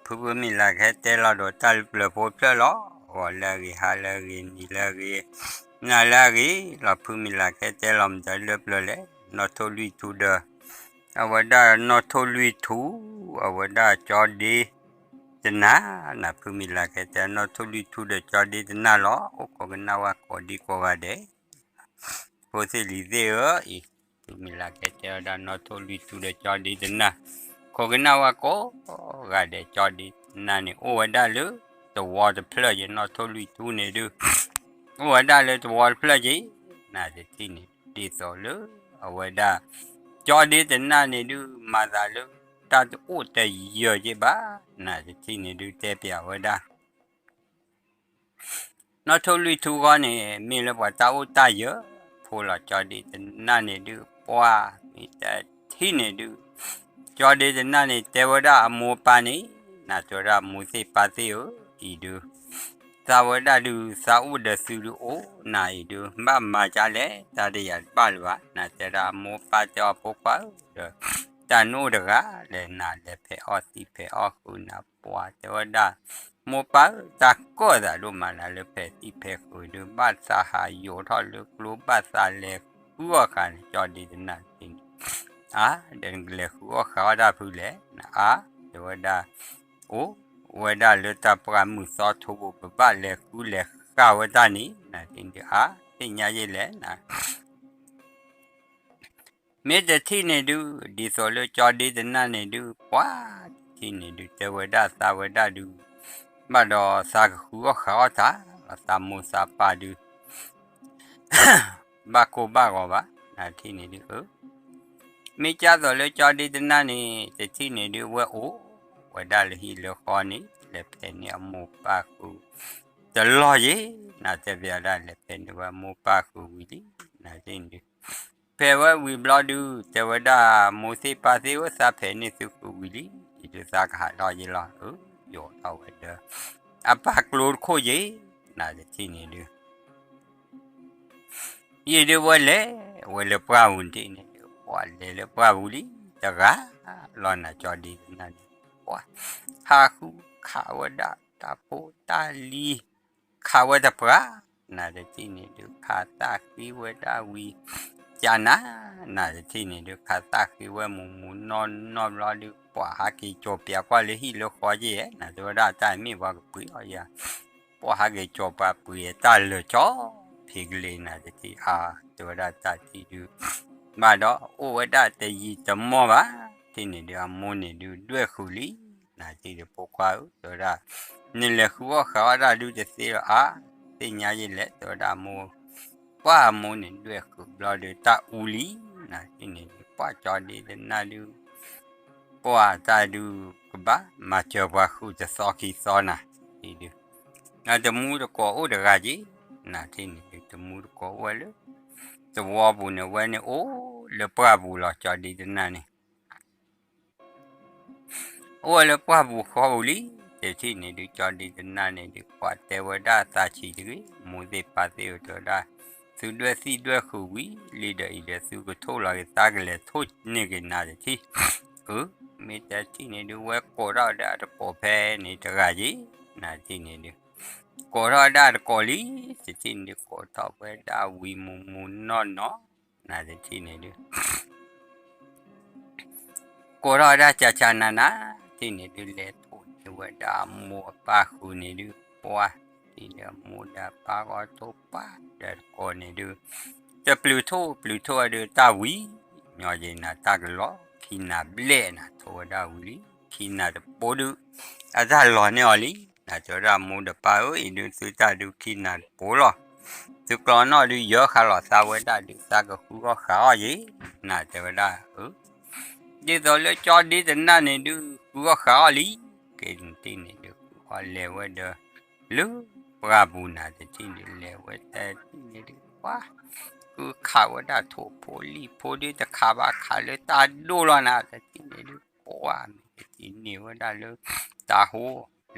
ဖုဖုမ့ၢ်လၢကဟဲတဲလီၤဒီးတၢ်လၢပျၢၤဖိဖျၢၣ်လီၤ. ဂီၤလၢအဂ့ၤ, ဟါလၢအဂ့ၤ, နံၤလၢအဂ့ၤ, နၤလၢအဂ့ၤလီၤ. ဖုမ့ၢ်လၢကဟဲတဲလီၤမတၤလၢပျၢၤလဲၣ်, နီၣ်ထိၣ်လွံၢ်ထူဒီး အဝဲဒၣ်နီၣ်ထိၣ်လွံၢ်ထူ, အဝဲဒၣ်ကၠီဒ့တနၢ်, နဖုမ့ၢ်လၢကဟဲတဲနီၣ်ထိၣ်လွံၢ်ထူဒီးကၠီဒ့တနၢ်လီၤ. အိၣ်ခိးကနၣ်ဝဲကိးဒံကိးဂၤဒဲး ဖိသ့ၣ်လံၤသ့ၣ်ဧၢ, အံၤ ဖုမ့ၢ်လၢကဟဲတဲဝဲဒၣ်နီၣ်ထိၣ်လွံၢ်ထူဒီးကၠီဒ့တနၢ်, ခိးကနၣ်ဝဲကိးဂၤဒဲး ကၠီဒ့တနၢ်န့ၣ် အိၣ်ဝဲဒၣ်လၢသဝီတဖျၢၣ်က့ၤ, နီၣ်ထိၣ်လွံၢ်ထူန့ၣ်ဒုး အိၣ်ဝဲဒၣ်လၢသဝီတဖျၢၣ်က့ၤ, နတထံၣ်န့ၣ် ဒ်သိးလၢအဝဲဒၣ် ကၠီဒ့တနၢ်န့ၣ်ဒုး မၤသးလၢတၢ်တအိၣ်တယၢၤက့ၤဘၣ်, နတထံၣ်န့ၣ်ဒုး တဲပျးဝဲဒၣ် နီၣ်ထိၣ်လွံၢ်ထူဃီန့ၣ် မ့ၢ်လၢပှၤတၢ်အိၣ်တၢ်ယၢၤဖိလီၤ. ကၠီဒ့တနၢ်န့ၣ်ဒုး ပှၢ်မ့ၢ်တထံၣ်န့ၣ်ဒုး ကၠီဒ့တနၢ်န့ၣ် တဲဝဲဒၣ်အမိၢ်ပၢ်န့ၣ်, နတဲဝဲဒၣ်အမိၢ်သ့ၣ်ပၢ်သ့ၣ်ဧၢ, အံၤဒုး သးဝဲဒၣ်ဒုး သးအိၣ်ဒီးသုဒုးအိၣ်, နအံၤဒုး ဘၣ်မၤဒ်လဲၣ် တၢ်တယၤတဘၣ်လၢၤဘၣ်, နတဲဒၣ်အမိၢ်ပၢ်တဲအီၤဖိခွါဧၢ, ဒီးတၢ်နအိၣ်တဂၤလဲၣ်, နလဲၤဖဲးအီၣ်သံဖဲးအီၣ်ဃုာ်နၤ, ပှၢ်တဲဝဲဒၣ် မိၢ်ပၢ်ဧၢ, တၢ်ကီၢ်သးဒိၣ်မးလၢဖဲးသံဖဲးဃုာ်ဒုး ဘၣ်သးဟးယိးထီၣ်လၢကျိ ဘၣ်သးလဲၤဃုအီၣ်ဃာ်န့ၣ် ကၠီဒ့တနၢ်န့ၣ်, အါ, ဒီးနကလဲၤဃုအီၣ်ဃာ်အီၣ်တၢ်ဖုလဲၣ်, နအါ, တဲဝဲဒၣ် အိၣ်ဝဲဒၣ်လၢတၢ်ပှၢ်မုၢ်သီထိပူၤ ပဘၣ်လဲၤဃုလဲၤဃာ်ဝဲတၢ်န့ၣ်, နတထံၣ်န့ၣ်ဒုး အါ, သ့ၣ်ညါယဲလဲၣ်, န မ့ၢ်တထံၣ်န့ၣ်ဒုး ဒ်သိးလၢကၠီဒ့တနၢ်န့ၣ်ဒုး ပှၢ်တထံၣ်န့ၣ်ဒုး တဲဝဲဒၣ်သးဝဲဒၣ်ဒုး ဘၣ်ဒီးသးကဃုအီၣ်ဃာ်အီၣ်တၢ်လီၤ, သးမိၢ်သးပၢ်ဒုး ဘၣ်ကိၢ်ဘၣ်ဂီၤဘၣ်, နတထံၣ်န့ၣ်ဒုး အၢ မ့ၢ်ကၢ်သိးလၢကၠီဒ့တနၢ်န့ၣ် တထံၣ်န့ၣ်ဒုး ဝဲအိၣ်ဝဲဒၣ်လၢဟံၣ်လၢဃီန့ၣ် လဲၤဖဲးန့ၢ်အမိၢ်ပၢ်ဃုာ် တလီၢ်ယ့ၤ, နတဲပျးဒၣ် လဲၤဖဲးန့ၢ်ဝဲအမိၢ်ပၢ်ဃုာ်ဝံၤလံ, နတထံၣ်န့ၣ်ဒုး ဖဲးဝဲဝံၤဘျီဒုး တဲဝဲဒၣ် မိၢ်သ့ၣ်ပၢ်သ့ၣ်ဧၢ, သးဖဲးန့ၢ်သုဃုာ်ဝံၤလံ, အံၤဒုးသးကဟးထီၣ်ယ့ၤလီၤ, အၢ ယိးထီၣ်ဝဲဒီး အပၢ်ကျိတခိၣ်ယ့ၤ, နတထံၣ်န့ၣ်ဒုး ယ့ၤဒုးဝဲလဲၤဝဲလၢပှၢ်ပူၤန့ၣ်ဒုး ပှၢ်လဲၤလၢပှၢ်ပူၤလံ, တဂၤလီၤနၤ ကၠီဒ့တနၢ်န့ၣ် ပှၢ် ဟးဃုခးဝဲဒၣ်တၢ်ဖိတၢ်လံၤ ခးဝဲတပှၢ်, နတထံၣ်န့ၣ်ဒုး ခးသၣ်ဃ့ဝဲဒၣ်ဝံၤ ကနၤ, နတထံၣ်န့ၣ်ဒုး ခးသၣ်ဃ့ဝဲမူးမူးနီၢ်နီၢ်ဘျီဒုး ပှၢ်ဟးက့ၤကၠီၤပျးကွၢ်လၢဟံၣ်လၢဃီက့ၤ, နတဲဝဲဒၣ်တၢ်မ့ၢ်ပှၤကပှ့ၤအီၤယၤ, ပှၢ်ဟးက့ၤကၠီၤပှၤပှ့ၤအတၢ်လၢာ်ကၠီ ဖံးကလ့ၤ နတထံၣ်အါ, တဲဝဲဒၣ်တၢ်ထံၣ်ဒုး ဘၣ်ဒီးအိၣ်ဝဲဒၣ်တယံာ်တမီၢ်ဘၣ်, ထံၣ်န့ၣ်ဒုး အမိၢ်န့ၣ်ဒုး ဒွဲၣ်ဃုာ်လံ, နတထံၣ်ဒုး ဖိခွါဧၢ, တဲဝဲဒၣ် နလဲၤဃုအီၣ်ဃာ်အီၣ်တၢ်ဒုးတသ့လီၤအါ, သ့ၣ်ညါယ့ၤလဲၣ်, တဲဝဲဒၣ်အမိၢ်, ပှၢ်အမိၢ်န့ၣ် ဒွဲၣ်ဃုာ်ဘျီဒုး တၢ်အူလံ, နထံၣ်န့ၣ်ဒုး ပှၢ်ကၠီဒ့တနၢ်ဒုး ပှၢ်တၢ်ဒုး ကဘၣ်မၤစၢၤပှၤဃုာ်တသီခံသီနၤ, ထံၣ်ဒုး တမူတကိးအိၣ်တဂၤက့ၤ, နထံၣ်န့ၣ်ဒုး တမူတကိးအိၣ်ဝဲလၢ သဝီပူၤန့ၣ် ဝဲန့ၣ်အိၣ်လၢပှၢ်ပူၤလီၤ ကၠီဒ့တနၢ်န့ၣ် အိၣ်ဝဲလၢပှၢ်ပူၤဃီပူၤလံ, တထံၣ်န့ၣ်ဒုး ကၠီဒ့တနၢ်န့ၣ်ဒုး ပှၢ်တဲဝဲဒၣ်သးဆံးတဂ့ၤ, မိၢ်သ့ၣ်ပၢ်သ့ၣ်ဧၢ တဲဝဲဒၣ်, သုဒွဲၣ်သံၣ်ဒွဲၣ်ဃုာ်ဝံၤလံဒီးအံၤဒီး သုကထိၣ်လီၤက့ၤ သးကလဲၤထိၣ်န့ၢ်က့ၤနၤတထံၣ်, အၢ, မ့ၢ်တထံၣ်န့ၣ်ဒုး ဝဲကိးထီၣ်ဝဲဒၣ်တကိးဖဲန့ၣ်တဂၤက့ၤ, နထံၣ်န့ၣ်ဒုး ကိးထီၣ်ဝဲဒၣ်တကိးလံ, တထံၣ်န့ၣ်ဒုး ကိးထီၣ်ဝဲဒၣ်ဝံၤမူးမူးနီၢ်နီၢ်, နတထံၣ်န့ၣ်ဒုး ကိးထီၣ်ဝဲဒၣ်ကၢ်ကၢ်နၤနၤ, ထံၣ်န့ၣ်ဒုး လဲၤထိၣ်န့ၢ်ဝဲဒၣ်အမိၢ်အပၢ်ဃုာ်န့ၣ်ဒုး ပှၢ်, ထံၣ်ဒီးအမိၢ်ဒီးပၢ်ဂီၢ်ထိၣ်ပှၢ်ဒီးတကိးန့ၣ်ဒုး, တပျုၤထိၣ်ပျုၤထိၣ်ဝဲဒုး တၢ်ဝံၤ, ညီယ့ၤနၤတၢ်ကလီၤ, ခံနၤဘျဲၣ်နၤ ထိၣ်ဝဲဒၣ်ဝံၤလံ, ခံနၤတပိဒုး, အတၢ်လီၤန့ၢ်အီၤလံ, နတဲဝဲဒၣ်မိၢ်ဒီးပၢ်ဧၢ, အံၤဒုး သုတၢ်ဒုးခံနၤတပိလီၤ, သုကျီနီၣ်ဒုး ယၢၤဃာ်လီၤသးဝဲဒၣ်ဒုး သးကဃုအီၣ်ဃာ်အီၣ်ယ့ၤ, နတဲဝဲဒၣ် အၢ ဒ်သိးလၢကၠီဒ့တနၢ်န့ၣ်ဒုး ဃုအီၣ်ဃာ်အီၣ်လံ, ကဲနထံၣ်န့ၣ်ဒုး ဃုအီၣ်လဲၤဝဲဒီး လၢပှၢ်ပူၤနၤတထံၣ်န့ၣ် လဲၤဝဲတထံၣ်န့ၣ်ဒုး ပှၢ်, ဃုခးဝဲဒၣ်ထိၣ်ဖိလံၣ်ဖိဒုး တခးဘၣ်ခးလၢတၢ်ဒိၣ်လီၤနၤတထံၣ်န့ၣ်ဒုး ပှၢ်မ့ၢ်တထံၣ်န့ၢ်ဝဲဒၣ်လၢ တၢ်ဟိ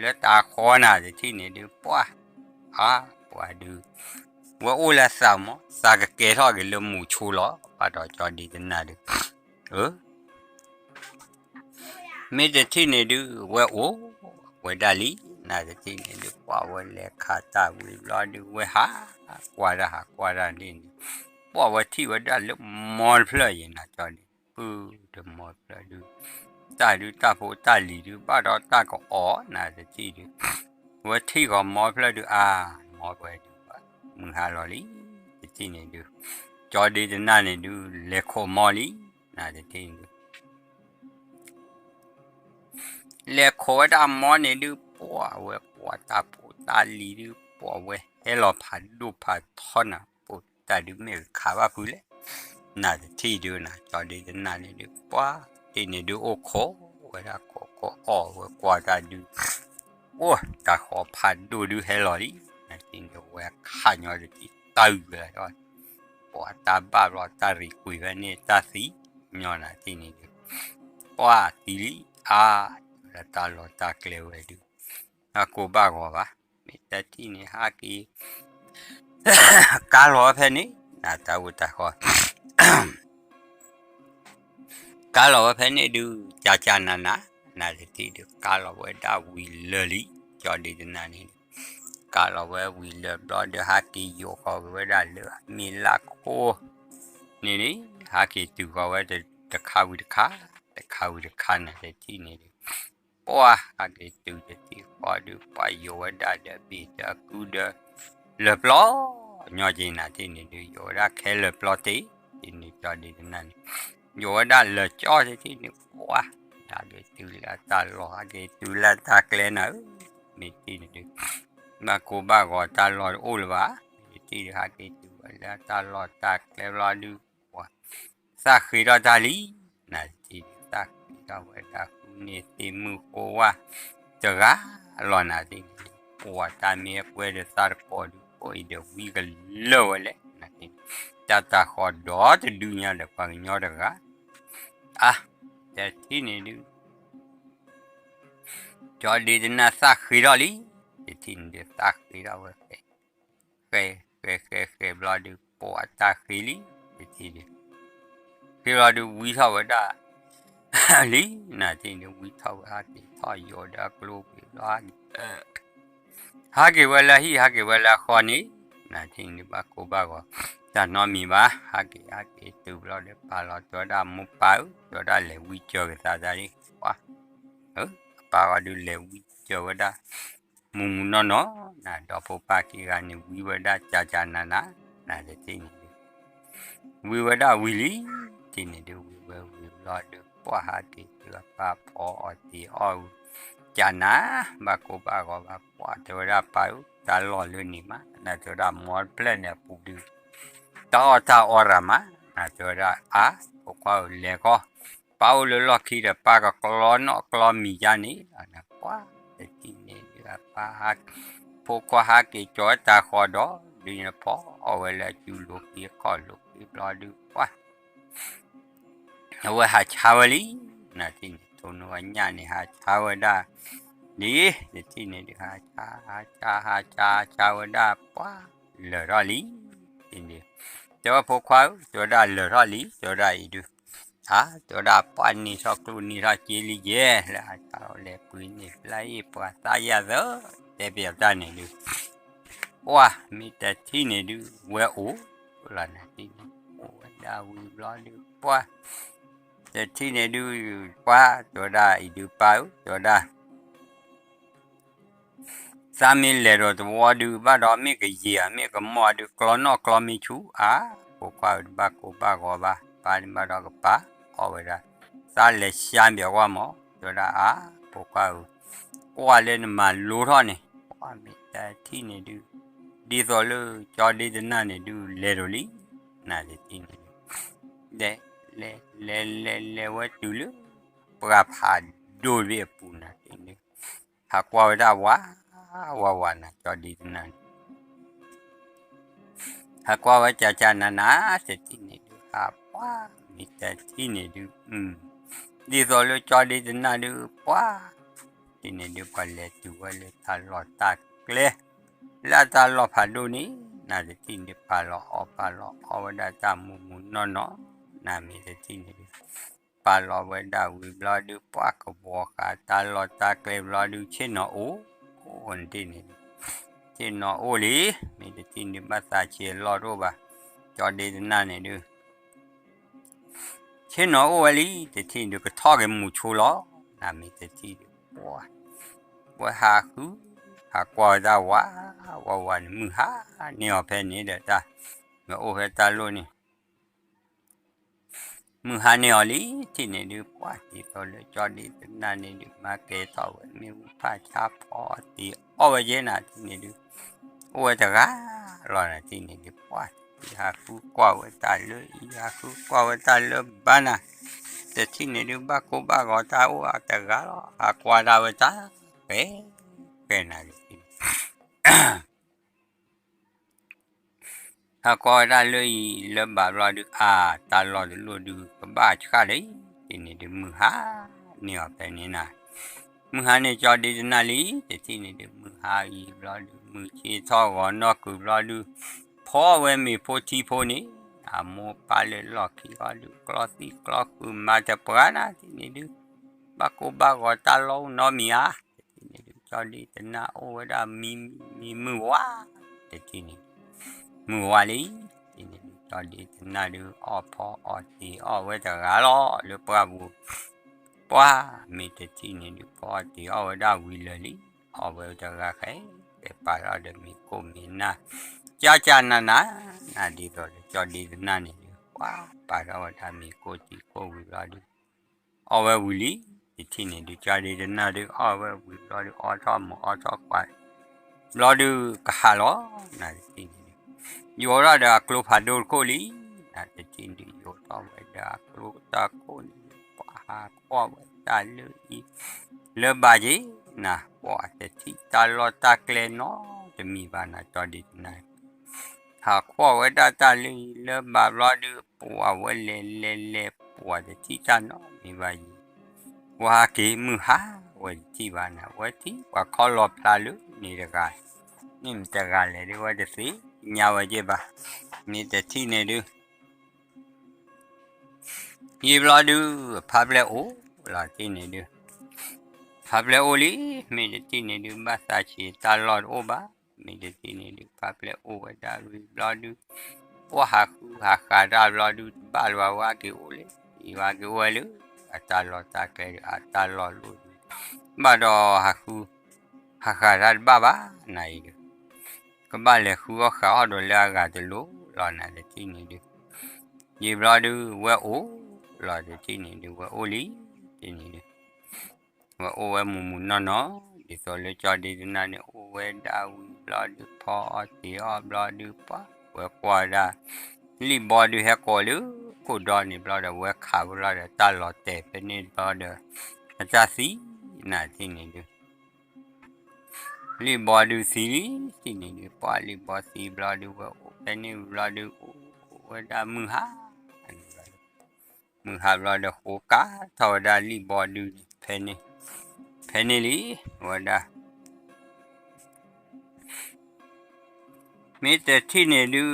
လၢတၢ်ဃီနၤတထံၣ်န့ၣ်ဒုး ပှၢ်, အါ, ပှၢ်ဒုး ဝဲအိၣ်လၢသးမး သးကကဲထီၣ်က့ၤလၢမူးဆိလီၤ ဘၣ်ဒီးကၠီဒ့တနၢ်ဒုး အၢ မ့ၢ်တထံၣ်န့ၣ်ဒုး ဝဲအိၣ် ဝဲဒၣ်လံ, နတထံၣ်န့ၣ်ဒုး ပှၢ်ဝဲလဲၤခးတၢ်ဝံၤဘျီဒုး ဝဲဟးကွၢ်တၢ် ဟးကွၢ်တၢ်န့ၣ်န့ၣ်, ပှၢ်ဝဲထံၣ်ဝဲဒၣ်လၢမီတဖျၢၣ်ယဲ နကၠီဒုး ပုၢ်တမီတဖျၢၣ်ဒုး, တၢ်ဒုးတၢ်ဖိတၢ်လံၤဒုး ဘၣ်ဒီးတၢ်ကအီၣ် နတထံၣ်ဒုး, ဝဲထံၣ်ဂီၤမီတဖျၢၣ်ဒုး အါ, မီဝဲဒုး မုၢ်ဟါလီၤလံ, တထံၣ်န့ၣ်ဒုး, ကၠီဒ့တနၢ်န့ၣ်ဒုး လဲၤခိးမီလံ, နတထံၣ်န့ၣ်ဒုး လဲၤခိးဝဲဒၣ်မီန့ၣ်ဒုး ပှၢ်ဝဲကွၢ်တၢ်ဖိတၢ်လံၤဒုး ပှၢ်ဝဲဟဲလီၤဖးဒိၣ်ဖးထီနၤ ပိာ်တၢ်ဒုးမ့ၢ်ကခးဘၣ်ဖုးလဲၣ်, နတထံၣ်ဒုးနၤ ကၠီဒ့တနၢ်န့ၣ်ဒုး ပှၢ်တထံၣ်န့ၣ်ဒုး အိၣ်ခိးဝဲဒၣ်ခိးခိးအီၣ်ဝဲကွၢ်တၢ်ဒုး အိၣ်တၢ်ဃီဖးဒိၣ်ဒုးဟဲလီၤလံ, နတထံၣ်န့ၣ် ဝဲခးညီတထံၣ်တၢ်အုၣ်ဝဲလီၤ ပှၢ်တၢ်ဘၣ်ဘျီတၢ်ရံးကွံာ်ဖဲန့ၣ် တၢ်သံညီနၤတထံၣ်န့ၣ်ဒုး, ပှၢ်သံလံ, အါ, တၢ်လီၢ်တၢ်ကျဲဝဲဒုး, အကိးဘၣ်ဂီၤဘၣ်, မ့ၢ်တထံၣ်န့ၣ် ဟးက့ၤ ကါလီၤဝဲဖဲန့ၣ် နတၢ်အိၣ်တၢ်ဃီ ကါလီၤဝဲဖဲန့ၣ်ဒုး ကၢ်ကၢ်နၤနၤ, နတထံၣ်ဒုး ကါလီၤဝဲဒၣ်ဝံၤလၢာ်လံ, ကၠီဒ့တနၢ်န့ၣ်, ကါလီၤဝဲဝံၤလၢာ်ဘျီဒုး ဟးက့ၤယိးဃီၤက့ၤဝဲဒၣ်လၢအမ့ၢ်လၢခိန့ၣ်န့ၣ်, ဟးက့ၤတုၤဃီၤဝဲတခါဝံၤတခါ, တခါဝံၤတခါ နတထံၣ်န့ၣ်ဒုး, ပှၢ် ဟးက့ၤတုၤတထံၣ်ဃီဒုး ပှၢ်ယိးဝဲဒၣ်ဒီးဘ့ၣ်ဒီးကုဒီး လၢာ်ပျီ ညီက့ၤနၤတထံၣ်န့ၣ်ဒုး ယိးဝဲဒၣ်ခဲလၢာ်ပျီတ့ၢ်, တထံၣ်န့ၣ် ကၠီဒ့တနၢ်န့ၣ်, ယိးဝဲဒၣ်လၢာ်ကၠီတထံၣ်န့ၣ် ပှၢ် ဟးက့ၤတုၤလၢတၢ်လီၢ် ဟးက့ၤတုၤလၢတၢ်ကျဲနၤဧၢ, မ့ၢ်တထံၣ်န့ၣ်ဒုး ဘၣ်ကိးဘၣ်ဂီၤတၢ်လီၢ်တအိၣ်လၢၤဘၣ်, မ့ၢ်တထံၣ်ဒုး ဟးက့ၤတုၤဝဲလၢတၢ်လီၢ်တၢ်ကျဲဘျီဒုး ပှၢ် သးဃ့ထီၣ်တၢ်လံ, နတထံၣ်ဒုး သးဃ့ထီၣ်ဝဲဒၣ်ဃုန့ၢ်သ့ၣ်မုၢ်ဃိဝါ တဂၤလီၤနၤတထံၣ်န့ၣ်ဒုး ပှၢ်တၢ်မ့ၢ်ကွဲဒီးသးတကိးဒုး ကိးအံၤဒီးဝံကလၢာ်ဝဲလဲၣ်, နတထံၣ်န့ၣ် တၢ်တၤဃီၤဒီတဒုညါဒီးပှၤကညီတဂၤ အါ တထံၣ်န့ၣ်ဒုး ကၠီဒ့တနၢ်သးဃ့ထီၣ်လံ, တထံၣ်န့ၣ်ဒုး သးဃ့ထီၣ်ဝဲ ဃဲ ဃဲ ဃဲ ဃဲဘျီဒုး ပှၢ်တၢ်ဃ့လံ, တထံၣ်ဒုး ဃ့ဘျီဒုး ဝံထီၣ်ဝဲဒၣ်လံ, နတထံၣ်န့ၣ်ဒုး ဝံထီၣ်ဝဲ ဟးက့ၤထီၣ်ယိးဒီးအကျိပံၤဘျီ ဟးက့ၤဝဲလၢဟံၣ် ဟးက့ၤဝဲလၢဃီန့ၣ်, နတထံၣ်န့ၣ်ဒုး ဘၣ်ကိးဘၣ်ဂီၤ တၢ်နီတမံၤဘၣ်, ဟးက့ၤ ဟးက့ၤတုၤဘျီဒီး ပၢ်လီၤတဲဝဲဒၣ်မိၢ်ပၢ်ဧၢ, တဲဝဲဒၣ်လဲၤဝံစၢၤက့ၤသးတၢ်လံ, ပှၢ် အပၢ်ဂီၤဒုးလဲၤဝံစၢၤဝဲဒၣ် မုၢ်မုၢ်နီၢ်နီၢ်, နဒီဖိပၢ်ခံဂၤန့ၣ် ဝံဝဲဒၣ်ကၢ်ကၢ်နၤနၤ, နတထံၣ်န့ၣ်ဒုး ဝံဝဲဒၣ်ဝံၤလံ, တထံၣ်န့ၣ်ဒုး ဝံဝဲဝံၤဘျီဒုး ပှၢ်ဟးက့ၤတုၤအပၢ်ဖီအီၣ်တ့ၤအီၣ်ဝံၤ ကၢ်နၤ, ဘၣ်ကိးဘၣ်ဂီၤဘၣ် ပှၢ်တဲဝဲဒၣ်ပၢ်ဧၢ, တၢ်လီၢ်လၢန့ၣ်မး နတဲဝဲဒၣ်မီတဖျၢၣ်န့ၣ်အပူၤဒုး တၢ်အီၣ်တၢ်အီရၤမး, နတဲဝဲဒၣ်အါ, ဖိခွါဧၢလဲၤဃီ, ပၢ်အိၣ်လၢလီၢ်ခံဒီး ပၢ်ကကျီနီၣ်ကျီမံၤယါန့ၣ်, ပှၢ် တထံၣ်န့ၣ်ဒုး အပၢ်ဟး ဖိခွါဟးက့ၤကၠီတၢ်ဃီဒီး ဒုးန့ၣ်ဖီအီၣ်ဝဲလၢအစုလိၤက့ၤခီၣ်လိၤက့ၤဘျီဒုး ပှၢ် အဝဲဟးဆါဝဲလံ, နတထံၣ်န့ၣ် ထိၣ်နူအညၣ်န့ၣ် ဟးဆါဝဲဒၣ် လံ, တထံၣ်န့ၣ်ဒုး ဟးဆါ ဟးဆါ ဟးဆါ ဟးဆါဝဲဒၣ် ပှၢ်လၢာ်ထီၣ်လံ, တထံၣ်န့ၣ် တဲဝဲဖိခွါဧၢ, တဲဝဲဒၣ်လၢာ်ထီၣ်လံ, တဲဝဲဒၣ်အံၤဒုး အါ တဲဝဲဒၣ်ပှၢ်န့ၢ်ထီၣ်ကျိၣ်န့ၢ်ထီၣ်စ့လံယဲ, လၢအတၢ်လီၤလဲၤပှ့ၤန့ၢ်ပျၢ်အ့ၣ်ပှၤသးယၤသၢ, တဲပယီၤတၢ်န့ၣ်ဒုး ပှၢ်မ့ၢ်တထံၣ်န့ၣ်ဒုး ဝဲအိၣ်လီၤနၤတထံၣ်န့ၣ် အိၣ်ဝဲဒၣ်ဝံၤဘျီဒုး ပှၢ် တထံၣ်န့ၣ်ဒုး ပှၢ် တဲဝဲဒၣ်အံၤဒုးပၢ်ဧၢ တဲဝဲဒၣ် သးမ့ၢ်လဲၤဒီးသဝီဒုး ဘၣ်ဒီးမ့ၢ်ကယံာ်ဧါ မ့ၢ်ကမီၣ်ဧါဒုး ကျီနီၣ်ကျီမံၤဆူၣ်ဧါ, ဖိခွါဧၢ တဘၣ်ကိၢ်ဘၣ်ဂီၤဘၣ် ပၢ်န့ၣ်ဘၣ်ဒီးကပၢ်အီၣ်ဝဲဒၣ် သးလဲၤဆါဘၣ်ကွၢ်မး တဲဝဲဒၣ်အါ, ဖိခွါဧၢ ကွၢ်လၢနမၤလိထီၣ်န့ၣ် ပှၢ်မ့ၢ်တထံၣ်န့ၣ်ဒုး ဒ်သိးလၢကၠီဒ့တနၢ်န့ၣ်ဒုး လဲၤဒီးလံ နတထံၣ်န့ၣ်ဒုး လဲၤ လဲၤ လဲၤ လဲၤ လဲၤဝဲတုၤလၢ ပှၢ်ဖးဒိၣ်တဘ့ၣ်အပူၤနၤတထံၣ်န့ၣ်ဒုး ဟးကွၢ်ဝဲဒၣ်ဝး ဝးဝးနၤ ကၠီဒ့တနၢ်န့ၣ် ဟးကွၢ်ဝဲကၠၢ်ကၠၢ်နၤနၤ တထံၣ်န့ၣ်ဒုး ဟးပှၢ်မ့ၢ်တထံၣ်န့ၣ်ဒုး ဒ်သိးလၢကၠီဒ့တနၢ်ဒုး ပှၢ် တထံၣ်န့ၣ်ဒုး ပှၤလဲၤတုၤဝဲလၢတၢ်လီၢ်တၢ်ကျဲ လၢတၢ်လီၢ်ဖးဒိၣ်န့ၣ် နတထံၣ်န့ၣ်ဒုး ပာ်လီၤအီၣ်ပာ်လီၤအီဝဲဒၣ်တၢ်မုၢ်မုၢ်နီၢ်နီၢ် နမ့ၢ်တထံၣ်န့ၣ်ဒုး ပာ်လီၤဝဲဒၣ်ဝံၤဘျီဒုး ပှၢ်ကဝီၤဃာ်တၢ်လီၢ်တၢ်ကျဲဘျီဒုး ဆ့ၣ်နီၤအိၣ်, အိၣ်န့ၣ်တထံၣ်န့ၣ်ဒုး, ဆ့ၣ်နီၤအိၣ်လံ, မ့ၢ်တထံၣ်န့ၣ် ဘၣ်သးဆံးအလီၢ်တအိၣ်ဘၣ်, ကၠီဒ့တနၢ်န့ၣ်ဒုး ဆ့ၣ်နီၤအိၣ်ဝဲလံ, တထံၣ်ဒုးကထီၣ်က့ၤမူၤဆိလီၤ, နမ့ၢ်တထံၣ်ဒုး ပှၢ်, ဝဲဟးဃု, ဟးကွၢ်ဝဲတၢ်ဝး, ဝးဝးန့ၣ် မုၢ်ဟါန့ၢ်အီၤဖဲန့ၣ်ဒီးတၢ်, မ့ၢ်အိၣ်ဖဲတၢ်လီၢ်န့ၣ် မုၢ်ဟါန့ၢ်အီၤလံ, တထံၣ်န့ၣ်ဒုး ပှၢ်တံၤသိးလၢကၠီဒ့တနၢ်န့ၣ်ဒုး မၤကဲၤထီၣ်ဝဲမ့ၣ်အူဖးဆါဖီအီၣ်တ့ၤအီၣ်ဝဲက့ၤနၤ တထံၣ်န့ၣ်ဒုး, အိၣ်ဝဲတဂၤလီၤနၤ တထံၣ်န့ၣ်ဒုး ပှၢ်တံၤဟးဃုကွၢ်ဝဲတၢ်လၢအံၤ ဟးဃုကွၢ်ဝဲတၢ်လၢဘါနၤ, တထံၣ်န့ၣ်ဒုး ဘၣ်ကိၢ်ဘၣ်ဂီၤတၢ်အိၣ်အတဂၤလီၤ ဟးကွၢ်ဒၣ်ဝဲတၢ်, ကဲကဲနၤတထံၣ်န့ၣ် ဟးကွၢ်ဝဲဒၣ်လၢအံၤလၢဘၣ်ဘျီဒုး အါ တၢ်လီၢ်တလိၣ်ဒုး ကဘၣ်ဆှၣ်လံ, တထံၣ်န့ၣ်ဒုး မုၢ်ဟါန့ၢ်အီၤဖဲန့ၣ်နၤ, မုၢ်ဟါန့ၢ်ကၠီဒ့တနၢ်လံ, တထံၣ်န့ၣ်ဒုး မုၢ်ဟါအံၤဘျီဒုး မုၢ်ဆ့ၣ်ထီၣ်ဂီၤနီၢ်ကုာ်ဘျီဒုး, ဖီဝဲမ့ၤဖိထံဖိန့ၣ်, အမိၢ်ပၢ်လၢလီၢ်ခံအီၤဒုး ကျီသံကျီဃုာ်မၤတပှၤနၤ တထံၣ်န့ၣ်ဒုး, ဘၣ်ကိၢ်ဘၣ်ဂီၤတၢ်လီၢ်အိၣ်နီတမံၤဧါ, တထံၣ်န့ၣ်ဒုး ကၠီဒ့တနၢ်အိၣ်ဝဲဒၣ်မံမံမုၢ်ဝါ, တထံၣ်န့ၣ် မုၢ်ဝါလံ, တထံၣ်န့ၣ်ဒုး ကၠီဒ့တနၢ်ဒုး အီၣ်ဖီအီၣ်တ့ၤအီၣ်ဝဲတဂၤလီၤ လၢပှၢ်ပူၤ, ပှၢ်မ့ၢ်တထံၣ်န့ၣ်ဒုး ဖီအီၣ်တ့ၤအီၣ်ဝဲဒၣ်ဝံၤလၢာ်လံ, အီၣ်ဝဲတဂၤဃဲ, ပာ်ထီၣ်ဒီးမ့ၤကိၢ်မ့ၤနၢ်, ကၠၢ်ကၠၢ်နးနး, နၤဒ်သိးဒီး ကၠီဒ့တနၢ်န့ၣ်ဒုး ပှၢ်ပာ်ထီၣ်ဝဲဒၣ်မ့ၤကိၢ်တံၤကိၢ်ဝံၤဘျီဒုး အီၣ်ဝဲဝံၤလံ, တထံၣ်န့ၣ်ဒုး ကၠီဒ့တနၢ်ဒုး အီၣ်ဝဲဝံၤဘျီဒုး အီထီၣ်မုာ်အီထီၣ်ကွၢ်, ဘျီဒုးကဟးလီၤ, နတထံၣ်န့ၣ်ဒုး ယိးထီၣ်ဒီးအကျိဖးဒိၣ်တခိၣ်လံ, နတထံၣ်ဒုး ယိးထီၣ်ဝဲဒီးအကျိတၢ်ခိၣ်န့ၣ်, ပှၤဟးကွၢ်ဝဲတၢ်လၢအံၤ လၢဘၣ်က့ၤ, နပှၤတထံၣ်တၢ်လီၢ်တၢ်ကျဲနီတမံၤဘၣ် နကၠီဒ့တနၢ် ဟးကွၢ်ဝဲဒၣ်တၢ်လၢအံၤလၢဘၣ်ဘျီဒုး ပှၤဝဲလဲၤလဲၤလဲၤ ပှၤတထံၣ်တၢ်နီတမံၤဘၣ်ယံၤ, ဝဲဟးက့ၤမုၢ်ဟါဝဲတထံၣ်ဘၣ်နၤ ဝဲထံၣ်ပှၤခီလီၤဖျါလၢန့ၣ်တဂၤ, န့ၣ်မ့ၢ်တဂၤလဲၣ်ဒုး ဝဲတသ့ၣ်ညါဝဲက့ၤဘၣ်, မ့ၢ်တထံၣ်န့ၣ်ဒုး ယံာ်ဘျီဒုး ဖးပျဲၢ်အိၣ်လီၤတထံၣ်န့ၣ်ဒုး, ဖးပျဲၢ်အိၣ်လံ, မ့ၢ်တထံၣ်န့ၣ်ဒုး ဘၣ်သးဆံးတၢ်လီၢ်တအိၣ်ဘၣ်, မ့ၢ်တထံၣ်န့ၣ်ဒုး ဖးပျဲၢ်အိၣ်ဝဲဒၣ်ဝံၤဘျီဒုး, ပှၤဟးဃုဟးဃာ်တၢ်ဘျီဒုး တဘၣ်လၢၤဘၣ်ဝဲက့ၤအိၣ်လၢ ယံာ်ဘၣ်က့ၤအိၣ်ဝဲလၢ အတၢ်လီၢ်တၢ်ကျဲဒုး အတၢ်လီၢ်လိၣ်ဒုး, ဘၣ်ဒီးဟးဃု ဟးဃာ်တၢ်တဘၣ်ဘၣ်နၤအံၤဒုး, ကဘၣ်လဲၤဃုအီၣ်ဃာ်အီၣ်ဒီးလၢအဂၤတလိၤလီၤနၤတထံၣ်န့ၣ်ဒုး, ယံာ်ဘျီဒုး ဝဲအိၣ်လီၤတထံၣ်န့ၣ်ဒုး ဝဲအိၣ်လံ, တထံၣ်န့ၣ်ဒုး ဝဲအိၣ်ဝဲမုၢ်မုၢ်နီၢ်နီၢ်, ဒ်သိးလၢကၠီဒ့တနၢ်န့ၣ် အိၣ်ဝဲဒၣ်ဝံၤဘျီဒုး ဖီအီၣ်တ့ၤအီၣ်ဘျီဒုး ပှၤဝဲကွၢ်ဒၣ် လံၣ်ဘီဒုးဟဲကိးလၢ ခိၣ်ဒီန့ၣ်ဘျီဒီး ဝဲခးဝဲဘျီဒီး တၢ်လီၤတဲာ်ဖဲန့ၣ်ဘျီဒီး အတၢ်သံနၤတထံၣ်န့ၣ်ဒုး လံၣ်ဘီဒုးသံလံ, တထံၣ်န့ၣ်ဒုး ပှၤလံၣ်ဘီသံဘျီဒုး ဝဲအိၣ်ဖဲန့ၣ်ဝံၤဘျီဒုး အိၣ်ဝဲဒၣ်မုၢ်ဟါ မုၢ်ဟါဘျီဒီး ဃိကးထီၣ်ဝဲဒၣ်လံၣ်ဘီဒုးန့ၣ် ဖဲန့ၣ်, ဖဲန့ၣ်လံ, ဝဲဒၣ် မ့ၢ်တထံၣ်န့ၣ်ဒုး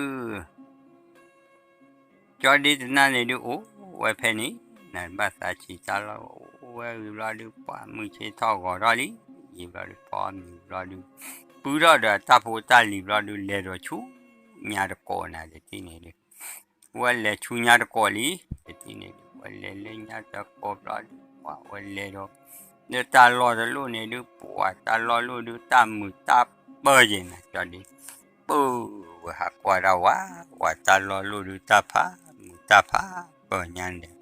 ကၠီဒ့တနၢ်န့ၣ်ဒုး အိၣ်ဝဲဖဲန့ၣ်, နဘၣ်သးဆံးတၢ်လီၢ် အိၣ်ဝဲဝံၤဘျီဒုး ပှၤမုၢ်ဆ့ၣ်ထီၣ်ဂီၤထီၣ်လံ, ယံာ်ဘျီဒုး ဖီမုၢ်ဘျီဒုး ပုၢ်ထီၣ်ဒီးတၢ်ဖိတၢ်လံၤဘျီဒုး လဲၤဒီးဆူညါတကိးနၤ တထံၣ်န့ၣ်ဒုး ဝဲလဲၤဆူညါတကိးလံ, တထံၣ်န့ၣ်ဒုး ဝဲလဲၤလၢညါတကိးဘျီဒုး ပှၤဝဲလဲၤဒီး လၢတၢ်လီၢ်တလိၣ်န့ၣ်ဒုး ပှၤတၢ်လီၢ်လိၣ်ဒုး တၢ်မုာ်တၢ်ပၢၢ်ယဲၢ်နၤ ကၠီဒ့ ပၢဝဲဟးကွၢ်ဒၣ်ဝဲ, ပှၤတၢ်လီၢ်လိၣ်ဒုး တၢ်ဖးမုာ်တၢ်ဖးပၢၢ်ညါန့ၣ်,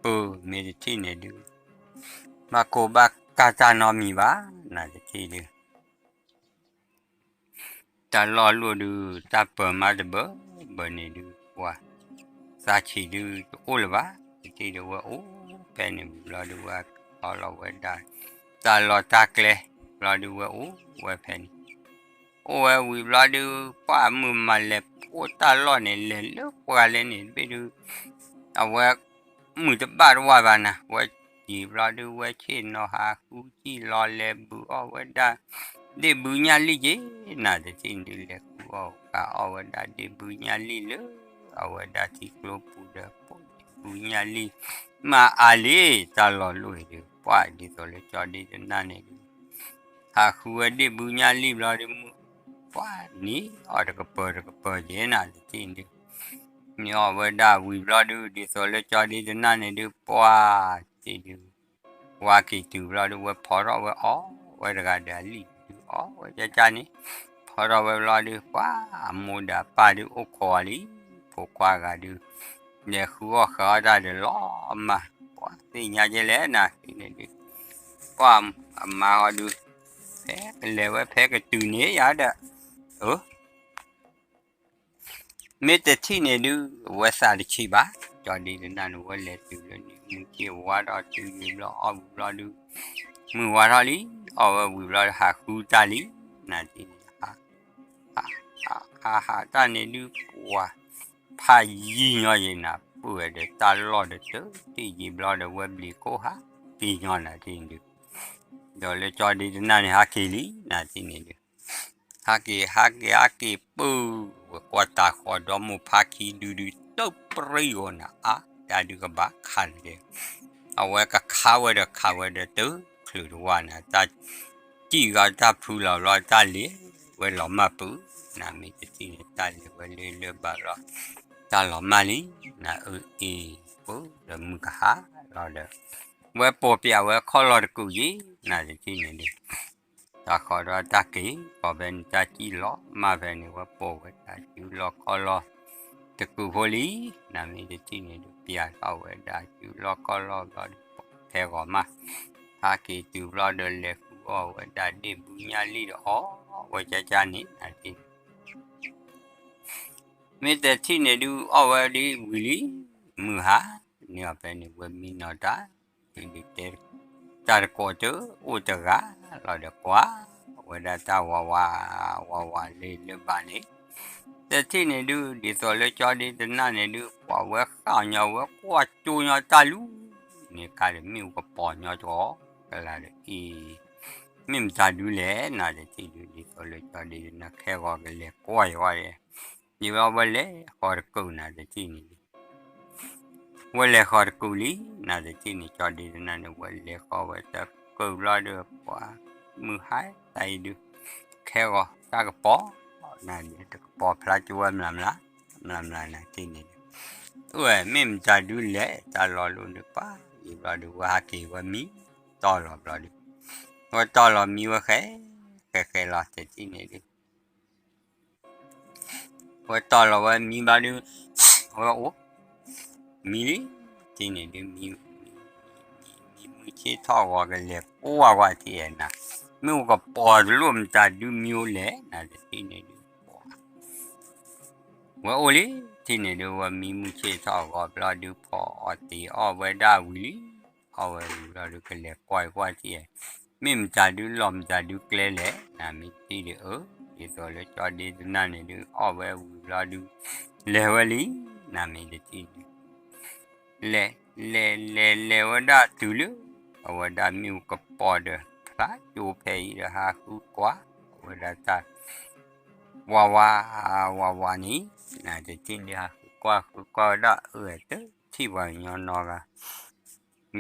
ပၢမ့ၢ်တထံၣ်န့ၣ်ဒုး ဘၣ်ကိၢ်ဘၣ်ကၢ်တၢ်နီတမံၤဘၣ် နၤတထံၣ်ဒုး တၢ်လီၢ်လိၣ်ဒုး တၢ်ပၢမးတဘၢဘၢန့ၣ်ဒုး ပှၤသးဆံးဒုးတအိၣ်လၢၤဘၣ်, တထံၣ်ဒုးဝဲအိၣ်ဖဲန့ၣ်ဝံၤဘျီဒုး ဝဲခီလီၤဝဲဒၣ် တၢ်လီၢ်တၢ်ကျဲဘျီဒုး ဝဲအိၣ်ဝဲဖဲန့ၣ်, အိၣ်ဝဲဝံၤဘျီဒုး ပှၤမုၢ်မၤလဲၤအိၣ်တၢ်လီၢ်န့ၣ် လဲၤလၢပှၤလဲၣ်န့ၣ် တဘ့ၣ်ဒုး အဝဲ မုာ်တဘၣ်တဝၢ်ဘၣ်နၤ, ဝဲယံာ်ဘျီဒုး ဝဲဆ့ၣ်နီၤဟးဃုစံၣ်လီၤလဲၤဘုးအီၣ်ဝဲဒၣ် ဒ့ၣ်ဘုညၣ်လံၣ်က့ၤ နၤတထံၣ်ဒုး လဲၤဃုအီၣ်ဃာ်အီၣ်ဝဲဒၣ်ဒ့ၣ်ဘုညၣ်လံၣ်လၢ အဝဲဒၣ်ထံကျိပူၤဒီး ပိာ်ဒ့ၣ်ဘုညၣ်လံၣ် မ့ၢ်အါလံ တၢ်လီၢ်လိၣ်အံၤဒုး ပှၤဒ်သိးလၢကၠီဒ့တနၢ်န့ၣ်ဒုး ဟးဃုဝဲဒ့ၣ်ဘုညၣ်လံၣ်ဘျီဒုး မုၢ်ပှၤန့ၣ် အီၣ်တကပၤတကပၤယဲနၤတထံၣ်န့ၣ်ဒုး န့ၣ်အီၣ်ဝဲဒၣ်ဝံၤဘျီဒုး ဒ်သိးလၢကၠီဒ့တနၢ်န့ၣ်ဒုး ပှၤတထံၣ်ဒုး ဝါက့ၤတုၤဘျီဒုး ဝဲဖီထီၣ်ဝဲအီၣ်ဝဲတဂၤဒီးအလံၣ်ဒုး အီၣ်ဝဲကၠၢ်ကၠၢ်န့ၣ် ဖီထီၣ်ဝဲဘျီဒုး ပှၤအမိၢ်ဒီးအပၢ်ဒုးအိၣ်ခိးအီၤလံ ဖိခွါဂၤဒုး လဲၤဃုအီၣ်ဃုအီၣ်တၢ်ဒီးလီၤမၢ် ပှၤသ့ၣ်ညါကဲလဲၣ်နၤ တထံၣ်န့ၣ်ဒုး ပှၤအမါဃီဒုး ဖဲကလဲၤဝဲဖဲကတုၤန့ၣ်ယၤဒီး အၢ မ့ၢ်တထံၣ်န့ၣ်ဒုး အဝဲသးတဆံးဘၣ် ကၠီဒ့တနၢ်န့ၣ် ဝဲလဲၤတုၤလၢန့ၣ် မုၢ်ဆ့ၣ်ဝါထီၣ်တုၤဝံၤဘျီ အီၣ်ဝံၤဘျီဒုး မုၢ်ဝါထီၣ်လံ အီၣ်ဝဲဝံၤဘျီ ဟးဃုတၢ်လံ နၤတထံၣ်န့ၣ် ဟးဟးတၢ်န့ၣ်ဒုး ပှၤဖးယံာ်ညီယဲနၤ ပုၢ်ဝဲဒီးတၢ်လီၢ်ဒီးတၢ်တ့ၢ်ယံာ်ဘျီဒီး ဝဲဘျံးခိၣ်ဟးက့ၤညီနၤတထံၣ်န့ၣ်ဒုး ဒီးလၢကၠီဒ့တနၢ်န့ၣ် ဟးက့ၤလံ နၤတထံၣ်န့ၣ်ဒုး ဟးက့ၤ ဟးက့ၤ ဟးက့ၤ ပုၢ် ဝဲကွၢ်တၤဃီဒီမိၢ်ဖါခံဒုဒုး တပြံၢ်အီၤနၤ အါ တၢ်ဒုးကဘၣ်ခးန့ၣ် အဝဲကခးဝဲဒီးခးဝဲဒီးတချုးတဝါနၤ တၢ်စံၣ်ဂီၤတၢ်ဖုလီၤဘျီ တၢ်လဲၤဝဲလီၤမၢ်ပုၢ် နၤမ့ၢ်တထံၣ်န့ၣ် တၢ်လဲၤဝဲလၢလၢဘၣ်ဘျီ တၢ်လီၤမၢ်လံ နၤအၢအ့ၤ ပုၢ်ဒီးမုၢ်ကဟါလီၤဒီး ဝဲပိာ်ပၠးဝဲခီၣ်လီၢ်တကူာ်ယံၤ နၤတထံၣ်န့ၣ်ဒုး တၤဃီဒီးတၢ်က့ၤ ကီၢ်ဖဲန့ၣ် တၢ်စံၣ်လီၤမၢ်ဖဲန့ၣ် ဝဲပိာ်ဝဲဒၣ်စုလီၢ်ခီၣ်လီၢ်တကူာ်ဖိလံ နၤမ့ၢ်တထံၣ်န့ၣ်ဒုး ပၠးထီၣ်ဝဲဒၣ်စုလီၢ်ခီၣ်လီၢ်ဘျီဒုး ခဲဂီၤမး ဟးက့ၤတုၤဘျီဒီးလဲၤဃုအီၣ်ဝဲဒၣ်ဒ့ၣ်ဘုညၣ်လံၣ်ဒီးအီၣ်ဝဲကၠၢ်ကၠၢ်န့ၣ် နၤတထံၣ်န့ၣ် မ့ၢ်တထံၣ်န့ၣ်ဒုး အီၣ်ဝဲဒ်ဝံၤလံ မုၢ်ဟါ န့ၢ်အီၤဖဲန့ၣ် ဝဲမံနီၤတၢ် ဒုးတဲ တၢ်တကိးတအိၣ်တဂၤလီၤဒီးကွၢ် ဝဲဒၣ်တၢ်ဝးဝး ဝးဝးလၢလၢဘၣ်န့ၣ် တထံၣ်န့ၣ်ဒုး ဒ်သိးလၢကၠီဒ့တနၢ်န့ၣ်ဒုး ပှၤဝဲဃၣ်ညီဝဲကွၢ်ကၠိညီတၢ်လူၤ န့ၣ်ခါဒီးမ့ၣ်အူကပီၤညီတဂီၤ ကလါဒီးအံၤ မ့ၢ်မတၤဒုလဲၣ် နၤတထံၣ်ဒုး ဒ်သိးလၢကၠီဒ့တနၢ်ခဲဂီၤကလဲၤကွၢ်ယဝဲ ယဝဲဝဲလဲၤဃီတကူာ်နၤတထံၣ်န့ၣ်ဒုး ဝဲလဲၤဃီတကူာ်လံ နၤတထံၣ်န့ၣ် ကၠီဒ့တနၢ်န့ၣ် ဝဲလဲၤဃီဝဲတကူာ်ဘျီဒီး ပှၤမုၢ်ဟါတၢ်အံၤဒုး ခဲဂီၤတၢ်ကပီၤ နၤဒုးတကပီၤဖျါကၠိဝဲမျးမျး မျးမျးနၤတထံၣ်န့ၣ်ဒုး အိၣ်ဝဲမ့ၢ်မတၤဒုလဲၣ် တၢ်လီၤလိၣ်ဒုးပၢ် ယံာ်ဘျီဒုး ဝဲဟးက့ၤဝဲမံ တီၢ်လီၤဘျီဒုး ဝဲတီၢ်လီၤမံဝဲဃဲ ဃဲဃဲလီၤတထံၣ်န့ၣ်ဒုး ဝဲတီၢ်လီၤဝဲမံဘျီဒုး ဝဲအိၣ် မံလံ တထံၣ်န့ၣ်ဒုး မံ မံမုၢ်ဆ့ၣ်ထီၣ်ဂီၤကလဲၤကွၢ်ကွၢ်ထံၣ်အဲၣ်နၤ မ့ၣ်အူကပီၤတလိၣ်မတၤဒုမံအိၣ်လဲၣ် နၤတထံၣ်န့ၣ်ဒုး ဝဲအိၣ်လံ တထံၣ်န့ၣ်ဒုး ဝဲမံမုၢ်ဆ့ၣ်ထီၣ်ဂီၤဘျီဒုး ဖီအီၣ်တ့ၢ်အီၣ်ဝဲဒၣ်ဝံၤလံ အီၣ်ဝဲဝံၤဘျီဒုး ကလဲၤကွၢ်ကွၢ်ထံၣ်အဲၣ် မ့ၢ်မတၤဒုလီၤမတၤဒုကျဲလဲၣ် နၤမ့ၢ်တထံၣ်ဒုး အၢ ဒ်သိးလၢကၠီဒ့တနၢ်န့ၣ်ဒုး အီၣ်ဝဲဝံၤဘျီဒုး လဲၤဝဲလံ နၤမ့ၢ်တထံၣ်ဒုး လဲၤ လဲၤ လဲၤ လဲၤဝဲဒၣ်တုၤလၢ အဝဲဒၣ်မ့ၣ်အူကပီၤဒီး ဖျါကၠိဖဲအံၤဒီး ဟးဃုကွၢ် အဝဲဒၣ်တၢ် ဝးဝး ဝးဝးန့ၣ် နၤတထံၣ်ဒုး ဟးဃုကွၢ် ဃုကွၢ်ဝဲဒၣ် အၢ တထံၣ်ပှၤက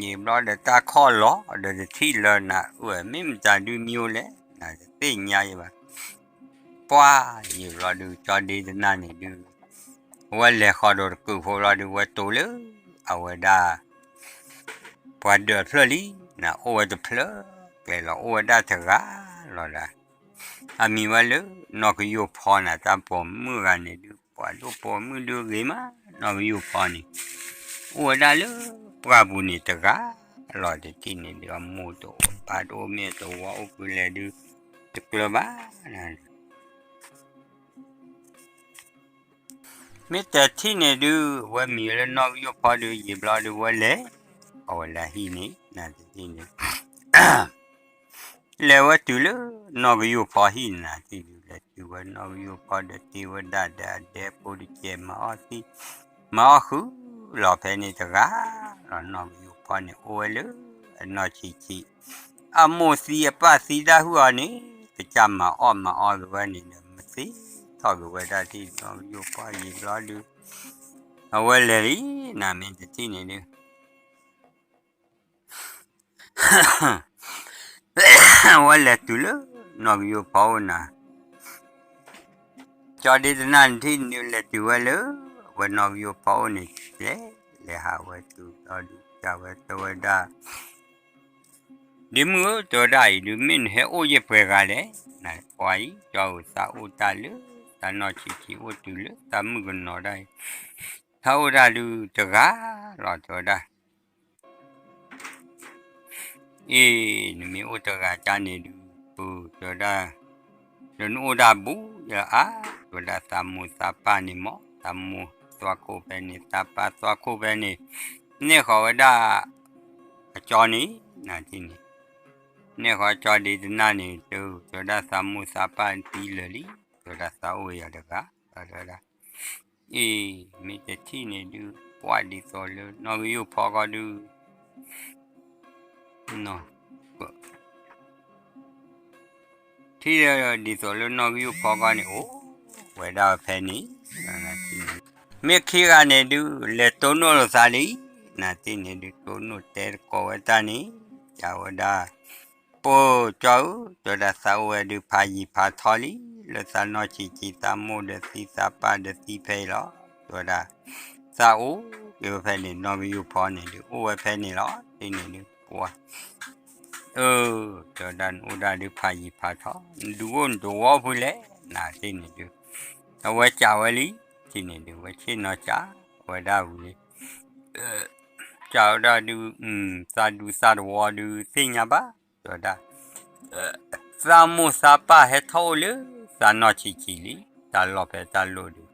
ညီနီတဂၤ ယံာ်ဘျီဒီးတၢ်ခီၣ်လီၤ ဒီးတထံၣ်လၢနၤ အၢ မ့ၢ်မတၤဒုမံအိၣ်လဲၣ် နၤတသ့ၣ်ညါယဘၣ် ပှၤ ယံာ်ဘျီဒုး ကၠီဒ့တနၢ်န့ၣ်ဒုး ဝဲလဲၤဃီဒီးတကူာ်ဖိဘျီဒုး ဝဲတိၤလၢ အဝဲဒၣ် ပှၤဒၢးဖျၢၣ်လံ နၤအိၣ်ဝဲတဖျၢၣ်ကျဲလီၤ အိၣ်ဝဲဒၣ်တဂၤလီၤဒီး အမံၤဝဲလၢ နီၢ်ကယိၢ်ဖီနၤ တၢ်ပိာ်မုၣ်ဂၤန့ၣ်ဒုး ပှၤဒိၣ်ပိာ်မုၣ်ဒုးဂ့ၤမး နီၢ်ကယိၢ်ဖီန့ၣ် အိၣ်ဝဲဒၣ်လၢပှၢ်ပူၤန့ၣ်တဂၤလီၤ တထံၣ်န့ၣ်ဒုး အမိၢ်တအိၣ် ပၢ်တအိၣ်မ့ၢ်တဝီအိၣ်ဖုလဲၣ်ဒုး တကျၢၤဘၣ် မ့ၢ်တထံၣ်န့ၣ်ဒုး ဝဲမံၤလၢနီၢ်ကယိၢ်ဖီဒုး ယံာ်ဘျီဒုး ဝဲလဲၤ အဝဲလဲၤဟံၣ်န့ၣ် နၤတထံၣ်န့ၣ် လဲၤဝဲတုၤလၢ နီၢ်ကယိၢ်ဖီဟံၣ်နၤတထံၣ်ဒုး လဲၤတုၤဝဲနီၢ်ကယိၢ်ဖီဒီး တ့ဝဲဒၣ်ဒီးအဒဲဖိတကဲး မၤအီၣ်သံ မၤအီၣ်ဃုာ်လီၤဖဲန့ၣ်တဂၤလီၤ နီၢ်ကယိၢ်ဖီန့ၣ် အိၣ်ဝဲလၢအနီၢ်ဆံးဆံး အမိၢ်သံအပၢ်သံတၢ်ဟုၣ်အီၤန့ၣ် ကစၢ်မၤအီၣ်မၤအီက့ၤဝဲန့ၣ်ဒီး မၤသံထီၣ်က့ၤဝဲဒၣ်ထံၣ်နီၢ်ကယိၢ်ဖီယံာ်ဘျီဒုး အဝဲလဲၤလံ နၤမ့ၢ်တထံၣ်န့ၣ်ဒုး ဝဲလဲၤတုၤလၢနီၣ်ဂံၢ်ယိၣ်ဖီအိၣ်နၤ, ကၠီဒ့တနၢ်န့ၣ်ထံၣ်န့ၣ်ဒုး လဲၤတုၤဝဲလၢ ဝဲနီၣ်ဂံၢ်ယိၣ်ဖီအိၣ်န့ၣ် လဲၤ လဲၤဟးဝဲတုၤဒီးဒုး ကးဝဲတဲဝဲဒၣ် ဒ့မုၣ်ဧၢ တဲဝဲဒၣ်အံၤဒုး မ့ၢ်နဟဲအိၣ်ယဲၢ်ပှဲၤဂၤလဲၣ်, နကွၢ်အံၤ ကၠီဧၢ သးအိၣ်တၢ်လၢ သးနီၢ်ဆံးဆံးအိၣ်တုၤလၢ သးမုၣ်ကနီၤဒၣ်အံၤ, သးအိၣ်တၢ်ဒုးတဂၤလီၤ တဲဝဲဒၣ် အ့ၣ် နမ့ၢ်အိၣ်တဂၤကၠါန့ၣ်ဒုး ပတဲဝဲဒၣ် ဒီးနအိၣ်တၢ်ဘူးယအါ, တဲဝဲဒၣ်သးမိၢ်သးပၢ်န့ၣ်မ့ၢ် သးမိၢ်သွါခိၣ်ဖဲန့ၣ် သးပၢ်သွါခိၣ်ဖဲန့ၣ်, နဲၣ်ဃီၤဝဲဒၣ် အကၠီန့ၣ် နၤတထံၣ်န့ၣ်, နဲၣ်ဃီၤကၠီဒ့တနၢ်န့ၣ် တဲဝဲဒၣ်သးမိၢ်သးပၢ်သံလၢာ်လံ, တဲဝဲဒၣ်သးအိၣ်ဝဲယၤတဂၤ, တဲဝဲဒၣ် အ့ၣ် မ့ၢ်တထံၣ်န့ၣ်ဒုး ပှၤဒ်သိးလၢနီၣ်ဂံၢ်ယိၣ်ဖီဃီဒုး ထံၣ်ဒ်သိးလၢနီၣ်ဂံၢ်ယိၣ်ဖီဃီန့ၣ် အိၣ်ဝဲဒၣ်ဖဲန့ၣ်, မ့ၢ်ခံဂၤန့ၣ်ဒုး လဲၤတိၢ်နီၣ်လိာ်သးလံ, နၤတထံၣ်န့ၣ်ဒုး တိၢ်နီၣ်တဲသကိးဝဲတၢ်န့ၣ်, ကးဝဲဒၣ် ပၢ်ကၠီဧၢ, တဲဝဲဒၣ်သးအိၣ်ဝဲဒုးဖးယံၤဖးထီလံ, လၢသးနီၢ်ဆံးဆံး သးမိၢ်ဒီးသံသးပၢ်ဒီးသံဖဲအံၤလီၤ, တဲဝဲဒၣ် သးအိၣ်က့ၤဝဲဖဲန့ၣ် နီၣ်ဂံၢ်ယိၣ်ဖီန့ၣ်ဒုး အိၣ်ဝဲဖဲန့ၣ်လီၤ, တထံၣ်န့ၣ်ဒုးပှၤ အၢ တဲဝဲဒၣ်နအိၣ်ဒၣ်ဒုးဖးယံၤဖးထီ, နဒုးအိၣ်နတဝီပူၤလဲၣ်, နၤတထံၣ်န့ၣ်ဒုး အဝဲကးဝဲလံ, တထံၣ်န့ၣ်ဒုး ဝဲဆ့ၣ်နီၤကးဝဲဒၣ်ဝံၤလံ ကးဝဲဒၣ်ဒုး သးဒူသးတဝီဒုးသ့ၣ်ညါဘၣ်, တဲဝဲဒၣ် သးမိၢ်သးပၢ်ဟဲထီၣ်အိၣ်လၢ သးနီၢ်ဆံးဆံးလံ, တၢ်လီၢ်ဖဲတၢ်လိၣ်ဒုး,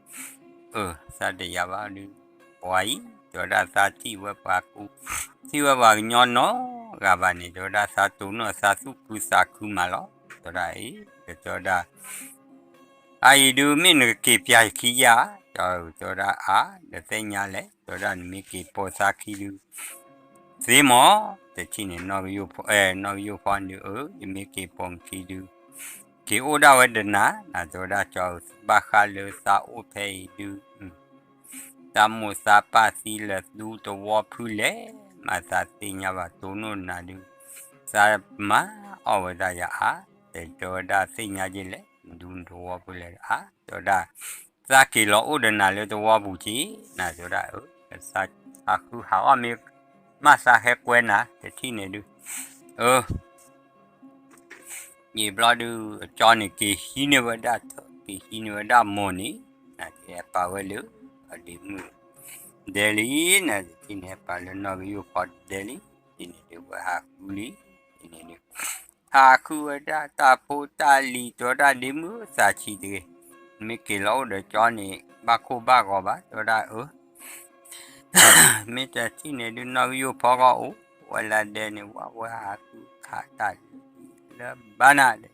အၢ သးတယာ်ဘၣ်ဒုး, ပှၤအံၤ တဲဝဲဒၣ်သးထံၣ်ဝဲပှၤကူ ထံၣ်ဝဲပှၤကညီနီတဂၤဘၣ်န့ၣ် တဲဝဲဒၣ်သးတိၢ်နီၣ်သးသူၣ်ခုသးခုမးလီၤ, တဲဝဲဒၣ်အံၤ တဲဝဲဒၣ် အအံၤဒုးမ့ၢ်နကက့ၤပျၢ်ယခံယါ, တဲဝဲဒၣ်အါ ဒီးသ့ၣ်ညါလဲၣ်, တဲဝဲဒၣ်နမ့ၢ်က့ၤပိာ်သးခံဒုး သ့မး, တထံၣ်န့ၣ် နီၣ်ဂံၢ်ယိၣ်ဖီန့ၣ် အၢ ယမ့ၢ်က့ၤပိာ်နခံဒုး က့ၤအိၣ်ဒၣ်ဝဲဒီးနၤ, နၤတဲဝဲဒၣ်ကၠီဧၢ ဘၣ်ဃးလၢသးအိၣ်ဖဲအံၤဒုး သးမိၢ်သးပၢ်သံလၢာ်ဒူတဝီဖုလဲၣ်, မၤသးသ့ၣ်ညါဘၣ်တိၢ်နီၣ်နၤဒုး သးမၤအီၣ်ဝဲဒၣ်ယၤအါ, တဲတဲဝဲဒၣ်သ့ၣ်ညါက့ၤလဲၣ် ဒူတဝီဖုလဲၣ်အါ, တဲဝဲဒၣ် သးက့ၤလီၤအိၣ်ဒီးနၤလၢတဝီပူၤက့ၤ, နၤတဲဝဲဒၣ်အၢ သးဟးဃုဟးအီၣ်မ့ၢ် မးသးဟဲကွဲနၤ တထံၣ်န့ၣ်ဒုး အၢ ယံာ်ဘျီဒုး အကၠီန့ၣ် က့ၤဟံးန့ၢ်ဝဲဒၣ်ထၢၣ် က့ၤဟံးန့ၢ်ဝဲဒၣ်မိၢ်န့ၣ် နၤက့ၤဟဲပာ်ဝဲလၢ အဒ့မုၣ်ဒဲလံ, နၤတထံၣ်န့ၣ်ဟဲပာ်လၢနီၣ်ဂံၢ်ယိၣ်ဖီဒဲလံ, တထံၣ်န့ၣ်ဒုး ဝဲဟးဃုလံ, တထံၣ်န့ၣ်ဒုး ဟးဃုဝဲဒၣ်တၢ်ဖိတၢ်လံၤ တဲဝဲဒၣ်ဒ့မုၣ်သးဆံးတဂ့ၤ, မ့ၢ်က့ၤလီၤအိၣ်ဒီးကၠီန့ၣ် ဘၣ်ခိၣ်ဘၣ်ဂီၤဘၣ် တဲဝဲဒၣ်အၢ မ့ၢ်တထံၣ်န့ၣ်ဒုး နီၣ်ဂံၢ်ယိၣ်ဖီဃီအိၣ်ဝဲလၢဒဲန့ၣ် ဝဲဝဲဟးဃုခးတၢ်လၢဘၣ်နၤဒီး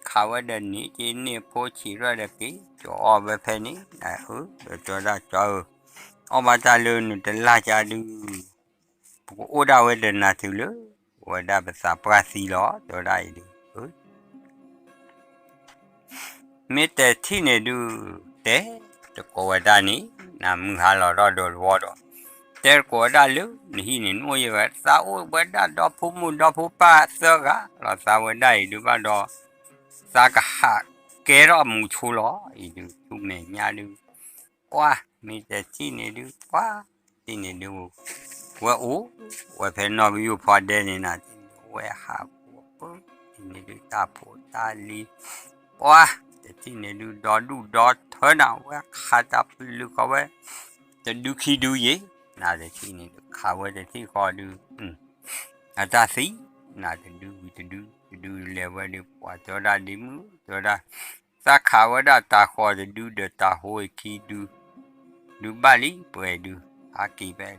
ခးဝဲဒီးန့ၣ်က့ၤန့ၢ်ဖိဆံးထီၣ်ဒီးက့ၤ ကၠီအီၣ်ဝဲဖဲန့ၣ် နၤအၢ ဒီးတဲဝဲဒၣ်ကၠီဧၢ အီၣ်ဘၣ်တၢ်လၢနတလၢ်ကါဒုး ပကအိၣ်ဒၣ်ဝဲဒီးနၤတုၤလၢ ဝဲဒၣ်ပသးပှၢ်သံလီၤ တဲဝဲဒၣ်အံၤဒုး မ့ၢ်တထံၣ်န့ၣ်ဒုး တဲတကိးဝဲဒၣ်န့ၣ် နၤမုၢ်ဟါလီၤထီၣ်ဒီးတဝီဒီး တဲတကိးဝဲဒၣ်လၢ နဟံၣ်န့ၣ် နအိၣ်ယဲၢ်ဂၤ သးအိၣ်ဝဲဒၣ်ဒီဖိမိၢ်ဒီဖိပၢ်သၢဂၤလီၤ သးဝဲဒၣ်အံၤဒုးဘၣ်ဒီး သးကဟးကဲထီၣ်မူဆိလီၤ အံၤဒုး ဆူမဲာ်ညါဒုး ပှၤ မ့ၢ်တထံၣ်န့ၣ်ဒုး ပှၤ တထံၣ်န့ၣ်ဒုး ဝဲအိၣ်ဝဲဖဲနီၣ်ဂံၢ်ယိၣ်ဖီဒဲန့ၣ်နၤ တထံၣ်န့ၣ်ဒုး ဝဲဟးပူၤပၢ တထံၣ်န့ၣ်ဒုး တၢ်ဖိတၢ်လံၤ ပှၤ တထံၣ်န့ၣ်ဒုး ဒီဒူၣ်ဒီထၢနၤ ဝဲခးတၢ်ပလုးဃီဝဲ တဒုခံဒုယဲၢ် နၤတထံၣ်န့ၣ်ဒုး ခးဝဲတထံၣ်ဃီဒုး အတၢ်သံ နၤတဒုဝံၤတဒု တဒုလဲၤဝဲဒုး ပှၤတဲဝဲဒၣ်ဒ့မုၣ် တဲဝဲဒၣ် သးခးဝဲဒၣ်တၢ်ဃီတဒုဒီးတၢ်ဟိအခံဒု ဒုးဘၣ်လံ ပှဲၤဒုး ဟးက့ၤဖဲ ဟး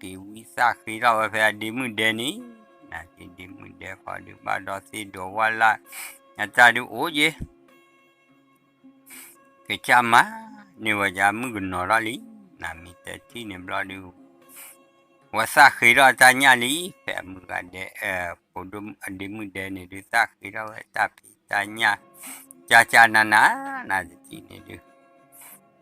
က့ၤဝံသးဃ့ထီၣ်ဝဲဖဲအဒ့မုၣ်ဒဲန့ၣ် နၤက့ၤဒ့မုၣ်ဒဲဃီဒုး ဘၣ်ဒီးသ့ၣ်ဒိးဝါလၢ် အတၢ်ဒုးအိၣ်ယဲၢ် ကစၢ်မၤန့ၢ်ဝဲယၤမုၣ်ကနီၤထီၣ်လံ နၤမ့ၢ်တထံၣ်န့ၣ်ဘျီဒုး ဝဲသးဃ့ထီၣ်တၢ်ညၣ်လံ ဖဲအမုၢ်ဂၤဒဲ ဖိဒိၣ်အဒ့မုၣ်ဒဲန့ၣ်ဒုး သးဃ့ထီၣ်ဝဲတၢ်ဖံးတၢ်ညၣ် ကၢ်ကၢ်နၤနၤ နၤတထံၣ်န့ၣ်ဒုး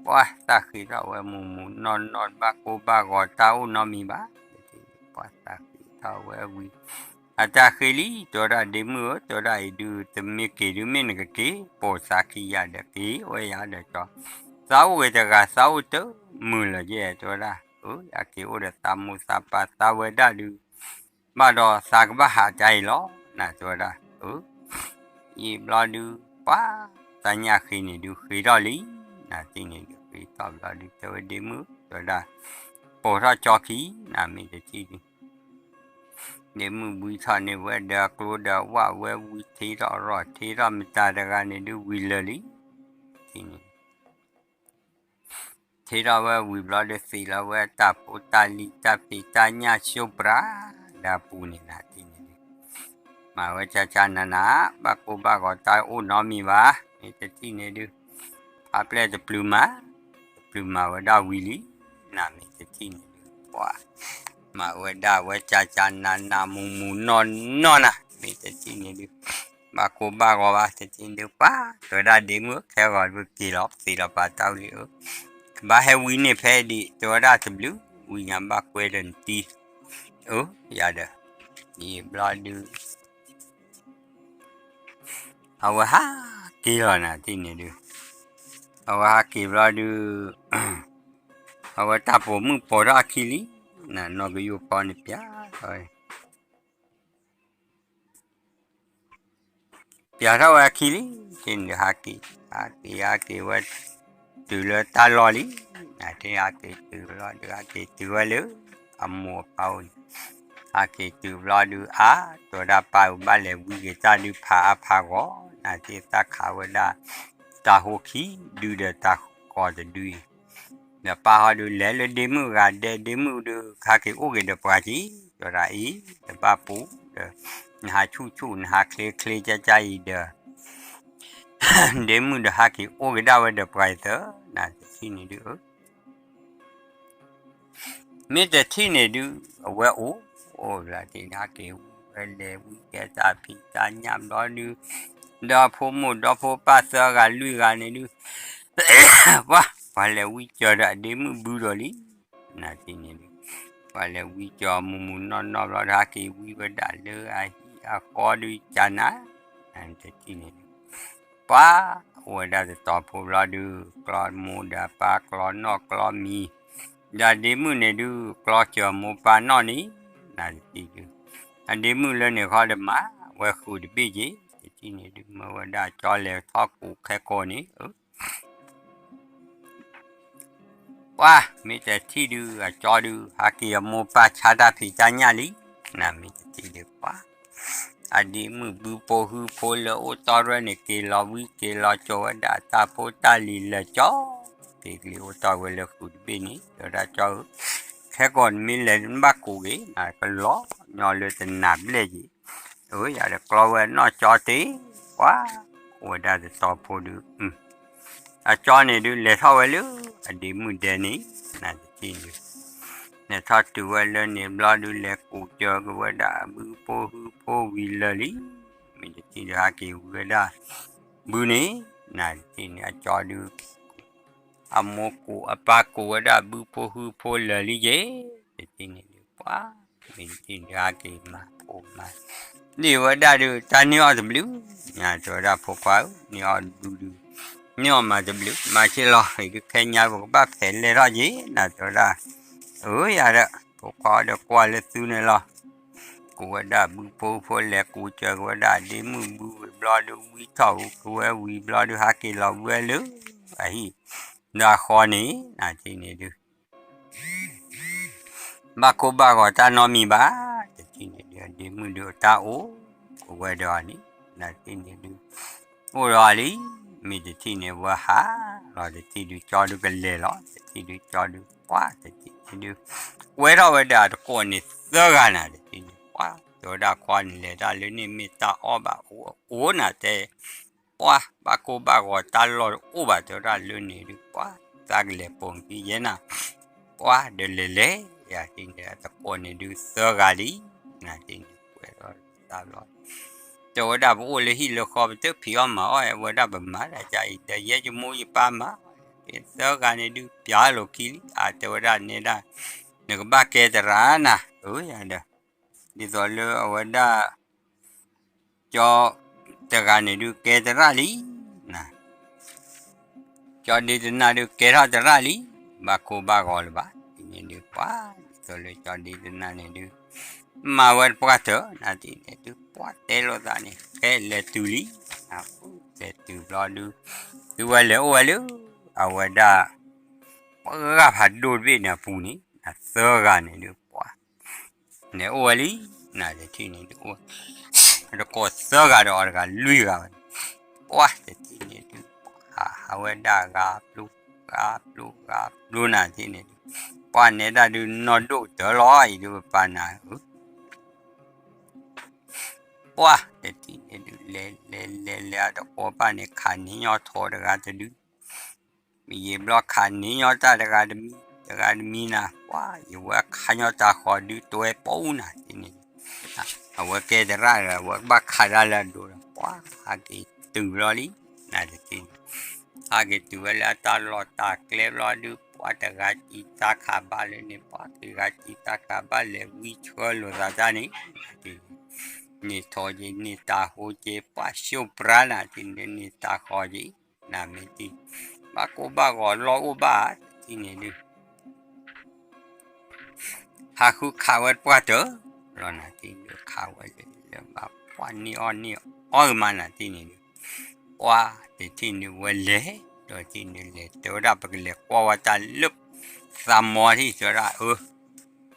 ပှၤသးဃ့ထီၣ်ဝဲမူးမူးနီၢ်နီၢ် ဘၣ်ကိၢ်ဘၣ်ဂီၤတၢ်အိၣ်နီတမံၤဘၣ် တထံၣ်န့ၣ် ပှၤသးဃ့ထီၣ် အဝဲဝံၤ အတၢ်ဃ့လံ တဲဝဲဒၣ် ဒ့မုၣ်ဧၢ တဲဝဲဒၣ်အံၤဒုး တမ့ၢ်က့ၤဒုး မ့ၢ်နကက့ၤ ပိာ်သးခံယၤဒီးက့ၤဝဲယၤဒီးကၠီ သးအိၣ်ဂ့ၤတဂၤ သးအိၣ်တမုာ်လၢၤယဲၢ် တဲဝဲဒၣ် အၢ ယက့ၤအိၣ်ဒီးသးမိၢ်သးပၢ်သးဝဲဒၣ်ဒုး ဘၣ်ဒီးသးကဘၣ်ဟးတၢ်အံၤလီၤ နၤတဲဝဲဒၣ် အၢ ယံာ်ဘျီဒုး ပှၤ သးညၣ်ဃ့န့ၣ်ဒုး ဃ့ထီၣ်လံ နၤတထံၣ်န့ၣ်ဒုး ဃ့ထီၣ်ဘျီဒုး တဲဝဲဒ့မုၣ် တဲဝဲဒၣ် ပိာ်ထီၣ်ကၠီခံ နၤမ့ၢ်တထံၣ်ဒုး ဒ့မုၣ်ဘှံးထီၣ်န့ၢ်ဝဲဒီးအကျိဒီးဝၣ်ဝဲဝံၤထ့ထီၣ်ရီၣ်ထ့ထီၣ်မတၤတဂၤန့ၣ်ဒုးဝံၤလၢာ်လံ ထံၣ်န့ၣ် ထ့ထီၣ်ဝဲဝံၤဘျီဒုးသ့ၣ်လီၤဝဲတၢ်ဖိတၢ်လံၤတၢ်ဖံးတၢ်ညၣ်ဆိပြး ဒီးအပူၤန့ၣ်နၤထံၣ်န့ၣ်ဒုး မၤဝဲကၠၢ်ကၠၢ်နးနး ဘၣ်ကိၢ်ဘၣ်ဂီၤတၢ်အိၣ်နီတမံၤဘၣ် မ့ၢ်တထံၣ်န့ၣ်ဒုး ဖးပျဲၢ်တပျုၤမၤ တပျုၤမၤဝဲဒၣ်ဝံၤလံ နၤမ့ၢ်တထံၣ်န့ၣ်ဒုး ပှၤ မၤဝဲဒၣ်ဝဲကၠၢ်ကၠၢ်နးနးမူမူနီၢ်နီၢ်နၤ မ့ၢ်တထံၣ်န့ၣ်ဒုး ဘၣ်ကိၢ်ဘၣ်ဂီၤဘၣ် တထံၣ်န့ၣ်ဒုး ပှၤ တဲဝဲဒၣ်ဒ့မုၣ် ခဲဂီၤဒုးက့ၤလီၤ သ့ၣ်လီၤပာ်တၢ်ဝံၤလံဧၢ ဘၣ်ဟဲဝံန့ၢ်ဖဲဒံး တဲဝဲဒၣ်တဘျုး ဝံညါဘၣ်ကွဲဒီးနတံၤ အၢ ယၤဒီး ယံာ်ဘျီဒုး အဝဲဟးက့ၤလီၤနၤထံၣ်န့ၣ်ဒုး အဝဲဟးက့ၤဘျီဒုး အဝဲတၢ်ပိာ်မုၣ်ပိာ်ထီၣ်အခံလံ နနီၢ်ကယိၣ်ဖီန့ၣ်ပျးထီၣ်ဝဲ ပျးထီၣ်ဝဲအခံလံ ထံၣ်န့ၣ်ဒုးဟးက့ၤ ဟးက့ၤဟးက့ၤဝဲ တုၤလၢတၢ်လီၢ်လံ နထံၣ်ဟးက့ၤတုၤဘျီဒုး ဟးက့ၤတုၤဝဲလၢ အမိၢ်အပၢ်အိၣ်န့ၣ် ဟးက့ၤတုၤဘျီဒုး အါ တဲဝဲဒၣ်ပၢ်ဧၢ ဘၣ်လဲၤဝံက့ၤတၢ်ဒုးဖးအါဖးဂီၤ နထံၣ်တၢ်ခးဝဲဒၣ် တၢ်ဟိခံဒုဒီးတၢ်ဃီတဒုအံၤ ဒီးပၢ်ဟီဒုးလဲၤလၢဒ့မုၣ်ဂၤဒဲး ဒ့မုၣ်ဒုး ဟးက့ၤအိၣ်က့ၤဒီးပှၤက့ၤ တဲဝဲဒၣ်အံၤ တဘၣ်ပူၤဒီး နဟးဆူၣ်ဆူၣ် နဟးချ့ချ့ကၠၢ်ကၠၢ်အံၤဒီး ဒ့မုၣ်ဒီးဟးက့ၤအိၣ်က့ၤဒၣ်ဝဲဒီးပှၤအံၤသၢ နတထံၣ်န့ၣ်ဒုး မ့ၢ်တထံၣ်န့ၣ်ဒုး အဝဲအိၣ် အိၣ်ဘျီဒုး ဟးက့ၤဝံဝဲလဲၤဝံကဲတၢ်ဖံးတၢ်ညၣ်ဘျီဒုး ဒီဖိမိၢ်ဒီဖိပၢ်သၢဂၤလွံၢ်ဂၤန့ၣ်ဒုး ပှၤ ပှၤလဲၤဝံကၢၤဒီးအဒ့မုၣ်ဘုဒီးလံ နတထံၣ်န့ၣ်ဒုး ပှၤလဲၤဝံကၢၤမူးမူးနီၢ်နီၢ်ဘျီဒုး ဟးက့ၤဝံဝဲဒၣ်လၢအဟံၣ်အဃီဒုး ကနၤ နတထံၣ်န့ၣ်ဒုး ပှၤ အိၣ်ဝဲဒၣ်တတီၤဖိဘျီဒုး ကျီမိၢ်ဒီးပၢ် ကျီနီၢ်ကျီမံၤ ဒီးအဒ့မုၣ်န့ၣ်ဒုး ကျီစၢၤမိၢ်ပၢ်နီၢ်န့ၣ် နတထံၣ်ဒုး အဒ့မုၣ်လၢန့ၣ်ဃီဒီးမၤဝဲဃုာ်တဘ့ၣ်က့ၤ တထံၣ်န့ၣ်ဒုး မၢဝဲဒၣ်ကၠီလဲၤထီၣ်ကူးခဲကိာ်န့ၣ် ပှၤ မ့ၢ်တထံၣ်ဒုး အကၠီဒုး ဟးက့ၤအမိၢ်ပၢ်ဆါတၢ်ဖံးတၢ်ညၣ်လံ နမ့ၢ်တထံၣ်ဒုး ပှၤ အဒ့မုၣ်ဘုဖိဟုဖိလၢအိၣ်တီၢ်ရဲၣ်န့ၣ် က့ၤလီၤဝံက့ၤလီၤစိာ်ဝဲဒၣ်တၢ်ဖိတၢ်လံၤလၢာ်ကၠီ က့ၤကလံၤအိၣ်တီၢ်ဝဲလၢဃုာ်တဘ့ၣ်န့ၣ် တဲဝဲဒၣ်ကၠီဧၢ ခဲကိာ်နမ့ၢ်လဲၤနဘၣ်ကူးက့ၤ နကလီၤညီလၢတနၤဘျဲၣ်က့ၤ အၢ ယၤဒီးကျီဝဲနီၢ်ကၠီတ့ၢ် ပှၤ အိၣ်ဝဲဒၣ်တတီၤဖိဒုး အကၠီန့ၣ်ဒုး လဲၤထီၣ်ဝဲလၢ အဒ့မုၣ်ဒဲန့ၣ် နတထံၣ်ဒုး လဲၤထီၣ်တုၤဝဲလၢန့ၣ်ဘျီဒုး လဲၤကူးစၢၤက့ၤဝဲဒၣ် ဘုဖိဟုဖိဝံၤလၢာ်လံ မ့ၢ်တထံၣ်ဒုး ဟးက့ၤဝံၤဝဲဒၣ် ဘုန့ၣ် နတထံၣ်န့ၣ် အကၠီဒုး အမိၢ်ကူးအပၢ်ကူးဝဲဒၣ် ဘုဖိဟုဖိလၢာ်လံက့ၤ တထံၣ်န့ၣ်ဒုး ပှၤ မ့ၢ်တထံၣ်ဒုး ဟးက့ၤမၤအိၣ်မၤ န့ၢ်ဝဲဒၣ်ဒုး တၢ်န့ၢ်အီၣ်တဘျုး နတဲဝဲဒၣ်ဖိခွါဧၢ န့ၢ်အီၣ်တဘျုးဒုး န့ၢ်အီၣ်မၤတဘျုး မၤဆ့ၣ်လီၤ အံၤဒုးခဲညါပကဘၣ်ဖဲးလဲၢ်ထီၣ်က့ၤ နတဲဝဲဒၣ် အၢ ယၤဒီး ဖိခွါဒီးကွၢ်လၢသုန့ၣ်လီၤ ကူးဝဲဒၣ်ဘုဖိဟုဖိလဲၤကူးစၢၤက့ၤဝဲဒၣ် ဒ့မုၣ်ဘုဝံၤဘျီဒုး ဝံထီၣ်က့ၤဝဲဝံၤဘျီဒုး ဟးက့ၤလီၤဝဲလၢ အဟံၣ် ဒီးအဃီန့ၣ် နတထံၣ်န့ၣ်ဒုး ဘၣ်ကိၢ်ဘၣ်ဂီၤတၢ်နီတမံၤဘၣ် တထံၣ်န့ၣ်ဒုး အဒ့မုၣ်ဒုးတၢ်အိၣ် အိၣ်ဝဲဒီးအီၤန့ၣ် နတထံၣ်န့ၣ်ဒုး အိၣ်ဒီးအီၤလံ မ့ၢ်တထံၣ်န့ၣ် ဝဲဟးလီၤ တထံၣ်ဒုးကၠီဒုးကလဲၤလီၤ တထံၣ်ဒုးကၠီဒုး ပှၤ တထံၣ်န့ၣ်ဒုး ကွဲထီၣ်ဝဲဒၣ်တကိးန့ၣ်သၢဂၤနၤ တထံၣ်န့ၣ် ပှၤ တဲဝဲဒၣ်ခွါန့ၣ် လဲၤတၢ်လၢန့ၣ်မ့ၢ်တၢ်အီၣ်ဘၣ်အိၣ်အိၣ်နၤတဲ ပှၤ ဘၣ်ကိၢ်ဘၣ်ဂီၤတၢ်လီၢ်တအိၣ်ဘၣ် တဲဝဲဒၣ်လၢန့ၣ်ဒုး ပှၤ သးကလဲၤပိာ်ကံယဲနၤ ပှၤ ဒီးလဲၤလဲၤ ယၤတထံၣ်န့ၣ် တကိးန့ၣ်ဒုးသၢဂၤလံ နတထံၣ်န့ၣ် ကွဲထီၣ်တၢ်လီၤ တဲဝဲဒၣ်ပအိၣ်လၢဟံၣ်လၢဃီ ပတဖံးအီၣ်မၤအီၣ် ဝဲဒၣ်ပမၤဒၣ်ကါအံၤ ဒီးယဲယမိၢ်ယပၢ်မၤ သၢဂၤန့ၣ်ဒုး ပျးလိာ်ခံလံ အတဲဝဲဒၣ်နဲဒၣ် နကဘၣ်ကဲသရၣ်နၤ အၢ ယၤဒီး ဒ်သိးလၢအဝဲဒၣ် ကၠီတဂၤန့ၣ်ဒုးကဲသရၣ်လံ, ကၠီဒ့တနၢ်ဒုးကဲထီၣ်သရၣ်လံ, ဘၣ်ကိၢ်ဘၣ်ဂီၤလၢၤဘၣ်, ဒ်န့ၣ်ဒုးပှၤ ဒ်သိးလၢကၠီဒ့တနၢ်န့ၣ်ဒုး မၤဝဲတပှၢ်တၢၢ် နၤဒ်န့ၣ်ဒုး ပှၤတဲလိာ်သးန့ၣ် ကဲလဲၤတုၤလံ, လဲၤတုၤဘျီဒုး သုဝဲလဲၤအိၣ်ဝဲလၢ အဝဲဒၣ် ပှၤဂၤဖးဒိၣ်တဘ့ၣ်န့ၣ်အပူၤန့ၣ် သၢဂၤန့ၣ်ဒုးပှၤ လဲၤအိၣ်ဝဲလံ, နၤတထံၣ်န့ၣ်ဒုးအိၣ် တကိးသၢဂၤဒီးအီၤတဂၤလွံၢ်ဂၤဝဲန့ၣ်, ပှၤတထံၣ်န့ၣ်ဒုး ပှၤဟးဝဲဒၣ်ဂၤပျိ ဂၤပျိ ဂၤပျိ နၤတထံၣ်န့ၣ်ဒုး ပှၤနဲဒၣ်ဒုးနီၢ်ဒိၣ်ကတၢၢ်လီၤ အံၤဒုးပပာ်နၤဧၢ ပှၤတထံၣ်န့ၣ်ဒုး လဲၤလဲၤလဲၤလဲၤ အတကိးဘၣ်န့ၣ် ခးန့ၢ်ညီထီၣ်တဂၤတဒု ယံာ်ဘျီခးန့ၢ်ညီတၢ်တဂၤတမံၤ တဂၤတမံၤနၤ ပှၤယဝဲခးညီတၢ်ဃီဒုး တွဲပီနၤ တထံၣ်န့ၣ် အဝဲကဲသရၣ်ဒီး အဝဲကဘၣ်ခးတၢ်လၢအဒိဒီး ပှၤဟးက့ၤတုၤဘျီလံ နၤတထံၣ်န့ၣ် ဟးက့ၤတုၤဝဲလၢအတၢ်လီၢ်တၢ်ကျဲဘျီဒုး ပှၤတဂၤစံးတၢ်ခးဘၣ်လၢန့ၣ် ပှၤတဂၤစံးတၢ်ခးဘၣ်လဲၤဝံဆှၢလိာ်သးတၢ်န့ၣ် နထံၣ်န့ၣ် န့ၢ်ထီၣ်က့ၤ န့ၢ်တၢ်ဟိက့ၤ ပှၤၡိၣ်ပြါနၤတထံၣ်န့ၣ် န့ၢ်တၢ်ဃီက့ၤ နမ့ၢ်တံၢ် ဘၣ်ကိၢ်ဘၣ်ဂီၤလီၢ်အိၣ်ဘၣ် တထံၣ်န့ၣ်ဒုး ဟးဃုခးဝဲတပှၢ်တၢၢ်လီၤ နၤတထံၣ်န့ၣ်ဒုး ခးဝဲလၢလၢဘၣ် ပှၤန့ၢ်အီၣ်န့ၢ်အီၣ်ကမး နၤတထံၣ်န့ၣ်ဒုး ပှၤတထံၣ်န့ၣ်ဝဲလဲၤ ဒီးတထံၣ်န့ၣ်လဲၤ တဲဝဲဒၣ်ပကလဲၤကွၢ်ဝဲတၢ်လၢ သးမီထံၣ် တဲဝဲဒၣ်အၢ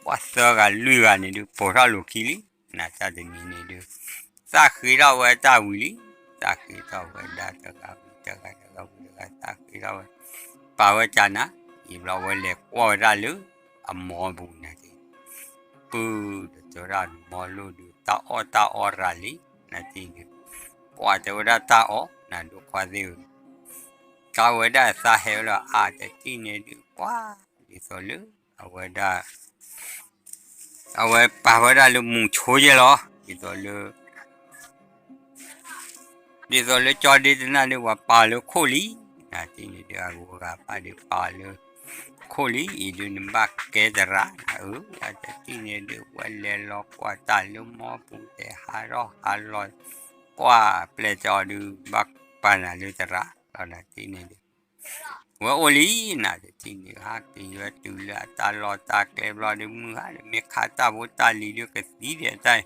ပှၤသၢဂၤလွံၢ်ဂၤန့ၣ်ဒုး ပိာ်ထီၣ်လိာ်ခံလံ နၤတၢ်တနံၤန့ၣ်ဒုး သးဃ့ထီၣ်ဝဲတၢ်ဝံၤလံ သးဃ့ထီၣ်ဝဲဒၣ်တဂၤဝံၤတဂၤ တဂၤဝံၤတဂၤ သးဃ့ထီၣ်ဝဲ ပာ်ဝဲကနၤ ယံာ်ဘျီဝဲလဲၤကွၢ်ဝဲဒၣ်လၢ အမီပူၤနၤတထံၣ် ပုၢ်ဒီးတဲဝဲဒၣ်မီလိၣ်ဒုး တၢ်အီၣ်တၢ်အီရၤလံ နၤတထံၣ်န့ၣ် ပှၤတဲဝဲဒၣ်တၢ်အီၣ် နၤဒိခွါသ့ၣ်ဧၢ တၢ်ဝဲဒၣ်သးဟဲဝဲလၢအါ တထံၣ်န့ၣ်ဒုး ပှၤ ဒ်သိးလၢ အဝဲဒၣ် အဝဲပာ်ဝဲဒၣ်လၢမူဆိယဲလီၤ ဒ်သိးလၢ ဒ်သိးလၢကၠီဒ့တနၢ်ဒုး ပှၤပာ်လၢခိၣ်လံ နၤတထံၣ်န့ၣ်ဒုး အဂုၤအဂၤဘၣ်ဒုးပာ်လၢ ခိၣ်လံ အံၤဒုးနဘၣ်ကဲသရၣ် အၢ တထံၣ်န့ၣ်ဒုး ဝဲလဲၤလီၤကွၢ်တၢ်လၢမီပူၤ တဲဟးထီၣ်ဟးလီၤ ကွၢ်ပျဲၢ်တီဒုး ဘၣ်ပာ်နၤလၢသရၣ်လီၤ နၤတထံၣ်န့ၣ်ဒုး ဝဲအိၣ်လံ နၤတထံၣ်န့ၣ် ဟးက့ၤဝဲတုၤလၢအတၢ်လီၢ်တၢ်ကျဲဘျီဒုး မုၢ်ဟါဒီး မ့ၢ်ခးတၢ်ဖိတၢ်လံၤဒုး ကသံဒဲးတၢ်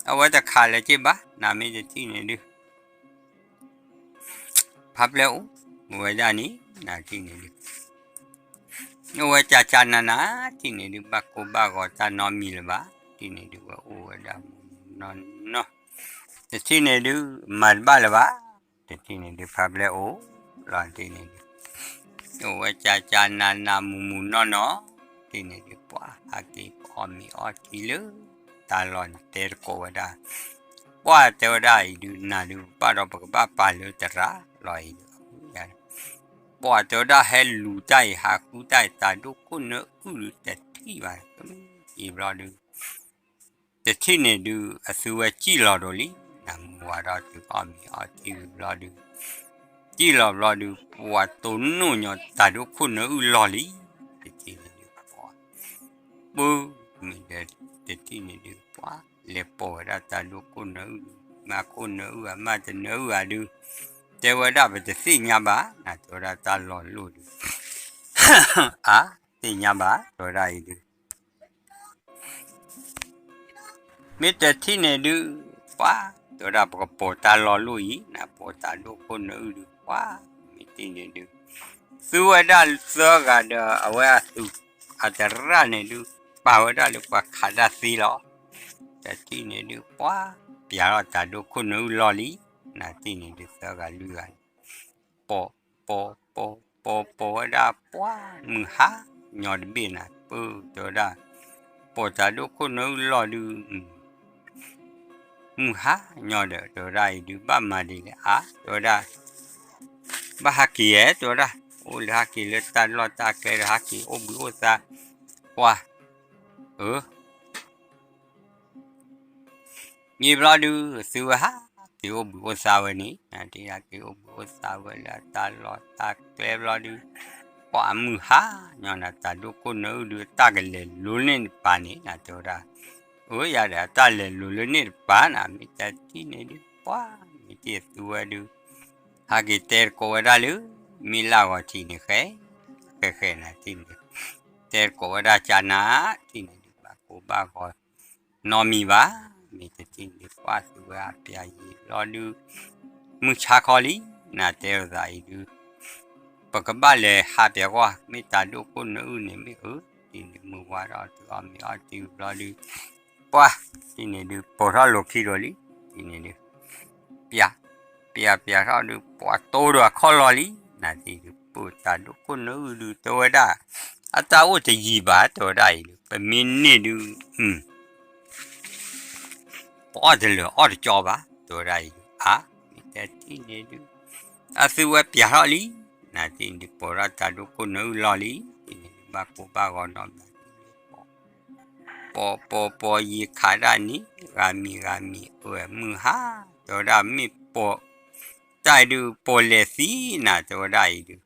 အဝဲတခးလၢၤက့ၤဘၣ် နၤမ့ၢ်တထံၣ်န့ၣ်ဒုး ဖးပျဲၢ်အိၣ်ဝဲဒၣ်န့ၣ် နၤတထံၣ်န့ၣ်ဒုး အိၣ်ဝဲကၢ်ကၢ်နးနး တထံၣ်န့ၣ်ဒုး ဘၣ်ကိၢ်ဘၣ်ဂီၤတၢ်နီတမံၤလၢၤဘၣ် တထံၣ်န့ၣ်ဒုး ဝဲအိၣ်ဝဲဒၣ်မူနီၢ်နီၢ် တထံၣ်န့ၣ်ဒုး မၤတဘၣ်လၢၤဘၣ် တထံၣ်န့ၣ်ဒုး ဖးပျဲၢ်အိၣ်လီၤ တထံၣ်န့ၣ်ဒုး အိၣ်ဝဲကၢ်ကၢ်နးနးမူမူနီၢ်နီၢ် တထံၣ်န့ၣ်ဒုး ပှၤဟးက့ၤအီၣ်မ့ၤအီထံလၢ တၢ်လီၢ်န့ၣ် တဲတကိးဝဲဒၣ် ပှၤတဲဝဲဒၣ်အံၤဒုး နၤဒုးဘၣ်ဒီးပကဘၣ်ပာ်လၢသရၣ်လီၤအံၤဒုး ပှၤတဲဝဲဒၣ်ဟဲလူၤတၢ်အံၤ ဟးဃုတၢ်အံၤ တၢ်ဒိၣ်ခိၣ်နၢအုၣ်ဒုးတထံၣ်ဘၣ် အံၤဘျီဒုး တထံၣ်န့ၣ်ဒုး အသုဝဲစံၣ်လီၤဒိးလံ နမုၢ်ဝါဒီးတုၤအီၣ်မ့ၤအီထံဝံၤဘျီဒုး စံၣ်လီၤဘျီဒုး ပှၤတိၢ်နီၣ်ညီတၢ်ဒိၣ်ခိၣ်နၢအုၣ်လီၢ်လံ တထံၣ်န့ၣ်ဒုး ပှၤ ပမ့ၢ်ဒီး တထံၣ်န့ၣ်ဒုး ပှၤလဲၤပိာ်ဝဲဒၣ်တၢ်ဒိၣ်ခိၣ်နၢအုၣ်ဒုး မၤခိၣ်နၢအုၣ်အမးတနၢအုၣ်ဂၤဒုး တဲဝဲဒၣ်ပတသ့ၣ်ညါဘၣ် နၤတဲဝဲဒၣ်တၢ်လီၤလိၣ်ဒုး အါ သ့ၣ်ညါဘၣ် တဲဝဲဒၣ်အံၤဒုး မ့ၢ်တထံၣ်န့ၣ်ဒုး ပှၤ တဲဝဲဒၣ်ပကပိာ်တၢ်လီၤလိၣ်အံၤ နပိာ်တၢ်ဒိၣ်ခိၣ်နၢအုၣ်ဒုး ပှၤ မ့ၢ်တထံၣ်န့ၣ်ဒုး သုဝဲဒၣ်သၢဂၤဒီး အဝဲအသုး အသရၣ်န့ၣ်ဒုး ပာ်ဝဲဒၣ်လၢပှၤခးတၢ်သ့လီၤ. တထံၣ်န့ၣ်ဒုး ပှၤ ပျးထီၣ်တၢ်ဒိၣ်ခိၣ်နၢအုၣ်လီၢ်လံ. နထံၣ်န့ၣ်ဒုး သၢဂၤလွံၢ်ဂၤန့ၣ် ပိာ် ပိာ် ပိာ် ပိာ် ပိာ်ဝဲဒၣ် ပှၤ မုၢ်ဟါညီတဘ့ၣ်နၤ ပၢၢ်တဲဝဲဒၣ် ပိာ်တၢ်ဒိၣ်ခိၣ်နၢအုၣ်လီၢ်ဒုး မုၢ်ဟါညီဒီး တဲဝဲဒၣ်အံၤဒုး ဘၣ်မၤဒ်လဲၣ်အါ တဲဝဲဒၣ် ဘၣ်ဟးက့ၤဧဲ တဲဝဲဒၣ် အိၣ်လၢဟးက့ၤလၢတၢ်လီၢ်တၢ်ကျဲဒီး ဟးက့ၤအိၣ်ဘှံးအိၣ်သါ ပှၤ ဧၢ ယံာ်ဘျီဒုး သုဝဲဟးက့ၤအိၣ်ဘှံးအိၣ်သါဝဲန့ၣ် နထံၣ်ဟးက့ၤအိၣ်ဘှံးအိၣ်သါဝဲလၢအတၢ်လီၢ်တၢ်ကျဲဘျီဒုး ပှၤမုၢ်ဟါညီနၤ တၢ်ဒိၣ်ခိၣ်နၢအုၣ်ဒုး တၢ်ကလဲၤလိၤန့ၢ်နပၤန့ၣ် နတဲဝဲဒၣ် အၢ ယၤဒီးအတၢ်လဲၤလိၤလၢန့ၣ်တပၤနၤ မ့ၢ်တထံၣ်န့ၣ်ဒုး ပှၤ မ့ၢ်တ့ၢ်သူဝဲဒုး ဟဲက့ၤတဲတကိးဝဲဒၣ်လၢ မ့ၢ်လၢဂီၤထံးန့ၣ် ဃဲ ဃဲဃဲနၤထံၣ်န့ၣ် တဲတကိးဝဲဒၣ်ကနၤ ထံၣ်န့ၣ်ဒုး ဘၣ်ကိၢ်ဘၣ်ဂီၤ နီတမံၤဘၣ် မ့ၢ်တထံၣ်န့ၣ်ဒုး ပှၤသူဝဲအပျးယံာ်ဘျီဒုး မုၢ်ဆါခီလံ နၤတဲလိာ်သးအံၤဒုး ပကဘၣ်လဲၤဟးပျဲကွၢ် မ့ၢ်တၢ်ဒိၣ်ခိၣ်နၢအုၣ်န့ၣ်မ့ၢ်အၢ ထံၣ်န့ၣ်မုၢ်ဝါထီၣ်တုၤအီၣ်မ့ၤအီၣ်တုၤဘျီဒုး ပှၤ ထံၣ်န့ၣ်ဒုး ပိာ်ထီၣ်လိာ်ခံဒီးလံ ထံၣ်န့ၣ်ဒုး ပျး ပျးပျးထီၣ်ဒုး ပှၤတိဒီးအခီၣ်လီၤလံ နၤထံၣ်ဒုး ပၢ်တၢ်ဒိၣ်ခိၣ်နၢအုၣ်ဒုး တဲဝဲဒၣ် အတၢ်အိၣ်တယံာ်ဘၣ် တဲဝဲဒၣ်အံၤဒုး ပမ့ၢ်န့ၢ်ဒုး ပအီၣ်တလၢာ်အီၣ်တကၠီဘၣ် တဲဝဲဒၣ်အံၤဒုး အါ မ့ၢ်တဲထံၣ်န့ၣ်ဒုး အသုဝဲပျးထီၣ်လံ နၤထံၣ်န့ၣ်ဒုး ပိာ်ထီၣ်တၢ်ဒိၣ်ခိၣ်နၢအုၣ်လီၤလံ ထံၣ်န့ၣ်ဒုး ဘၣ်ကိၢ်ဘၣ်ဂီၤနီတမံၤ ပိာ်ပိာ်ပိာ်ယံာ်ခးဒၣ်န့ၣ် ဂၤမံၤဂၤမံၤ အၢ မုၢ်ဟါ တဲဝဲဒၣ်မ့ၢ်ပိာ် တၢ်အံၤဒုး ပိာ်လဲၤသံနၤ တဲဝဲဒၣ်အံၤဒုး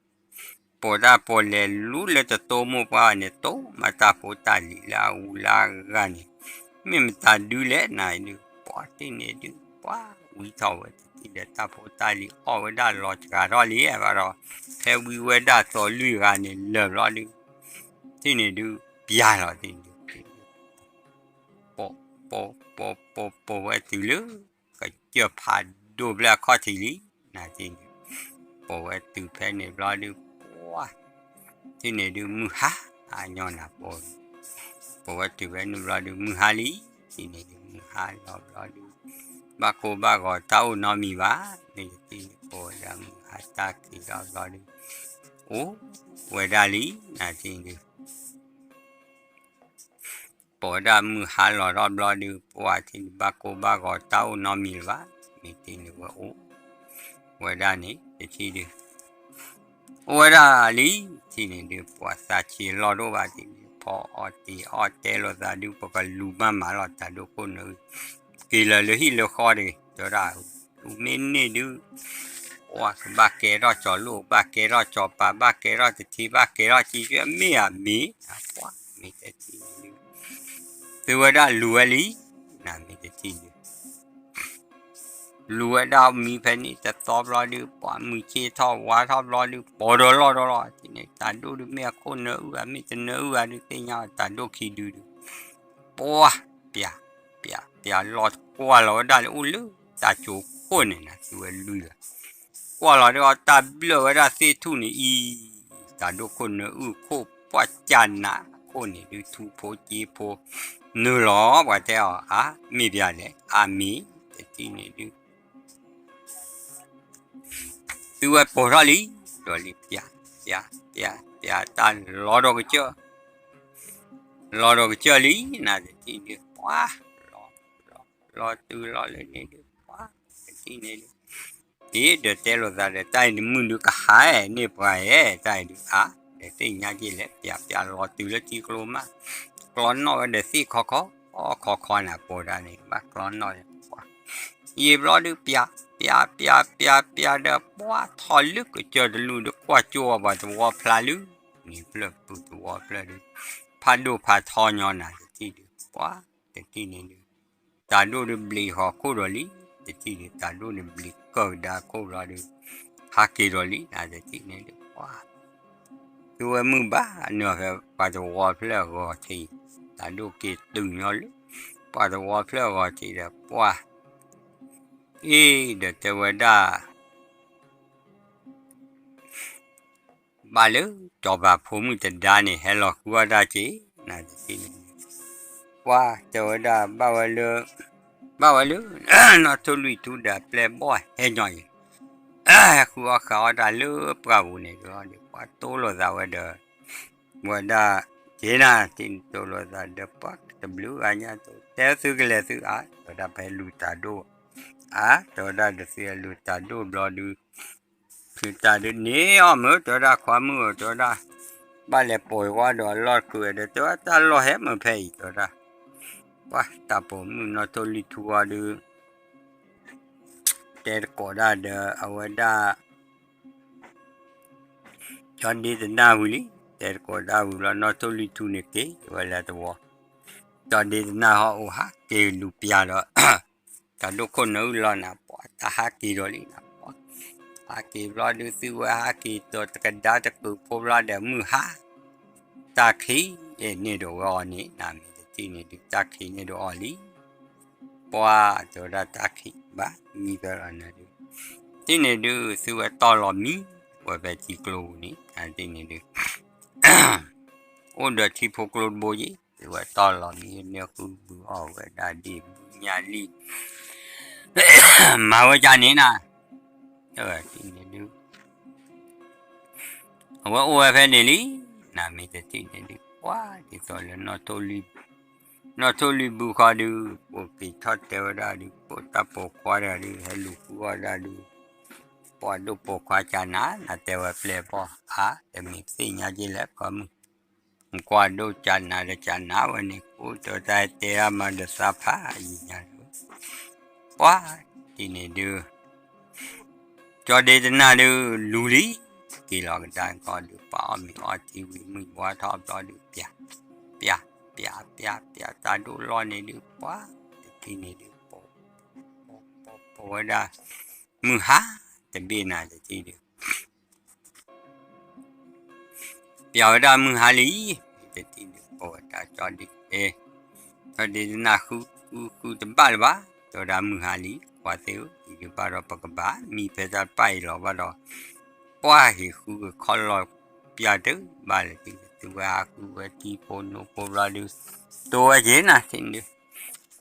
ပိာ်တၢ်ပိာ်လဲၤလူလၢတတိမိၢ်ပှၢ်န့ၣ် တိမးတၢ်ဖိတၢ်လံၤလၢအဂုၤလၢအဂၤန့ၣ် မ့ၢ်မတၤဒုလဲၣ်နၤအံၤဒုး ပှၤထံၣ်န့ၣ်ဒုး ပှၤဝံထီၣ်ဝဲတထံၣ်ဒီး တၢ်ဖိတၢ်လံၤအီၣ်ဝဲဒၣ်လီၤစှၤထီၣ်လံ ဘၣ်ဒီး ဖဲဝံဝဲဒၣ်သိးလွံၢ်ဂၤန့ၣ် လၢာ်ဘျီဒုး ထံၣ်န့ၣ်ဒုး ပျးလီၤထံၣ်န့ၣ်ဒုး ပိာ် ပိာ် ပိာ် ပိာ် ပိာ်ဝဲတုၤလၢ ကစၢၢ်ဖးဒိၣ်ဖျၢၣ်အခီၣ်ထံးလံ နၤထံၣ်န့ၣ် ပိာ်ဝဲတုၤဖဲန့ၣ်ဘျီဒုး ပှၤ ထံၣ်န့ၣ်ဒုးမုၢ်ဟါ အညီနၤပိာ် ပိာ်ဝဲတုၤဖဲန့ၣ်ဘျီဒုး မုၢ်ဟါလံ ထံၣ်န့ၣ်ဒုး မုၢ်ဟါလီၤဘျီဒုး ဘၣ်ကိၢ်ဘၣ်ဂီၤတၢ်အိၣ်နီတမံၤဘၣ် မ့ၢ်တထံၣ်န့ၣ် ပိာ်ဝဲဒၣ်မုၢ်ဟါတၢ်ခံးထီၣ်ဘျီဒုး အိၣ်ဝဲဒၣ်လံ နၤထံၣ်န့ၣ်ဒုး ပိာ်ဝဲဒၣ်မုၢ်ဟါလီၤထီၣ်ဘျီဒုး ပှၤထံၣ်န့ၣ် ဘၣ်ကိၢ်ဘၣ်ဂီၤတၢ်အိၣ်နီတမံၤလၢၤဘၣ် မ့ၢ်ထံၣ်န့ၣ်ဝဲအိၣ် ဝဲဒၣ်န့ၣ် တထံၣ်ဒုး အိၣ်ဝဲဒၣ်လံ ထံၣ်န့ၣ်ဒုး ပှၤသးဆံးလီၢ်ဒိၣ်ဘၣ် ထံၣ်န့ၣ် ဖီအီၣ်တ့ၤအီၣ်တဲလိာ်သးဒုး ပကလူၤမၤမးလီၤတၢ်ဒိၣ်ခိၣ်နၢအုၣ် က့ၤလၢာ်လၢဟံၣ်လၢဃီတဂ့ၤ တဲဝဲဒၣ် လူၤမ့ၢ်န့ၢ်ဒုး ပှၤကဘၣ်ကဲထီၣ်ကၠီၤလိၣ် ဘၣ်ကဲထီၣ်ကၠီၤပၤ ဘၣ်ကဲထီၣ်တထံ ဘၣ်ကဲထီၣ်ကံကၢၢ် မ့ၢ်ဧါမ့ၢ် ပှၤမ့ၢ်တဲထံၣ်န့ၣ်ဒုး သုဝဲဒၣ်လူၤဝဲလံ နမ့ၢ်တထံၣ်န့ၣ် လူၤဝဲဒၣ်မံဖဲန့ၣ်တသီဘျီဒုး ပှၤမုၢ်ဆ့ၣ်ထီၣ်ဝါထီၣ်ဘျီဒုး ပိာ်ဒီးလီၢ်ဒီးလီၢ် ထံၣ်န့ၣ် တၢ်ဒိၣ်ဒုးမ့ၢ်အခိၣ်နၢအုၣ်ဧါ မ့ၢ်တနၢအုၣ်ဧါဒုး သ့ၣ်ညါတၢ်ဒိၣ်ခံဒုဒုး ပှၤ ပျး ပျး ပျးလီၤကွၢ်လီၤဝဲဒၣ်လၢအိၣ်လၢတၢ်ကၠိခိၣ်န့ၣ်နၤ သုဝဲလွံၢ်ဂၤ ကွၢ်လီၤဒုးအီၤ တၢ်ဘျၢၣ်ဝဲဒၣ်သ့ၣ်ထူၣ်န့ၣ်အံၤ တၢ်ဒိၣ်ခိၣ်နၢအုၣ်ခိၣ် ပှၤကနးခိၣ်န့ၣ်ဒုး ထူဖိက့ဖိ နုာ်လီၤ ပှၤတဲအီၤ အါ မ့ၢ်ပျးလဲၣ် အါမ့ၢ် တထံၣ်န့ၣ်ဒုး သုဝဲပိာ်ထီၣ်လံ ဒီးလံ ပျး ပျး ပျး ပျး တၢ်လီၤဒီးကစၢၢ် လီၤဒီးကစၢၢ်လံ နတထံၣ်ဒုး ပှၤ လီၤ လီၤ လီၤတုၤလီၤလၢန့ၣ်ဒုး ပှၤ တထံၣ်န့ၣ်ဒုး အ့ ဒီးတဲလိာ်သးဒီး တၢ်အံၤနမုၢ်ဒုးကဟါန့ၢ်ပှၤဧဲ တၢ်အံၤဒုး အါ ဒီးသ့ၣ်ညါက့ၤလဲၣ် ပျး ပျးလီၤတုၤလၢထံကျိမး ကျီနီၣ်ဝဲဒီးသ့ၣ်ခီခီ ခီခီနၤ ပိာ်ဒၣ်န့ၣ် ဘၣ်ကျီနီၣ် ပှၤ ယံာ်ဘျီဒုး ပျး ပျး ပျး ပျး ပျး ဒီးပှၤထီၣ်လၢကစၢၢ်တလူၢ်ဒီး ကွၢ်ကၠိအီၤပှၤသဝီဖျါလၢ န့ၣ်ဖျၢၣ်ပုၢ်သဝီဖျၢၣ်ဒုး ဖးဒိၣ်ဖးထီညီနၤ တထံၣ်ဒုး ပှၤ တထံၣ်န့ၣ်ဒုး တၢ်ဒိၣ်ဒုးဘျံးဟီၣ်ခိၣ်ဒီးလံ တထံၣ်ဒုး တၢ်ဒိၣ်န့ၣ်ဘျံးကၢၢ်ကဒါခိၣ်ဘျီဒုး ဟးက့ၤဒီးလံ နတထံၣ်န့ၣ်ဒုး ပှၤ သုဝဲမုၢ်ဘၣ်နုာ်ဖဲပှၤသဝီဖျၢၣ်အဂီၤထံး တၢ်ဒိၣ်က့ၤတုၤညီလၢ ပှၤသဝီဖျၢၣ်အဂီၤထံးဒီးပှၤ အ့ ဒီးတဲဝဲဒၣ် ဘၣ်လၢစီၤပၤဖိမုၣ်တဒါန့ၣ် ဟဲလီၤဃုအီၣ်တၢ်က့ၤ နတထံၣ်န့ၣ် ပှၤတဲဝဲဒၣ် ဘၣ်ဝဲလၢ ဘၣ်ဝဲလၢ နီၣ်ထိၣ်လွံၢ်ထူဒီးအပျဲၢ်ဘီၣ်ဟဲညီအံၤ ဟဲဃုအီၣ်ဃုအီၣ်တၢ်လၢပှၢ်ပူၤန့ၣ်ဒီး ပှၤတိလိာ်သးဝဲဒီး ဝဲဒၣ် က့ၤနၤ တထံၣ်န့ၣ်တိလိာ်သးဒီး ပှၤတဘျုးဂၤညါတိ တဲသုကလဲၤသုအါ တဲဝဲဒၣ် ပဟဲလူၤတၢ်ဒိၣ် အါ တဲဝဲဒၣ် ဒီးသုဟဲလူၤတၢ်ဒိၣ်ဘျီဒုး ဖုတၢ်ဒုးန့ၢ်အီၤမုၢ် တဲဝဲဒၣ် ခွါမုၣ်ဧၢ တဲဝဲဒၣ် ဘၣ်လဲၤပိာ်ယဝဲဒီးအလီၢ်တခုဒီး တဲဝဲ တၢ်လီၢ်ဟဲမုၢ်ဖဲအံၤ တဲဝဲဒၣ် ပှၤတၢ်ပိာ်မုၣ်နီၣ်ထိၣ်လွံၢ်ထူအီၤဒုး တဲတကိးဒၣ်ဒီး အဝဲဒၣ် ကၠီဒ့တနၢ်ဝံၤလံ တဲတကိးဒၣ်ဝံၤဘျီ နီၣ်ထိၣ်လွံၢ်ထူန့ၣ်က့ၤဝဲလၢသဝီ ကၠီဒ့တနၢ်ဟီၣ်အိၣ်ဟးက့ၤလူၤပျၢ်ဒီး တၢ်ဒိၣ်ခိၣ်နၢအုၣ်လီၤနၤ ပှၤတၢ်ဟးက့ၤဒီးလံနၤ ပှၤ ဟးက့ၤဘျီဒုး သုဝဲဟးက့ၤဒီးတကဒါတကုးဖိဘျီဒီး မုၢ်ဟါ တၢ်ခံးန့ၣ်ဒိးဝဲအီၤန့ၣ် နမ့ၢ်တထံၣ်န့ၣ်ဒုး တၢ်ခံးန့ၣ်ဒိးအီၤလံ ပှၤတဲဝဲဒၣ် တၢ်ခံးဘၣ် မံဖဲလီၤနၤဒုး တထံၣ်န့ၣ်ဒုး သုဝဲတီၢ်လီၤမံ ဝဲဖဲထံကျိပူၤန့ၣ် နတထံၣ်န့ၣ်ဒုး အိၣ်ဒီးထံဖိကျိတဘိယံၤ သုဝဲတီၢ်လီၤမံန့ၣ် ဃုဘုအီၣ်ဝဲဒၣ်ဒ့ၣ်ဘုညါလံ မၤဝဲဒ်န့ၣ်နၤ တထံၣ်န့ၣ်ဒုး အဝဲအိၣ်ဝဲဖဲန့ၣ်လံ နမ့ၢ်တထံၣ်န့ၣ်ဒုး ပှၤဒ်သိးလၢ နီၢ်ထိၣ်လွံၢ်ဘုခီဒုး ပိာ်က့ၤထီၣ်တဲဝဲဒၣ်ဒုး ပိာ်တၢ်ပိာ်ခွါတဂၤဒုး ဟဲလူၤဃုအီၣ်ဒၣ်ဒုး ပှၤဒိၣ်ပိာ်ခွါကနၤ နတဲဝဲပျဲၢ်ဘီၣ် အါ တမ့ၢ်သ့ၣ်ညါက့လဲၣ် ကီမုၢ် ကွၢ်ဒိၣ်ကနၤဒီးကနၤဝဲန့ၣ် အိၣ်ဒီးတၢ်တဲအါမးဒီးသးဖးယံာ်ညါဒုး ပှၤတထံၣ်န့ၣ်ဒုး ကၠီဒ့တနၢ်ဒုး လူၤလံ က့ၤလီၤကဒါကီဒုး ပှၤအီၣ်မ့ၤအီထံဝံၤ မုၢ်ဝါထီၣ်ဘျီဒုး ပျၢ် ပျၢ် ပျၢ် ပျၢ် တၢ်ဒိၣ်လီၢ်န့ၣ်ဒုး ပှၤတထံၣ်န့ၣ်ဒုး ပိာ် ပိာ် ပိာ် ပိာ်ဝဲဒၣ် မုၢ်ဟါတဘ့ၣ်နၤတထံၣ်ဒုး ပျၢ်ဝဲဒၣ်မုၢ်ဟါလံ, မ့ၢ်တထံၣ်ဒုး ပိာ်ဝဲတၢ်ကၠီဒုး အဲ ကၠီဒုးတနၢ်ဃု ဃုဃုတဘၣ်လၢၤဘၣ်, တဲဝဲဒၣ်မုၢ်ဟါလံ ကွၢ်သ့ၣ်ဧၢ, အံၤဒုးဘၣ်ဒီးပကဘၣ်မံဖဲတၢ်တဖၣ်အံၤလီၤဘၣ်ဒီး ပှၤဟ့ၣ်ဃုကခီလီၤပျၢ်တဘၣ်လၢၤ သုဝဲဟးဃုဝဲထံဖိနိဖိဘျီဒုး တိဝဲက့ၤနၤတထံၣ်ဒုး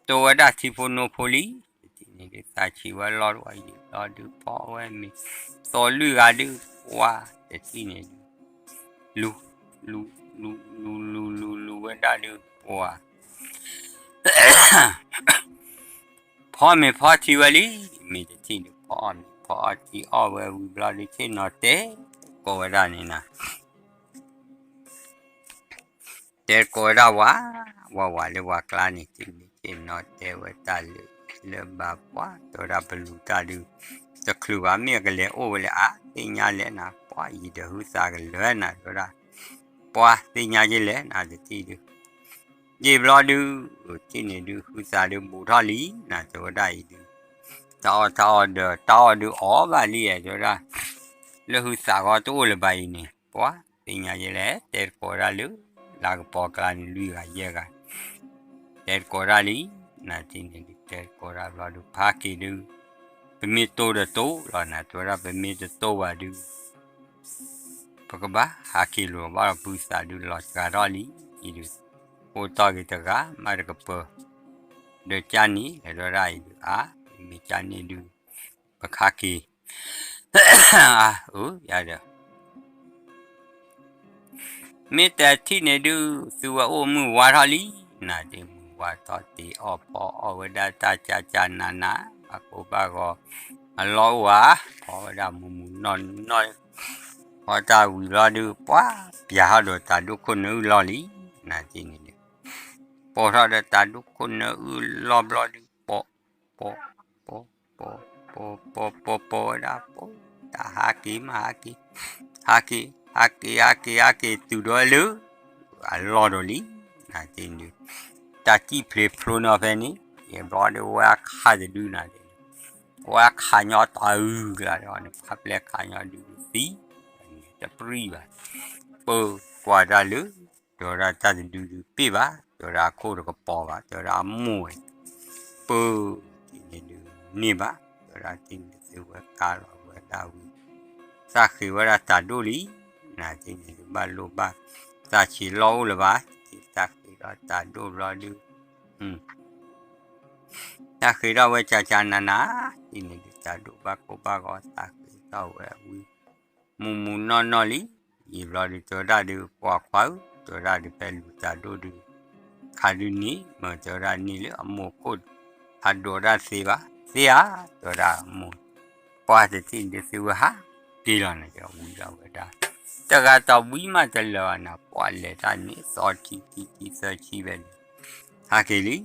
တိဝဲဒၣ်ထံဖိနိဖိလံ, တထံၣ်န့ၣ်ဒုး သးဆံးဝဲလီၤတဝီယံာ်လီၤဒုး ဖီဝဲမ့ၤ သီလွံၢ်ဂၤဒုး ပှၤတထံၣ်န့ၣ်ဒုး လူၤ လူၤ လူၤ လူၤ လူၤ လူၤ လူၤဝဲဒၣ်ဒုး ပှၤ ဖီမ့ၤဖီထံဝဲလံ, မ့ၢ်တထံၣ်ဒုး ဖီအီၣ်မ့ၤဖီအီၣ်ထံအီၣ်ဝဲဝံၤဘျီဒုး ဆ့ၣ်နီၤတဲ ကိးဝဲဒၣ်န့ၣ်နၤ တဲကိးဝဲဒၣ်ဝၤ ဝၤဝၤလၢပှၤကျါန့ၣ် တထံၣ်န့ၣ် ဆ့ၣ်နီၤတဲဝဲတၢ်လၢ လၢဘၣ်ပှၤ တဲဝဲဒၣ်ပလူၤတၢ်ဒုး တချုးဘၣ် မ့ၢ်အကလဲၤအိၣ်ဝဲလဲၣ် အါ သ့ၣ်ညါလဲၣ်နၤ ပှၤယံာ်ဒီးဟုသးကလၢနၤ တဲဝဲဒၣ် ပှၤသ့ၣ်ညါယလဲၣ်နၤ တထံၣ်ဒုး ယံာ်ဘျီဒုး တထံၣ်န့ၣ်ဒုး ဟုသးဒုးဘူးထီၣ်လံနၤ တဲဝဲဒၣ်အံၤဒုး တၢ်အီၣ်တၢ်အီဒီး တၢ်အီၣ်ဒုးအီၣ်ဘၣ်လံ တဲဝဲဒၣ် လၢဟုသးဂီၢ်တအိၣ်လၢၤဘၣ်အံၤန့ၣ် ပှၤသ့ၣ်ညါယလဲၣ် တဲတကိးဒၣ်လၢ လၤကပီၤကျါန့ၣ် လွံၢ်ဂၤယဲၢ်ဂၤ တဲတကိးဒၣ်လံ, နၤတထံၣ်န့ၣ်ဒုး တဲတကိးဒၣ်ဘျီဒုး ဖါက့ၤဒုး ပမ့ၢ်တိၢ်ဒီးတိၢ်လီၤနၤ တဲဝဲဒၣ် ပမ့ၢ်တတိၢ်ဘၣ်ဒုး ပကဘၣ်ဟးက့ၤလိာ်ဘၣ်ဒီး ပုၢ်သးဒုးလီၤစှၤထီၣ်လံ, အံၤဒုး အိၣ်တီၢ်က့ၤတဂၤ မၤတကပၢၤ ဒီးကၢ်န့ၣ် တဲဝဲဒၣ်အံၤဒုး အါ မ့ၢ်ကၢ်န့ၣ်ဒုး ပခါက့ၤ အါ အၢ ယၤဒီး မ့ၢ်တထံၣ်န့ၣ်ဒုး သုဝဲအိၣ်မုၢ်ဝါထီၣ်လံ, နၤဒုးမုၢ်ဝါထီၣ်တ့ၢ်အီၣ်ဖီအီၣ်ဝဲဒၣ်တၢ်ကၢ်ကၢ်နးနး ဘၣ်ကိၢ်ဘၣ်ဂီၤ အလီၢ်အိၣ်ဧါ, ဖီဝဲဒၣ်မူးမူးနီၢ်နီၢ် ဖီတၢ်ဝံၤဘျီဒုး ပှၤပျၢ်ဟီၣ်ဒီးတၢ်ဒိၣ်ခိၣ်နၢအုၣ်လီၢ်လံ, နၤတထံၣ်န့ၣ်ဒုး ပိာ်ထီၣ်ဒီးတၢ်ဒိၣ်ခိၣ်နၢအုၣ်လီၢ်ဘျီဒုး ပိာ် ပိာ် ပိာ် ပိာ် ပိာ် ပိာ် ပိာ်ဝဲဒၣ် ပိာ် တၢ်ဟးက့ၤမးဟးက့ၤ ဟးက့ၤ ဟးက့ၤ ဟးက့ၤ ဟးက့ၤ တုၤဒီးလၢ အလီၢ်ဒီးလံ, နၤတထံၣ်ဒုး တၢ်စံၣ်ဖျ့ဖျိနီၤဖဲန့ၣ် ယဘျီဒုးဝဲအခါတဒုနၤဒုး ဝဲအခါညီတၢ်အုၣ်ကျါဒီးန့ၣ် ဖးပျဲခါညီဒုးသံ တပြံၢ်ဘၣ် ပၢၤကွၢ်တၢ်လၢ တဲဝဲဒၣ်တၢ်တဒုဒုးပ့ၢ်ဘၣ် တဲဝဲဒၣ်အခိၣ်တကပီၤဘၣ် တဲဝဲဒၣ်အမိၢ်ဝဲ ပၢၤတထံၣ်န့ၣ်ဒုးန့ၢ်ဘၣ် တဲဝဲဒၣ်တထံၣ်န့ၣ်သုဝဲကါလီၤဝဲဒၣ်ဝံၤ သးဃ့ဝဲဒၣ်တၢ်ဒိၣ်လံ, နၤတထံၣ်န့ၣ်ဒုးဘၣ်လိၣ်ဘၣ် သးဆံးလီၢ်အိၣ်လၢၤဘၣ် တထံၣ်သးဃ့ဒီးတၢ်ဒိၣ်ဘျီဒုး သးဃ့ဒီးဝဲကၢ်ကၢ်နးနး တထံၣ်န့ၣ်ဒုးတၢ်ဒိၣ်ဘၣ်ကိၢ်ဘၣ်ဂီၤ သးဃ့ဒီးဝဲဝံၤ မူးမူးနီၢ်နီၢ်လံ, ယံာ်ဘျီဒုးတဲဝဲဒၣ်ဒုး ကွၢ်ခွါဧၢ တဲဝဲဒၣ်ဒုးဖဲလူၤတၢ်ဒိၣ်ဒုး ခါဒုးန့ၣ် မ့ၢ်တဲဝဲဒၣ်န့ၣ်လၢအမိၢ်ခိၣ် ဟးဒိးဒၣ်သ့ဘၣ် သ့ဧါ တဲဝဲဒၣ်အမိၢ် ပှၤတထံၣ်ဒုးသုဝဲဟးက့ၤလီၤန့ၣ် တဲဝံၤဒီးဝဲဒၣ် တဂၤတဝံၤမးတလၢာ်ဘၣ်နၤ ပှၤလဲၤတၢ်န့ၣ် သီထံခံထံသၢထံဖဲန့ၣ် ဟးက့ၤလံ,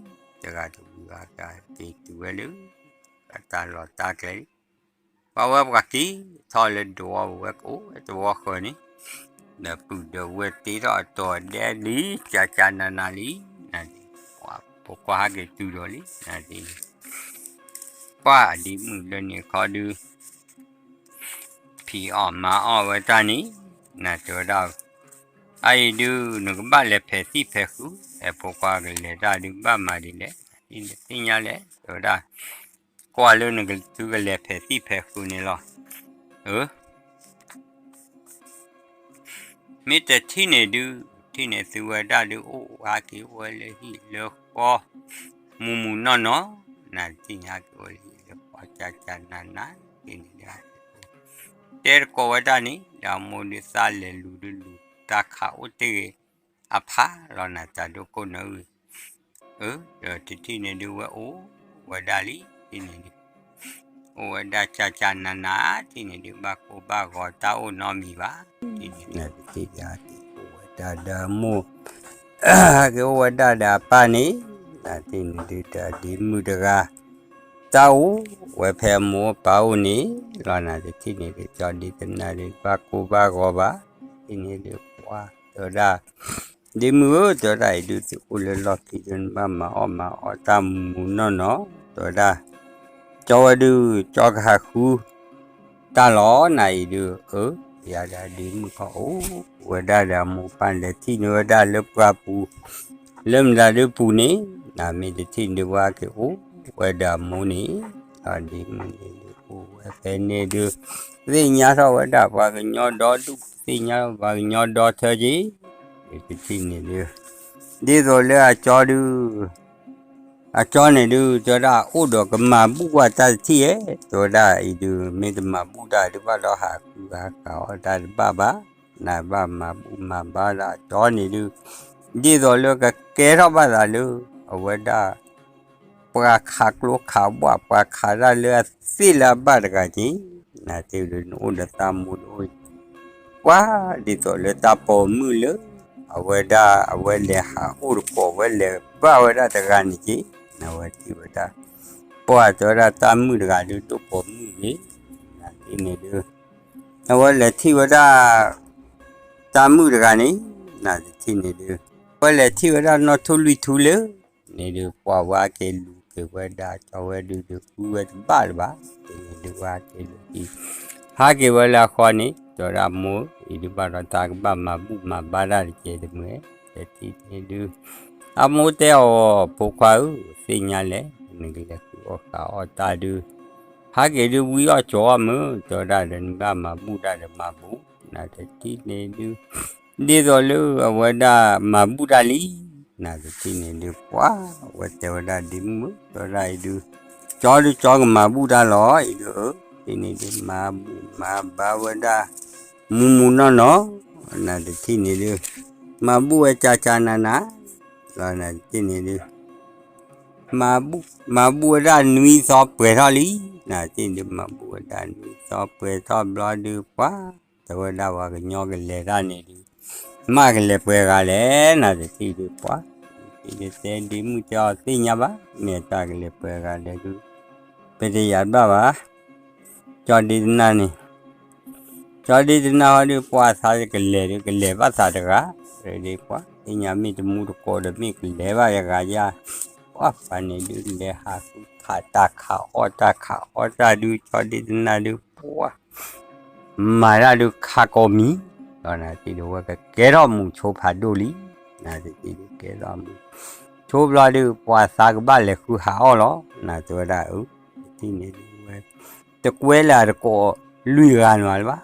တဂၤတဝံၤဘၣ်က့ၤတုၤဝဲလၢ အတၢ်လီၢ်တၢ်ကျဲလံ ပှၤဝဲပှၤက့ၤထီၣ်လၢဒိးဝဲကအိၣ်ဝဲတဝီဃၢၤန့ၣ် ဒီးပုၢ်ဒီးဝဲၢ်တ့ထီၣ်အတီၤဒဲလံ ကၢ်ကၢ်နးနးလံ နၤန့ၣ် ပှၤ ဖိခွါဟဲက့ၤတုၤဒီးလံ, နတ့ၢ်န့ၣ် ပှၢ်ဒ့မုၣ်လၢန့ၣ်ခီဒုး ဖံးအီၣ်မၤအီၣ်ဝဲတၢ်န့ၣ်, နတဲဝဲဒၣ်, အအံၤဒုး နကဘၣ်လဲၤဖဲးသံၣ်ဖဲးဃု, အဲ ဖိခွါကလဲၤတၢ်ဒုးဘၣ်မၤဒ်လဲၣ်, သ့ၣ်ညါလဲၣ် တဲဝဲဒၣ်, ကွၢ်လၢနကသုကလဲၤဖဲးသံၣ်ဖဲးဃုန့ၣ်လီၤ. အၢ မ့ၢ်တထံၣ်န့ၣ်ဒုး, ထံၣ်န့ၣ်သုဝဲဒၣ်ဒုး အိၣ်ဟးက့ၤအိၣ်ဝဲလၢဟံၣ်လၢဃီ, မူမူနီၢ်နီၢ်, နတထံၣ်န့ၣ်ဟဲက့ၤအိၣ်လၢဟံၣ်လၢဃီ ကၠၢ်ကၠၢ်နးနး, တ့ၢ်န့ၣ်ဒုး တဲတကိးဝဲဒၣ်န့ၣ် ဒီးအမိၢ်ဒုးသးလဲၤလူၤဒုးလူၤ တၢ်ခးအိၣ်တ့ၢ်ဂ့ၤအဖးလီၤ နတၢ်ဒိကိၣ်နၢအုၣ်, အၢ ဒီးတထံၣ်န့ၣ်ဒုးဝဲအိၣ်ဝဲဒၣ်လံ, တ့ၢ်န့ၣ်ဒုး အိၣ်ဝဲဒၣ်ကၠၢ်ကၠၢ်နးနး, တ့ၢ်န့ၣ်ဒုး ဘၣ်ကိၢ်ဘၣ်ဂီၤတၢ်အိၣ်နီတမံၤဘၣ်, တ့ၢ်န့ၣ်ဒုး တထံၣ်န့ၣ်ဟဲက့ၤအိၣ်ဝဲဒၣ်ဒီးအမိၢ် ဟဲက့ၤအိၣ်ဝဲဒၣ်ဒီးအပၢ်န့ၣ်, နတ့ၢ်န့ၣ်ဒုး ဒီးဒ့မုၣ်တဂၤ တၢ်အိၣ်ဝဲဖဲအမိၢ်အပၢ်အိၣ်န့ၣ်လီၤ, နတထံၣ်န့ၣ်ဒုး ကၠီဒ့တနၢ်ဒုး ဘၣ်ကိၢ်ဘၣ်ဂီၤဘၣ်, တ့ၢ်န့ၣ်ဒုး ပှၢ်တဲဝဲဒၣ်, ဒ့မုၣ်ဧၢ တဲဝဲဒၣ်အံၤဒုး သုအိၣ်လၢလီၢ်ခံဒုး နဘၣ်မၤအီၣ်မၤအီတၢ်မူမူနီၢ်နီၢ်, တဲဝဲဒၣ် ကၠီဝဲဒုး ကၠီကဟးဃုတၢ်လီၤ, နအံၤဒုး အၢ ယၤဒီးဒ့မုၣ်ခီအိၣ်ဝဲဒၣ်ဒီးအမိၢ်ပၢ် လဲၤထံၣ်န့ၢ်ဝဲဒၣ်လၢပှၢ်ပူၤ လၢမတၤဒုးပူၤန့ၣ်, နမ့ၢ်တထံၣ်န့ၢ်ဝဲက့ၤအိၣ်ဝဲဒီးအမိၢ်န့ၣ်, ဒီးဒ့မုၣ်န့ၣ်ဒုး အိၣ်ဝဲဖဲန့ၣ်ဒုး သ့ၣ်ညါထီၣ်ဝဲဒၣ်ပှၤကညီဒီဒူၣ် သ့ၣ်ညါပှၤကညီဒီထၢက့ၤ, တထံၣ်န့ၣ်ဒုး ဒ်သိးလၢအကၠီဒုး အကၠီန့ၣ်ဒုး တဲဝဲဒၣ် အိၣ်ဒီးကမၤဘူၣ်ဝဲတၢ်တထံၣ်ဧါ, တဲဝဲဒၣ်အံၤဒုး မ့ၢ်တမၤဘူၣ်တၢ်ဒုးဘၣ်ဒီး ဟးဃုဟးဃုအီၣ်တၢ်တဘၣ်ဘၣ်, နဘၣ်မၤဘူၣ်မၤဘါဒၣ်အကၠီန့ၣ်ဒုး, ဒ်သိးလၢကကဲထီၣ်ဘၣ်သးလၢ အဝဲဒၣ် ပှၤခးကျိခးဘှၣ် ပှၤခးတၢ်လၢအသ့ၣ်လၢအဘၣ်တဂၤက့ၤ, နတ့ၢ်ဒုး နအိၣ်ဒီးသးမိၢ်တအိၣ် ပှၢ်ဒ်သိးလၢတၢ်ပိာ်မုၣ်လၢ အဝဲဒၣ်အဝဲလဲၤဟးအိၣ်တကိး အဝဲလဲၤဘၣ်ဝဲဒၣ်တဂၤန့ၣ်က့ၤ, နဝဲထံၣ်ဝဲဒၣ် ပှၢ်တဲဝဲဒၣ် တၢ်မုၣ်တဂၤဒုး ဒိၣ်ပိာ်မုၣ်ဂ့ၤ, နတ့ၢ်န့ၣ်ဒုး အဝဲလဲၤထံၣ်ဝဲဒၣ် တၢ်မုၣ်တဂၤန့ၣ်, နတထံၣ်န့ၣ်ဒုး အဝဲလဲၤထံၣ်ဝဲဒၣ်နီၢ်ထူလွံၢ်ထူလၢ န့ၣ်ဒုး ပှၢ်ဝဲက့ၤလူၤက့ၤဝဲဒၣ် ကၠီဝဲဒုး ဒုးဃုဝဲတဘၣ်လၢၤဘၣ်, တ့ၢ်န့ၣ်ဒုး ဝဲက့ၤလူၤက့ၤ ဟးက့ၤဝဲလၢအဃီန့ၣ် တဲဝဲဒၣ် အမိၢ် အံၤဒုးဘၣ်ဒီးတၢ်ကဘၣ်မၤဘူၣ်မၤဘါတၢ်တကဲတမုာ်, တထံၣ်န့ၣ်ဒုး အမိၢ်တဲအီၤ ဖိခွါဧၢ သ့ၣ်ညါလဲၣ် နကလဲၤဃုအီၣ်ဃုအီၣ်တၢ်ဒုး ဟးက့ၤဒုးဝံအီၣ်ကၠီအီၣ်မုၢ် တဲဝဲဒၣ်ဒီး နဘၣ်မၤဘူၣ်တၢ်ဒီးမၤဘူၣ်, နတထံၣ်န့ၣ်ဒုး ဒ်သိးလၢအဝဲဒၣ်မၤဘူၣ်တၢ်လံ, နတထံၣ်န့ၣ်ဒုး ပှၢ် အဝဲတဲဝဲဒၣ် ဒ့မုၣ်ဧၢ တဲဝဲဒၣ်အံၤဒုး ကၠီဒုးကၠီကမၤဘူၣ်တၢ်လီၤ အံၤဒုးဧၢ, တ့ၢ်န့ၣ်ဒုး မၤဘူၣ်မၤဘါဝဲဒၣ် မူမူနီၢ်နီၢ်, နတထံၣ်န့ၣ်ဒုး မၤဘူၣ်ဝဲကၢ်ကၢ်နးနး လီၤ နတထံၣ်န့ၣ်ဒုး မၤဘူၣ် မၤဘူၣ်ဝဲဒၣ်နွံသီပှဲၤထီၣ်လံ, နတထံၣ်န့ၣ်ဒုး မၤဘူၣ်ဝဲဒၣ်နွံသီပှဲၤထီၣ်ဘျီဒုး ပှၢ် တဲဝဲဒၣ်ပှၤကညီကလဲၤတၢ်န့ၣ်ဒုး မ့ၢ်ကလဲၤပှဲၤဂၤလဲၣ်, နတထံၣ်ဒုး ပှၢ် တထံၣ်ဒုးတဲဒ့မုၣ်တဲအီၤသ့ၣ်ညါဘၣ်, မ့ၢ်တၢ်ကလဲၤပှဲၤဂၤလဲၣ်ဒုး ပတယာ်ဘၣ်ဘၣ်, ကၠီဒ့တနၢ်န့ၣ် ကၠီဒ့တနၢ်ဟီဒုး ပှၢ်သးကလဲၤဒုး ကလဲၤဘၣ်သးတဂၤ, ဒ်ပှၢ်သ့ၣ်ညါမ့ၢ်တမူတကိးဒီး မ့ၢ်ကလဲၤဘၣ်ယဂၤယၤ, ပှၢ်ပှၤန့ၣ်ဒုး လဲၤဟးဃုခးတၢ်ခးအီၣ်တၢ်ခးအီတၢ်ဒုး ကၠီဒ့တနၢ်ဒုး ပှၢ် မၤတၢ်ဒုးခးကိးမံၤ, ဒီးနတထံၣ်ဒုး ဝဲကကဲထီၣ်မူၤဆိဖးဒိၣ်လံ, နတထံၣ်ဒုးကဲထီၣ်မူၤ ဆိဘျီဒုး ပှၤသးကဘၣ်လဲၤဃုဟးအီၣ်လီၤ, နတဲဝဲဒၣ်အၢ, နတထံၣ်န့ၣ်ဒုးဝဲ တကွဲလၢအတကိးလွံၢ်ဂၤလၢၤဘၣ်,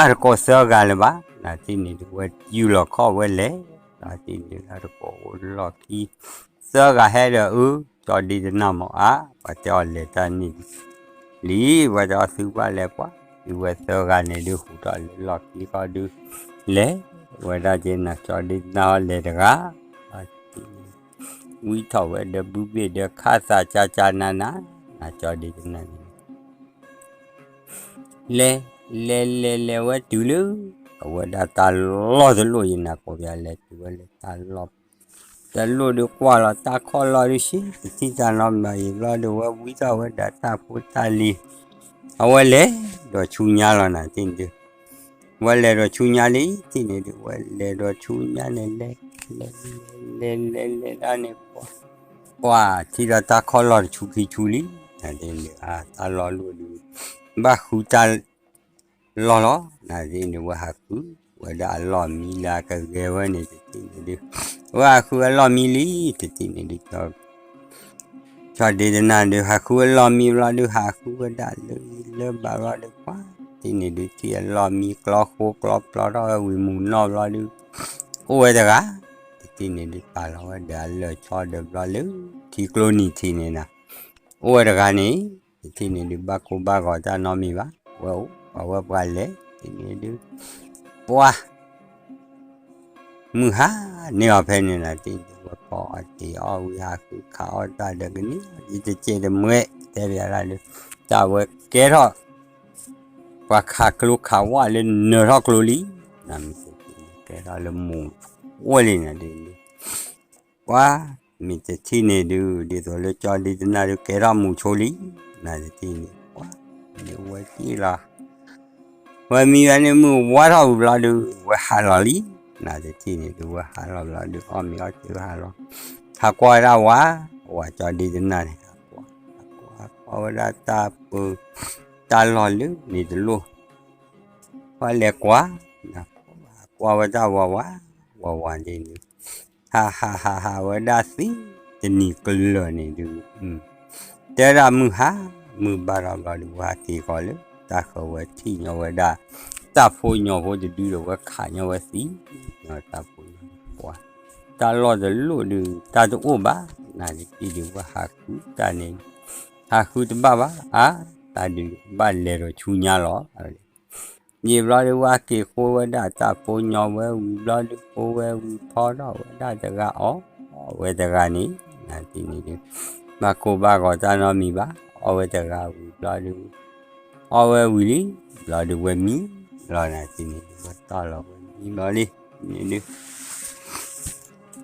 အတကိးသၢဂၤလၢၤဘၣ်, နတထံၣ်န့ၣ်ဒုး ဝဲယူၢ်လီၤခီၣ်ဝဲလဲၤ, နတထံၣ်န့ၣ်ဒုး အတကိးအိၣ်လီၢ်ခံ သၢဂၤဟဲဒီးအၢ, ကၠီဒ့တနၢ်မ့ၢ်အါ, ပှၤတဲအီၤလဲၤတၢ်န့ၣ်လံ, ပှၤတဲအီၤသုဘၣ်လဲၤပှၢ်, ဒုးဝဲသၢဂၤန့ၣ်ဒုး ဟူးထီၣ်လၢလီၢ်ခံဃီဒုး လဲၤဝဲဒၣ်က့ၤ နကၠီဒ့တနၢ်ဟီလဲၤတဂၤ ဝံထီၣ်ဝဲဒီးဘုဘ့ၣ်ဒီးခါသးကၢ်ကၢ်နးနး, နကၠီဒ့တနၢ်န့ၣ် လဲၤ လဲၤလဲၤလဲၤဝဲတုၤလၢ အဝဲဒၣ်တၢ်လီၢ်တလီၢ် ယနၢ်ကိးပျးလဲၤတုၤဝဲလၢတၢ်လီၢ် တလိၣ်ဒုးကွၢ်လီၤတၢ်ခီၣ်လီၢ်ဒုး ဆံတထံၣ်တၢ်နီတမံၤဘၣ်အံၤဘျီဒုး ဝဲဝံထီၣ်ဝဲဒၣ်တၢ်ဖိတၢ်လံၤ အဝဲလဲၤဒီးဆူညါလီၤ နတထံၣ်န့ၣ်ဒုး ဝဲလဲၤဒီးဆူညါလံ တထံၣ်န့ၣ်ဒုး ဝဲလဲၤဒီးဆူညါန့ၣ် လဲၤ လဲၤ လဲၤ လဲၤ လဲၤ လဲၤဒၣ်န့ၣ်ပှၤ ပှၤထံၣ်ဒီးတၢ်ခီၣ်လီၢ်တဆူခံဆူလံ, နဒ်န့ၣ် တၢ်လီၢ်လိၣ်ဒုး ဘၣ်ဃုတၢ်လီၢ်လီၤ, နဒ်န့ၣ် ဝဲဟးဃုဝဲဒၣ်အလီၢ်မံလၢအကဂဲၤဝဲန့ၣ်တထံၣ်န့ၣ်ဒုး, ဝဲဟးဃုအလီၢ်မံလံတထံၣ်န့ၣ်ဒုး ကၠီဒ့တနၢ်ဒုး ဟးဃုအလီၢ်မံဘျီဒုး ဟးဃုဝဲဒၣ်လၢလၢဘၣ်ဘျီဒုး ပှၤတထံၣ်န့ၣ်ဒုး ထံၣ်အလီၢ်မံကျီဃိကျီပျီထီၣ်ဝဲဝံၤမုၢ်နီၢ်ဘျီဒုး အိၣ်ဝဲတဂၤ, တထံၣ်န့ၣ်ဒုး ပာ်လီၤဝဲဒီးအလၢၢ်ဆီဒီးဘျီလၢ ထံကျိနံၤထံးန့ၣ်နၤ, အိၣ်ဝဲတဂၤန့ၣ် တထံၣ်န့ၣ်ဒုး ဘၣ်ကိၢ်ဘၣ်ဂီၤတၢ်နီတမံၤဘၣ်, ဝဲအိၣ်ပှၤဝဲပှၤလဲၤတထံၣ်န့ၣ်ဒုး ပှၤ မုၢ်ဟါန့ၢ်အီၤဖဲန့ၣ်နၤ တထံၣ်န့ၣ်ဒုး ဝဲဖီအီၣ်တ့ၤအီၣ်ဝံၤ ဟးဃုခးအီၣ်တၢ်ဒီးကန့ၢ်အီၤ ယတစဲးတမှဲ တဲဘၣ်ဒၣ်ဒုး တၢ်ဝဲကဲထီၣ် ပှၤခးကျိခးဝၣ်လၢနၢၤထီၣ်ကျိလံ, နမ့ၢ်တထံၣ်န့ၣ် ကဲထီၣ်လၢမူၤအိၣ်လံနၤဒ်န့ၣ်, ပှၤမ့ၢ်တထံၣ်န့ၣ်ဒုး ဒ်သိးလၢကၠီဒ့တနၢ်ဒုး ကဲထီၣ်မူၤဆိလံ, နတထံၣ်န့ၣ် ပှၤ ဒုးဝဲက့ၢ်လီၤ ဝဲမံဝဲန့ၣ်မုၢ်ဝါထီၣ်ဝံၤဘျီဒုး ဝဲဟးလီၤလံ, နတထံၣ်န့ၣ်ဒုး ဝဲဟးလီၤဘျီဒုး အီၣ်မ့ၤအီၣ်ထံဝဲဟးလီၤ, ဟးကွၢ်ဝဲဒၣ်ဝၤ, ဝၤကၠီဒ့တနၢ်န့ၣ် ဟးကွၢ်, ဟးကွၢ် ဟးကွၢ်ဝဲဒၣ်တၢ်ပူၤ တၢ်လီၢ်လၢန့ၣ်တလိၣ် ပှၤလဲၤကွၢ်, ဟးကွၢ်ဝဲဒၣ်ဝၤဝၤ, ဝၤဝၤဒ်န့ၣ်, ဟးဟးဟးဟးဝဲဒၣ်သံ, တနံၤကလၢာ်န့ၣ်ဒုး, တဲဒၣ်မုၢ်ဟါ, မုၢ်ဘၣ်ထီၣ်ဘျီဒုး ဝဲဟးက့ၤဃီၤလၢ တၢ်ဃၢၤဝဲထံၣ်ညီဝဲဒၣ်, တၢ်ဖိညီဖိတဒုဒီး ဝဲခးညီဝဲသံ, ညီတၢ်ဖိညီဖိကွၢ်, တၢ်လီၢ်တလိၣ်ဒုး တၢ်တအိၣ်ဘၣ်, နတထံၣ်ဒုး ဝဲဟးဃုတၢ်န့ၣ်, ဟးဃုတဘၣ်ဘၣ်, အါ, တၢ်ဒုးဘၣ်လဲၤဒီးဆူညါလီၤ ယံာ်ဘျီဒုး ဝဲက့ၤဃိဝဲဒၣ်တၢ်ဖိညီဝဲဝံၤဘျီဒုး ဃိဝဲဝံၤဖီထီၣ်ဝဲဒၣ်တဂၤအီၣ်ဝဲတဂၤန့ၣ်, နတထံၣ်န့ၣ်ဒုး, ဘၣ်ကိၢ်ဘၣ်ဂီၤတၢ်နီတမံၤဘၣ်, အီၣ်ဝဲတဂၤဝံၤဘျီဒုး, အီၣ်ဝဲဝံၤလံ, ဘျီဒုးဝဲမံ, ဘျီနတထံၣ်န့ၣ်ဒုး ဝဲတီၢ်လီၤ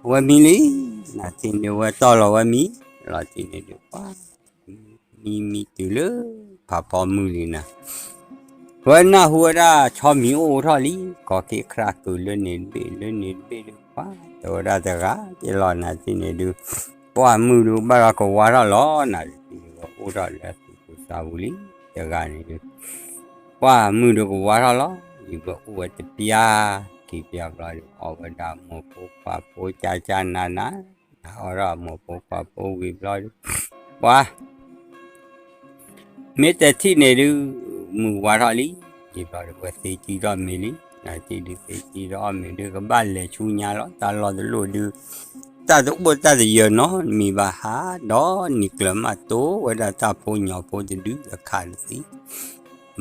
ဝဲမံဘျီလံ, န့ၣ်ဒုး ဝဲမံလံ, နတထံၣ်န့ၣ်ဒုး ဝဲတီၢ်လီၤဝဲမံ, လီၤတထံၣ်န့ၣ်ဒုး ပှၤ မံမံတုၤလၢ ဖးဖီမုၢ်လံနၤ, ဝဲနၢ်ဟူဝဲဒၣ်ဆီမံၤအိၣ်ထီၣ်လံ, ကီၤက့ၤခရၣ်ကုာ်လၢန့ၣ်တဘ့ၣ် လၢန့ၣ်တဘ့ၣ်ဒုး ပှၤ တဲဝဲဒၣ်တဂၤက့ၤလီၤ နတထံၣ်န့ၣ်ဒုး, ပှၤမုၢ်ဒုးဘၣ်ဒီးကဝါထီၣ်လီၤ နတထံၣ်န့ၣ် ဝဲအိၣ်ထီၣ်လၢအသူၣ်ကိၢ်သးပူၤလံ, တဂၤန့ၣ်ဒုး ပှၤမုၢ်ဒုးကဝါထီၣ်လီၤ, ယံာ်ဝဲအိၣ်ဝဲတပျၢ်, ခံပျၢ်ဘျီဒုး အီၣ်ဝဲဒၣ်မိၢ်ဖိခွါဖိကၢ်ကၢ်နးနး, အီၣ်ထီၣ်မိၢ်ဖိခွါဖိဝံၤဘျီဒုး, ပှၤ မ့ၢ်တထံၣ်န့ၣ်ဒုး, မုၢ်ဝါထီၣ်လံ, ယံာ်ဘျီဒုး ဝဲသ့ကံထီၣ်မ့ၤလံ, နတထံၣ်ဒုးသ့ကံထီၣ်အီၣ်မ့ၤဒုး ကဘၣ်လဲၤဆူညါလီၤ, တၢ်လီၢ်တလိၣ်ဒုး, တၢ်တအိၣ်တၢ်တယၢၤနီတမံၤဘၣ်ဟး, ဒီးနံၤကျၢၤမးတိဝဲဒၣ်တၢ်ဖိညီဖိတဒုဒီးခးတသံ,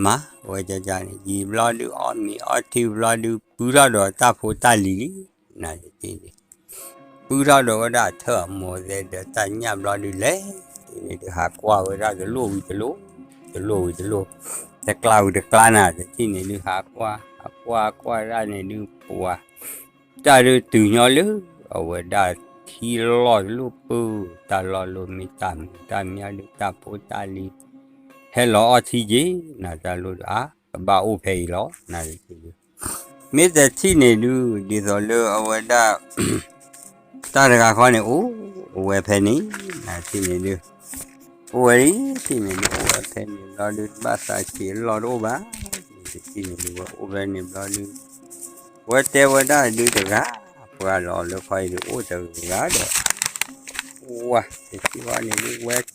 မၤဝဲဒ်န့ၣ် ယံာ်ဘျီဒုး အီၣ်မ့ၤအီထံဘျီဒုး ပုၢ်ထီၣ်ဒီးတၢ်ဖိတၢ်လံၤလံ, နတထံၣ်န့ၣ် ပုၢ်ထီၣ်ဒီးဝဲဒၣ်ထၢၣ်အမိၢ်သဲဒီးတၢ်ညၣ်ဘျီဒုးလဲၣ်, တထံၣ်န့ၣ်ဒုး ဟးကွၢ်ဝဲဒၣ်တလိၣ်ဝံၤတလိၣ်, တလိၣ်ဝံၤတလိၣ်, တကျါဝံၤတကျါနၤ, တထံၣ်န့ၣ်ဒုး ဟးကွၢ်, ဟးကွၢ်ကွၢ်ဒၣ်န့ၣ်ဒုး ပှၤ တၢ်ဒုးတုၤညီလၢ အဝဲဒၣ်ထံလီၢ်တလိၣ်ပူၤ, တၢ်လီၢ်လိၣ်မ့ၢ်တၢ်မုာ်တၢ်မံၤဒုး တၢ်ဖိတၢ်လံၤ ဟဲလီၤအီထံက့ၤ, နတၢ်လိၣ်ဒုး အါ ကဘၣ်အိၣ်ဖဲအံၤလီၤ, နတထံၣ်ဒုး မ့ၢ်တထံၣ်န့ၣ်ဒုး ဒ်သိးလၢအဝဲဒၣ် တၢ်တဂၤဃီန့ၣ် အိၣ်ဝဲဖဲန့ၣ်, နတထံၣ်န့ၣ်ဒုး အိၣ်ဝဲလံ, တထံၣ်န့ၣ်ဒုး အိၣ်ဝဲဖဲန့ၣ်ဘျီဒုး တဘၣ်သးဆံးအလီၢ်တအိၣ်ဘၣ်, တထံၣ်န့ၣ်ဒုး ဝဲအိၣ်ဖဲန့ၣ်ဘျီဒုး ဝဲတဲဝဲဒၣ်ဒုးတဂၤ, ပှၤလီၤလၢခီအံၤဒုး အိၣ်တဂၤဒီး ဝဲ တထံၣ်ဃီန့ၣ်ဒုး ဝဲ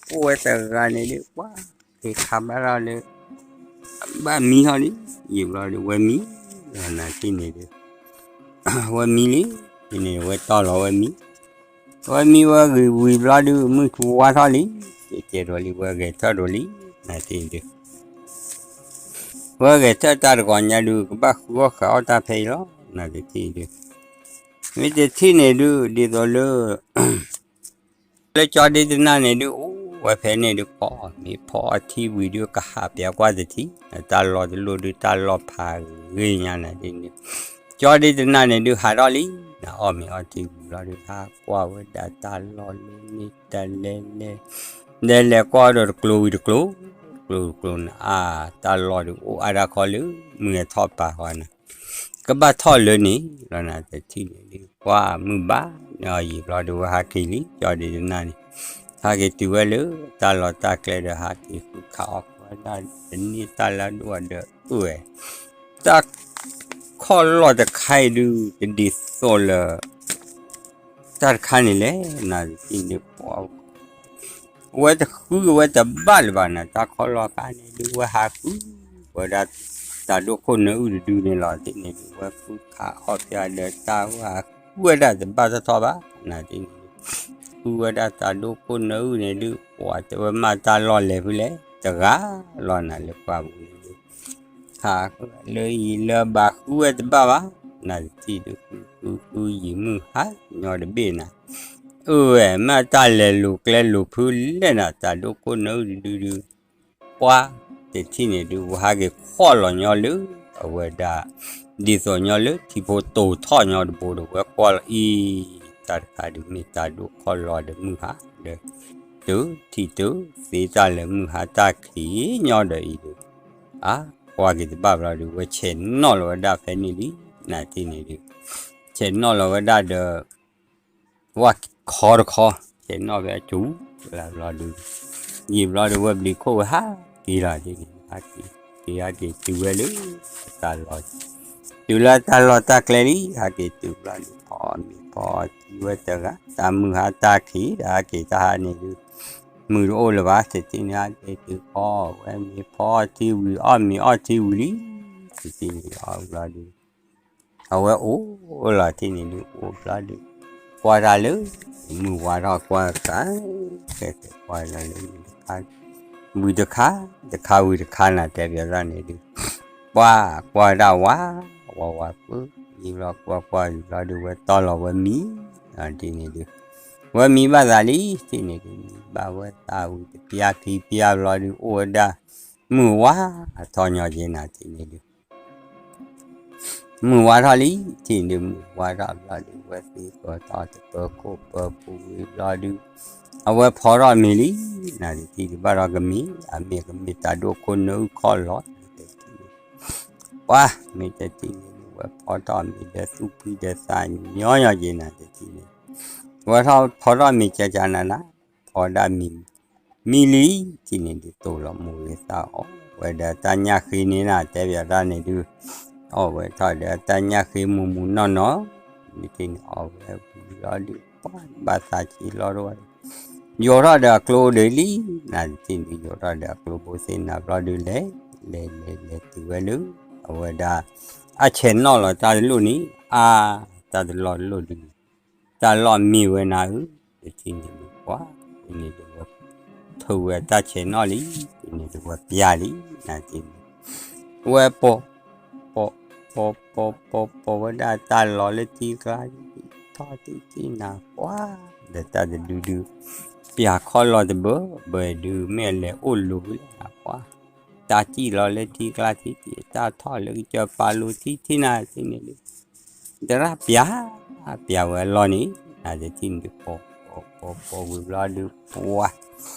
အိၣ်ဝဲတဂၤန့ၣ်ဒုး ပှၤ က့ၤခးဘၣ်ထီၣ်လၢ ဘၣ်မံထီၣ်လံ, ယံာ်ဘျီဒုး ဝဲမံ, နတထံၣ်န့ၣ်ဒုး ဝဲမံလံ, န့ၣ်ဝဲတီၢ်လီၤဝဲမံ, ဝဲမံဝဲဂ့ၤဝံၤဘျီဒုး မုၢ်ထူဝါထီၣ်လံ, ကဲကဲထီၣ်လံ ဝဲဂဲၤထၢၣ်ဒိၣ်လံ, နတထံၣ်ဒုး ဝဲဂဲၤထၢၣ်တၢ်တဂီၤညါဒုး ကဘၣ်ဃုအီၣ်ဃုအီၣ်တၢ်ဖဲအံၤလီၤ, နတထံၣ်ဒုး မ့ၢ်တထံၣ်န့ၣ်ဒုး ဒ်သိးလၢ လၢကၠီဒ့တနၢ်န့ၣ်ဒုး အိၣ်ဝဲဖဲန့ၣ်ဒုး ဖီမ့ၤဖီအီထံဝံၤဒုး ကဟးပၠးကွၢ်တထံၣ်, တၢ်လီၢ်တလိၣ်ဒုး တၢ်လီၢ်ဖးဂ့ၤညါနၤဒ်န့ၣ်, ကၠီဒ့တနၢ်န့ၣ်ဒုး ဟးထီၣ်လံ, နအီၣ်မ့ၤအီထံဝံၤဘျီဒုး ဟးကွၢ်ဝဲဒၣ်တၢ်လီၢ်လၢန့ၣ်တလဲလဲ, လဲၤလဲၤကွၢ်ဒီးတကျိၤဝံၤတကျိၤ, တကျိၤတကျိၤန့ၣ် အါ တၢ်လီၢ်ဒုး အိၣ်အါတၢ်ခီလၢ မုၢ်အထီၣ်ပာ်ဃီနၤ ကဘၣ်ထီၣ်လၢန့ၣ်လီၤနၤ, တထံၣ်န့ၣ်ဒုး ကွၢ်မုၢ်ဘၣ် န့ၣ်အီၤယံာ်ဘျီဒီးဝဲဟးက့ၤလံ ကၠီဒံတနၢ်န့ၣ်, ဟးက့ၤတုၤဝဲလၢတၢ်လီၢ်တၢ်ကျဲဒီး ဟးက့ၤဃုခးအီၣ်ကွၢ်ဒၣ်တန့ၢ်တၢ်လၢအဒိၣ်အဒၢး အၢဝဲ တၢ်ခီၣ်လီၢ်တခါအံၤဒုး တဒ်သိးလၢ တၢ်တခါန့ၣ်လဲၣ် နတထံၣ်န့ၣ် ဝဲတဃုဝဲတဘၣ်လၢၤဘၣ်နၤ တၢ်ခီၣ်လီၢ်ခါန့ၣ်ဒုး ဝဲဟးဃုဝဲဒၣ် တၢ်ဒိၣ်ခိၣ်နၢအုၣ်တဒုန့ၣ်လီၤ. တထံၣ်န့ၣ်ဒုး ဝဲဃုခးအီၣ်ဖၠါဒီးတၢ် ဝဲဟးဃုဝဲဒၣ်တဘၣ်ထီၣ်ထီၣ်ဘၣ် နတထံၣ်န့ၣ်ဒုး ဃုဝဲဒၣ်တၢ်ဒိၣ်ခိၣ်နၢအုၣ်န့ၣ်ဒုး ပှၤတဲဝဲမ့ၢ်တၢ်လီၢ်လဲၤဖဲလဲၣ် တဂၤလီၤနၤလၢပှၢ်ပူၤန့ၣ်ဒုး ခးလၢယံာ်လၢဘၣ်ဃုဝဲတဘၣ်ဘၣ် နတထံၣ်ဒုး ဃုဃုဃုယံာ်မုၢ်ဟါညီတဘ့ၣ်နၤ အၢဝဲ မ့ၢ်တၢ်လဲၤလိာ်ကျဲလိာ်ဖုလဲၣ်နၤ တၢ်ဒိၣ်ခိၣ်နၢအုၣ်တဒုဒုး ပှၤတထံၣ်န့ၣ်ဒုး ဝဲဟးက့ၤခီၣ်လီၤညီလၢ အဝဲဒၣ် ဒ်သိးညီလၢထံဖိတိၤထီၣ်ညီတဘိဒီး ဝဲကွၢ်လီၤအံၤ တၢ်တခါဒုးမ့ၢ်တၢ်ဒိၣ်ခီၣ်လီၢ်ဒီးမုၢ်ဟါဒီး တုၤထံၣ်တုၤသ့တၢ်လၢမုၢ်ဟါတၢ်ခံးညီဒီးအံၤဒုး အါ ကွၢ်က့ၤတဘၣ်ဘျီဒုး ဝဲဆဲးနီၣ်လီၤဝဲဒၣ်ဖဲန့ၣ်လံ နတထံၣ်န့ၣ်ဒုး ဆဲးနီၣ်လီၤဝဲဒၣ်ဒီး ဝဲခီတခီ ဆဲးနီၣ်ဖဲအစိၤ လၢဘျီဒုး ယံာ်ဘျီဒုး ဝဲဘျံးခိၣ်ဝဲဟးက့ၤလီၤဒ်န့ၣ် ဟးက့ၤ က့ၤဟးက့ၤတုၤဝဲလၢ တၢ်လီၢ် တုၤလၢတၢ်လီၢ်တၢ်ကျဲလံ ဟးက့ၤတုၤဘျီဒုး ဖီမ့ၤဖီထံဝဲတဂၤ တၢ်မုၢ်ဟါတၢ်ခံးဒီး ဟးက့ၤတၢ်ဟါန့ၣ်ဒုး မုၢ်တအိၣ်လၢၤဘၣ် တထံၣ်န့ၣ် ဟးက့ၤတုၤဖီဝဲမ့ၤဖီထံဝံၤ အီၣ်မ့ၤအီၣ်ထံဝံၤလံ တထံၣ်န့ၣ်အီၤဘျီဒုး အဝဲအိၣ်လီၤထံၣ်န့ၣ်ဒုး အိၣ်ဘျီဒုး ကွၢ်တၢ်လၢ မုၢ်ဝါထီၣ်ကွၢ်တခါ ကဲကဲကွၢ်လီၤလၢမုၢ်တခါ ဝံၤတခါ တခါဝံၤတခါနၤ တဲပၠးတၢ်န့ၣ်ဒုး ပှၤကွၢ်တၢ်ဝါ ဝါဝါပှၢ် ယံာ်ဘျီကွၢ်ကွၢ်ယံာ်ဘျီဒုး ဝဲတီလီၤဝဲမံ ဒ်န့ၣ်ဒုး ဝဲမံဘၣ်သးလံ ထံၣ်န့ၣ်ဒုး မံဘၣ်ဝဲသးဝံၤတပျၢ်ခံပျၢ်ဘျီဒုး အိၣ်ဝဲဒၣ် မုၢ်ဝါထီၣ်ညီက့ၤနၤ ထံၣ်န့ၣ်ဒုး မုၢ်ဝါထီၣ်လံ ထံၣ်န့ၣ်ဒုး မုၢ်ဝါထီၣ်ဘျီဒုး ဝဲသ့ၣ်ကီၤထီၣ်တပၢၤခိၣ်ပၢၤပူၤဝံၤဘျီဒုး အဝဲဖီထီၣ်မ့ၤလံ နတထံၣ်ဒုး ဘၣ်ဒီးကမ့ၢ် အမ့ၢ်ကမ့ၢ်တၢ်ဒိၣ်ခိၣ်နၢအုၣ်ခီၣ်လီၢ် တထံၣ်န့ၣ် ပှၤ မ့ၢ်တထံၣ်န့ၣ်ဒုး ဝဲဖီထီၣ်မ့ၤဒီးသူၣ်ဖှံဒီးသးညီညီက့ၤနၤ တထံၣ်န့ၣ် ဝဲထီၣ်ဖီထီၣ်မ့ၤကကနၤနၤ ဖီဒၣ်မံၤ မံလံ ထံၣ်န့ၣ်ဒုး တိၢ်လီၤမိၢ်ဂ့ၤသးအီၣ်ဝဲဒီးတၢ်ညၣ်ဃ့န့ၣ်နၤ တဲပၠးတၢ်န့ၣ်ဒုး အီၣ်ဝဲထီၣ်ဒီးတၢ်ညၣ်ဃ့မူၤမူၤနီၢ်နီၢ် မ့ၢ်ထံၣ်န့ၣ်အီၣ်ဝဲဝံၤလီၤဒုး ပှၤဘၣ်သးဆံးလီၤတဝဲ ယိးထီၣ်ဒီးအကျိဒၢးလံ နတထံၣ်ဒုး ယိးထီၣ်ဒီးအကျိဘိသ့ၣ်နၤဘျီဒုး လဲၤ လဲၤလဲၤလဲၤတုၤဝဲလၢ အဝဲဒၣ် အဆဲးနီၣ်လီၤတၢ်တလိၣ်န့ၣ် အါ တၢ်တလီၢ်တလိၣ်ဒုး တၢ်လီၢ်မ့ၢ်ဝဲနၤဧၢ, တထံၣ်န့ၣ်ဒုးပှၤ, တထံၣ်န့ၣ်ဒုးဝဲ, ထုးဝဲတၢ်ဆဲးနီၣ်လံ, တထံၣ်န့ၣ်ဒုးဝဲပျၢ်လံ, နတထံၣ်န့ၣ်, ဝဲပိာ်, ပိာ်, ပိာ်, ပိာ်, ပိာ်, ပိာ်ဝဲဒၣ်တၢ်လီၢ်လၢထံကျါ, ထီၣ်တထံၣ်နၤပှၤ, ဒီးတၢ်တဒုဒုး, ပျၢ်ခီၣ်လီၢ်တဘၢ, ဘၢဒုး မ့ၢ်လဲၤအိၣ်လိၤဝဲလၢနၤပှၤ, တၢ်စံၣ်လီၤလၢထံကျါထံၣ်, တၢ်ထီၣ်လၢကစၢၢ်ပာ်လိၤထံၣ်ထံၣ်နၤတထံၣ်န့ၣ်ဒုး သရၣ်ပျၢ်, ပျၢ်ဝဲအလီၢ်န့ၣ်, နတထံၣ်န့ၣ်ဒုးပိာ်, ပိာ်, ပိာ်, ပိာ်ဝံၤဘျီဒုးပှၤ,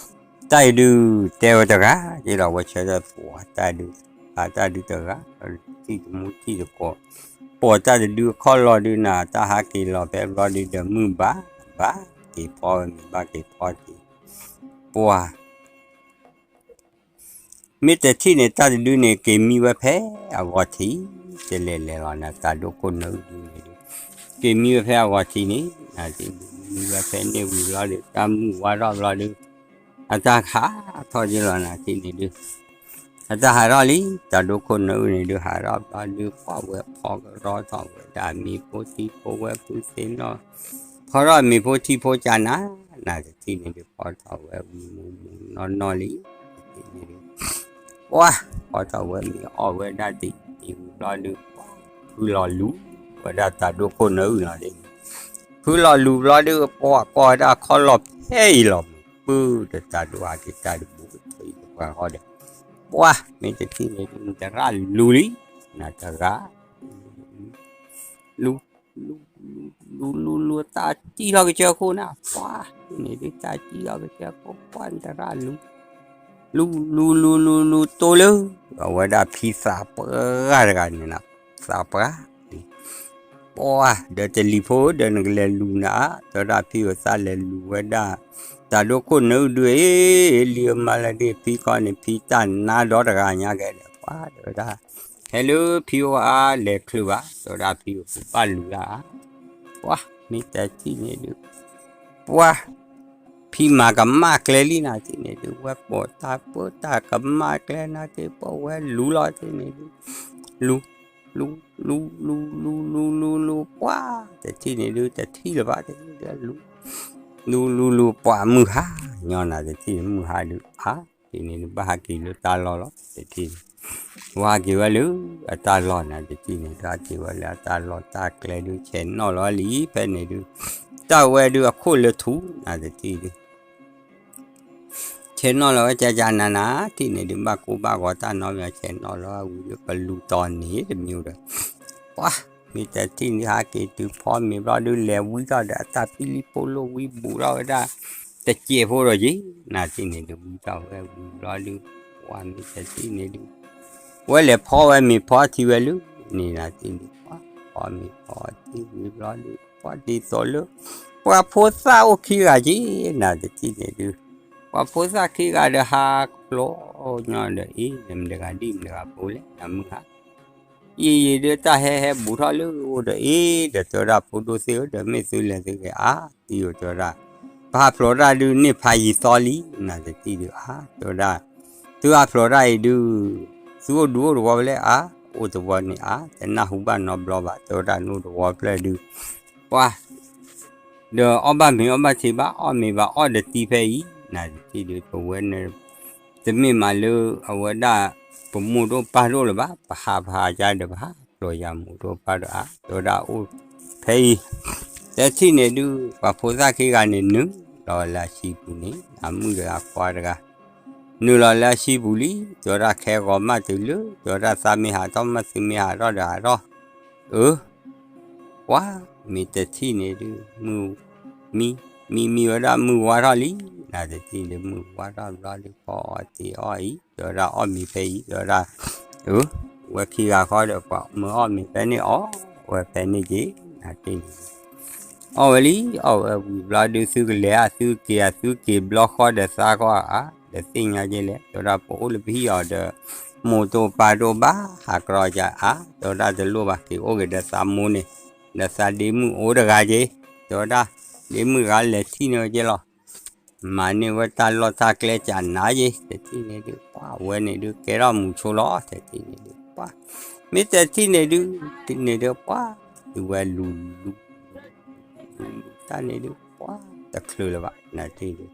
တၢ်အံၤဒုး, တဲဝဲတဂၤ, က့ဒီးဝဲဆၢထၢၣ်ပှၤတၢ်ဒုး, ပှၤတၢ်ဒုးတဂၤ, ထံၣ်တမူထံၣ်တကိး, ပိာ်တၢ်တဒုအခီၣ်လီၢ်ဒုးနၤ, တၢ်ဟးက့ၤလီၤဖဲဘျီဒုးဒီးမုၢ်ဘၣ်, ဘၣ်က့ၤဖီဝဲမ့ၤဘၣ်က့ၤဖီက့ၤ, ပှၤ မ့ၢ်တထံၣ်န့ၣ် တၢ်တဒုန့ၣ် က့ၤမံဝဲဖဲအဂီၤထံး, တလဲၤလဲၤလီၤနၤ တၢ်ဒိၣ်ခိၣ်နၢအုၣ်ဒုန့ၣ်ဒုး, က့ၤမံဝဲဖဲအဂီၤထံးန့ၣ်, နတထံၣ်န့ၣ် မံဝဲဖဲန့ၣ်ဝံၤဘျီဒုး တၢ်မုၢ်ဝါထီၣ်ဘျီဒုး, အတၢ်ဟးထီၣ်က့ၤလီၤနၤတထံၣ်န့ၣ်ဒုး, အတၢ်ဟးထီၣ်လံ, တၢ်ဒိၣ်ခိၣ်နၢအုၣ်န့ၣ်ဒုး ဟးထီၣ်ဘျီဒုး ပှၤဝဲဖီကရီထီၣ်ဝဲဒၣ်မ့ၤဖိထံဖိဝဲဖုသ့ၣ်နီၣ်, ဖီထီၣ်မ့ၤဖိထံဖိကနၤ, နတထံၣ်န့ၣ်ဒုး ဖီထီၣ်ဝဲဝံၤမူၤမူၤနီၢ်နီၢ်လံ, နတထံၣ်န့ၣ်ဒုး ပှၤ, ဖီထီၣ်ဝဲမ့ၤအီၣ်ဝဲဒၣ်တံၤတံၤဝံၤဘျီဒုး, ဖုလီၤလူၤဝဲဒၣ်တၢ်ဒိၣ်ခိၣ်နၢအုၣ်လီၤဒ်န့ၣ်, ဖုလီၤလူၤဘျီဒုး ပှၤကွၢ်ဝဲဒၣ်ခီၣ်လီၢ်ဖဲအံၤလီၤမး, ပုၢ်ဒီးတၢ်ဒိၣ်ဟးက့ၤတၢ်ဒုးဘူးကထၢအံၤတပှၤဃီဒီး, ပှၤ, မ့ၢ်တထံၣ်န့ၣ်ဒုး နသရၣ်လူၤလံ, နတဂၤ လူၤ, လူၤ, လူၤ, လူၤ, လူၤ, လူၤ, တၢ်စံၣ်ထီၣ်ကစၢၢ်ခိၣ်နၤ, ပှၤ, န့ၣ်ဒုးတၢ်စံၣ်ထီၣ်ကစၢၢ်ခိၣ်, ပှၤနသရၣ်လူၤ, လူၤ, လူၤ, လူၤ, လူၤ, လူၤတိၢ်လၢ, အဝဲဒၣ်ဖံသးပှၢ်တဂၤန့ၣ်နၤ, သးပှၢ်န့ၣ် ပှၤဒီးတလံၤဖိဒီးနကလဲၤလူၤနၤ, တဲဝဲဒၣ်ဖံဧၢ သးလဲၤလူၤဝဲဒၣ် တၢ်ဒိခိၣ်နၢအုၣ်ဒုးအံၤ, လံအမါလၢဒ်ဖံခီန့ၣ် ဖံတၢ်နါဒီတဂၤညါကဲဒီး ပှၤတဲဝဲဒၣ် ဟဲလၢဖံအိၣ်အါ လဲၤချုးဘၣ်, တဲဝဲဒၣ်ဖံအိၣ်ဘၣ်လူၤလၢအါ, ပှၤမ့ၢ်တထံၣ်န့ၣ်ဒုး ပှၤ ဖံမၤကမၣ်ကျဲလံနၤတထံၣ်န့ၣ်ဒုး ဝဲပိာ်တၢ်ပၢတၢ်ကမၣ်ကျဲနၤတထံၣ် ပှၤဝဲလူၤလီၤတထံၣ်န့ၣ်ဒုး လူၤ လူၤ လူၤ လူၤ လူၤ လူၤ လူၤ လူၤ ပှၤတထံၣ်န့ၣ်ဒုး တထံၣ်လၢၤဘၣ်တထံၣ်ဒုး လူၤ လူၤ လူၤ လူၤ ပှၤမုၢ်ဟါညီနၤတထံၣ်န့ၣ် မုၢ်ဟါဒုး အါ တထံၣ်န့ၣ်ဒုး ဘၣ်ဟးက့ၤလၢတၢ်လီၢ်လီၤ တထံၣ်န့ၣ် ဝဲဟးက့ၤဝဲလၢအတၢ်လီၢ်နၤတထံၣ်န့ၣ်ဒုး ဟးက့ၤဝဲလၢအတၢ်လီၢ်တၢ်ကျဲဒုး ဆဲးနီၣ်လီၤလံ ဖဲန့ၣ်ဒုး တၢ်ဝဲဒုးအခိၣ်လၢထူနၤတထံၣ်ဒုး ဆဲးနီၣ်လီၤဝဲကကနၤနၤ ထံၣ်န့ၣ်ဒုး ဘၣ်ကိၢ်ဘၣ်ဂီၤတၢ်နီတမံၤ ဆဲးနီၣ်လီၤဝဲဝံၤလၢပလူၤတီၤန့ၣ်တမံၤဒီး ပှၤ မ့ၢ်တထံၣ်န့ၣ် ဟးက့ၤတုၤဖီမ့ၤဘျီဒုး လဲၤဝံထီၣ်ဒီးအတၢ်ဖံလံၣ်ဖိလိၣ်ဝံဘူးထီၣ်ဝဲဒၣ် တစဲးဖိဒီးက့ၤ နၤတထံၣ်န့ၣ်ဒုး ဝံထီၣ်ဝဲဝံၤဘျီဒုး ပှၤမ့ၢ်တထံၣ်န့ၣ်ဒုး ဝဲလဲၤဖီဝဲမ့ၤဖီထံဝဲလၢန့ၣ် နၤတထံၣ်န့ၣ် ပှၤဖီမ့ၤဖီထံဝံၤဘျီဒုး ပှၤဒ်သိးလၢ ပှၤဖိသၣ်အိၣ်ခံဂၤက့ၤ နၤတထံၣ်န့ၣ်ဒုး ပှၤဖိသၣ်ခံဂၤဒီးဟးဖျိညီဒီး အ့ နမတဂၤဒ်မတဂၤဖိလဲၣ် နမုၢ်ဟါ ယံာ်ယံာ်ဒုးတၢ်ဟဲဟဲဘူးထီၣ်လၢအိၣ်ဒီး အ့ ဒီးတဲဝဲဒၣ်ဖိဒိၣ်သ့ၣ်ဧၢ ဒီးမ့ၢ်သုလဲၤသုက့ၤအါ တံၤဧိၤတဲဝဲဒၣ် ပဟးဖျိးတၢ်ဒုးန့ၢ်ဖးယံာ်သီလံ နၤတထံၣ်ဒုးအါ တဲဝဲဒၣ် သုဟးဖျိးတၢ်အံၤဒုး သုအိၣ်ဒူအိၣ်တဝီဖဲလဲၣ်အါ အိၣ်တဝီန့ၣ်အါ တနၢ်ဟူဘၣ်နီတဘျီဘၣ် တဲဝဲဒၣ်နအိၣ်တဝီဖျၢၣ်ဒုး ပှၤ ဒီးအီၣ်ဘၣ်မ့ၤအီၣ်ဘၣ်ထံဘၣ် အီၣ်မ့ၤဘၣ်အီၣ်ဒီးတံၤဖဲအံၤ နၤတထံၣ်ဒုး ပဝဲန့ၣ် တမ့ၢ်မးလၢအဝဲဒၣ် ပမိၢ်တအိၣ်ပၢ်တအိၣ်လၢၤဘၣ် ပဟးပဟးကါဒီးပဟးဖျိးယၤမိၢ်တအိၣ်ပၢ်တအိၣ်အါ တဲဝဲဒၣ်အိၣ်ဖဲအံၤ တထံၣ်န့ၣ်ဒုး ပှၤဖိသၣ်ခံဂၤန့ၣ် နုာ်လီၤလၢအဆံပူၤန့ၣ် အမုၣ်တဂၤခွါတဂၤ နုာ်လီၤလၢအဆံပူၤလံ တဲဝဲဒၣ်ခဲဂီၤမးတုၤလၢ တဲဝဲဒၣ်သးမ့ၢ်ဟးထီၣ်မးသုမ့ၢ်ဟးထီၣ်ဒီးဟးထီၣ် အၢ ပှၤမ့ၢ်တထံၣ်န့ၣ်ဒုး မုၢ် မံ မံမံဝဲဒၣ်မုၢ်ဝါထီၣ်လံ နၤတထံၣ်န့ၣ်ဒုး မုၢ်ဝါထီၣ်ဘျီဒုး ပှၤအီၣ်တ့ၤအီၣ်အံၤ တဲဝဲဒၣ်အီၣ်မ့ၤဖဲအံၤ တဲဝဲဒၣ် အၢ ဝဲခံဂၤဃီဒီးပှၤမုၢ်အီၣ်မ့ၤဖဲန့ၣ်အီၣ် ဝဲဖဲန့ၣ်က့ၤ နၤတထံၣ်န့ၣ် အီၣ်ဝဲလံ အီၣ်ဝဲဝံၤဘျီဒုး သုကလဲၤဧါ သုက့ၤဧါ သုက့ၤဘျီဃီဒီးသးဃီဧါ ဒီးသ့ၣ်ညါက့ၤလဲၣ် တဲဝဲဒၣ်ပအိၣ်လၢပဟံၣ်အီၤဒီး မိၢ်တအိၣ်ပၢ်တအိ၁်ဘၣ် ဟးကြီကါအါ တဲဝဲဒၣ်တလိၣ်ဘၣ် က့ၤအိၣ်က့ၤဒီးသးမိၢ်န့ၣ် ဒီးသးဒ့မုၣ်အိၣ်တဂၤက့ၤ တဲဝဲဒၣ် ဒ့မုၣ်တဂၤလဲၤထံၣ်န့ၢ်ဝဲက့ၤလီၤ မၤန့ၢ်ဝဲတၢ်လီၢ်တၢ်ကျဲကနၤက့ၤ တထံၣ်န့ၣ်ဒုး ပှၤဝဲန့ၣ်ဒုး ကဲထီၣ်မူဆိလီၤ တထံၣ်န့ၣ်ဒုး ပှၤ မ့ၢ်တထံၣ်န့ၣ်ဒုး န့ၣ်ဒုးပှၤ ဒုးဝဲလူၤလူၤ လူၤလူၤတၢ်န့ၣ်ဒုး ပှၤတချုးလၢၤဘၣ် နၤတထံၣ်ဒုး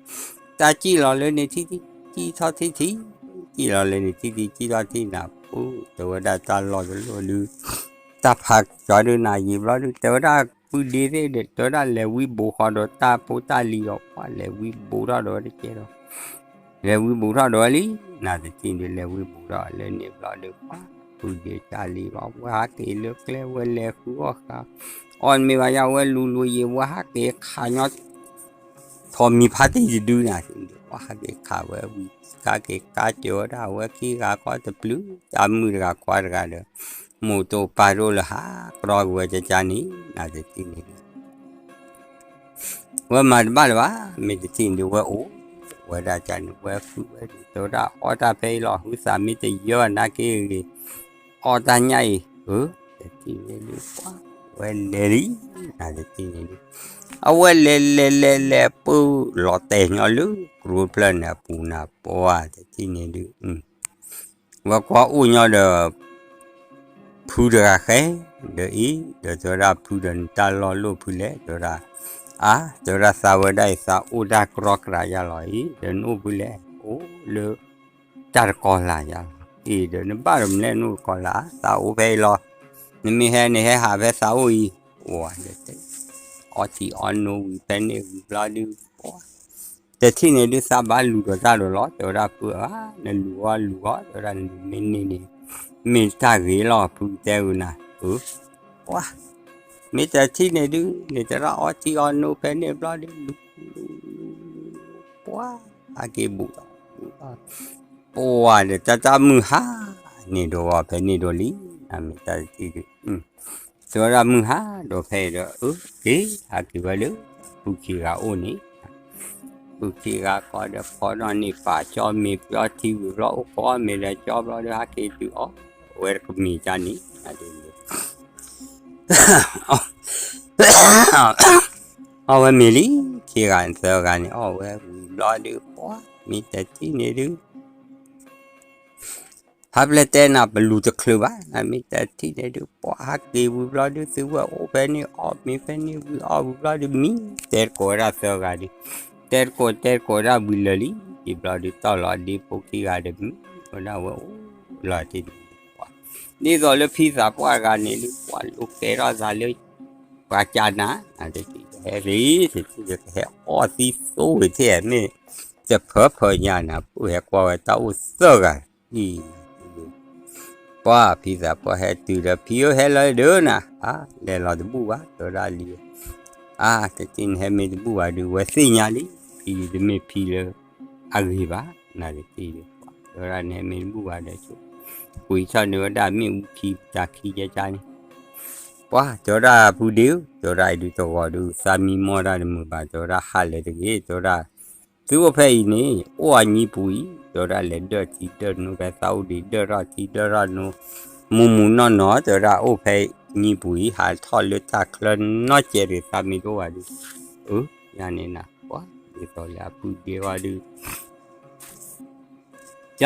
တၢ်စံၣ်လီၤလၢန့ၣ်ထံၣ်ထံၣ် စံၣ်ထီၣ်ထံၣ်ထံၣ် စံၣ်လီၤလၢန့ၣ်ထံၣ်ထံၣ် စံၣ်ထီၣ်ထံၣ်နၤပူၤ တဲဝဲဒၣ်တၢ်လီၢ်တလီၢ်ဒုး တၢ်ဖးကၠီဒုးနၤယံာ်ဘျီဒုး တဲဝဲဒၣ်ပုၢ်ဒ့သ့ၣ်ဒီး တဲဝဲဒၣ်လဲၤဝံဘူးဃီဒီးတၢ်ဖိတၢ်လံၤဒီး ပှၤလဲၤဝံဘူးထီၣ်ဒီးဝဲတကဲဒီး လဲၤဝံဘူးထီၣ်ဒီးဝဲလံ နၤတထံၣ်ဒုး လဲၤဝံဘူးထီၣ်လၢန့ၣ်ဘျီဒုး ပှၤပုၢ်ဒ့တၢ်လံၤဘၣ် ဝဲဟးက့ၤလၢကျဲ ဝဲလဲၤဃုအီၣ်ဃာ် အီၣ်မ့ၤဘၣ်ယါ ဝဲလူၤလူၤယံာ် ဝဲဟးက့ၤခးညီ ထိးမံၤဖးတံၢ်တဒုနၤ ပှၤဟးက့ၤခးဝဲဝံၤ ကါက့ၤကါစၢၤဝဲဒၣ်ဝဲခံဂၤဃီတပျုၤ တၢ်မုၣ်တဂၤခွါတဂၤဒီး မိၢ်တအိၣ်ပၢ်တအိၣ်လၢဟးကြီက့ၤဝဲကကါန့ၣ် နၤတထံၣ်န့ၣ်ဒုး ဝဲမၤတဘၣ်လၢၤဘၣ် မ့ၢ်တထံၣ်န့ၣ်ဒုး ဝဲအိၣ်ဝဲဒၣ်ကန့ၣ် ဝဲဃုဝဲဒၣ် တဲဝဲဒၣ်အီၣ်တၢ်ဖဲအံၤလီၤ ဟုသးမ့ၢ်တယၢနာ်က့ဂ့ၤ အီၣ်တၢ်ညၣ်အံၤ အၢ တထံၣ်န့ၣ်ဒုး ပှၤ ဝဲလဲၤလံ နၤတထံၣ်န့ၣ်ဒုး အဝဲလဲၤလဲၤလဲၤလဲၤ ပုၢ်လီၤတဲာ်ညီလၢ ကရူၢ်ဖျၢၣ်န့ၣ်အပူၤနၤ ပှၤတထံၣ်န့ၣ်ဒုး ဝဲကွၢ်အိၣ်ညီဒီး ဖုတဂၤဃဲ ဒီးအံၤ ဒီးတဲဝဲဒၣ်ဖုဒီးနတၢ်လီၢ်လိၣ်ဖုလဲၣ် တဲဝဲဒၣ် အါ တဲဝဲဒၣ်သးဝဲဒၣ်အံၤ သးအိၣ်တၢ်ကြီကြးယါလီၤအံၤ ဒီးနအိၣ်ဖုလဲၣ် အိၣ်လၢ တၢ်တကီၤလၢ်ယါလီၤ အံၤဒီးနဘၣ်တမလဲၣ် နအိၣ်တကီၤလၢ် သးအိၣ်ဖဲအံၤလီၤ နမ့ၢ်ဟဲန့ၣ်ဟဲဟးဖဲသးအိၣ်အံၤ အိၣ်ဝဲ အီထံအီနိဝံၤဖဲန့ၣ်ဝံၤဘျီဒုး တထံၣ်န့ၣ်ဒုးသးဘၣ်လူၤဒီးတၢ်ဒီးလီၤ တဲဝဲဒၣ်ဖုဧၢ နလူၤအီၣ်လူၤအီၣ် တဲဝဲဒၣ်နလူၤမ့ၢ်န့ၢ်န့ၣ် မ့ၢ်တၢ်ဂ့ၤလီၤ ဖုတဲဝဲနၤ အၢ ပှၤ မ့ၢ်တထံၣ်န့ၣ်ဒုး န့ၣ်တဲဒၣ်အီထံအီနိဖဲန့ၣ်ဘျီဒုး လူၤ လူၤ လူၤ လူၤ ပှၤ ဟဲက့ၤဘူးထီၣ် ဘူးထီၣ် ပှၤဒီးတၢ်တၢ်မုၢ်ဟါ န့ၣ်ဒိးဝဲဖဲန့ၣ်ဒိးလံ နမ့ၢ်တထံၣ်ဒုး တဲဝဲဒၣ်မုၢ်ဟါဒိၣ်ဖဲအံၤဒီး အၢ က့ၤဟးက့ၤဝဲလၢ ပုၢ်ခံဂၤအိၣ်န့ၣ်, ပုၢ်ခံဂၤဃီဒီးဖီထီၣ်န့ၢ်ပာ်ကၠီမ့ၤပျီထံဝံၤဘျီ အိၣ်ခိးအီၣ်မ့ၤဒီးကၠီဘျီဒီး ဟးက့ၤတုၤအီၣ်ဝဲတကမ့ၤကန့ၣ် အီၣ်ဝဲမ့ၤလံ, ခံဂၤသၢဂၤန့ၣ် အီၣ်ဝဲဝံၤဘျီဒုး ပှၤမ့ၢ်တထံၣ်န့ၣ်ဒုး ဟးပလဲၤတဲနၤပလူၤတချုးဘၣ်, မ့ၢ်တထံၣ်န့ၣ်ဒုး ပှၤဟးက့ၤဝံၤဘျီဒုး သုဝဲအိၣ်ဖဲန့ၣ် အီၣ်မ့ၤဖဲန့ၣ်ဝံၤ အီၣ်ဝံၤဘျီဒုး မံတဲတကိးဝဲဒၣ်သၢဂၤဒုး, တဲတကိးတဲတကိးဝဲဒၣ်ဝံၤလၢာ်လံ, ယံာ်ဘျီဒုး တီၢ်လီၤအဒ့ဖိခံဂၤဒီးမံဝဲဒၣ်ဝဲအိၣ်လီၤတ့ၢ်န့ၣ်, ဒ်သိးလၢဖံသးပှၢ်တဂၤန့ၣ်ဒုး ပှၤလိာ်ကဲထီၣ်သးလၢ ပှၤကနၤ, တထံၣ်ကဟဲသ့, တထံၣ်ကဟဲအီၣ်သံသိဝံၤထဲ မ့ၢ်တဖၢဖၢညါနၤ ပူၤဟဲကွၢ်ဝဲတၢ်အိၣ်သၢဂၤအံၤ ပှၤဖံသးပှၢ်ဟဲတုၤဒီး ဖံဧၢဟဲလီၤဒုးနၤ, အါ လဲၤလီၤတဘူၣ်ဘၣ် တဲဝဲဒၣ်လံ, အါ တထံၣ်နဟဲမ့ၢ်တဘူၣ်ဘၣ်ဒုး ဝဲသ့ၣ်ညါလံ, ဖံတမ့ၢ်ဖံလၢအဂ့ၤဘၣ်, နၤတထံၣ်ဒုး တဲဝဲဒၣ်နဟဲမ့ၢ်တဘူၣ်ဘၣ်ဒီးဆိ, ကွံာ်ထီၣ်န့ၢ်ဝဲဒၣ်မ့ၣ်အူခံတၢ်ခံကဲကါန့ၣ် ပှၤတဲဝဲဒၣ်ဖုဒ့ဧၢ, တဲဝဲဒၣ်အံၤဒုးတဂီၤဒုး သးမံမီၢ်တၢ်တမုာ်ဘၣ်, တဲဝဲဒၣ်ဟးလၢာ်တဂ့ၤ, တဲဝဲဒၣ် သုအိၣ်ဖဲအံၤန့ၣ် အိၣ်အညံပူၤအံၤ, တဲဝဲဒၣ်လဲၤဒၢၣ်ထံဒၢၣ်နိဖဲသးအိၣ်ဒံး ဒၢၣ်ထီၣ်ထံဒၢၣ်ထီၣ်နိ, မူမူနီၢ်နီၢ်, တဲဝဲဒၣ်အိၣ်ဖဲညံပူၤအံၤ ဟးထီၣ်လၢတၢ်ချၢနီၢ်ကဲးဒံး သးမံတအိၣ်ဘၣ်ဒုး, အၢ ယၤန့ၣ်နၤ, ပှၤဒ်သိးလၢအဖုဒ့ဝဲဒုး ဒ်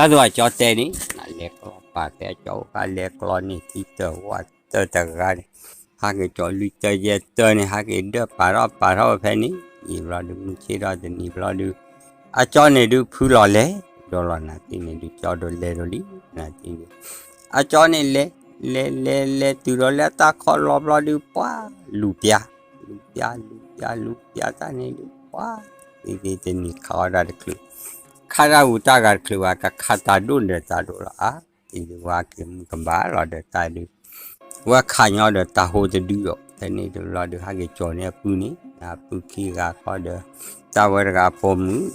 သိးအကၠီတဲန့ၣ် နလဲၤကျီပာ်ဖဲအကၠီအိၣ်ဃာ် လဲၤကျီန့ၢ်ထံတၢၢ်ဝၣ်တၢၢ်တဂၤန့ၣ်, ဟးက့ၤကၠီလွံၢ်တၢၢ်ယဲၢ်တၢၢ်န့ၣ် ဟးက့ၤဒၢၣ်ပာ်ထီၣ်ပာ်ထီၣ်ဝဲဖဲန့ၣ်, ယံာ်ဘျီဒုး မုၢ်ဆ့ၣ်ထီၣ်တနံၤဘျီဒုး, အကၠီန့ၣ်ဒုးဖုလီၤလဲၤဒီးလီၤ နၤတထံၣ်န့ၣ်ဒုး ကၠီဒိးလဲၤဒီးလံ, နၤတထံၣ်န့ၣ်, အကၠီန့ၣ်လဲၤ လဲၤလဲၤလဲၤတုၤဒီး လၢအတၢ်ခီၣ်လီၤဘျီဒုး ပှၤလူၤပျါ, လူၤပျါ လူၤပျါ လူၤပျါတၢ်န့ၣ်ဒုး ပှၤ သ့သ့တနံၤခးအီၣ်တၢ်တချုး, ခးတၢ်ဂူာ်တၢ်ဂၤတချုးဘၣ် ကခးတၢ်ဒိၣ်ဒီးတၢ်ဒိၣ်လီၤအါ, အံၤဒုးဝဲက့ၤမုၢ်ကဘၣ်လီၤဒီးတၢ်ဒုး, ဝဲခးညီဒီးတၢ်ဟိတဒုဒီး ဖဲန့ၣ်ဒုးဘျီဒုး ဟးက့ၤကၠီန့ၢ်အပုၢ်န့ၣ် အပုၢ်ခံဂၤဃီဒီး တၢ်ဝဲတဂၤပိာ်မုၣ်ဒီး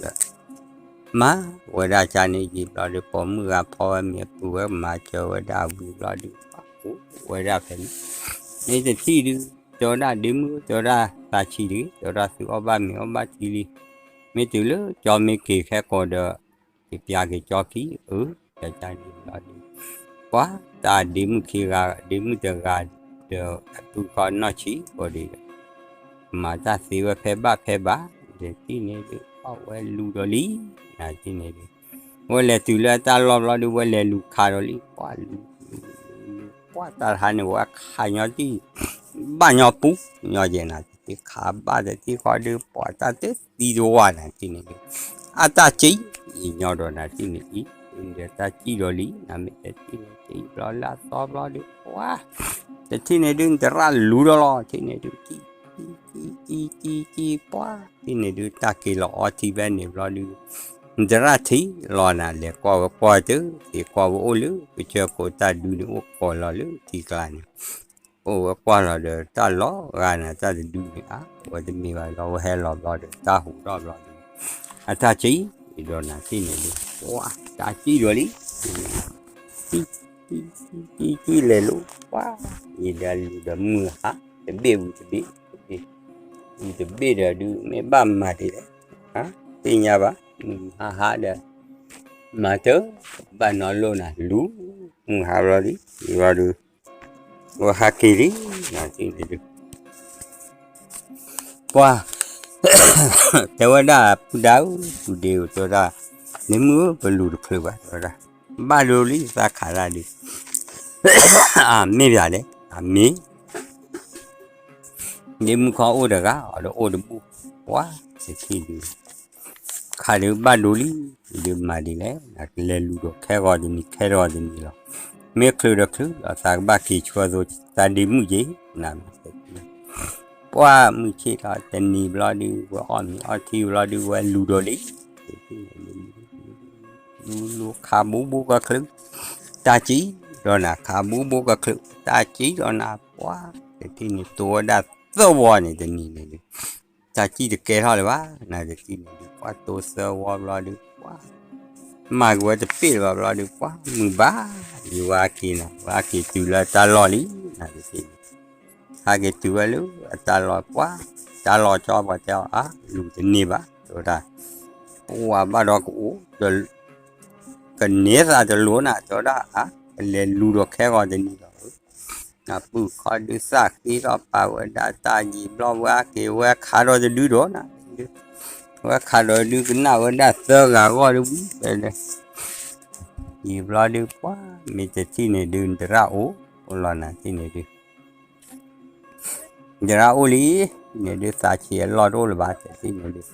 မၤဝဲဒၣ်ကန့ၣ် ယံာ်ဘျီဒုး ပိာ်မုၣ်ဂၤဖီဝဲမ့ၤအပုၢ်ဝဲမၤစၢၤဝဲဒၣ်ဝံၤဘျီဒုး ပှၤအိၣ်ဝဲဒၣ်ဖဲန့ၣ်, မ့ၢ်တထံၣ်ဒုး တဲဝဲဒၣ်ဒ့မုၣ် တဲဝဲဒၣ်သးဆံးတဂ့ၤ တဲဝဲဒၣ်သုအီၣ်ဘၣ်မ့ၤအီၣ်ဘၣ်ထံလံ, မ့ၢ်တုၤလၢကၠီမ့ၢ်က့ၤခဲကိာ်ဒီး က့ၤပျါက့ၤကၠီခံ အၢ တၢ်န့ၣ်ဘျီဒုး ပှၤတၢ်ဒ့မုၣ်ခံဂၤ ဒ့မုၣ်တဂၤဒီး အပုၢ်ခီနီၢ်ဆံးဘၣ်ဒုးဒီး မၤတၢ်သ့ဝဲဖဲဘၣ်ဖဲဘၣ် တထံၣ်န့ၣ်ဒုး ပှၤဝဲလူၤဒီးလံ, နၤတထံၣ်န့ၣ်ဒုး ဝဲလဲၤတုၤလၢအတၢ်လီၢ်ဘျီဒုး ဝဲလဲၤလူၤခးဒီးလံ, ပှၤလူၤလူၤလူၤလူၤ ပှၤတၢ်တဟါန့ၣ် ဝဲခးညီတံၢ် ဘၣ်ညီပူၤ ညီယဲၢ်နၤတထံၣ် ခးဘၣ်တထံၣ်ဃီဒုး ပှၤတၢ်တသံတဝါနၤတထံၣ်န့ၣ်ဒုး အတၢ်စံၣ် အံၤညီဒီးနၤတထံၣ်န့ၣ်အံၤ ဒီးတၢ်စံၣ်ဒီးလံ နမ့ၢ်တထံၣ်န့ၣ် စံၣ်ဘျီလၢအသီဘျီဒုး ပှၤ တထံၣ်န့ၣ်ဒုး နတရၣ်လူၤဒီးလီၤ ထံၣ်န့ၣ်ဒုး စံၣ် စံၣ် စံၣ် စံၣ် စံၣ် ပှၤ ထံၣ်န့ၣ်ဒုး တၢ်က့ၤလီၤအီထံဖဲန့ၣ်ဘျီဒုး နတရၣ်ထံၣ်လီၤနၤ လဲၤကွၢ်ဝဲကွၢ်တၢ် က့ၤကွၢ်ဝဲအိၣ်လၢ ကစၢၢ်ခိၣ်တၢ်ဒုးန့ၣ် အိၣ်ကိးလီၤလၢထံကျါန့ၣ် အိၣ်ဝဲကွၢ်လီၤဒီး တၢ်လီၤဂာ်နၤ တၢ်တဒုန့ၣ် အါ ဝဲတမ့ၢ်ဘၣ်လီၤ ဝဲဟဲလီၤဘျီဒီး တၢ်ဟူးထီၣ်ဘျီဒီး အတၢ်စံၣ်ဒီးနၤထံၣ်န့ၣ်ဒုး ပှၤ တၢ်စံၣ်ဒီးလံ စံၣ် စံၣ် စံၣ် စံၣ် လဲၤလိၤ ပှၤ ယံာ်ဒီးလူၤဒီးမုၢ်ဟါ တဘ့ၣ်ဝံၤတဘ့ၣ် ဝံၤတဘ့ၣ်ဒီးဒုး မ့ၢ်ဘၣ်မၤဒ်လဲၣ် သ့ၣ်ညါဘၣ် မုၢ်ဟါဟါဒီး မၤတၢ် ဘၣ်နီၢ်လိၣ်နၤ လူၤ မုၢ်ဟါဘျီဒုး ယံာ်ဘျီဒုး ဝဲဟးက့ၤလံ နၤထံၣ်န့ၣ်ဒုး ပှၤ တဲဝဲဒၣ် ပုၢ်ဒါဧၢ ပုၢ်ဒ့ဧၢ တဲဝဲဒၣ် ဒ့မုၣ်ဧၢ ပလူၤတချုးဘၣ် တဲဝဲဒၣ် ဘၣ်ဒိလံ သးခးတၢ်ဒုး အမ့ၢ်ပၠးလဲၣ် အမ့ၢ် ဒ့မုၣ်ခီအိၣ်တဂၤ အီၤဒီးအိၣ်တဘူၣ် ပှၤ တထံၣ်ဒုး ခးဒုးဘၣ်ဒိလံ ဒုးမၤဒ်လဲၣ် နကလဲၤလူၤဒီးခဲဂီၤတနံၤ ခဲဂီၤတနံၤလီၤ မ့ၢ်ချုးဒီးချုးလီၤ သးကဘၣ်က့ၤဆှၢသိ သးဒ့မုၣ်က့ၤ နမ့ၢ်တထံၣ် ပှၤမုၢ်ဆ့ၣ်ထီၣ်တနံၤဘျီဒုး ဝဲအီၣ်မ့ၤအီထံဘျီဒုး ဝဲလူၤဒီးလံ လူၤလူၤခးဘူးဘူးကချုး တၢ်စံၣ်ဒီးနၤ ခးဘူးဘူးကချုး တၢ်စံၣ်ဒီးနၤ ပှၤ တထံၣ်န့ၣ် တိၤဝဲဒၣ်သၢဝီန့ၣ် တနံၤန့ၣ်ဒုး တၢ်စံၣ်တကဲထီၣ်လၢၤဘၣ် နၤတထံၣ်န့ၣ်ဒုး ပှၤတိၤသၢဝီဘျီဒုး ပှၤ မၤက့ၤဝဲတပ့ၢ်လၢၤဘၣ်ဘျီဒုး ပှၤမုၢ်ဘၣ် ယဝဲက့ၤနၤ ဝဲက့ၤတုၤလၢတၢ်လီၢ်လံ နၤတထံၣ်န့ၣ် ဟးက့ၤတုၤဝဲလၢအတၢ်လီၢ်ပှၢ်, တၢ်လီၢ်ကၠီပှၤတဲအီၤ အါ လူၤတန့ၢ်ဘၣ် တဲဝဲဒၣ်, ပှၢ်ဘၣ်ဒီးကအိၣ် ကန့ၢ်သးတလိၤနၤ တဲဝဲဒၣ်, အါ ကလဲၤလူၤဒီးခဲဂီၤတနံၤလီၤ. အပုၢ်ခီဒုးသၣ်ဃ့ထီၣ်ပာ်ဝဲဒၣ်တၢ်ယံာ်ဘျီ ဝဲက့ၤဝဲခးဒီးတဒုဒီးနၤ, ဝဲခးဒီးဒုးကနၣ်ဝဲဒၣ်သၢဂၤဂီၢ်ဒုးဝံၤ ယံာ်ဘျီဒုးပှၢ် မ့ၢ်တထံၣ်န့ၣ်ဒုး တရၣ်အိၣ်လီၤနၤ ထံၣ်န့ၣ်ဒုး တရၣ်အိၣ်လံ, န့ၣ်ဒုးသးဆံးအလီၢ်တအိၣ်လၢၤဘၣ် တထံၣ်န့ၣ်ဒုး,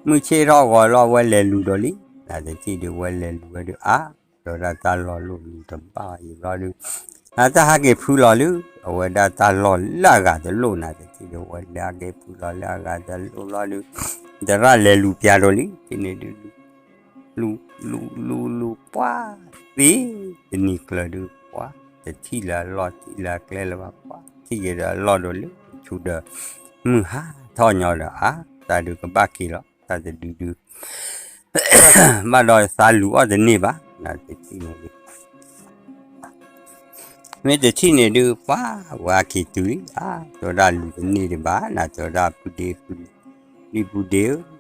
မုၢ်ဆ့ၣ်ထီၣ်ဂီၤလီၤ ဝဲလဲၤလူၤဒီးလံ, နတထံၣ်ဒုး ဝဲလဲၤလူၤဝဲဒုးအါ, ဒီးဒၣ်တၢ်လီၢ်လိၣ်လူၤတဘၣ်အံၤဘျီဒုး, အတၢ်ဟးက့ၤဖုလီၤလၢ အဝဲဒၣ်တၢ်လီၢ်လၢအဂၤတလိၣ် နတထံၣ်ဒုး ဝဲလဲၤဟးက့ၤဖုလီၤလၢအဂၤတလိၣ်ဘျီဒုး, တရၣ်လဲၤလူၤပျးဒီးလံ ထံၣ်န့ၣ်ဒုး လူၤ လူၤ လူၤ လူၤပှၢ် သ့တနံၤကျၢၤဒုး ပှၢ် တထံၣ်လၢအလီၢ်ထံၣ်လၢအကျဲလၢၤဘၣ် ပှၢ် ထံၣ်က့ၤဒီးအလီၢ်ဒီးလၢဆူဒီး မုၢ်ဟါထီၣ်ညီဒီး အါ တၢ်ဒုးကဘၣ်က့ၤလီၤ တၢ်တဒုဒုး ဘၣ်ဒီးသးလူၤအီၣ်တန့ၢ်ဘၣ် နတထံၣ်န့ၣ်ဒုး မ့ၢ်တထံၣ်န့ၣ်ဒုး ပှၢ် ဝဲအက့ၤတုၤလံ အါ တဲဝဲဒၣ်လူၤတန့ၢ်ဒံးဘၣ် နတဲဝဲဒၣ် ပုၢ်ဒ့ ပုၢ်ဒ့ဧၢ ဒ့မုၣ် တဲ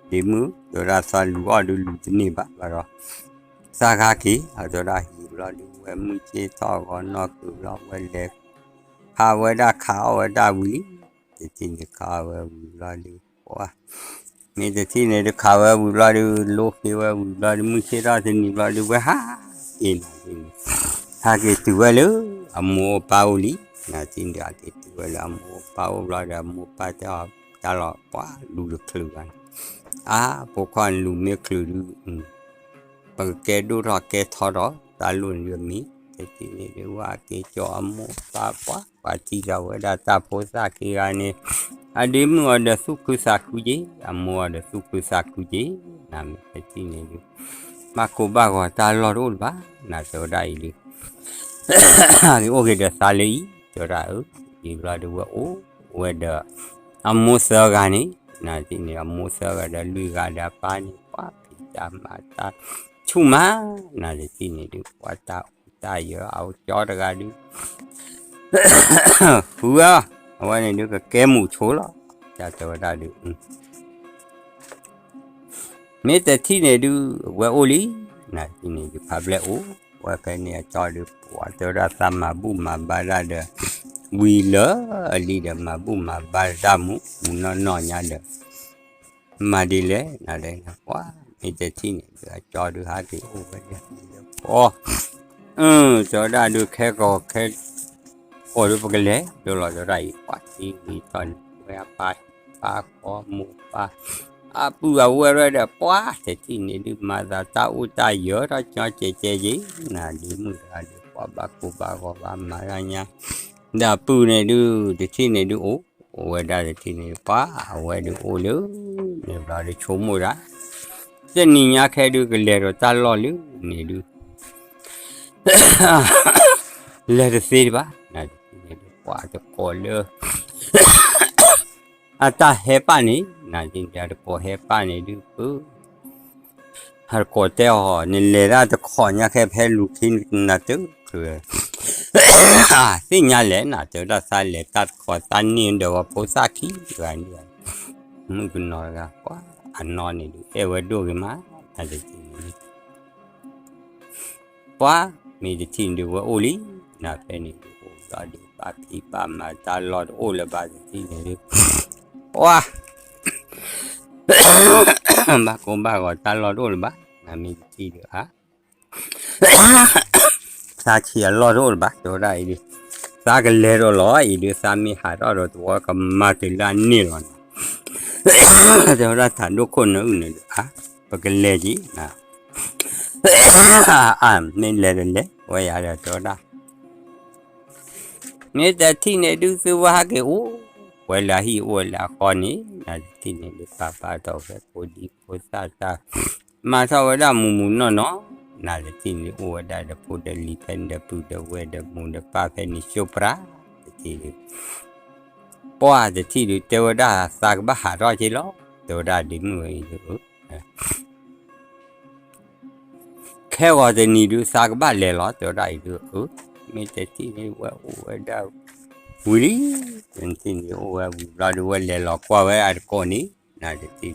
ဝဲဒၣ်သးလူၤအီၣ်ဒုးလူၤတန့ၢ်ဘၣ် ဘၣ်ဒီး သးဟးက့ၤ အတဲဝဲဒၣ်ဟံၣ်ဘျီဒုး ဝဲမုၢ်ဆ့ၣ်ထီၣ်ဂီၤနီၢ်ကုၤဘျီ ဝဲလဲၤ ခးဝဲဒၣ်ခးအီၣ်ဝဲဒၣ်ဝံၤလံ တထံၣ်န့ၣ်ခးဝဲဝံၤဘျီဒုး ပှၢ် မ့ၢ်တထံၣ်န့ၣ်ဒုးခးဝဲဝံၤဘျီဒုး လိဃ့ဝဲဝံၤဘျီဒုး မုၢ်ဆ့ၣ်ထီၣ်တနံၤဘျီဒုး ဝဲဟးက့ၤနၤ ဟးက့ၤတုၤဝဲလၢ အမိၢ်အပၢ်အိၣ်လံ နတထံၣ်န့ၣ် ဟးက့ၤတုၤဝဲလၢအမိၢ်အပၢ်အိၣ်ဘျီဒီး အမိၢ်အပၢ်တဲအီၤ တၢ်လီၢ်ပှၢ်လူၤတချုးဘၣ်န့ၣ် အါ ဖိခွါလူၤမ့ၢ်ချုးဒုး ပကကဲဒိၣ်ထီၣ်ကဲထီထီၣ် တၢ်လိၣ်န့ၣ်ဒုးအမံၤ တထံၣ်န့ၣ်ဒုး ဝဲက့ၤကၠီအမိၢ်အပၢ်ပှၢ် ပှၤထံၣ်ဒီးဝဲဒၣ်တၢ်ဖိသၣ်ခံဂၤန့ၣ် အဒ့မုၣ်အီၤဒီးသူၣ်ခုသးခုက့ၤ အမိၢ်အီၤဒီးသူၣ်ခုသးခုက့ၤ နမ့ၢ်တထံၣ်န့ၣ်ဒုး ဘၣ်ကိၢ်ဘၣ်ဂီၤတၢ်လီၢ်တအိၣ်လၢၤဘၣ် နတဲဝဲဒၣ်အံၤဒုး က့ၤအိၣ်က့ၤဒီးသးလၢအံၤ တဲဝဲဒၣ်အၢ ယံာ်ဘျီဒုးဝဲအိၣ်ဝဲဒီး အမိၢ်သၢဂၤန့ၣ် နတထံၣ်န့ၣ် အမိၢ်သၢဂၤဒီးလွံၢ်ဂၤဒီးအပၢ်န့ၣ် ပှၢ်ဖံးတၢ်မၤတၢ်ဆူၣ်မး နတထံၣ်န့ၣ်ဒုး ပှၢ်တၢ်အိၣ်တၢ်ယၢၤ အအိၣ်ကၠီတဂၤဒုး ဃုဧၢ အဝဲန့ၣ်ဒုးကကဲမူးဆိလီၤ တၢ်တဲဝဲဒၣ်ဒုး မ့ၢ်တထံၣ်န့ၣ်ဒုး အဝဲအိၣ်လံ နတထံၣ်န့ၣ်ဒုး ဖးဘျဲၣ်အိၣ် ဝဲဖဲန့ၣ်အကၠီဒုး ပှၢ်တဲဝဲဒၣ်သးမၤဘူၣ်မၤဘါတၢ်ဒီး ဝံၤလၢာ်လံဒီး မၤဘူၣ်မၤဘါတၢ်မူးမူးနီၢ်နီၢ်ညါဒီး မၤဒ်လဲၣ် နဒဲပှၢ် မ့ၢ်တထံၣ်န့ၣ်ဒုး အကၠီဒုးဟးက့ၤအိၣ်ဝဲဒၣ် ပှၢ် တဲဝဲဒၣ်ဒုး ခဲကီၢ်ခဲကီၢ်ဒုး ပကလဲၤဒိလီၤတဲဝဲဒၣ်အံၤ ပှၢ်ထံဝံၤထီၣ်န့ၣ် ဝဲအပၢ် ပၢ်ဃီမိၢ်ပၢ် အပုၢ်အဝဲၢ်ရဲၣ်ဒီး ပှၢ်တထံၣ်န့ၣ်ဒုး မၤသးတၢ်အိၣ်တၢ်ယၢၤထီၣ်ကၠီကဲးကဲးက့ၤ နဒုးမုၢ်တဂၤဒုး ပှၢ်ဘၣ်ကိၢ်ဘၣ်ဂီၤဘၣ်မၤတၢ်ညါ ဒီးအပုၢ်န့ၣ်ဒုး တထံၣ်န့ၣ်ဒုးအိၣ် အိၣ်ဝဲဒၣ်တထံၣ်န့ၣ် ပှၢ်အဝဲဒုးအိၣ်လၢ န့ၣ်ဘျီဒုးဆိကမိၣ်ဒၣ် တနံၤညါခဲဒုးကလဲၤဒီးတၢ်လီၢ်လၢန့ၣ်ဒုး လဲၤတသ့ဘၣ် နတထံၣ်န့ၣ်ဒုး ပှၢ်တကိးလၢ အတၢ်ဟဲပၢ်န့ၣ် နတထံၣ်န့ၣ် အတကိးဟဲပၢ်န့ၣ်ဒုး ပ အတကိးတဲအီၤ နလဲၤဒၣ်တခီညါခဲ ဖဲလူၤခံနၤတချုး သ့ၣ်ညါလဲၣ် နတဲဝဲဒၣ်သးလဲၤတၢ်တခီ သးန့ၢ်ဒီးဝဲဖိသၣ်ခံဂၤန့ၣ် မုၣ်ကနီၤတဂၤ ပှၢ်အနီၢ်န့ၣ်ဒုး အဲၣ်ဝဲဒိၣ်ဂ့ၤမး နတထံၣ်န့ၣ် ပှၢ်မ့ၢ်တထံၣ်န့ၣ်ဒုး ဝဲအိၣ်လံ နဖဲန့ၣ်ဒုး အိၣ်ဘျီဒုး ပၢ်ဖံးပၢ်မၤတၢ်လီၢ်တအိၣ်လၢၤဘၣ်တထံၣ်န့ၣ်ဒုး ပှၢ် ဘၣ်ကိၢ်ဘၣ်ဂီၤတၢ်လီၢ်တအိၣ်လၢၤဘၣ် နမ့ၢ်တထံၣ်ဒုး အါ သးဆံးအလီၢ်တအိၣ်လၢၤဘၣ် တဲဝဲဒၣ်အံၤဒုး သးကလဲၤဒီးလီၤ အံၤဒုး သးမ့ၢ်ဟးထီၣ်ဒီးသဝီကမၤတုၤလၢအန့ၢ်လီၤန့ၣ် တဲဝဲဒၣ်တၢ်ဒိၣ်ခိၣ်နၢအုၣ်န့ၣ်ဒုး အါ ပကလဲၤက့ၤ အါ မ့ၢ်လဲၤတလဲၤ ဝဲယၤဒီးတဲဝဲဒၣ် မ့ၢ်တထံၣ်န့ၣ်ဒုး သုဝဲဟဲက့ၤအိၣ် ဝဲလၢအဟံၣ်အိၣ်ဝဲလၢအဃီန့ၣ် နတထံၣ်န့ၣ်ဒုး ပာ်ပာ်ထီၣ်ဖဲဖိဒံဖိသၣ်တၢ် မၤထီၣ်ဝဲဒၣ်မူးမူးနီၢ်နီၢ် နတထံၣ်န့ၣ်အိၣ်ဝဲဒၣ်ဒီးဖိဒီးလံၤဖဲန့ၣ်ဒီးပုၢ်ဒီးဝဲၢ်ဒီးမိၢ်ဒီးပၢ်ဖဲန့ၣ် ရှိပရၤ တထံၣ်ဒုး ပှၢ်တထံၣ်ဒုး တဲဝဲဒၣ်သးကဘၣ်ဟးထီၣ်က့ၤလီၤ တဲဝဲဒၣ်ဒ့မုၣ်အံၤဒုး ခဲဂီၤတနံၤဒုး သးကဘၣ်လဲၤလီၤ တဲဝဲဒၣ်အံၤဒုး အၢ မ့ၢ်တထံၣ်န့ၣ် ဝဲအိၣ်ဝဲဒၣ် ဝံၤလံ, တထံၣ်န့ၣ် အိၣ်ဝဲဝံၤဘျီဒုး ဝဲလဲၤလီၤကွၢ်ဝဲအတကိးန့ၣ်, နတထံၣ်န့ၣ်,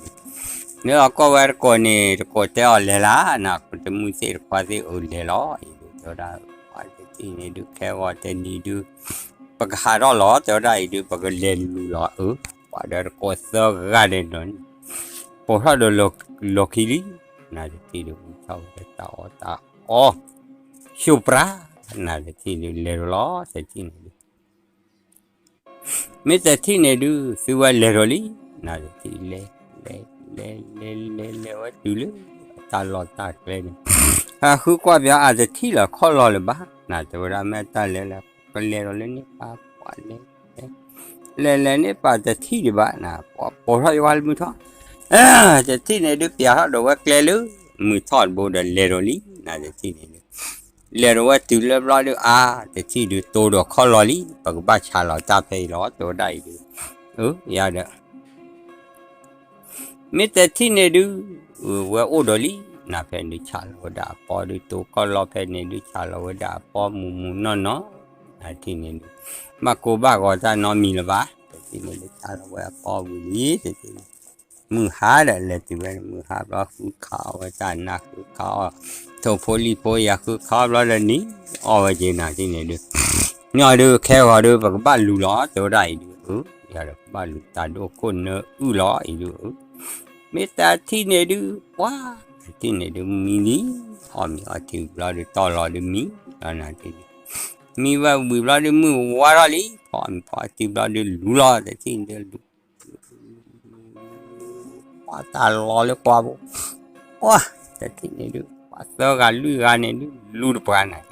လဲၤလီၤကွၢ်ဝဲအတကိးန့ၣ် တကိးတဲအီၤလဲၤလၢ်, နတမုၢ်သ့ၣ်တခွါသ့ၣ်အုးလဲၤလီၤအံၤဒုး တဲဝဲဒၣ်, ပှၤတထံၣ်န့ၣ်ဒုး ခဲဂီၤတနံၤဒုး ပကဟးထီၣ်လီၤ တဲဝဲဒၣ်အံၤဒုး ပကလဲၤလူၤလီၤအုး, ပှၤဒီးတကိးသၢဂၤန့ၣ်ဒီး ပိာ်ထီၣ်ဒီးလီၢ်ခံလံ, နတထံၣ်ဒုး ဝံထီၣ်ဝဲတၢ်အီၣ်တၢ်အီ ဆိပြး, နတထံၣ်ဒုး လဲၤဒီးလီၤ တထံၣ်န့ၣ်ဒုး မ့ၢ်တထံၣ်န့ၣ်ဒုး သုဝဲလဲၤဒီးလံ, နတထံၣ်လဲၤ, လဲၤ, လဲၤ, လဲၤ, လဲၤ, လဲၤဝဲတုၤလၢ တၢ်လီၢ်တၢ်ကျဲန့ၣ်, ဟးဃုကွၢ်ပၠးအတထံၣ်လၢခီၣ်လီၢ်လၢၤဘၣ်, နတဲဝဲဒၣ်မ့ၢ်တၢ်လဲၤလၢ ကလဲၤဒီးလၢန့ၣ်ပၢ်ပှၤလဲၤ, လဲၤလဲၤန့ၣ်ပၢ်တထံၣ်ဒံးဘၣ်, နပိာ်ထီၣ်ယဝဲလၢမုၢ်ထီၣ်, တထံၣ်န့ၣ်ဒုး ပၠးထီၣ်ဒီးဝဲကျဲလၢ မုၢ်ထီၣ်တဘိဒီးလဲၤဒီးလံ, နတထံၣ်န့ၣ်ဒုး လဲၤဒီးဝဲတုၤလၢဘျီဒုး အါ, တထံၣ်ဒုးတိဒီးခီၣ်လီၢ်လံ, ပကဘၣ်ဆးလီၤတၢ်ဖဲအံၤလီၤ တဲဝဲဒၣ်အံၤဒုး, အၢ ယၤဒီး မ့ၢ်တထံၣ်န့ၣ်ဒုး ဝဲအိၣ်ဒီးလံ, နဖဲန့ၣ်ဒုး ဆးလီၤဝဲဒၣ်အပီဒုး တိခီၣ်လီၢ်ဖဲန့ၣ်ဒုး ဆးလီၤဝဲဒၣ်အပီမုၢ်မုၢ်နီၢ်နီၢ်, နတထံၣ်န့ၣ်ဒုး ဘၣ်ကိၢ်ဘၣ်ဂီၤတၢ်နီတမံၤလၢၤဘၣ်, တထံၣ်န့ၣ်ဒုး ဆးလီၤဝဲအပီဝံၤလံ, တထံၣ်န့ၣ် မုၢ်ဟါဒီးလဲၤတုၤဝဲန့ၣ် မုၢ်ဟါဘျီဃုခးအီၣ်ဝဲတၢ်နါ ဃုခးအီၣ် ထိၣ်ဖိလံၣ်ဖိယၤ ဃုခးအီၣ်ဘျီဒီးနံၤအီၣ်ဝဲက့ၤ နတထံၣ်န့ၣ်ဒုး, ညီဒုး ခဲဂီၤဒုး ပကဘၣ်လူၤလီၤ တဲဝဲဒၣ်အံၤဒုး, အၢ ယၤဒီးကဘၣ်လူၤတၢ်ဒိၣ်ခိၣ်နၢအုၣ်လီၤအံၤဒုး, အၢ မ့ၢ်တထံၣ်န့ၣ်ဒုး ပှၤ တထံၣ်န့ၣ်ဒုး မံလံ, အီၣ်မ့ၤအီထံဘျီဒုး တီၢ်လီၤဒုးမံလီၤ နတထံၣ်န့ၣ်, မံဝဲဝံၤဘျီဒုး မုၢ်ဝါထီၣ်လံ, ဖီအီၣ်မ့ၤဖီအီထံဘျီဒုး လူၤလီၤ တထံၣ်န့ၣ်ဒုး လူၤ ပှၤတၢ်လီၤလၢကွၢ်ဘိ, ပှၤ တထံၣ်န့ၣ်ဒုး ပှၤသၢဂၤလွံၢ်ဂၤန့ၣ်ဒုး လူၤတပှၤ နတထံၣ်န့ၣ်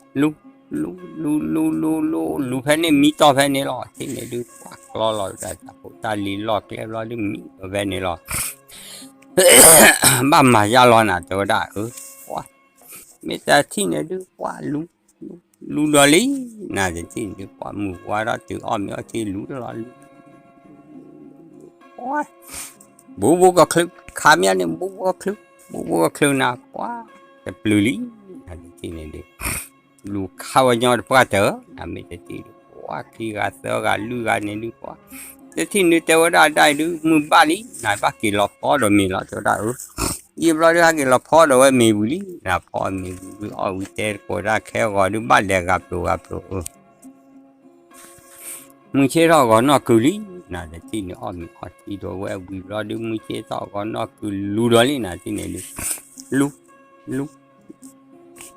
ဒုး လူၤ လူၤ လူၤ လူၤ လူၤ လူၤ လူၤဖဲန့ၣ် မံတီၢ်ဖဲန့ၣ်လီၤ တထံၣ်န့ၣ်ဒုး ပှၤကျီလီၤတၢ်ဖိတၢ်လံၤလီၢ်ကျဲဘျီဒုး မံဖဲန့ၣ်လီၤ ဘၣ်မၤယါလီၤနၤ တဲဝဲဒၣ် အၢ ပှၤ မ့ၢ်တထံၣ်န့ၣ်ဒုး ပှၤလူၤ လူၤ လူၤဒီးလံ နတထံၣ်န့ၣ်ဒုး ပှၤမုၢ်ဝါထီၣ်တုၤအီၣ်မ့ၤအီထံလူၤလီၤ လူၤ ပှၤ ဘူးဘူးကချုး ခးမ့ၢ်န့ၣ် ဘူးဘူးကချုး ဘူးဘူးကချုးနၤ ပှၤ တပျုၤလံ နတထံၣ်န့ၣ်ဒုး လူၤခးဝဲညီတပှၢ်တၢၢ် နမ့ၢ်တထံၣ်ဒုး ပှၤခံဂၤသၢဂၤလွံၢ်ဂၤန့ၣ်ဒုး ပှၤ တထံၣ်န့ၣ်ဒုး တဲဝဲဒၣ်ဒၣ်အံၤဒုး မုၢ်ဘၣ်လံ နဘၣ်က့ၤလီၤဖီဒီးမ့ၤလီၤ တဲဝဲဒၣ်အၢ ယံာ်ဘျီဒုး ဟဲက့ၤလီၤဖီဒီးဝဲမ့ၤဝံၤလံ နဖီမ့ၤဝံၤဒုး အီၣ်ဝံၤတဲသကိးတၢ်ခဲဂီၤဒုး ဘၣ်လဲၤဂၤပျိၤဂၤပျိၤအၢ မုၢ်ဆ့ၣ်ထီၣ်ဂီၤနီၢ်ကုၤလံ နတထံၣ်န့ၣ် အီၣ်မ့ၤအီထံဒီးဝဲဝံၤဘျီဒုး မုၢ်ဆ့ၣ်ထီၣ်ဂီၤနီၢ်ကုၤလူၤဒီးလံ နတထံၣ်န့ၣ်ဒုး လူၤ လူၤ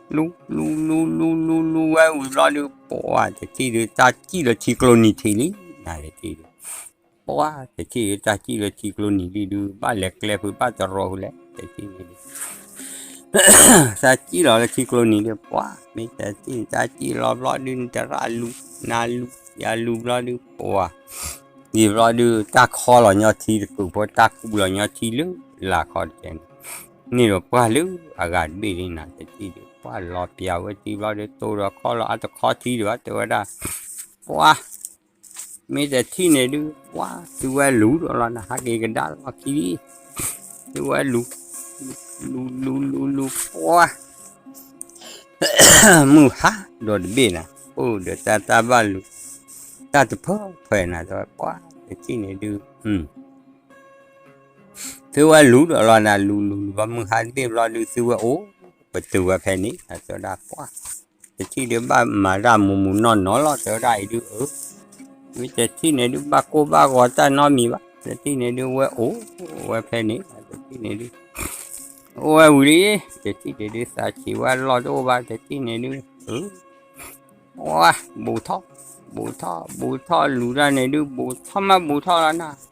လူၤ လူၤ လူၤ လူၤ လူၤဝဲဝံၤဘျီဒုး ပှၤတထံၣ်ဒုး တၢ်စံၣ်လီၤထံကျိနံၤထံးလံ နတထံၣ်ဒုး ပှၤတထံၣ်ဒုး တၢ်စံၣ်လီၤထံကျိနံၤလံဒုး ဘၣ်လဲၤကျဲဖုးဘၣ်တရီဃုာ်လဲၣ် တထံၣ်န့ၣ်ဒုး တၢ်စံၣ်လီၤလၢထံကျိနံၤဒုး ပှၤ မ့ၢ်တထံၣ်န့ၣ် တၢ်စံၣ်လီၤဘျီဒုး နတရၣ်လူၤ နလူၤ ယလူၤဘျီဒုး ပှၤ ယံာ်ဘျီဒုး တၢ်ခီလီၤညီထံတကုာ်ဖိ တၢ်ကူလီၤညီထံလၢလၢ်ခီတကဲန့ၣ် န့ၣ်ဒီးပှၤလၢအဂၤတဘ့ၣ်န့ၣ် နတထံၣ်ဒုး ပှၤလီၤပျၢၤဝဲထံဘျီဒုး တိၢ်ဒီးခီလီၤ အတခီထံဒုးဘၣ် တဲဝဲဒၣ် ပှၤ မ့ၢ်တထံၣ်န့ၣ်ဒုး ပှၤ သုဝဲလူၤဒီးလီၤ နဟးက့ၤကဒါလီၤခံလံ သုဝဲလူၤ လူၤ လူၤ လူၤ လူၤ ပှၤ မုၢ်ဟါဒီးတဘ့ၣ်နၤ အိၣ်ဒီးတၢ်တၢ်ဘၣ်လူၤ တၢ်တဖၢဖှဲးနၤ တဲဝဲ ပှၤ တထံၣ်န့ၣ်ဒုး သုဝဲလူၤဒီးလီၤနၤ လူၤ လူၤ လူၤ ဘၣ်မုၢ်ဟါတဘ့ၣ်ဘျီဒုး သုဝဲအိၣ်ပတုာ်ဝဲဖဲန့ၣ် တဲဝဲဒၣ် ပှၤ တထံၣ်ဒုး ဘၣ်မၤတၢ်မူးမူးနီၢ်နီၢ်လီၤ တဲဝဲဒၣ်အံၤဒုး အၢ မ့ၢ်တထံၣ်န့ၣ်ဒုး ဘၣ်ကိၢ်ဘၣ်ဂီၤတၢ်နီတမံၤဘၣ် တထံၣ်န့ၣ်ဒုး ဝဲအိၣ်ဝဲဖဲန့ၣ် တထံၣ်န့ၣ်ဒုး အိၣ်ဝဲဝံၤလံ တထံၣ်န့ၣ်ဒုး သးဆံးဝဲလီၢ်တအိၣ်ဘၣ် တထံၣ်န့ၣ်ဒုး အၢ ပှၤ ဘူးထီၣ် ဘူးထီၣ် ဘူးထီၣ်လူၤတၢ်န့ၣ်ဒုး ဘူးထီၣ်မးဘူးထီၣ်လီၤနၤ ပှၤ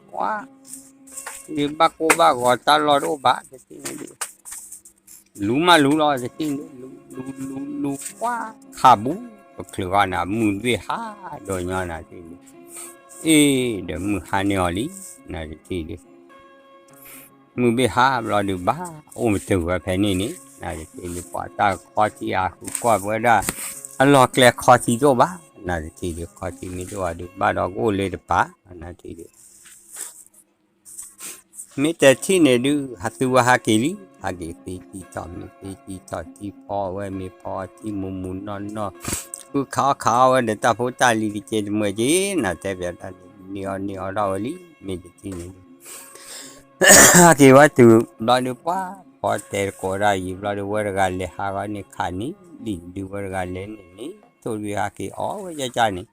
ဒုးဘၣ်ကိၢ်ဘၣ်ဂီၤတၢ်လီၢ်တအိၣ်ဘၣ် တထံၣ်န့ၣ်ဒုး လူၤမးလူၤလီၤ တထံၣ်န့ၣ်ဒုး လူၤ လူၤ လူၤ လူၤ ပှၤ ခးဘူး ပချုးဂီၤနၤ မုၢ်တဘ့ၣ်ဟါဒီးညီနၤတထံၣ်န့ၣ် အ့ ဒီးမုၢ်ဟါန့ၢ်အီၤလံ နတထံၣ်ဒုး မုၢ်ဘ့ၣ်ဟါဘျီဒုး ဘၣ်အိၣ်ပတုာ်ဝဲဖဲန့ၣ်န့ၣ် နတထံၣ်ဒုး ပှၤတၢ်ခီထံအဃုကွၢ်ပဝဲဒၣ် အလီၢ်ကျဲခီထံတအိၣ်ဘၣ် နတထံၣ်ဒုး ခီထံမ့ၢ်တအိၣ်ဘၣ်ဒုး ဘၣ်ဒီးကအိၣ်လၢတပၤ နတထံၣ်ဒုး မ့ၢ်တထံၣ်န့ၣ်ဒုး ဟးသုဝဲဟးက့ၤလံ ဟးက့ၤသ့ကံထီၣ်မ့ၢ်သ့ကံထီၣ် ထံဖီဝဲမ့ၢ်ဖီထံမူးမူးနီၢ်နီၢ် ဃုခးအီၣ်ခးအီၣ်ဝဲဒီးတၢ်ဖိတၢ်လံၤတကဲတမှဲးက့ၤ နၤတဲပၠးတၢ်န့ၣ် န့ၢ်အီၣ်န့ၢ်အီၣ်ထီၣ်ဝဲလံ မ့ၢ်တထံၣ်န့ၣ်ဒုး ဟဲက့ၤဝဲတုၤဘျီဒုး ပှၤဖီတဲတကိးဝဲဒၣ်ယံၤဘျီဒုး ဝဲတဂၤလဲၤဟးဂီၤန့ၣ်ခးန့ၣ် လံၣ်ဒုးဝဲတဂၤလဲၤန့ၣ်န့ၣ် ထိၣ်ဒုးဟဲက့ၤအီၣ်ဝဲယါကၠါန့ၣ်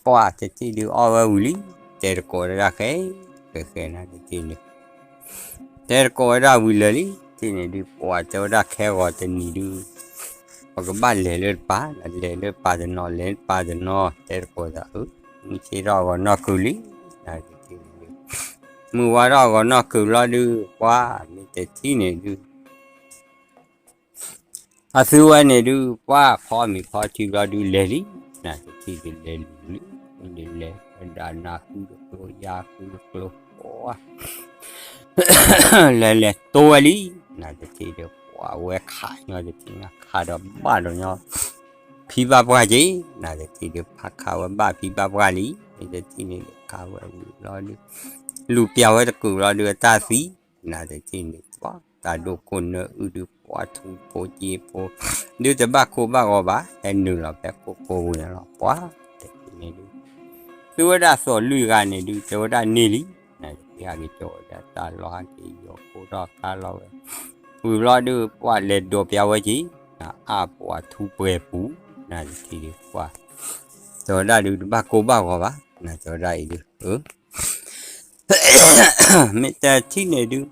ပှၤတထံၣ်ဒုးအီၣ်ဝဲဝံၤလံ တဲတကိးဝဲဒၣ်ဃဲ ဃဲဃဲနၤတထံၣ်န့ၣ် တဲတကိးဝဲဒၣ်ဝံၤလၢာ်လံ တထံၣ်န့ၣ်ဒုး ပှၤတဲဝဲဒၣ်ခဲဂီၤတနံၤဒုး ပကဘၣ်လဲၤလၢတပၤ လဲၤလၢတပၤတနီၤ လဲၤတပၤတနီၤ တဲတကိးသးအၢ မုၢ်ဆ့ၣ်ထီၣ်အဂီၤနီၢ်ကုၤလံ နၤတထံၣ်န့ၣ်ဒုး မုၢ်ဝါထီၣ်အဂီၤနီၢ်ကုၤလီၤဒုး ပှၤမ့ၢ်တထံၣ်န့ၣ်ဒုး အသုဝဲန့ၣ်ဒုး ပှၤဖီမ့ၤဖီထံဘျီဒုးလဲၤလံ နၤတထံၣ်ဒုးလဲၤလူၤလံ မ့ၢ်ဒုးလဲၤဝဲဒၣ်နၢ်ဃုတကျိၤယါဃုတကျိၤ ပှၤ လဲၤလဲၤတိဝဲလံ နၤတထံၣ်ဒုး ပှၤဝဲခးညီတထံၣ်န့ၣ် ခးဒီးဘၣ်ဒီးညီ ဖံဘၣ်ပှၢ်က့ၤ နၤတထံၣ်ဒုး ဖးခးဝဲဘၣ်ဖံဘၣ်ပှၢ်လံ မ့ၢ်တထံၣ်န့ၣ်ဒုး ခးဝဲဝံၤဘျီဒုး လူၤပျးဝဲတကုာ်ဘျီဒုး အတၢ်သံ နၤတထံၣ်န့ၣ် ပှၤ တၢ်ဒိၣ်ခိၣ်နၢအုၣ်ဒုး ပှၤထူဖိက့ဖိ ဒုးတဘၣ်ကိၢ်ဘၣ်ဂီၤဘၣ် ဟဲနုာ်လီၤဖဲကိၢ်ကိၢ်ဝဲန့ၣ်လီၤ ပှၤ တထံၣ်န့ၣ်ဒုး သုဝဲဒၣ်သိးလွံၢ်ဂၤန့ၣ်ဒုး တဲဝဲဒၣ်န့ၢ်လံ နၤတထံၣ်ဟဲက့ၤကၠီဝဲဒၣ်တၢ်လီၢ်ဟဲက့ၤယီၤကိၢ်ထီၣ်ကါလီၤဝဲ ဝံၤဘျီဒုး ပှၤလဲၤဒိးပျးဝဲက့ၤ နၤအါပှၤထူပှဲၤပူၤ နၤတထံၣ်ဒုး ပှၤ တဲဝဲဒၣ်ဒုး တဘၣ်ကိၢ်ဘၣ်ဂီၤဘၣ် နၤတဲဝဲဒၣ်အံၤဒုး မ့ၢ်တထံၣ်န့ၣ်ဒုး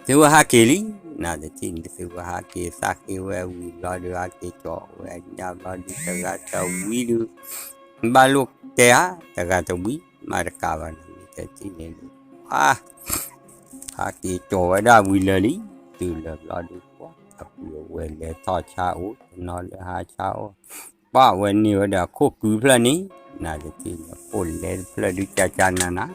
သုဝဲဟးက့ၤလံ နၤတထံၣ်န့ၣ် သုဝဲဟးက့ၤသးဃ့ဝဲဝံၤဘျီဒုး ဟးက့ၤကၠီဝဲညါဘျီဒုး တဂၤတဝံဒုး ဘၣ်လိၣ်တဲဧါ တဂၤတဝံ မၤတကးဘၣ်န့ၣ် မ့ၢ်တထံၣ်န့ၣ်ဒုး ပှၤ ဟးက့ၤကၠီဝဲဒၣ်ဝံၤလၢာ်လံ တုၤလၢာ်ဘျီဒုး ပှၤ အပုၢ်အဝဲၢ်လဲၤထီၣ်ဆါအိၣ် တနီၤလၢဟါဆါအိၣ် ပှၤဝဲန့ၢ်ဝဲဒီးအခိၣ်ကုဖျၢၣ်န့ၣ် နၤတထံၣ်န့ၣ် အခိၣ်လဲတဖျၢၣ်ဒုးကၠၢ်ကၠၢ်နးနး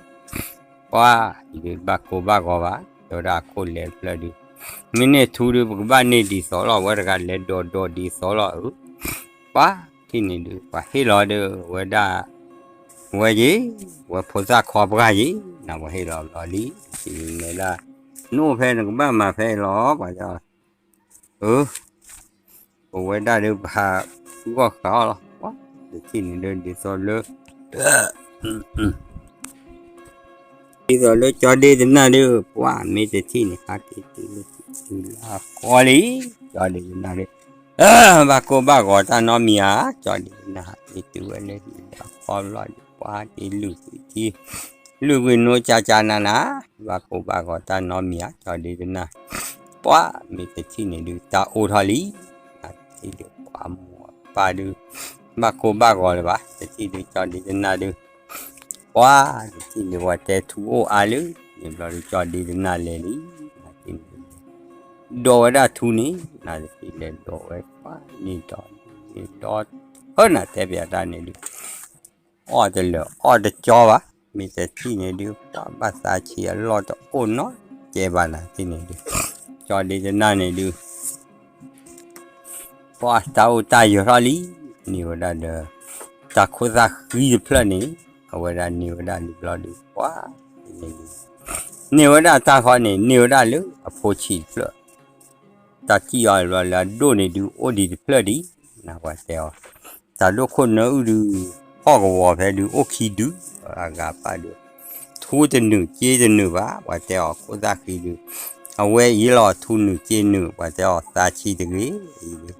ပှၤ အံၤဒုးဘၣ်ကိၢ်ဘၣ်ဂီၤဘၣ် တဲဝဲဒၣ်အခိၣ်လဲတဖျၢၣ်ဒုး မ့ၢ်န့ၢ်ထူဒုး ပကဘၣ်န့ၢ်ဒ်သိးလီၤ ဝဲတဂၤလဲၤဒိးဒိးဒ်သိးလီၤ အၢ ပှၤ ထံၣ်န့ၣ်ဒုး ပှၤဟ့ၣ်လီၤဒီးဝဲဒၣ် ဝဲက့ၤ ဝဲဖိသၣ်ခီပှၢ်က့ၤ နၤပှၤဟ့ၣ်လီၤဘျီလံ ထံၣ်န့ၣ်မ့ၢ်ဒၣ် နအိၣ်ဖဲနကဘၣ်မၤဖဲအံၤလီၤ ပှၤတဲအီၤ အၢ ပဝဲဒၣ်ဒုးပဟးဃုအီၣ်ဃးအီၣ်လီၤ ပှၤ တထံၣ်န့ၣ်ဒုး ဒ်သိးလၢ ဒ်သိးလၢကၠီဒ့တနၢ်ဒုး ပှၤမ့ၢ်တထံၣ်န့ၣ် ဟးက့ၤတုၤလၢဟံၣ်လၢဃီလံ ကၠီဒ့တနၢ်ဒုး ဘၣ်ကိၢ်ဘၣ်ဂီၤတၢ်နီတမံၤဧါ ကၠီဒ့တနၢ်ဟးက့ၤတုၤဝဲလၢဟံၣ်လၢဃီဘျီဒုး ပှၤက့ၤလုၢ်ကွံာ်ထံ လုၢ်ကွံာ်နိကၠၢ်ကၠၢ်နးနး ဘၣ်ကိၢ်ဘၣ်ဂီၤတၢ်နီတမံၤဧါ ကၠီဒ့တနၢ် ပှၤမ့ၢ်တထံၣ်န့ၣ်ဒုး တၢ်အိၣ်ထီၣ်လံ တထံၣ်ဒုး ပှၤမိၢ်ပၢ်ဒုး ဘၣ်ကိၢ်ဘၣ်ဂီၤလၢၤဘၣ် တထံၣ်ဒုး ကၠီဒ့တနၢ်ဒုး ပှၤ တထံၣ်န့ၣ် ပှၤတဲထူအိၣ်အါလၢ န့ၣ်ဘျီဒုး ကၠီဒ့တနၢ်လဲၤလံ နၤတထံၣ်န့ၣ် ဒိးဝဲဒၣ်ထူန့ၣ် နၤတထံၣ်လဲၤဒိးဝဲ ပှၤန့ၣ်ဒီး န့ၣ်ဒီး ဟၢနၤတဲပၠးတၢ်န့ၣ်ဒုး အီၣ်တလၢာ်အီၣ်တကၠီဘၣ် မ့ၢ်တထံၣ်န့ၣ်ဒုး ပှၤဘၣ်သးဆံးအလီၢ်တအိၣ်နီတကဲဘၣ်နၤတထံၣ်န့ၣ်ဒုး ကၠီဒ့တနၢ်န့ၣ်ဒုး ပှၤတၢ်အိၣ်တၢ်ယၢၤထီၣ်လံ န့ၢ်ဝဲဒၣ်ဒီး တၢ်ခိၣ်သၣ်ဃံတဖျၢၣ်န့ၣ် အဝဲဒၣ်န့ၢ်ဝဲဒၣ်လံဘျီဒုး ပှၤ န့ၢ်ဝဲဒၣ်တၢ်ဃီန့ၣ် န့ၢ်ဝဲဒၣ်လၢအဖိဆံးတဖျၢၣ် တၢ်စံၣ်အီၤလၢအဒိၣ်န့ၣ်ဒုး အိၣ်ဒံးတဖျၢၣ်ဒံး နၤပှၤတဲအီၤ တၢ်ဒိၣ်ခိၣ်နၢအုၣ်ဒုး ဟီၣ်ကဝီၤဖဲဒုး အိၣ်ခံဒု အဂၤပၢ်ဒုး ထူတနုာ်က့တနုာ်ဘၣ် ပှၤတဲအီၤခိၣ်သၣ်ဃံဒုး အဝဲအံၤလီၤ ထူနုာ်က့နုာ် ပှၤတဲအီၤသးဆံးတဂ့ၤ အံၤဒုး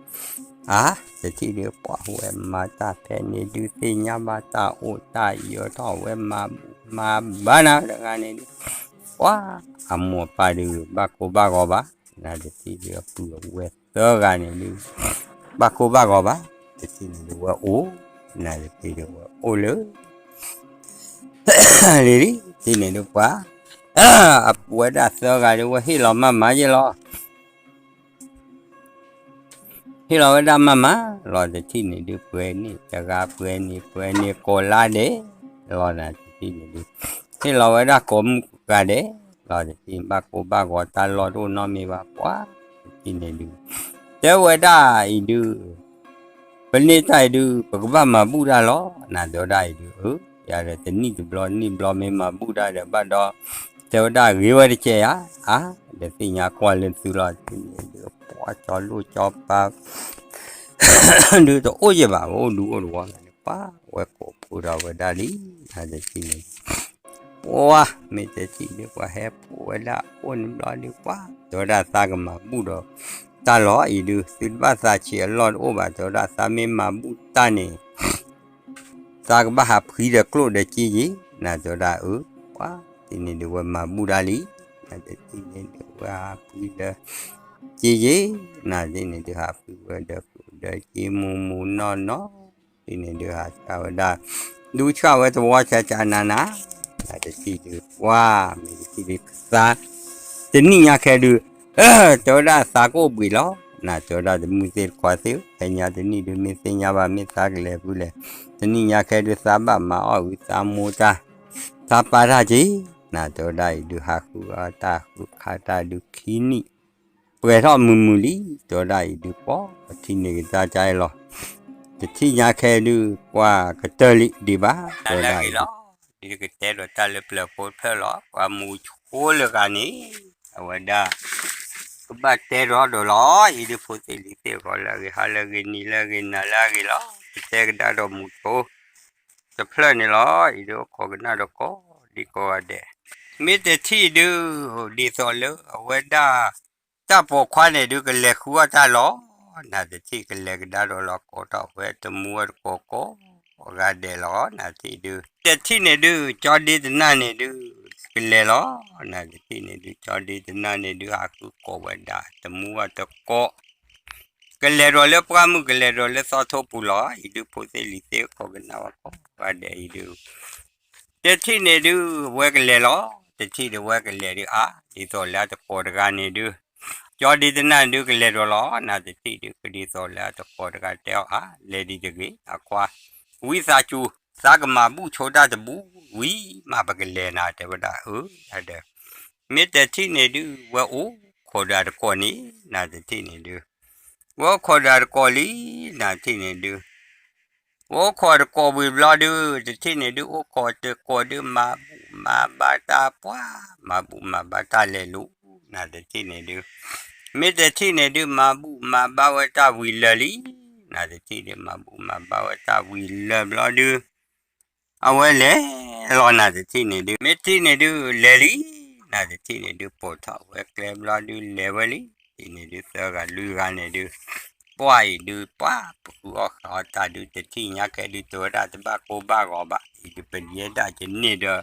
အါ တထံၣ်ဒုး ပှၤဝဲမၤတၢ်ဖဲန့ၣ်ဒုး သ့ၣ်ညါဘၣ်တၢ်အိၣ်တၢ်ယၢၤထီၣ်ဝဲမၤဘူၣ်မၤဘါနၤတဂၤန့ၣ်ဒုး ပှၤ အမိၢ်အပၢ်ဒုး ဘၣ်ကိၢ်ဘၣ်ဂီၤဘၣ် နၤတထံၣ်ဒုး အပုၢ်အဝဲၢ်သၢဂၤန့ၣ်ဒုး ဘၣ်ကိၢ်ဘၣ်ဂီၤဘၣ် တထံၣ်န့ၣ်ဒုး ဝဲအိၣ် နၤတထံၣ်ဒုး ဝဲအိၣ်လၢ လံလံ တထံၣ်န့ၣ်ဒုး ပှၤ အဝဲဒၣ်သၢဂၤဒုး ဝဲဟ့ၣ်လီၤမၤမၤယဲၢ်လီၤ ဟ့ၣ်လီၤဝဲဒၣ်မၤမၤလီၤ တထံၣ်န့ၣ်ဒုး ပှဲၤန့ၣ်တဂၤ ပှဲၤန့ၣ် ပှဲၤန့ၣ်ကိးလါဒဲးလီၤ နၤတထံၣ်န့ၣ်ဒုး ဟ့ၣ်လီၤဝဲဒၣ်ကိးမုၢ်ကိးဂၤဒဲးလီၤ တထံၣ် ဘၣ်ကိၢ်ဘၣ်ဂီၤတၢ်လီၢ်တအိၣ်နီတမံၤဘၣ် ပှၤ တထံၣ်န့ၣ်ဒုး တဲဝဲဒၣ်အံၤဒုး ပန့ၢ်တၢ်အံၤဒုး ပကဘၣ်မၤဘူၣ်တၢ်လီၤ နၤတဲဝဲဒၣ်အံၤဒုး အၢ ယၤဒီးတနံၣ်တဘျီနံၣ်ဘျီမ့ၢ်မၤဘူၣ်တၢ်ဒီးဘၣ်ဒီး တဲဝဲဒၣ်ဂ့ၤဝဲတကဲးဧါ အါ ဒီးသ့ၣ်ညါကွၢ်လၢသုလီၤ တထံၣ်န့ၣ်ဒုး ပှၤကၠီလိၣ်ကၠီပၤ ဒုးတအိၣ်ယဲၢ်ဘၣ် အိၣ်ဒူအိၣ်တဝီန့ၣ် ပှၤဝဲကိးဖှိၣ်ထီၣ်ဝဲဒၣ်လံ နတထံၣ်န့ၣ် ပှၤမ့ၢ်တထံၣ်ဒုး ပှၤဟဲဖှိၣ်ဝဲဒၣ်အိၣ်န့ၣ်ဘျီဒုး ပှၤတဲဝဲဒၣ်သးကမၤဘူၣ်ဒီးတၢ်လီၤအံၤဒုး သုတဘၣ်သးဆံးအလီၢ်တအိၣ်ဘၣ် တဲဝဲဒၣ်သးမ့ၢ်မၤဘူၣ်တၢ်န့ၣ် သးကဘၣ်ဟးဖှံဒီးကျိၣ်ဒီးစ့ယ့ၤ နတဲဝဲဒၣ်အၢ ပှၤတထံၣ်န့ၣ်ဒုး ဝဲမၤဘူၣ်ဒၣ်လံ နတထံၣ်န့ၣ်ဒုး ဝဲဟးဖှံဒီးစ့ယ့ၤ နတထံၣ်န့ၣ်ဒုး ဟးဖှံဝဲဒီးကျိၣ်ဒီးစ့မူမူနီၢ်နီၢ် တထံၣ်န့ၣ်ဒုး ဟးဆှၢဝဲဒၣ် ဒူဆှၢဝဲသဝီဆါဆါနးနး နတထံၣ်ဒုး ပှၤမ့ၢ်တထံၣ်ဒုးသး တနံၣ်ညါခဲဒုး တဲဝဲဒၣ်သးကအိၣ်ဘှံးလီၤ နတဲဝဲဒၣ်တမုၢ်သ့ၣ်တခွါသ့ၣ်ဧၢ ဖဲညါတနံၣ်ဒုး မ့ၢ်သ့ၣ်ညါဘၣ် မ့ၢ်သးကလဲၤဖုလဲၣ် တနံၣ်ညါခဲဒုးသးဘၣ်မၤအီၣ်ဝံၤသးမိၢ်တၢ် သးပၢ်တၢ်က့ၤ နတဲဝဲဒၣ်အံၤဒုး ဟးဃုအီၣ်တၢ်ဃုခါတၢ်ဒုးခံနံၣ် ပှဲၤထီၣ်မုာ်မုာ်လံ တဲဝဲဒၣ်အံၤဒုး ပှၤတထံၣ်န့ၣ်ကဒါကါအံၤလီၤ တထံၣ်ညါခဲဒုး ပှၤကတၢၢ်လံဒံးဘၣ် တဲဝဲဒၣ်အံၤဒုး ဒ်ကတဲဒီးတၢ်လၢပျၢၤဖိတဖျၢၣ်လီၤ ပှၤမူဆိလၢဂၤန့ၣ် အဝဲဒၣ် ကဘၣ်တဲဒီးဒီးလီၤ အံၤဒုးဖိသ့ၣ်လံၤသ့ၣ်အဂီၢ်လၢအဂ့ၤ ဟါလၢအဂ့ၤ နံၤလၢအဂ့ၤ နၤလၢအဂ့ၤလီၤ ကတဲကဒါဒီးမူဆိ တဖျၢၣ်န့ၣ်လီၤ အံၤဒုးအိၣ်ခိးကနၣ်ဒီးကိးဒံကိးဂၤဒဲး မ့ၢ်တထံၣ်ဒုး ဒ်သိးလၢအဝဲဒၣ် တၢ်ပိာ်ခွါန့ၣ်ဒုးကလဲၤဃုအီၣ်တၢ်လီၤ နတထံၣ်ကလဲၤကဒါဒီးလီၤ ကိးထီၣ်ဝဲတမူဝဲတကိးကိးဂၤဒဲးလီၤ နတထံၣ်ဒုး တထံၣ်န့ၣ်ဒုး ကၠီဒ့တနၢ်န့ၣ်ဒုး ကလဲၤလီၤ နတထံၣ်န့ၣ်ဒုး ကၠီဒ့တနၢ်န့ၣ်ဒုး ဟးဃုကိးဝဲဒၣ် တမူဝဲတကိး ကလဲၤဒီးလၢပှၢ်မုၢ် ကလဲၤဒီးလၢသီထိပူၤလီၤ အံၤဒုးဖိသ့ၣ်လံၤသ့ၣ် ခိးကနၣ်ဝဲကိးဂၤဒဲးအံၤဒုး တထံၣ်န့ၣ်ဒုး ဝဲကလဲၤလီၤ တထံၣ်ဒုးဝဲကလဲၤဒုးအါ ဒ်သိးလၢအတကိးတဂၤန့ၣ်ဒုး ကၠီဒ့တနၢ်ဒုးကလဲၤဒီးလီၤ နတထံၣ်ဒုး ကဒ်သိးလၢအတကိးတဂၤတဲအီၤအါ လဲၤဒံးတဂ့ၤ အခွါ ဝံသးစူၤ သးကမၤဘူၣ်ဆိတၢ်တဘူၣ် ဝံၤမးပကလဲၤနၤ တဲဝဲဒၣ်အၢ ဒီး မ့ၢ်တထံၣ်န့ၣ်ဒုး ဝဲအိၣ်ခိးဒီးတကိးန့ၣ် နတထံၣ်န့ၣ်ဒုး ဝဲအိၣ်ခိးဒီးတကိးလံ နတထံၣ်န့ၣ်ဒုး ဝဲအိၣ်ခိးတကိးဝံၤဘျီဒုး တထံၣ်န့ၣ်ဒုး အိၣ်ခိးတကိးဒုး မၤဘူၣ်မၤဘါတၢ်ပှၤ မၤဘူၣ်မၤဘါတၢ်လဲၤလိၤ နတထံၣ်န့ၣ်ဒုး မ့ၢ်တထံၣ်န့ၣ်ဒုး မၤဘူၣ်မၤဘါဝဲတၢ်ဝံၤလၢာ်လံ နတထံၣ်ဒုး မၤဘူၣ်မၤဘါဝဲတၢ်ဝံၤလၢာ်ဘျီဒုး အဝဲလဲၤလီၤ နတထံၣ်န့ၣ်ဒုး မ့ၢ်တထံၣ်န့ၣ်ဒုး လဲၤလံ နတထံၣ်န့ၣ်ဒုး ပိာ်ထီၣ်ဝဲကျဲဘျီဒုး လဲၤဝဲလံ တထံၣ်န့ၣ်ဒုး သၢဂၤလွံၢ်ဂၤန့ၣ်ဒုး ပှၤအံၤဒုး ပှၤပဃုအီၣ်ဃုအီတၢ်ဒုး တထံၣ်ညါခဲဒုး တဲဝဲဒၣ်တဘၣ်ကိၢ်ဘၣ်ဂီၤဘၣ် အံၤဒုးပယဲဒၣ်ကန့ၢ်ဒီး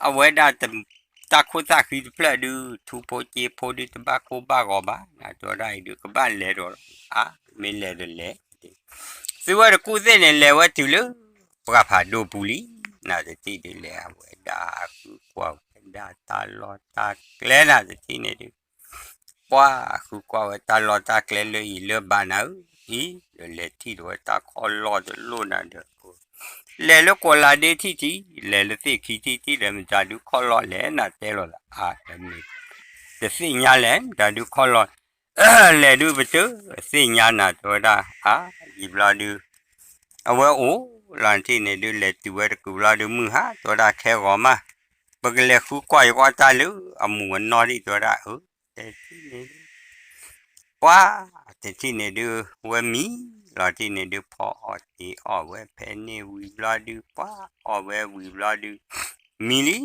အဝဲဒၣ် တၢ်ခိၣ်သၣ်ဃံတဖျၢၣ်ဒုး ထူဖိက့ဖိဒုး တဘၣ်ကိၢ်ဘၣ်ဂီၤဘၣ် နတဲဝဲဒၣ်အံၤဒုး ကဘၣ်လဲၤဒီးလီၤ အါ မ့ၢ်လဲၤဒီးလဲၤ သုဝဲတကူၣ်သ့ၣ်န့ၣ် လဲၤဝဲတုၤလၢ ပှၢ်ဖးဒိၣ်ပူၤလံ နတထံၣ်ဒုး လဲၤအဝဲဒၣ်ဃုကွၢ်ဝဲဒၣ်တၢ်လီၢ်တၢ်ကျဲ နတထံၣ်န့ၣ်ဒုး ပှၤဃုကွၢ်ဝဲတၢ်လီၢ်တၢ်ကျဲလၢအံၤလၢဘၣ်နၤဧၢ အံၤ ဒီးလဲၤထံၣ်ဒီးဝဲတၢ်ခီၣ်လီၢ်တလိၣ်နၤဒီး လဲၤလၢကိးလးဒ့ထံၣ်ထံၣ် လဲၤလၢသ့ၣ်ခံထံၣ်ထံၣ်ဒီး မတၤဒုးခီၣ်လီၢ်လဲၣ် နတဲလီၤလၢအါ တမ့ၢ် တသ့ၣ်ညါလဲၣ် မတၤဒုးခီၣ်လီၢ် လဲၤဒုးပတသ့ၣ်ညါနၤ တဲဝဲဒၣ် အါ ယံာ်ဘျီဒုး အဝဲအိၣ်လီၤ နထံၣ်န့ၣ်ဒုး လဲၤတုၤဝဲတကုာ်ဘျီဒုး မုၢ်ဟါ တဲဝဲဒၣ်ခဲဂီၤမး ပကလဲၤဃုကွၢ်ယကွၢ်တၢ်လၢအမူးအနီၢ်ဒံး တဲဝဲဒၣ် အၢ တထံၣ်န့ၣ်ဒုး ပှၤ တထံၣ်န့ၣ်ဒုး ဝဲမံလီၤ တထံၣ်န့ၣ်ဒုး ဖီအီၣ်တ့ၤအီၣ်ဝဲဖဲန့ၣ်ဝံၤဘျီဒုး ပှၤအီၣ်ဝဲဝံၤဘျီဒုး မံလံ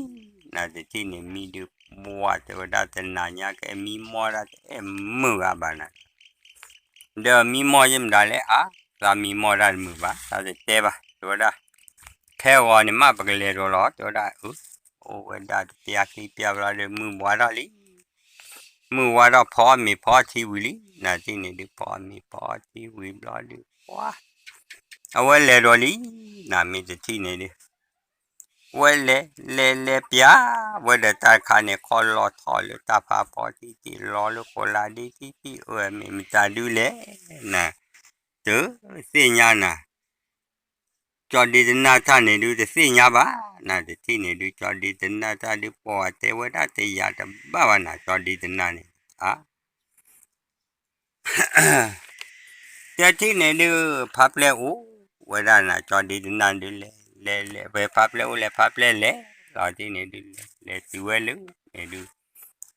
နတထံၣ်န့ၣ်မံဒုး ပှၤတဲဝဲဒၣ်တနၤညါကဲ မံမီၢ်ဒၣ်တအဲၣ်မုာ်ဂၤဘၣ်နၤ ဒီးမံမီၢ်ယမတၤလဲၣ် အါ သးမံမီၢ်ဒၣ်တမုာ်ဘၣ် သးတတဲဘၣ် တဲဝဲဒၣ် ခဲဂီၤန့ၣ်မး ပကလဲၤဒီးလီၤ တဲဝဲဒၣ် အၢ အိၣ်ဝဲဒၣ်တပျၢ်ခံပျၢ်ဘျီဒီး မုၢ်ဘှါထီၣ်လံ မုၢ်ဝါထီၣ်ဖီအီၣ်မ့ၤဖီအီထံဝံၤလံ နတထံၣ်န့ၣ်ဒုး ဖီအီၣ်မ့ၤဖီအီထံဝံၤဘျီဒုး ပှၤ အဝဲလဲၤဒီးလံ နမ့ၢ်တထံၣ်န့ၣ်ဒုး ဝဲလဲၤ လဲၤလဲၤပျၢ် ဝဲဒီးတၢ်တခါန့ၣ် ခီၣ်လီၢ်ထီၣ်လၢတၢ်ဖးဖီထံထံၣ် လီၤလၢကိးလးဒ့ထံထံၣ် အၢ မ့ၢ်မတၤဒုးလဲၣ် န တသ့ၣ်ညါနၤ ကၠီဒ့တနၢ်တၢ်န့ၣ်ဒုး တသ့ၣ်ညါဘၣ် နတထံၣ်န့ၣ်ဒုး ကၠီဒ့တနၢ်တၢ်ဒုး ပှၤတဲဝဲဒၣ်တယာ်တဘၣ်ဘၣ်နၤ ကၠီဒ့တနၢ်န့ၣ် အါ တထံၣ်န့ၣ်ဒုး ဖါပျဲၢ်အိၣ်ဝဲဒၣ်နၤ ကၠီဒ့တနၢ်ဒုး လဲၤ လဲၤ လဲၤ ဖဲဖါပျဲၢ်အိၣ်လဲၤ ဖါပျဲၢ်လဲၤ လီၤတထံၣ်န့ၣ်ဒုး လဲၤ လဲၤတုၤဝဲလၢန့ၣ်ဒုး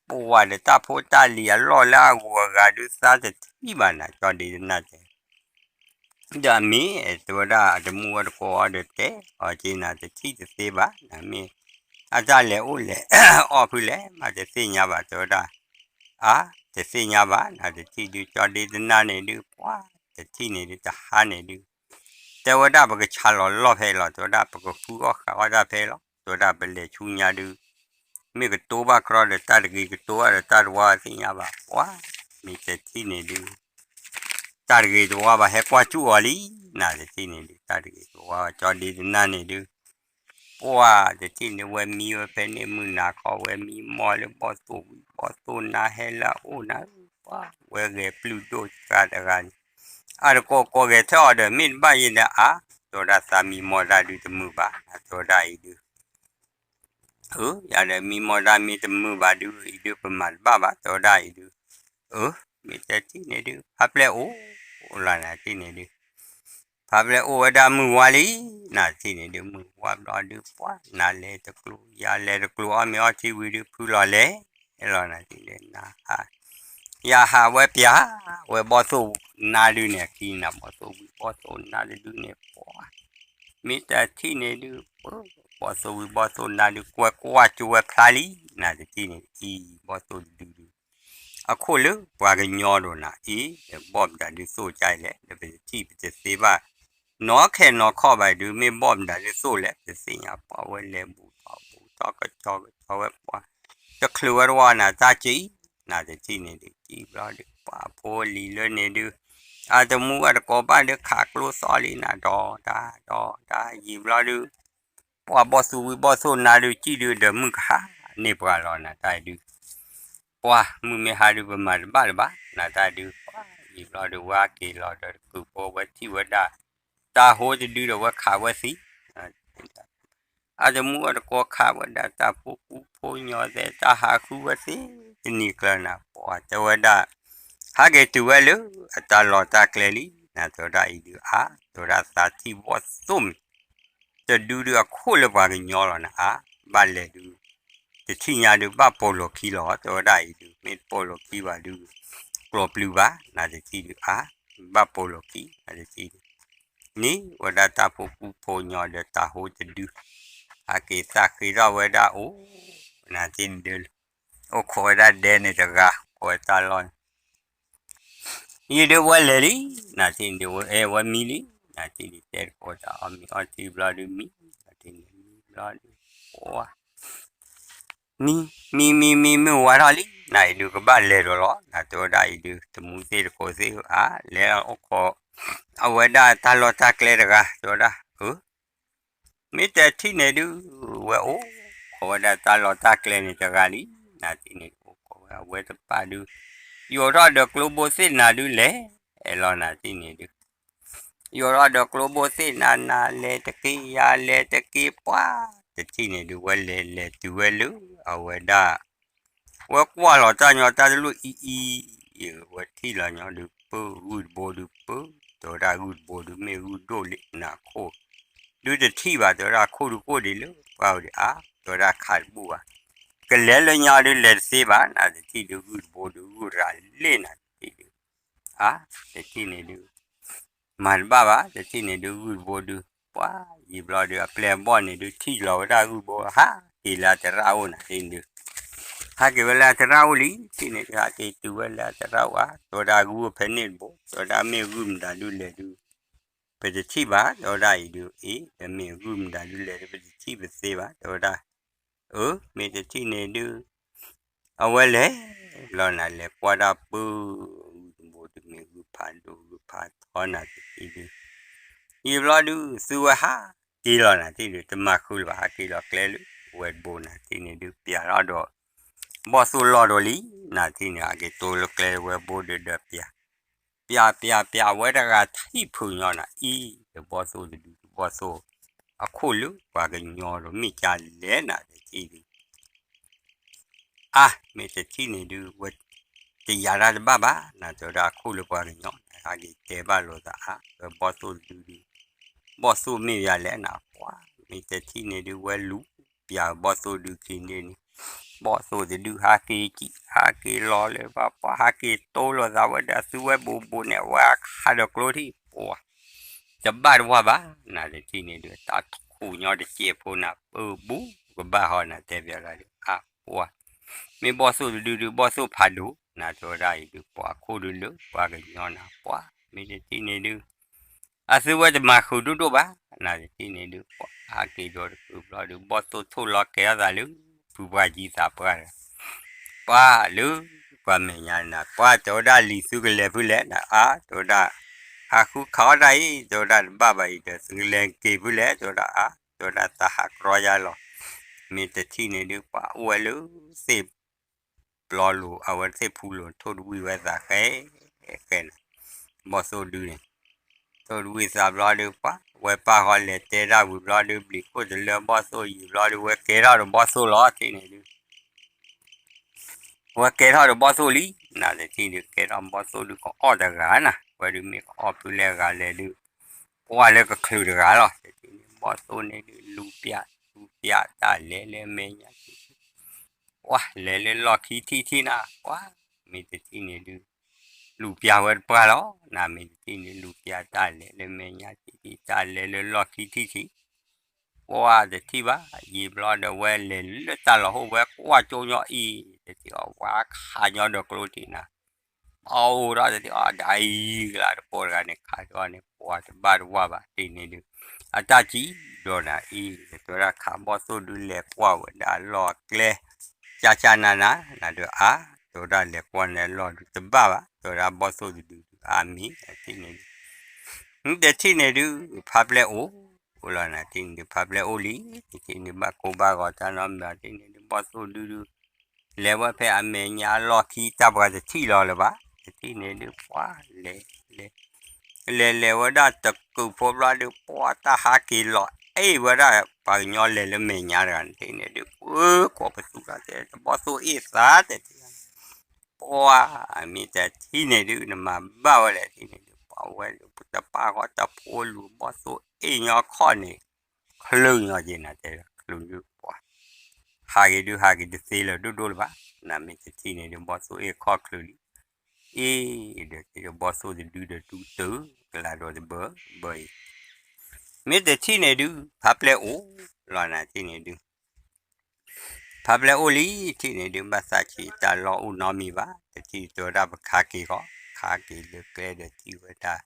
ပဝဲဒီးတၢ်ဖိတၢ်လံၤအလီၢ်လၢအဂုၤအဂၤဒုး သးတထံၣ်ဘၣ်နၤ ကၠီဒ့တနၢ်တဲ ဒီးမ့ၢ်တဲဝဲဒၣ်အတမူဝဲတကိးအီၤဒီးတဲအီၤက့ၤ နတထံၣ်တသ့ဘၣ်, နမ့ၢ်အတၢ်လဲၤအိၣ်လဲၤအီၣ်ဖုလဲၣ် မးတသ့ၣ်ညါဘၣ် တဲဝဲဒၣ်, အါ တသ့ၣ်ညါဘၣ် နတထံၣ်ဒုး ကၠီဒ့တနၢ်န့ၣ်ဒုး ပှၤတထံၣ်န့ၣ်ဒုး တဟါန့ၣ်ဒုး တဲဝဲဒၣ် ပကဆါလီၤလီၢ်ဖဲလီၤ တဲဝဲဒၣ် ပကဃုအီၣ်ဃးအီၣ်တၢ်ဖဲလီၤ တဲဝဲဒၣ် ပလဲၤဆူညါဒုး မ့ၢ်ကတိဘၣ်ကြီဒီး တၢ်တဂ့ၤကတိဘၣ်ဒီး တၢ်တဝါသ့ၣ်ညါဘၣ် ပှၤ မ့ၢ်တထံၣ်န့ၣ်ဒုး တၢ်တဂ့ၤတဝါဘၣ် ဟဲကွၢ်စူၣ်အီၤလံ နတထံၣ်န့ၣ်ဒုး တၢ်တဂ့ၤတဝါဘၣ် ကၠီဒ့တနၢ်န့ၣ်ဒုး ပှၤတထံၣ်န့ၣ် ဝဲမံဝဲဖဲန့ၣ် မုၢ်နၤခီ ဝဲမံမီၢ်လၢ ဘီၣ်သိၣ်ဝံၤဘီၣ်သိၣ်နါဟဲလၢအအိၣ်နၤ ပှၤ ဝဲဂဲၤပျုၢ်ဒိၣ်တဂၤတဂၤန့ၣ် အတကိးကိးဂဲၤထၢၣ်အီၤဒီး မ့ၢ်တဘၣ်ယဲဒီးအါ တဲဝဲဒၣ် သးမံမီၢ်တၢ်ဒုးတမုာ်ဘၣ် နတဲဝဲဒၣ်အံၤဒုး အၢ ယၤဒီးမံမီၢ်တၢ်မ့ၢ်တမုာ်ဘၣ်ဒုး အံၤဒုး ပမၤတဘၣ်ဘၣ် တဲဝဲဒၣ်အံၤဒုး အၢ မ့ၢ်တထံၣ်န့ၣ်ဒုး ဖးပျဲၢ်အိၣ်လီၤ နတထံၣ်န့ၣ်ဒုး ဖးပျဲၢ်အိၣ်ဝဲဒၣ်မုၢ်ဝါလံ နတထံၣ်န့ၣ်ဒုး မုၢ်ဝါဘျီဒုး ပှၤ နၤလဲၤတကျိၤ ယၤလဲၤတကျိၤ အီၣ်မ့ၤအီထံဝံၤဒုး ဖုလီၤလဲၤ လီၤ နတထံၣ်န့ၣ် နဟး ယဟးဝဲပျၢ် ဝဲဘီၣ်သိၣ်နါဒုးန့ၣ် အခံနၤ ဘီၣ်သိၣ်ဝံၤဘီၣ်သိၣ်နါတဒုန့ၣ် ပှၤ မ့ၢ်တထံၣ်န့ၣ်ဒုး ဘီၣ်သိၣ်ဝံၤဘီၣ်သိၣ်နါဒုး ကွဲကွၢ်ကၠိဝဲဖျါလံ နတထံၣ်န့ၣ် အံၤ ဘီၣ်သိၣ်တဒုဒုး အခိၣ်လၢပှၤကညီဒိၣ်နၤ အ့ ဒီးဘီၣ်မတၤဒုးသိၣ်ကါအံၤလဲၣ် ဒီးပတထံၣ်ပတသ့ဘၣ် နီၢ်ခဲနီၢ်ခီၣ်ဘၣ်ဒုး မ့ၢ်ဘီၣ်မတၤဒုးသိၣ်လဲၣ် ပသ့ၣ်ညါ ပှၤဝဲလဲၤဘူးထီၣ်ဘူးထီၣ်ကစီၤကစီၤဝဲပှၤ တချုးဝဲတဝီနၤ တၢ်ကံ နတထံၣ်န့ၣ်ဒုး ကံဘျီဒုး ပှၤဖိလံၤလၢန့ၣ်ဒုး အတမူအတကိးဘၣ်ဒုး ခးကျိသီလံနၤ ဒီးတၢ်ဒီးတၢ်ယံာ်ဘျီဒုး ပှၤဘီၣ်သူဝံၤဘီၣ်သိၣ်နါဒုး ကံဒုးဒီးမုၢ်ကဟါန့ၢ်ပှၤလီၤ နတၢ်ဒုး ပှၤမုၢ်မ့ၢ်ဟါဒုး ပမၤတဘၣ်တဘၣ် နတၢ်ဒုး ပှၤယံာ်ဘျီဒုး ဝဲက့ၤလီၤဒီးတကုးဖိ ဝဲထံၣ်ဝဲဒၣ် တၢ်ဟိတဒုဒီး ဝဲခးဝဲသံ အတမူအတကိးခးဝဲဒၣ် တၢ်ဖိကူဖိညီသဲး တၢ်ဟးဃုဝဲသ့ တနံၤကျၢၤနၤ ပှၤတဲဝဲဒၣ် ဟးက့ၤတုၤဝဲလၢအတၢ်လီၢ်တၢ်ကျဲလံ နတဲဝဲဒၣ်အံၤဒုး အါ တဲဝဲဒၣ် သးထံၣ်ဘီၣ်သိၣ်မံၤ တဒုဒုးအခိၣ်လၢပှၤကညီလီၤနၤ အါ ဘၣ်လဲၤဒုး တထံၣ်ညါဒုး ဘၣ်ပိာ်လိာ်ခံလီၤ တဲဝဲဒၣ်အံၤဒုး မ့ၢ်တပိာ်လိာ်ခံဘၣ်ဒုး ကျိးပျုၤဘၣ် နတထံၣ်ဒုး အါ ဘၣ်ပိာ်လိာ်ခံ နတထံၣ်ဒုး န့ၢ်ဝဲဒၣ်တၢ်ဖိကူဖိညီဒီးတၢ်ဟိတဒု ဟးက့ၤသးဃ့ထီၣ်ဝဲဒၣ်အိၣ် နတထံၣ်န့ၣ်ဒုး အိၣ်ခိးဝဲဒၣ်ဒဲန့ၣ်တဂၤ ကိးဝဲတၢ်လီၢ်န့ၣ် ယံာ်ဒုးဝဲလဲၤလံ နတထံၣ်န့ၣ်ဒုး ဝဲအဝဲမံလံ နတထံၣ်ဒုး တဲတကိးတၢ်အီၣ်မ့ၤအီထံဘျီဒုးမံ နတထံၣ်န့ၣ်မံဘျီဒုး ပှၤ မံ မံ မံ မံ မုၢ်ဝါထီၣ်လံ နအံၤဒုး ကဘၣ်လဲၤဒီးလီၤ နတဲဝဲဒၣ်အံၤဒုး တမူသ့ၣ်တကိးသ့ၣ်ဧၢ အါ လဲၤအိၣ်ခိး အဝဲဒၣ်တၢ်လီၢ်တၢ်ကျဲတဂၤ တဲဝဲဒၣ် အၢ မ့ၢ်တထံၣ်န့ၣ်ဒုး ဝဲအိၣ်ခိးဝဲဒၣ်တၢ်လီၢ်တၢ်ကျဲန့ၣ်တဂၤလံ နတထံၣ်န့ၣ် အိၣ်ခိးဝဲအဝဲတပာ်ဒုး ယိးထီၣ်ဒီးကျိဘိသ့ၣ်နၤဒုးလဲၤ အဲၣ်လီၤနတထံၣ်န့ၣ်ဒုး ယိးထီၣ်ဒီးကျိဘိသ့ၣ်နၤ နၤလဲၤတက့ၢ် ယၤလဲၤတက့ၢ် ပှၤ တထံၣ်န့ၣ်ဒုး ဝဲလဲၤလဲၤတုၤဝဲလၢ အဝဲဒၣ် ဝဲကွၢ်လီၤတၢ်ညီတၢ်တလိၣ်အံၤအံၤ ဝဲထံၣ်လီၤညီဒုး ပၢဂုၢ်တဘိဒုး ပၢ တဲဝဲဒၣ်ဂုၢ်တဘိဒုး မ့ၢ်ဂုၢ်ဒိၣ်လံ နခိၣ် ဒုးတထံၣ်ဘၣ် တဲဝဲဒၣ်ခိၣ်ဒုးကိၣ်ဒံးလၢပှၤဝဲဒၣ်အါ တဲဝဲဒၣ်ခးတဘူၣ်ဘၣ် ကလဲၤလၢညီဒုးလဲၤတသ့ဘၣ် နတထံၣ်ဒုးဂုၢ်တဘိဒုး ဂုၢ်တဂၤလ့ၣ် နတထံၣ်ဒုး အါ တထံၣ်န့ၣ်ဒုး မၤတဘၣ်ဘၣ် တထံၣ်န့ၣ်ဒုးဂုၢ်တဘိဒုး ပှၤယံာ်ဘျီဒုး အပျဲၢ်အဘီၣ်န့ၣ်ဒုး ထံၣ်လီၤဝဲဒၣ်ဂုၢ်တဘိ ဟးက့ၤလၢအသရၣ်အိၣ် နတထံၣ်န့ၣ်ဒုး ဟးက့ၤဝဲလၢအသရၣ်အိၣ်လံ တထံၣ်န့ၣ်ဒုး ဟးက့ၤတုၤဝဲလၢအသရၣ်အိၣ်ဧါ တဲဝဲဒၣ်ဂုၢ်ဖဲန့ၣ်တဘိ တဲဝဲဒၣ်မ့ၢ်ဂုၢ်မတၤဒုးလဲၤဒုး ပတထံၣ်ဘၣ် တဲဝဲဒၣ်အံၤဒုး အ့ တမ့ၢ်ဂုၢ်မတၤဒုးလဲၤဒုး ပတထံၣ်ပသ့ဘၣ် တဲဝဲဒၣ် အၢ မ့ၢ်တထံၣ်န့ၣ်ဒုး အဝဲလဲၤ ဘျီနၤလဲၤကွၢ်တၢ်ပၢ ဂုၢ်တဘိတမ့ၢ်ဂုၢ်ဖးဒိၣ်ဂုၢ်ဖးထီ နတထံၣ်ဒုး ယံာ်ဘျီဒုး သုဝဲဟးက့ၤလီၤ နတထံၣ်ဒုး တမၤဃုာ်လၢၤဘၣ် ဟးက့ၤလီၤကျဲလၢဝဲတဘိ နတထံၣ်န့ၣ်ဒုး ပျၢ်ထီၣ်ဒီး ဘီၣ်သိၣ်လီၢ်ဒိၣ်လံ နတထံၣ်န့ၣ် ဟးက့ၤတိလၢကျဲဝဲဘိဒုးဒီးပျၢ် ပျၢ်ပျၢ်ပျၢ် အဝဲတဂၤထံၣ်ဖုးညီနၤ အံၤ တဘီၣ်သိၣ်တဒု တဘီၣ်သိၣ် အခိၣ်လၢပှၤကညီဒီး မ့ၢ်ကလဲၣ် နတထံၣ်ဒုး အါ မ့ၢ်တထံၣ်န့ၣ်ဒုး ဝဲတယာ်တၢ်တဘၣ်ဘၣ် နတဲဝဲဒၣ်အခိၣ်လၢပှၤကညီ နဟးက့ၤတဲဘၣ်လိာ်သးအါ ဝဲဘီၣ်သိၣ်တဒုဒုး ဘီၣ်သိၣ်မ့ၢ်ယၤလဲၣ်နပှၤ မ့ၢ်တထံၣ်န့ၣ်ဒုး ဝဲလူၤပျၢ်ဘီၣ်သိၣ်ဒုးက့ၤန့ၣ်န့ၣ် ဘီၣ်သိၣ်တဒုဟးက့ၤကံၣ် ဟးက့ၤလီၤလၢပှၤ ပှၤဟးက့ၤတိလိာ်သးဝဲဒၣ် သုဝဲဘူးဘူးန့ၣ် အဝဲအခးဒီးကျိထံၣ် ပှၤ တဘၣ်တဝၢ်ဘၣ်, နတထံၣ်န့ၣ်ဒုး တၢ်ထူၣ်ညီတစဲးဖိနၤ ပၢ်ဘူကဘၣ်ဟီနၤ တဲဘၣ်ဒၣ်ဒုး အါပှၤ, မ့ၢ်ဘီၣ်သိၣ်တဒုဒုး ဘီၣ်သိၣ်ဖးဒိၣ် နတဲဝဲဒၣ်အံၤဒုး ပှၤခိၣ်ဒုးလၢပှၤကညီနၤ ပှၤမ့ၢ်တထံၣ်န့ၣ်ဒုး အသုဝဲတမၤဃုာ်ဒိၣ်ဒိၣ်ဘၣ်, နတထံၣ်န့ၣ်ဒုး ပှၤဟးက့ၤဒီးတကုာ်ဘျီဒုး ဘီၣ်သိၣ်ထိၣ်လီၤကဲထီၣ်သးလၢ ဖုပှၤကံသးပှၢ်ဒီး ပှၤလၢပှၤမဲာ်ညါနၤ ပှၤတဲဝဲဒၣ်လံာ်သုကလဲၤဖုလဲၣ်နၤ အါ တဲဝဲဒၣ် ဟးဃုခးအီၣ်တၢ်အံၤ တဲဝဲဒၣ်တဘၣ်ဘၣ်အံၤဒီး သုကလဲၤက့ၤဖုလဲၣ် တဲဝဲဒၣ်အါ တဲဝဲဒၣ်သးဟးကြီယါလီၤ, မ့ၢ်တထံၣ်န့ၣ်ဒုး ပှၤအိၣ်ဝဲလၢသ့ၣ်ပျီလိၤ အဝဲသ့ၣ်ဖူလိၤ ထိၣ်တဝံၣ်ဝဲသးဃဲ ဃဲနၤ, ဘီၣ်သိၣ်ဒုန့ၣ် ထိၣ်တဝံၣ်သးဘျီဒုး ပှၤဝဲပၢ်ဃီလဲၤတဲတၢ်ဝံၤဘျီဒုး ဘျံးခိၣ်တလၢဘီၣ်သိၣ်ယံာ်ဘျီဒုး ဝဲကဲထီၣ်ဒီးဘီၣ်သိၣ်လီၤ ထံၣ်န့ၣ်ဒုး ဝဲကဲထီၣ်ဒီးဘီၣ်သိၣ်လံ, နတထံၣ်ဒုး ကဲထီၣ်ဘီၣ်သိၣ်ဒုး ကအီၣ်တဂၤနၤ ဝဲဒုးမ့ၢ်ကအီၣ်ဖုလဲၣ်ဂၤလဲၣ်ဒုး ပှၤလၢကချုးတဂၤလီၤ, တထံၣ်န့ၣ် ဘီၣ်သိၣ်န့ၣ်ဒုး လူၤပျး လူၤပျးတၢ်လဲၤလၢမဲာ်ညါ ပှၤလဲၤလၢလီၢ်ခံထံၣ်ထံၣ်နၤ ပှၤ မ့ၢ်တထံၣ်န့ၣ်ဒုး လူၤပျးဝဲတပှၢ်လီၤ, နမ့ၢ်တထံၣ်န့ၣ် လူၤပျးတၢ်လဲၤလၢမဲာ်ညါထံၣ်ထံၣ် တၢ်လဲၤလၢလီၢ်ခံထံၣ်ထံၣ် ပှၤတထံၣ်ဘၣ် ယံာ်ဘျီဒီးဝဲလဲၤလၢတၢ်လီၢ်ဟိၣ်ဝဲကွၢ်ကၠိညီအံၤ တထံၣ်အီၤဝဲခးညီဒီးကျိထံၣ်နၤ အအိၣ်ဒီးတထံၣ်အီၤ ဒ်အံၤကလးတပိာ်တဂၤန့ၣ် ခးကၠိန့ၣ် ပှၤတဘၣ်တဝၢ်ဘၣ် ထံၣ်န့ၣ်ဒုး အတၢ်စံးဒီးနၤအံၤ တဲဝဲဒၣ်ခးဘီၣ်သိၣ်ဒုးလဲၤကွၢ်ဝဲဒၣ်လီၢ်ကျဲ ကၠၢ်ကၠၢ်နၤနၤ နဒုးအါ တဲဝဲဒၣ်လဲၤကွၢ်န့ၣ်လီၢ်ဒုးတဘၣ်ဘၣ် တဲဝဲဒၣ်ဘီၣ်သိၣ်တဒုဒုးအါမံၤ ထံၣ်န့ၣ်ဒုး တထံၣ်န့ၣ်ဒုး ဖါပျဲၢ်အိၣ်လီၤနၤ ထံၣ်န့ၣ်ဒုး ဖါပျဲၢ်အိၣ်လံ တထံၣ်န့ၣ်ဘၣ်ကိၢ်ဘၣ်ဂီၤတၢ်နီတမံၤ ထံၣ်န့ၣ်ဒုး ဘီၣ်သိၣ်ဒုဒုး လဲၤဝဲဖဲအမဲာ်ညါအလီၢ်ခံ တၢ်ပှၤတထံၣ်လီၤလၢၤဘၣ် တထံၣ်န့ၣ်ဒုး ပှၤလဲၤလဲၤ လဲၤလဲၤဝဲဒၣ်တကုာ်ဖိဘျီဒုး ပှၤတၢ်ဟးက့ၤလီၤ အ့ၣ်ဝဲဒၣ်ပှၤကညီလဲၤလၢမဲာ်ညါတဂၤန့ၣ် ထံၣ်န့ၣ်ဒုး ပှၤကိးပသူထီၣ်တဲ တဘီၣ်သိၣ်အ့ၣ်သးတဲ ပှၤမ့ၢ်တထံၣ်န့ၣ်ဒုး နမၤဘၣ်ဝဲလဲၣ် ထံၣ်န့ၣ်ဒုး ပှၤဝဲဒုး တပာ်ဃီတဖိလူၤ ဘီၣ်သိၣ်အ့ၣ်ညီခီၣ်န့ၣ် ချုးညီက့ၤနၤတဲ ချုးဒုးပှၤ ဟးက့ၤဒုး ဟးက့ၤတသ့လၢၤဒိၣ်ဒိၣ်လၢၤဘၣ် နမ့ၢ်တထံၣ်န့ၣ်ဒုး ဘီၣ်သိၣ်အ့ၣ်ခီၣ်ချုးလံ အ့ၣ်ဒီး ဘီၣ်သိၣ်တဒုဒီးဒုတုၤ ကလးဒီးတဘၢဘၢအံၤ မ့ၢ်တထံၣ်န့ၣ်ဒုး ဖါပျဲၢ်အိၣ်လီၤနၤ ထံၣ်န့ၣ်ဒုး ဖါပျဲၢ်အိၣ်လံ ထံၣ်န့ၣ်ဒုး ဘၣ်သးဆံးတၢ်လီၢ်အိၣ်နီတမံၤဘၣ် တထံၣ်တဲဝဲဒၣ်ပခးက့ၤဃီ ခးက့ၤလၢကျဲဒီးထံၣ်ဝဲဒၣ်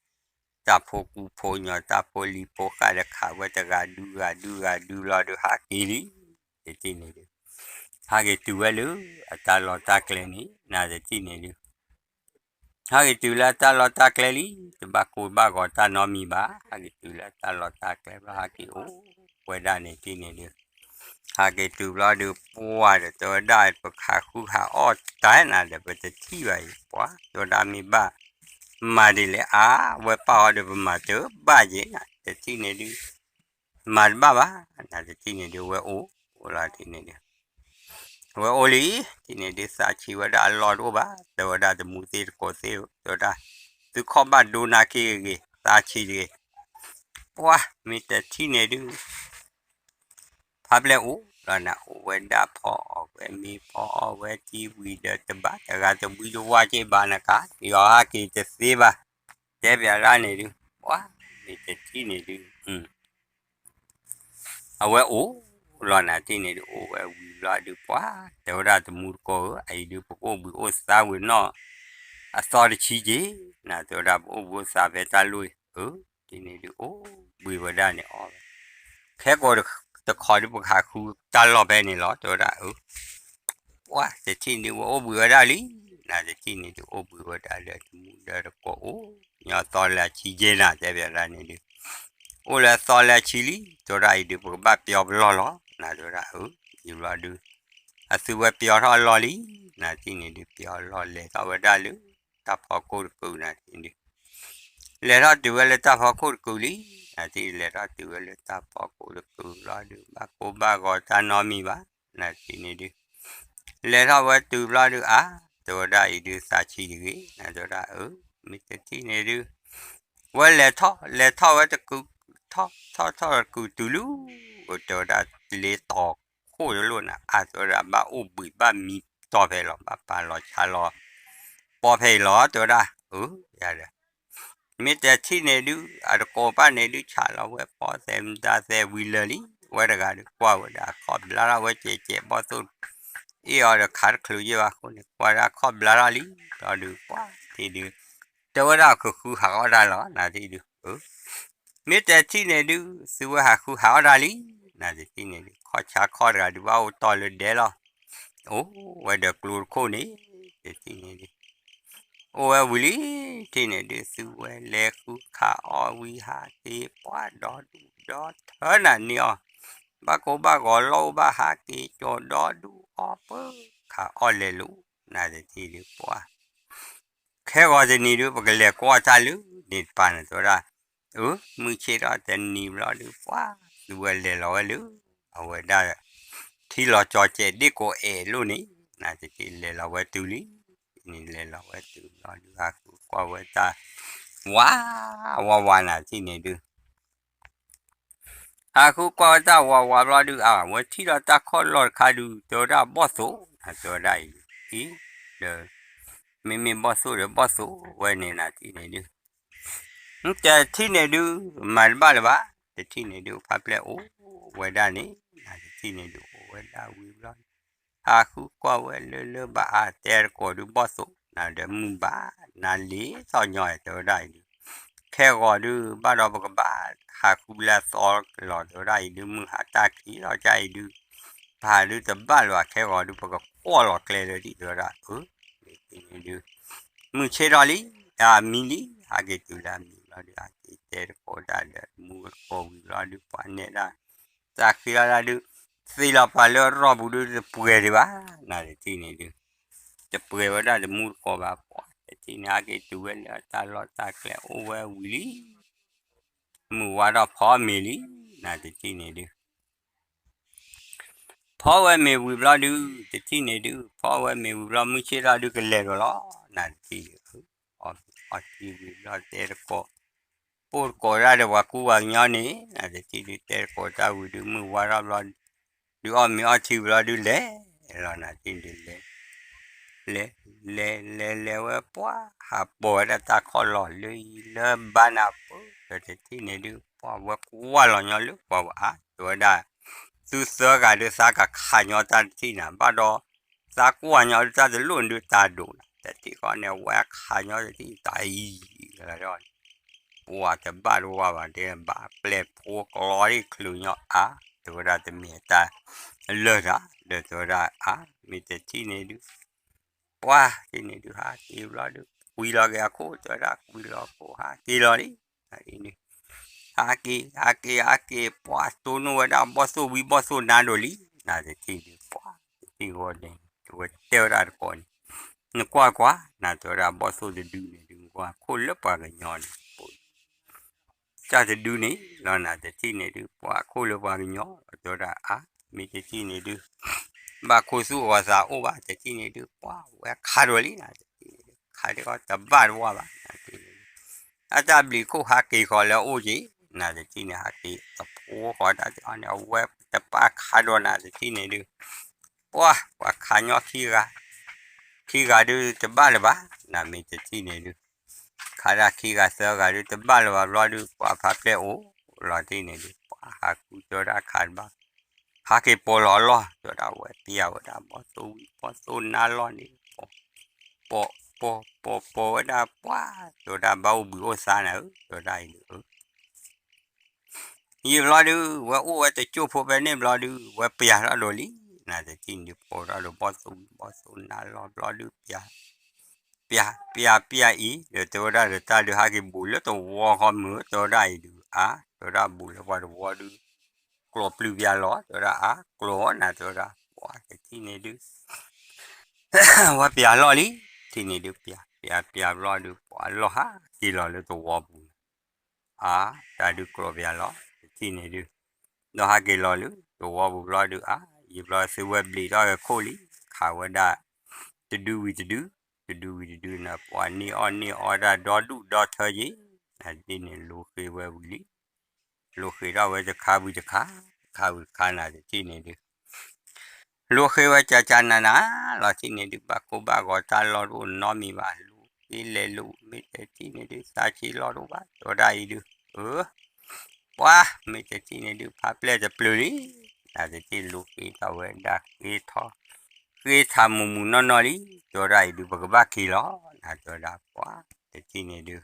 တၢ်ဖိကူဖိညီ တၢ်ဖိလံၤဖိဃၣ်ဒီးခးဝဲတဂၤဒုဂၤဒုဂၤဒုလီၤဒုးဟးက့ၤလံ တထံၣ်န့ၣ်ဒုး ဟးက့ၤတုၤဝဲလၢအတၢ်လီၢ်တၢ်ကျဲန့ၣ် နတထံၣ်န့ၣ်ဒုး ဟးက့ၤတုၤလၢအတၢ်လီၢ်တၢ်ကျဲလံ တဘၣ်ကိၢ်ဘၣ်ဂီၤတၢ်နီတမံၤဘၣ် ဟးက့ၤတုၤလၢအတၢ်လီၢ်တၢ်ကျဲဘျီ ဟးက့ၤအိၣ်ဝဲဒၣ်န့ၣ် ထံၣ်န့ၣ်ဒုး ဟးက့ၤတုၤဘျီဒုး ပှၤဒီးတဲဝဲဒၣ် ပခးဃုခးအီၣ်တၢ်နၤဒီး ပတထံၣ်ဘၣ်အံၤ ပှၤတဲဝဲဒၣ်မ့ၢ်ဘၣ် မၤဒ်လဲၣ်အါ ဝဲပၢ်အီၤဒီးပမၤတဘၣ်က့ၤနၤ တထံၣ်န့ၣ်ဒုး မၤတဘၣ်ဘၣ် နတထံၣ်န့ၣ်ဒုး ဝဲအိၣ်လီၤထံၣ်န့ၣ်ဒုး ဝဲအိၣ်လံ ထံၣ်န့ၣ်ဒုး သးဆံးဝဲဒၣ်အလီၢ်တအိၣ်ဘၣ် တဲဝဲဒၣ်တမူသ့ၣ်တကိးသ့ၣ်ဧၢ တဲဝဲဒၣ် သုခီၣ်ဘၣ်ဒိနၤက့ၤဂ့ၤဂ့ၤ သးဆံးတဂ့ၤ ပှၤမ့ၢ်တထံၣ်န့ၣ်ဒုး ဖါပျဲၢ်အိၣ်လီၤနၤ အိၣ်ဝဲဒၣ်ဖီအီၣ်ဝဲမ့ၤ ဖီအီၣ်ဝဲထံဝံၤဒီး တဘၣ်တဂၤတဝံတဝါက့ၤဘၣ်နကါ ယီၤဟးက့ၤတသ့ဘၣ် တဲပျးဒၣ်န့ၣ်ဒုး ပှၤမ့ၢ်တထံၣ်န့ၣ်ဒုး အဝဲအိၣ်လီၤနၤ ထံၣ်န့ၣ်ဒုး အိၣ်ဝဲဝံၤဘျီဒုး ပှၤတဲဝဲဒၣ်တမူတကိးဧၢ အအံၤဒုး ပကအိၣ်ဘှံးအိၣ်သါဝံၤနီၢ် အသီတဆံက့ၤ နၤတဲဝဲဒၣ် ပအိၣ်ဘှံးအိၣ်သါဖဲတၢ်လိၣ်အံၤ အၢ ထံၣ်န့ၣ်ဒုး အိၣ်ဘှံးဝဲဒၣ်န့ၣ်အီၤ ခဲကိာ်တခီဒုး ပကဟးဃုတၢ်လီၢ်ဖဲန့ၣ်လီၤ တဲဝဲဒၣ် အၢ ပှၤတထံၣ်န့ၣ် ဝဲအိၣ်ဘှံးဝဲဒၣ်လံ နၤတထံၣ်န့ၣ်ဒုး အိၣ်ဘှံးဝဲဒၣ်လၢတမူဒီးတကိးအိၣ် ညီသီလၢအဆံက့ၤနၤ တဲပျးဒၣ်န့ၣ်ဒုး အိၣ်လၢအသီလၢအဆံလံ တဲဝဲဒၣ်အံၤဒုး ပကဘၣ်ပျီပလီၢ်လီၤ နၤတဲဝဲဒၣ် အၢ ယံာ်ဘျီဒုး အသုဝဲပျီထီၣ်အလီၢ်လံ နၤတထံၣ်န့ၣ်ဒုး ပျီလီၢ်လဲၤထီၣ်ဝဲဒၣ်လၢ တၢ်ဖီခိၣ်တကုာ် နၤတထံၣ်န့ၣ်ဒုး လဲၤထီၣ်တုၤဝဲလၢတၢ်ဖီခိၣ်တကုာ်လံ နၤတထံၣ်လဲၤထီၣ်တုၤဝဲလၢတၢ်ဖီခိၣ်တကုာ်လီၤဒုး ဘၣ်ကိၢ်ဘၣ်ဂီၤတၢ်နီတမံၤဘၣ် နၤတထံၣ်န့ၣ်ဒုး လဲၤထီၣ်ဝဲတုၤဘျီဒုး အါ တဲဝဲဒၣ်အံၤဒုး သးဆံးတဂ့ၤ နၤတဲဝဲဒၣ် အၢ မ့ၢ်တထံၣ်န့ၣ်ဒုး ဝဲလဲၤထီၣ် လဲၤထီၣ်ဝဲတကုာ် ထီၣ်ထီၣ်ထီၣ်တကုာ်တုၤလၢ တဲဝဲဒၣ်လ့တီၤခိၣ်တလိၣ်နၤ အါ တဲဝဲဒၣ် ဘၣ်အိၣ်ဘှံးဘၣ်မံတီၤဖဲအံၤလီၤ ဘၣ်ပာ်လီၤဆါလီၤ ပီဖဲအံၤလီၤ တဲဝဲဒၣ် အၢ ယၤဒီး မ့ၢ်တထံၣ်န့ၣ်ဒုး အတကိးပၢ်န့ၣ်ဒုး ဆးလီၤဝဲဖီသဲးမတၤသဲးဝံၤလၢာ်လံ, ဝဲတဂၤဒုးကွၢ်ဝဲဒၣ်ခီၣ်ဘျါထီၣ်ဝဲကဲးကဲးဘီၣ်သိၣ်, အ့ၣ်အီၤဒီးခးတချုးယဲၢ်ဘၣ်အဃိန့ၣ် ကွၢ်ဒၣ်ခီၣ်ဘျါထီၣ်လံ, ဘျီဒုးပှၢ်ထံၣ်ဒုး တဲဝဲဒၣ်ဃုဃုဟးအီၣ်တၢ်လီၤ နၤထံၣ်ဒုး မ့ၢ်တထံၣ်န့ၣ်ဒုး သုဝဲဟးဃုဟးအီၣ်တၢ်လံ, နၤတထံၣ်န့ၣ်ဒုး ခီၣ်ဆါခီၣ်တဂၤဒုး ဘၣ်အိၣ်တီၢ်လၢဒဲလီၤ, အိၣ်ဝဲဒီးကျိတခိၣ်န့ၣ်, တထံၣ်န့ၣ်ဒုး အိၣ်ဝဲဝံၤလံ, ထံၣ်န့ၣ်ဒုး သုဝဲလဲၤဃုခးအီၣ်ဝံၤဟးက့ၤ ပှၢ်ဒီဒူၣ်ဒီထၢနၤန့ၢ်အီၤ, ဘၣ်ကိၢ်ဘၣ်ဂီၤလီၢ်အိၣ်ဘၣ်ဟးက့ၤ ကၠီၤဒီဒူၣ်အီၣ်ပၢခးအီၣ်လဲၤလိာ်, နၤတထံၣ်ဒုးပှၢ် ခဲဂီၤတနံၤဒုး ပကလဲၤကွၢ်တၢ်လၢန့ၣ်တပၤန့ၣ် တဲဝဲဒၣ်, အၢ မုၢ်ဆ့ၣ်ထီၣ်တနံၤဘျီဒုး ပှၢ် သုဝဲလဲၤလီၤဝဲလၢ အဝဲဒၣ် ထံလီၤကၠီၤကဲးဒ့ၣ်ကိးအဲၣ်လိၣ်န့ၣ်, နၤတထံၣ်လဲၤလီၤဝဲတုၤလံ, န့ၣ်လဲၤလီၤဝဲတုၤဘျီဒုး ဟးဃုကွၢ်ဝဲတၢ် ဝး ဝးဝး နၤတထံၣ်န့ၣ်ဒုး ဟးဃုကွၢ်ဝဲတၢ်ဝးဝးဘျီဒုး အဝဲထံၣ်ဒီးတၢ်ခီၣ်လီၢ်တခါဒုး တဲဝဲဒၣ်ဘီၣ်သိၣ်, တဲဝဲဒၣ်အံၤ, အံၤ, ဒီး မ့မ့ၢ်ဘီၣ်သိၣ်ဒီးဘီၣ်သိၣ်ဝဲန့ၣ် နၤတထံၣ်န့ၣ်ဒုး တထံၣ်န့ၣ်ဒုး မၤတဘၣ်လၢၤဘၣ်, တထံၣ်န့ၣ်ဒုး ဖါပျဲၢ်အိၣ်ဝဲဒၣ်န့ၣ်, နၤတထံၣ်န့ၣ်ဒုး အိၣ်ဝဲဒၣ်ဝံၤဘျီ ဟးဃုကွၢ်ဝဲလၢလၢဘၣ်အါ တဲတကိးဒုးဘီၣ်သိၣ် နၤဒီးမုၢ်ဘၣ် နၤလံၤထီၣ်ညီ တဲဝဲဒၣ်အံၤဒုး, ခဲဂီၤဒုး ဘၣ်ဒီးပကဘၣ် ဟးဃုဘျဲသီလီၤ တဲဝဲဒၣ်အံၤဒုး မုၢ်ဟါတၢ်ခံးလီၤ ကၢ်အံၤဒုး ပဟးဒုးတဘၣ်လၢၤဘၣ် ခဲဂီၤဒုး ပကကွၢ်လီၤကျဲလၢဒံး တဲဝဲဒၣ်အၢ, ဒုး မုၢ်ဆ့ၣ်ထီၣ်လံ, အမံလံ, ဟးက့ၤတုၤလၢအမံဘျီဒုး ဟးက့ၤတဲတကိးတၢ်ဒီးမူတကိးဝံၤဘျီဒုး ပှၤနဲၣ်ဒၣ် တၢ်ဃံလီၤဒၣ်ဒုး သ့လီၤပှၤလၢအရီၢ်ပူၤဒုး တပှဲၤဒံးဘၣ်, နၤတထံၣ်န့ၣ်ဒုး တပှဲၤဝဲဒၣ်တမူတကိးဘၣ် ပှၤတထံၣ်န့ၣ် ဟးက့ၤတုၤဝဲလၢတၢ်လီၢ်တၢ်ကျဲအိၣ်ဝဲဝံၤလံ, မုၢ်ဝါထီၣ်ဖီမ့ၤလံ, နၤတထံၣ်န့ၣ်ဒုး ဖီဝဲမ့ၤဝံၤဘျီဒုး တထံၣ်န့ၣ်ဒုး ဖီဝဲမ့ၤဝံၤဘျီ မုၢ်ဆ့ၣ်ထီၣ်ဒုးကလဲၤဒီးလီၤ နၤတထံၣ်ဒုး, အီထံဝံၤဘျီတဲတကိး, ပိၢ်တကိးတၢ်ဒီးပှၤကူပှၤကညီန့ၣ် နၤတထံၣ်ဒုး တဲတကိးတၢ်ဝံၤဒုး မုၢ်ဝါထီၣ်ဘျီ ဒုးအီၣ်မ့ၤအီထံဝံၤဘျီဒုးလဲၤလီၤ နၤတထံၣ်ဒုးလဲၤ လဲၤ လဲၤ လဲၤ လဲၤဝဲပှၢ် ဟးပိာ်ဝဲဒၣ်တၢ်ခီၣ်လီၢ်လၢယံၤလၢဘါနၤပၢၢ် ဒီးတထံၣ်န့ၣ်ဒုး ပှၢ်ဝဲကွၢ်လီၤညီလၢပှၤဝဲအါ တဲဝဲဒၣ် သုသၢဂၤဒုးသးကခးညီတၢ်တထံၣ်နၤ ဘၣ်ဒီး သးကွၢ်ညီဒုးတၢ်တလိၣ်န့ၣ်ဒုးတၢ်ဒိၣ်နၤ တထံၣ်ဃီန့ၣ် အဝဲခးညီတထံၣ်တၢ်အံၤ ပှၤတဘၣ်တဝါဘၣ် တဲဘၣ်ပျဲၢ်ဖိကျီဒ်ချုးညီအါ တဲဝဲဒၣ်တမ့ၢ်တၢ်လၢာ်တၢ် ဒီးတဲဝဲဒၣ်အါ မ့ၢ်တထံၣ်န့ၣ်ဒုး ပှၢ်တထံၣ်န့ၣ်ဒုး ဟးက့ၤဘျီဒုး ကွံလီၤက့ၤအခိၣ် တဲဝဲဒၣ်ကွံလီၤခိၣ် ဟးက့ၤလီၤလံ ဟးက့ၤ ဟးက့ၤ ဟးက့ၤ ပှၢ်တိၢ်နီၣ်ဝဲဒၣ်ဘီၣ်သိၣ်ဝံၤဘီၣ်သိၣ်နါဒိၣ်လံ နၤတထံၣ်ဒုး ပှၢ်တထံၣ်ဃီန့ၣ် တဲဝဲတဲဝဲဒၣ်တကိးန့ၣ် နကွၢ်ကွၢ် နၤတဲဝဲဒၣ်ဘီၣ်သိၣ်တဒုန့ၣ်ဒုး နကွၢ်ခိၣ်လၢပှၤကညီန့ၣ် တၢ်တဒုန့ၣ်လီၤ နၤတထံၣ်န့ၣ်ဒုး ပှၤခိၣ်လၢပှၤကညီ တဲဝဲဒၣ်အါ မ့ၢ်တထံၣ်န့ၣ်ဒုး ဘၣ်ခိၣ်သူၣ်အဂီၤသးအိၣ်ဘၣ် တထံၣ်န့ၣ်ဒုး ပှၢ်ဝဲခးဒိၣ်လံ နၤတထံၣ်န့ၣ်ဒုး ခးဒ်ဃီတဘၣ်တဝါဘၣ် နၤတထံၣ်န့ၣ်ဒုး အတၢ်ဘျံးခိၣ်ဟးက့ၤဃီလၢအအိၣ်က့ၤ နၤတထံၣ်န့ၣ် ဟးက့ၤတဖိဃီတၢ်တခီန့ၣ် အဝဲတပၣ်ခးဒီးနၤတထံၣ်န့ၣ်ဒုး ပှၢ် ပှၤခးညီခံဂၤ ခံဂၤဒုးတဘၣ်လၢၤဘၣ် နၤမ့ၢ်တထံၣ်န့ၣ်ဒုး ခးဒၣ်ခံဂၤသၢဂၤဒုးတဘၣ်လၢၤဘၣ်ဘျီဒုး ပှၤဖါပျဲၢ်အိၣ်လီၤတထံၣ်န့ၣ်ဒုး ပှၤဟးဃုတဲဝဲဒၣ်ခးတဘၣ် ဟးက့ၤပိာ်လီၤအလီၢ် တဲဝဲဒၣ်ဝဲပျၢ်ဝဲဒၣ်ဘီၣ်သိၣ်ဝံၤဘီၣ်သိၣ်နါလီၢ်န့ၣ် ပိာ် ပိာ် ပိာ် ပိာ်ဝဲဒၣ်ပှၢ် တဲဝဲဒၣ်ဘၣ်အိၣ်ဘှံးအိၣ်သါနၤဧၢ တဲဝဲဒၣ်အံၤဒုး ယံာ်ဘျီဒုး ဝဲအိၣ်ဝဲတကၠိၢ်ဖိဖဲန့ၣ်ဘျီဒုး ဝဲပျၢ်ထီၣ်ဒိၣ်လံ နၤတထံၣ်န့ၣ်ဒုး ပိာ်ထီၣ်ဒိၣ်ဘီၣ်သိၣ်ဝံၤဘီၣ်သိၣ်နါလီၢ်ဘျီဒုး ပျၢ် ပျၢ် ပျၢ်အံၤ ဒီးတဲဝဲဒၣ်ဒီးတၢ်ဒုးဟးက့ၤဘူးလၢတဝီဃီမုၢ် တဲဝဲဒၣ်အံၤဒုး အါ တဲဝဲဒၣ်ဘူးလၢပှၤတဝီဒုး ကျိာ်ပျုၢ်ပျၢ်လီၤ တဲဝဲဒၣ်အါ ကျိာ်နၤ တဲဝဲဒၣ် ပှၢ်တထံၣ်န့ၣ်ဒုး ဝဲပျၢ်လီၢ်လံ ထံၣ်န့ၣ်ဒုး ပျၢ် ပျၢ် ပျၢ်ဘျီဒုး ပှၢ်လီၤဟးက့ၤလီၤလၢတဝီပူၤ အါ တၢ်ဒုးကျိာ်ပျၢ်လီၤ တထံၣ်န့ၣ်ဒုး ဒီးဟးက့ၤလီၤလၢတဝီပူၤဘျီဒုး အါ ယံာ်ဘျီသုဝဲဘျံးထီၣ်ဝဲခိၣ်လံ ခးဝဲဒၣ် တဒုဝံၤတဒု တဒုဝံၤတဒုန့ၣ် ပှၤန့ၢ်အီၣ်န့ၢ်အီတၢ်ဒီဒူၣ်ဒီထၢက့ၤ နၤတထံၣ်န့ၣ် လိၤဃ့ဝဲဝံၤလံ လိၤဃ့ထီၣ်ဝဲတခါဝံၤတခါ တခါဝံၤတခါ နၤတထံၣ်န့ၣ်ဒုး လိၤဃ့ဝဲကကနၤနၤလီၤ တထံၣ်န့ၣ်ဒုး ဘၣ်ကိၢ်ဘၣ်ဂီၤတၢ်လီၢ်တအိၣ်နီတမံၤဘၣ် လိၤ ပှၤက့ၤလဲၤလူၤ မ့ၢ်တထံၣ်န့ၣ်ဒုး သးဆံးလီၢ်တအိၣ်ဘၣ် တဲဝဲဒၣ်အံၤဒုး, အၢ ပှၤ မ့ၢ်တထံၣ်န့ၣ်ဒုး ဖးပျဲၢ်တပျုၤလံ, နၤတထံၣ်လူၤဃ့ထီၣ်ဝဲဒၣ်ဃ့ထီၣ် ဃ့ထီၣ်မုာ်မုာ်နီၢ်နီၢ်လံ, တဲဝဲဒၣ်အံၤဒုး ပကဘၣ်က့ၤလီၤ နၤတဲဝဲဒၣ် ပှၤ တထံၣ်န့ၣ်ဒုး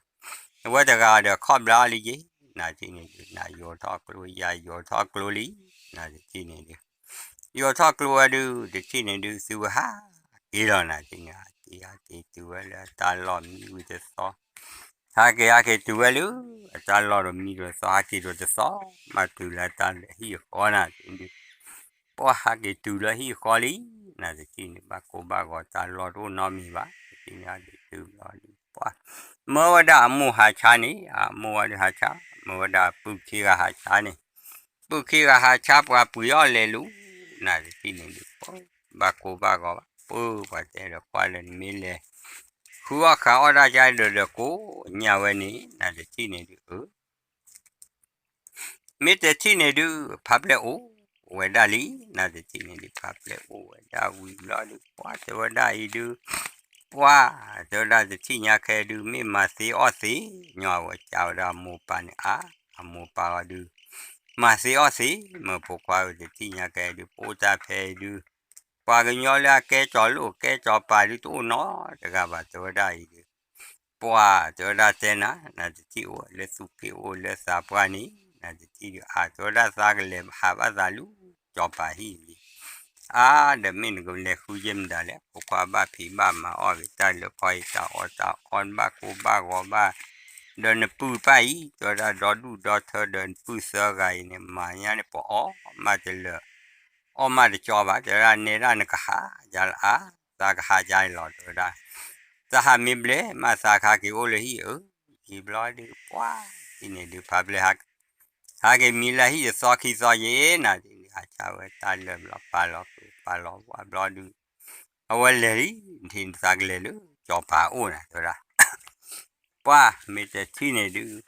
အဝဲတဂၤဒီးခီၣ်ဘျါအီၤလံယ့ၤ, နၤတထံၣ်န့ၣ်ဒုး နၤယိၤထီၣ်ကျိယၤယိၤထီၣ်ကျိလံ, နၤတထံၣ်န့ၣ်ဒုး ယိၤထီၣ်ကျိဝဲဒုး တထံၣ်န့ၣ်ဒုး သုဝဲဟးက့ၤလီၤ နၤတထံၣ်န့ၣ် ဟးက့ၤ ဟးက့ၤတုၤဝဲလၢအတၢ်လီၢ်မံဝံၤတသီ, ဟးက့ၤ ဟးက့ၤတုၤဝဲလၢ အတၢ်လီၢ်ဒီးမံဒီးသီ ဟးက့ၤဒီးတသီ, မၤတုၤလၢတၢ်လၢဟံၣ်အဃီနၤတထံၣ်န့ၣ်ဒုး ပှၤဟးက့ၤတုၤလၢဟံၣ်အဃီလံ, နၤတထံၣ်န့ၣ် ဘၣ်ကိၢ်ဘၣ်ဂီၤတၢ်လီၢ်တအိၣ်နီတမံၤဘၣ်, တထံၣ်န့ၣ် ဟးက့ၤတုၤဘျီဒုး ပှၤ မၢဝဲဒၣ်အမိၢ်ဟးဆါန့ၣ် အမိၢ်ဝဲဒၣ်ဟးဆါ မၢဝဲဒၣ်ပုၢ်ခံဂၤဟးဆါန့ၣ်, ပုၢ်ခံဂၤဟးဆါပှၤပှ့ၤအီၣ်လဲၤလူၤ, နၤတထံၣ်န့ၣ်ဒုး ပှၤ ဘၣ်ကိၢ်ဘၣ်ဂီၤဘၣ် ပှၤတဲဒီးကွၢ်လၢနမ့ၢ်လဲၤ ဃုအီၣ်ဃုအီၣ်တၢ်ကါဒီးဒီးကိးညၣ်ဝဲန့ၣ် နၤတထံၣ်န့ၣ်ဒုး အၢ မ့ၢ်တထံၣ်န့ၣ်ဒုး ဖးပျဲၢ်အိၣ်ဝဲဒၣ်လံ, နၤတထံၣ်န့ၣ်ဒုး ဖးပျဲၢ်အိၣ်ဝဲဒၣ်ဝံၤဘျီဒုး ပှၤတဲဝဲဒၣ်အံၤဒုး ပှၤ တဲဝဲဒၣ်တထံၣ်ညါခဲဒုး မ့ၢ်မၤသ့အီၣ်သ့, ညီအဝဲကးဝဲဒၣ်အမိၢ်ပၢ်န့ၣ် အါ အမိၢ်ပၢ်အီၤဒုး မၤသ့အီၣ်သ့, မ့ၢ်ဖိခွါဧၢ တထံၣ်ညါခဲဒုး ပအိၣ်တၢ်ဖဲအံၤဒုး ပှၤကညီလၢအကဲကၠီၤလိၣ်ကဲကၠီၤပၤဒုး တအိၣ်နီတဂၤဘၣ် တဲဝဲဒၣ်အံၤဒုး ပှၤ တဲဝဲဒၣ်တဲနၤ နၤတထံၣ်အိၣ်လၢသူၣ်က့အိၣ်လၢသးပှၢ်န့ၣ် နၤတထံၣ်ဒုး အါ တဲဝဲဒၣ်သးကလဲၤဟးဘၣ်သးလူၤကၠီၤပၤဟံၣ်လံ, အါ ဒီးမ့ၢ်နကလဲၤဃုယဲၢ်မတၤလဲၣ် ဖိခွါဘၣ်ဖံးဘၣ်မၤအီၣ်ဂ့ၤ တၢ်လၢခီအံၤတၢ်အီၣ်တၢ်အီဘၣ်ကိၢ်ဘၣ်ဂီၤဘၣ် ဒီးနပုၢ်ပၢ်အံၤ တဲဝဲဒၣ်ဒီဒူၣ်ဒီထၢဒီးနပုၢ်သၢဂၤအံၤန့ၣ် မၤညါန့ၣ် ပအီၣ်မးတလၢာ် အီၣ်မးတကၠီဘၣ် တဲဝဲဒၣ်နဲဒၣ်နကဟးယါလၢအါ သးကဟးယါလီၤ တဲဝဲဒၣ် သးဟးမ့ၢ်ဘျဲၣ်မးသးကဟးက့ၤအိၣ်လၢဟံၣ်ဧၢ, ယံာ်ဘျီဒုး ပှၤ တထံၣ်န့ၣ်ဒုး ဖးပျဲၢ် ဟးက့ၤမံလၢဟံၣ်တသီခံသီယဲၢ် နၤတထံၣ်န့ၣ် ဟးဆါဝဲတၢ်လၢာ်ဘျီ ပာ်လီၤပာ်လီၤဝဲဘျီဒုး အဝဲလဲၤလံ နထံၣ်န့ၣ်သးကလဲၤလၢကၠီၤပၤအိၣ်နၤ တဲဝဲဒၣ် ပှၤ မ့ၢ်တထံၣ်န့ၣ်ဒုး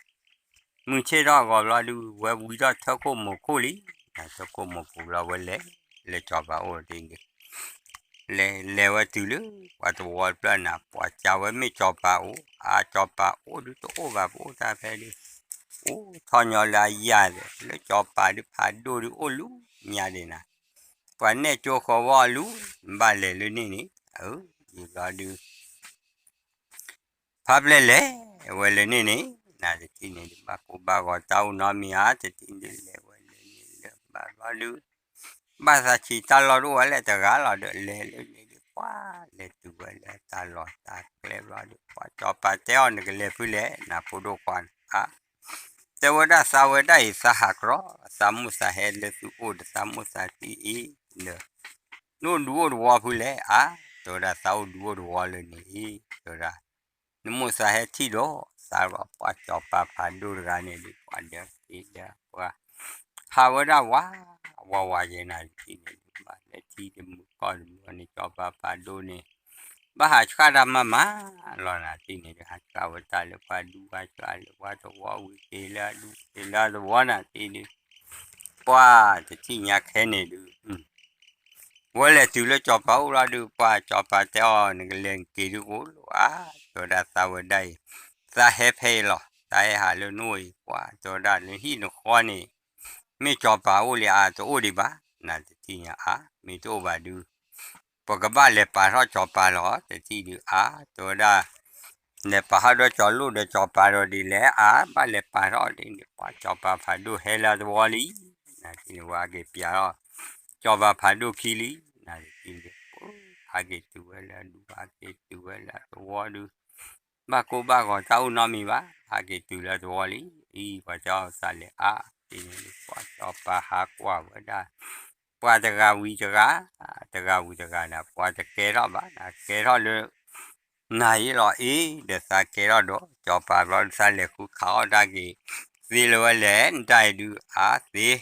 မုၢ်ဆ့ၣ်ထီၣ်အဂီၤဘျီဒုး ဝဲဝံၤထီၣ်ထၢခိၣ်မိာ်ခိၣ်လံ, ထၢခိၣ်မိာ်ပူၤဘျီဝဲလဲၤ လဲၤကၠီၤပၤအိၣ်တထံၣ်န့ၣ် လဲၤလဲၤဝဲတုၤလၢ ပှၤသဝီတဖျၢၣ်နၤ ပှၤကးဝဲမ့ၢ်ကၠီၤပၤအိၣ် အါ ကၠီၤပၤအိၣ်ဒုးတအိၣ်ဘၣ် ပအိၣ်တၢ်ဖဲဒုး အိၣ်ထီၣ်ညီလၢအယၤဒီး လၢကၠီၤပၤဒုးဖးဒိၣ်ဒုးအိၣ်လူၤညါဒံးနၤ ပှၤနဲၣ်ကၠိဃီဝီလူၤ ဘၣ်လဲၤလၢန့ၣ်န့ၣ် အၢ ယံာ်ဘျီဒုး ဖးပျဲၢ်လဲၤဝဲလၢန့ၣ်န့ၣ် နၤတထံၣ်န့ၣ်ဒုး ဘၣ်ကိၢ်ဘၣ်ဂီၤတၢ်အိၣ်နီတမံၤဧါ တထံၣ်ဒုးလဲၤဝဲလၢန့ၣ်လၢဘၣ်ဘျီဒုး ဘၣ်သးဆံးတၢ်လီၢ်တအိၣ်ဝဲလၢတဂၤလီၤဒီး လဲၤလၢန့ၣ်ဒုး ပှၤလဲၤတုၤဝဲလၢတၢ်လီၢ်တၢ်ကျဲဘျီဒုး ပှၤကၠီၤပၤတဲအီၤ နကလဲၤဖုလဲၣ် နဖိဒိၣ်ခွါန့ၣ် အါ တဲဝဲဒၣ်သးဝဲဒၣ်အံၤ သးဟးကြီ သးမိၣ်သးဟဲလၢသုအိၣ်ဒီး သးမိၣ်သးတံၢ်အံၤဒီး နအိၣ်ဒူအိၣ်တဝီဖုလဲၣ် အါ တဲဝဲဒၣ်သးအိၣ်ဒူအိၣ်တဝီလၢန့ၣ်အံၤ တဲဝဲဒၣ် နမိၣ်သးဟဲထံၣ်ဒီး သးဘၣ်ပှၤကၠီၤပၤဖးဒိၣ်တဂၤန့ၣ်ဒုး ပှၤဒီးက့ၤဒီးပှၤ ဟးဝဲဒၣ်ဝး ဝးဝးယဲနၤတထံၣ်န့ၣ်ဒုး ဘၣ်လဲၤထံၣ်တမုာ်ကီၢ်တမုာ်န့ၣ် ကၠီၤပၤဖးဒိၣ်န့ၣ် ဘၣ်ဟးဆှၣ်တၢ်မၤမၤလီၤနၤတထံၣ်န့ၣ်ဒုး ဟးဆှၣ်ဝဲတၢ်လၢပှၤဒူပှၤဆှၣ်လၢပှၤသဝီဝံၤက့ၤလၢအဒူက့ၤလၢအသဝီနၤတထံၣ်ဒုး ပှၤတထံၣ်ညါခဲန့ၣ်ဒုး ဝဲလဲၤတုၤလၢကၠီၤပၤအိၣ်လီၤဒုး ပှၤကၠီၤပၤတဲအီၤ နကလဲၤနက့ၤဒုးအိၣ်လီၤ အါ တဲဝဲဒၣ်သးဝဲဒၣ်အံၤ သးဟဲဖဲအံၤလီၤ သးဟဲဟးလၢနအိၣ်အံၤ ပှၤတဲဝဲဒၣ်လၢဟံၣ်နဃီန့ၣ် မ့ၢ်ကၠီၤပၤအိၣ်လံ အါ တအိၣ်ဒံးဘၣ် နၤတထံၣ်ညါ အါ မ့ၢ်တအိၣ်ဘၣ်ဒုး ပကဘၣ်လဲၤပာ်ထီၣ်ကၠီၤပၤလီၤ တထံၣ်ဒုး အါ တဲဝဲဒၣ် လဲၤပာ်ထီၣ်ဒီးကၠီၤလိၣ်ဒီးကၠီၤပၤဒီးဒ်လဲၣ် အါ ဘၣ်လဲၤပာ်ထီၣ်ဒ်န့ၣ် ပှၤကၠီၤပၤဖးဒိၣ်ဟဲလၢသဝီလံ နၤတထံၣ်န့ၣ် ဝဲဟးက့ၤပျးထီၣ် ကၠီၤပၤဖးဒိၣ်ခံလံ နၤတထံၣ်န့ၣ် ဟးက့ၤတုၤဝဲလၢအဒူ ဟးက့ၤတုၤဝဲလၢအသဝီဒုး ဘၣ်ကိၢ်ဘၣ်ဂီၤတၢ်အိၣ်နီတမံၤဘၣ် ဟးက့ၤတုၤလၢသဝီလံ အံၤ ပှၤတဲအီၤသးလဲၤအါ တထံၣ်န့ၣ် ပှၤကၠီၤပၤဟးကွၢ်ဝဲဒၣ် ပှၤတဂၤဝံၤတဂၤ တဂၤဝံၤတဂၤန့ၣ် ပှၤတကဲထီၣ်ဘၣ် နကဲထီၣ်လၢ နၤအံၤလီၤအ့ ဒီးသးကဲထီၣ်ဒီး ကၠီၤပၤဘျီဒုး သးလဲၤဃုခးအီၣ်တၢ်က့ၤ သ့လၢၤဝဲလဲၣ် နတၢ်အံၤဒုး အါ သ့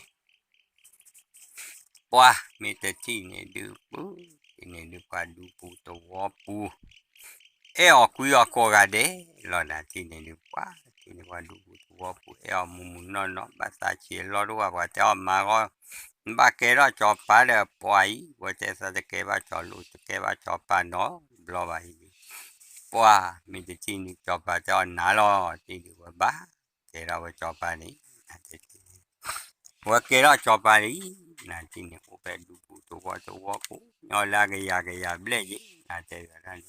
ပှၤမ့ၢ်တထံၣ်န့ၣ်ဒုး ပှၤတထံၣ်န့ၣ်ဒုး ပှၤဒူပူၤသဝီပူၤ အဲၣ်အီၤကွံအီၤကိးဂၤဒဲးလီၤ နၤတထံၣ်န့ၣ်ဒုး ပှၤတထံၣ်န့ၣ် ပှၤဒူပူၤသဝီပူၤ အဲၣ်အီၤမုာ်မုာ်နီၢ်နီၢ် ဘၣ်သးဆံးအလီၢ်တအိၣ်ဘၣ် ပှၤတဲအီၤမၤဂီၢ် နဘၣ်ကဲထီၣ်ကၠီၤပၤဒီးပှၤအံၤ ဝဲတဲသးတကဲဘၣ်ကၠီၤလိၣ် တကဲဘၣ်ကၠီၤပၤနီတဘျီဘၣ်အံၤဒုး ပှၢ်မ့ၢ်တထံၣ်န့ၣ် ကၠီၤပၤတဲအီၤနၤလီၤ, တထံၣ်ဒုးဝဲဘၣ်ကဲထီၣ်ဝဲကၠီၤပၤန့ၣ်, ဝဲကဲထီၣ်ကၠီၤပၤလံ, နထံၣ်န့ၣ် အိၣ်ဖဲဒူပူၤတဝီတဝီကိးညီလၢအကယၤကယၤဘျဲၣ်က့ၤ နတဲဝဲဒၣ်န့ၣ်,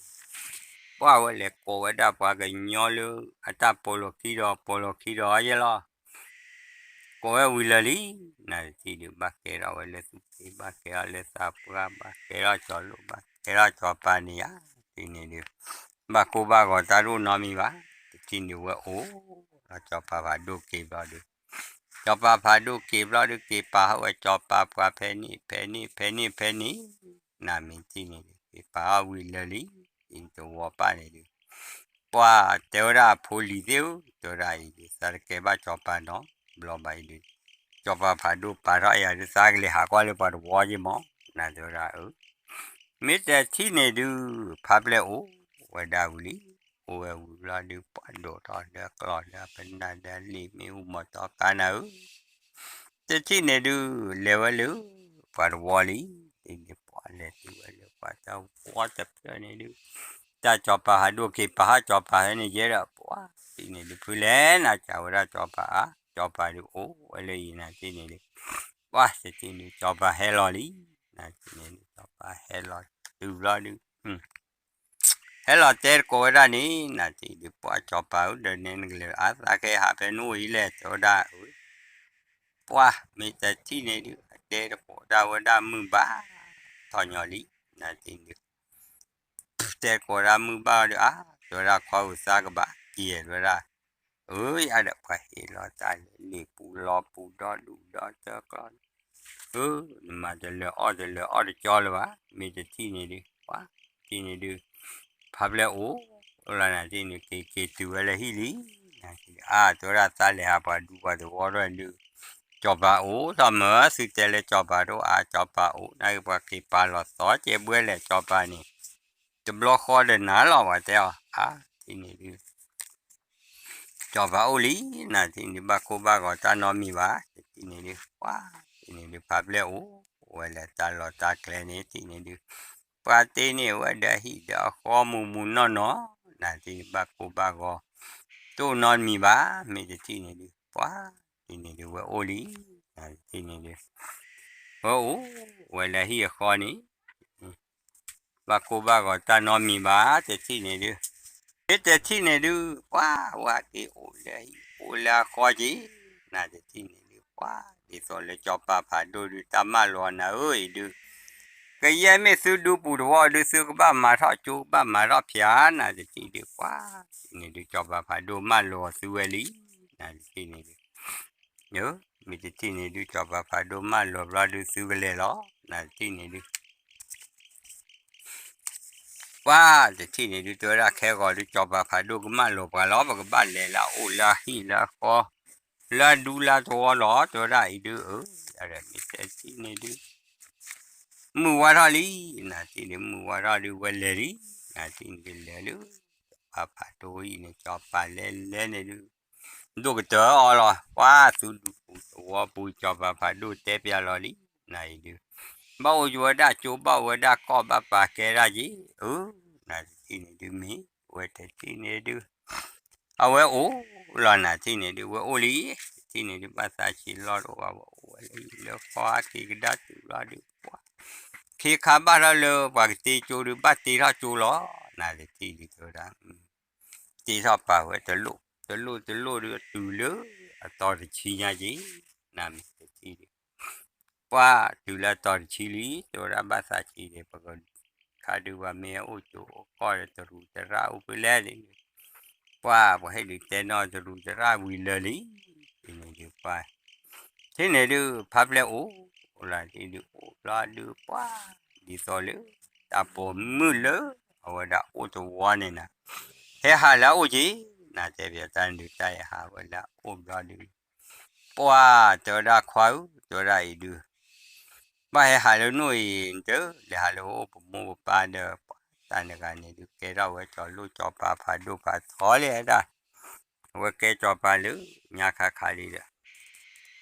ပှၢ်ဝဲလဲၤကိးဝဲဒၣ်ပှၤကညီလၢ အတၢ်ပိာ်လိာ်ခံဒီး ပိာ်လိာ်ခံဒီးယဲလီၤ ကိးဝဲဝံၤလၢာ်လံ, နတထံၣ်ဒုး ဘၣ်ကဲထီၣ်ဝဲလၢသူၣ်က့ ဘၣ်ကဲထီၣ်လၢသးပှၢ် ဘၣ်ကဲထီၣ်ကၠီၤလိၣ် ဘၣ်ကဲထီၣ်ကၠီၤပၤန့ၣ်ဧါ, တထံၣ်န့ၣ်ဒုး ဘၣ်ကိၢ်ဘၣ်ဂီၤတၢ်တအိၣ်နီတမံၤဘၣ်, တထံၣ်န့ၣ်ဝဲအိၣ်ဒီးကၠီၤပၤဖးဒိၣ်က့ၤဘျီဒုး, ကၠီၤပၤဖးဒိၣ်က့ၤဘျီဒုး က့ၤပာ်ဟီၣ်ဝဲကၠီၤပၤပှၤဖဲန့ၣ် ဖဲန့ၣ် ဖဲန့ၣ် ဖဲန့ၣ်, နမ့ၢ်ထံၣ်န့ၣ်ဒုး က့ၤပာ်ဟီၣ်ဝံၤလၢာ်လံ, တဝီပၢ်န့ၣ်ဒုး ပှၢ်တဲဝဲဒၣ်အဖိလံၤသ့ၣ်ဧၢ, တဲဝဲဒၣ်အံၤဒုး သးတကဲဘၣ်ကၠီၤပၤနီတဘျီဘၣ်အံၤဒုး, ကၠီၤပၤဖးဒိၣ်ပာ်ထီၣ်ယၤဒုး သးကလဲၤဟးကွၢ်လၢပှၤတဝီက့ၤမး, နတဲဝဲဒၣ်အၢ မ့ၢ်တထံၣ်န့ၣ်ဒုး ဖးပျဲၢ်အိၣ်ဝဲဒၣ်ဝံၤလံ, အိၣ်ဝဲဝံၤလီၤဒုး ပှၢ်ဒိးထီၣ်လၢကျီၢ်လၢပနၢ်လၢလံာ်မ့ၣ်အူမီၤတီကါနၤဧၢ, တထံၣ်န့ၣ်ဒုး လဲၤဝဲလၢ ပှၤတဝီလံ, တထံၣ်န့ၣ်ပှၢ်လဲၤတုၤဝဲလၢပှၤတဝီတဖျၢၣ်န့ၣ်ဒုး, တၢ်ကၠီၤပၤဖးဒိၣ်က့ၤပာ်ဟီၣ်ကၠီၤပၤဖဲန့ၣ်ယဲဒီး ပှၢ်တထံၣ်န့ၣ်ဒုး ဖုလဲၣ်နၤ ကးဝဲဒၣ်ကၠီၤပၤဧါ, ကၠီၤပၤဒုးအိၣ်ဝဲလၢအံၤ နထံၣ်န့ၣ်ဒုး, ပှၢ်တထံၣ်န့ၣ် ကၠီၤပၤဟဲလီၤလံ, နထံၣ်န့ၣ်ဒုး ကၠီၤပၤဟဲလီၤတုၤဘျီဒုး ဟဲလီၤတဲတကိးဝဲဒၣ်န့ၣ် နထံၣ်ဒုး ပှၢ်ကၠီၤပၤဧၢ ဒီးနဲနကလဲၤအါသးကဟဲဟးဖဲနအိၣ်အံၤလဲၣ် တဲဝဲဒၣ်အၢ, ပှၢ်မ့ၢ်တထံၣ်န့ၣ်ဒုး အတဲတကိးဒၣ်ဝဲဒၣ်မုၢ်ဘၣ်ထီၣ်ညီလံ, နထံၣ်ဒုး တဲတကိးဒၣ်မုၢ်ဘၣ်ဒီး အါ တဲဝဲဒၣ် ခွါဧၢ သးကဘၣ်က့ၤ တဲဝဲဒၣ်, အၢ ယၤဒီးပှၤဟ့ၣ်လီၤတၢ်လၢလ့ၣ်ပူၤလီၤပူၤဒီဒူၣ်ဒီတၢကျီၢ်န့ၣ်, အၢ နမၤတလၢၤအီၣ်တလၢၤအီၣ်တကၠီလၢၤဘၣ်, မ့ၢ်တထံၣ်န့ၣ်ဒုး ပှၢ် ထံၣ်န့ၣ်ဒုး ဖးပျဲၢ်အိၣ်လီၤ နထံၣ်န့ၣ် က့ၤက့ၤတုၤဝဲလၢဟံၣ်လံ, အါ တဲဝဲဒၣ် သးလဲၤဟးပှၤဒူပှၤသဝီထီၣ်ဒုး ကၠီၤပၤအိၣ်ထီၣ်မၢ် သုတဲလၢကၠီၤပၤတအိၣ်ဧါ ကၠီၤပၤအိၣ် နက့ၤပှၤက့ၤပာ်လီၤသီကဲဘှဲလဲၣ် ကၠီၤပၤန့ၣ် တဘျီဃီဒီးနၤလီၤ ပှၤတဲအီၤ အါ ထံၣ်န့ၣ်ဒုး ကၠီၤပၤအိၣ်လံ, နထံၣ်န့ၣ်ဒုး ဘၣ်ကိၢ်ဘၣ်ဂီၤတၢ်နီတမံၤဘၣ်, တထံၣ်န့ၣ်ဒုး ပှၢ် ထံၣ်န့ၣ်ဒုး ဖးပျဲၢ်အိၣ်ဝဲလၢတၢ်လီၢ်တၢ်ကျဲန့ၣ် ထံၣ်န့ၣ်ဒုး ပှၤတ့န့ၢ်ဝဲဒီးဟံၣ်ဒီးအဃီမူးမူးနီၢ်နီၢ်, နထံၣ်န့ၣ် ဘၣ်ကိၢ်ဘၣ်ဂီၤတအိၣ်နီတမံၤဘၣ်, မ့ၢ်တထံၣ်န့ၣ်ဒုး ပှၢ် ထံၣ်န့ၣ်ဒုး ဝဲအိၣ်လံ, နထံၣ်န့ၣ်ဒုး ဝဲအိၣ်ဝဲလၢဟံၣ်အဃီန့ၣ် ဘၣ်ကိၢ်ဘၣ်ဂီၤတၢ်နီတမံၤဘၣ်, တထံၣ်န့ၣ်ဒုး မ့ၢ်တထံၣ်န့ၣ်ဒုး ပှၢ်ဝဲက့ၤအိၣ်လၢဟံၣ် အိၣ်လၢအဃီက့ၤ, နတထံၣ်န့ၣ်ဒုး ပှၢ် ဒ်သိးလၢကၠီၤပၤဖးဒိၣ်ဒုး တၢ်မၢလီၤနၤဧၢအံၤဒုး ကယဲၢ်မ့ၢ်သုဒူပူၤတဝီဒုး သုကဘၣ်မၤထီၣ်ကၠိ ကဘၣ်မၤထီၣ်ဖၠၣ် နတထံၣ်ဒုး ပှၢ် ထံၣ်န့ၣ်ဒုး ကၠီၤပၤဖးဒိၣ်မၢလီၤသုဝဲလံ, နတထံၣ်န့ၣ်ဒုး မ့ၢ်တထံၣ်န့ၣ်ဒုး ကၠီၤပၤဖးဒိၣ်မၢလီၤဘျီဒုး သုကလဲၤလီၤ, နတထံၣ်န့ၣ်ဒုး ပှၢ်တထံၣ်န့ၣ်ဒုး တဲဝဲဒၣ် ခဲဂီၤဒုး ကၠီၤပၤဖးဒိၣ်ကမၢလီၤပှၤလီၤ, ပကဘၣ်လဲၤလၢအအိၣ်လၢအဟံၣ်လၢအဃီ လၢအဒူလၢအသဝီလီၤ, တဲဝဲဒၣ်အံၤဒုး အၢ ယၤဒီးမ့ၢ်တထံၣ်န့ၣ်ဒုး မုၢ်ဝါထီၣ်လံ, နတထံၣ်န့ၣ် မုၢ်ဝါထီၣ်ဒုး ဝဲလဲၤလံ, နတထံၣ်န့ၣ်ကလဲၤလၢ ကၠီၤပၤဖးဒိၣ်အံၤန့ၣ် ကၠီၤပၤလဲၤလဲၤန့ၣ်ဒုး ဒိၣ်ကတၢၢ်အီၤလီၤ, ပှၢ်သုဒူပူၤသဝီပူၤ ကၠီၤပၤဖးဒိၣ်တဲပျးလီၤလံ, နအံၤဒုး ဘၣ်အိၣ်ဝဲဒၣ်ကၠိ ဘၣ်အိၣ်ဝဲဒၣ်ကီၢ် ဘၣ်ပာ်ကဲဒၣ်က့ၤ, အၢ နတထံၣ်န့ၣ်ဒုး မ့ၢ်ဝဲတထံၣ်န့ၣ်ဒုး အဝဲအိၣ်လီၤ နတထံၣ်န့ၣ်ဒုး ဝဲအိၣ်လံ, တထံၣ်န့ၣ်ဒုး ဘၣ်သးဆံးလီၢ်တအိၣ်ဘၣ် ဝဲအိၣ်ဝဲလၢဟံၣ်လၢဃီ ဟဲက့ၤကဒါတုၤလီၤဒုး ပှၢ် ခ့ခါဘၣ်ထီၣ်လၢပှၤကတ့ကၠိဒုး ဘၣ်တ့ထီၣ်ကၠိလီၤ, နတထံၣ်ဒုး တဲဝဲဒၣ် တ့ထီၣ်ပာ်ဝဲတလိၣ်တလိၣ်တလိၣ်ဒုး တုၤလၢအတီၤတဆံညါက့ၤ, နမ့ၢ်တထံၣ်ဒုး ပှၢ်တုၤလၢအတီၤတဆံလံ, တဲဝဲဒၣ် ဘၣ်သးဆံးဒီး ပကခါဒုး ပှၤမ့ၢ်အိၣ်ကၠိအိၣ်ကီၢ်ဒီး တရူးတရၣ်အိၣ်ဖဲလဲၣ်န့ၣ်, ပှၢ်ပှၤဟဲဒုးတဲနီၣ်တရူးတရၣ်ဝံၤလၢာ်လံ, တထံၣ်န့ၣ်ဒုး ပှၢ် တထံၣ်န့ၣ်ဒုး ဖးပျဲၢ်အိၣ်လီၤ တထံၣ်ဒုး အိၣ်ဘျီဒုး ပှၢ် ဒ်သိးလၢ တၢ်ပိာ်မုၣ်လၢ အဝဲဒၣ်အိၣ်တဝီန့ၣ်နၤ, ဟဲဟးလၢအအိၣ်က့ၤ, နတဲပျးတၢ်န့ၣ်ဒုး တၢ်ဟဲဟးဝဲလၢအအိၣ်ဘျီဒုး ပှၢ်တဲဝဲဒၣ် ခွါဧၢ တဲဝဲဒၣ်အံၤဒုး ဘၣ်ဟဲဟးလၢနအိၣ်အံၤ နတလဲၤဟးလၢအအိၣ်ပမိၢ်ပပၢ်ဒီး ပှၢ်တၢ်န့ၣ်ဂၤန့ၣ်ဒုး ကဲထီၣ်ဝဲကၠီၤလိၣ်ကၠီၤပၤဖးဒိၣ်ဖးထီလံဒၣ်, အဝဲကဲကၠီၤပၤလၢညါခါခါလံဒီး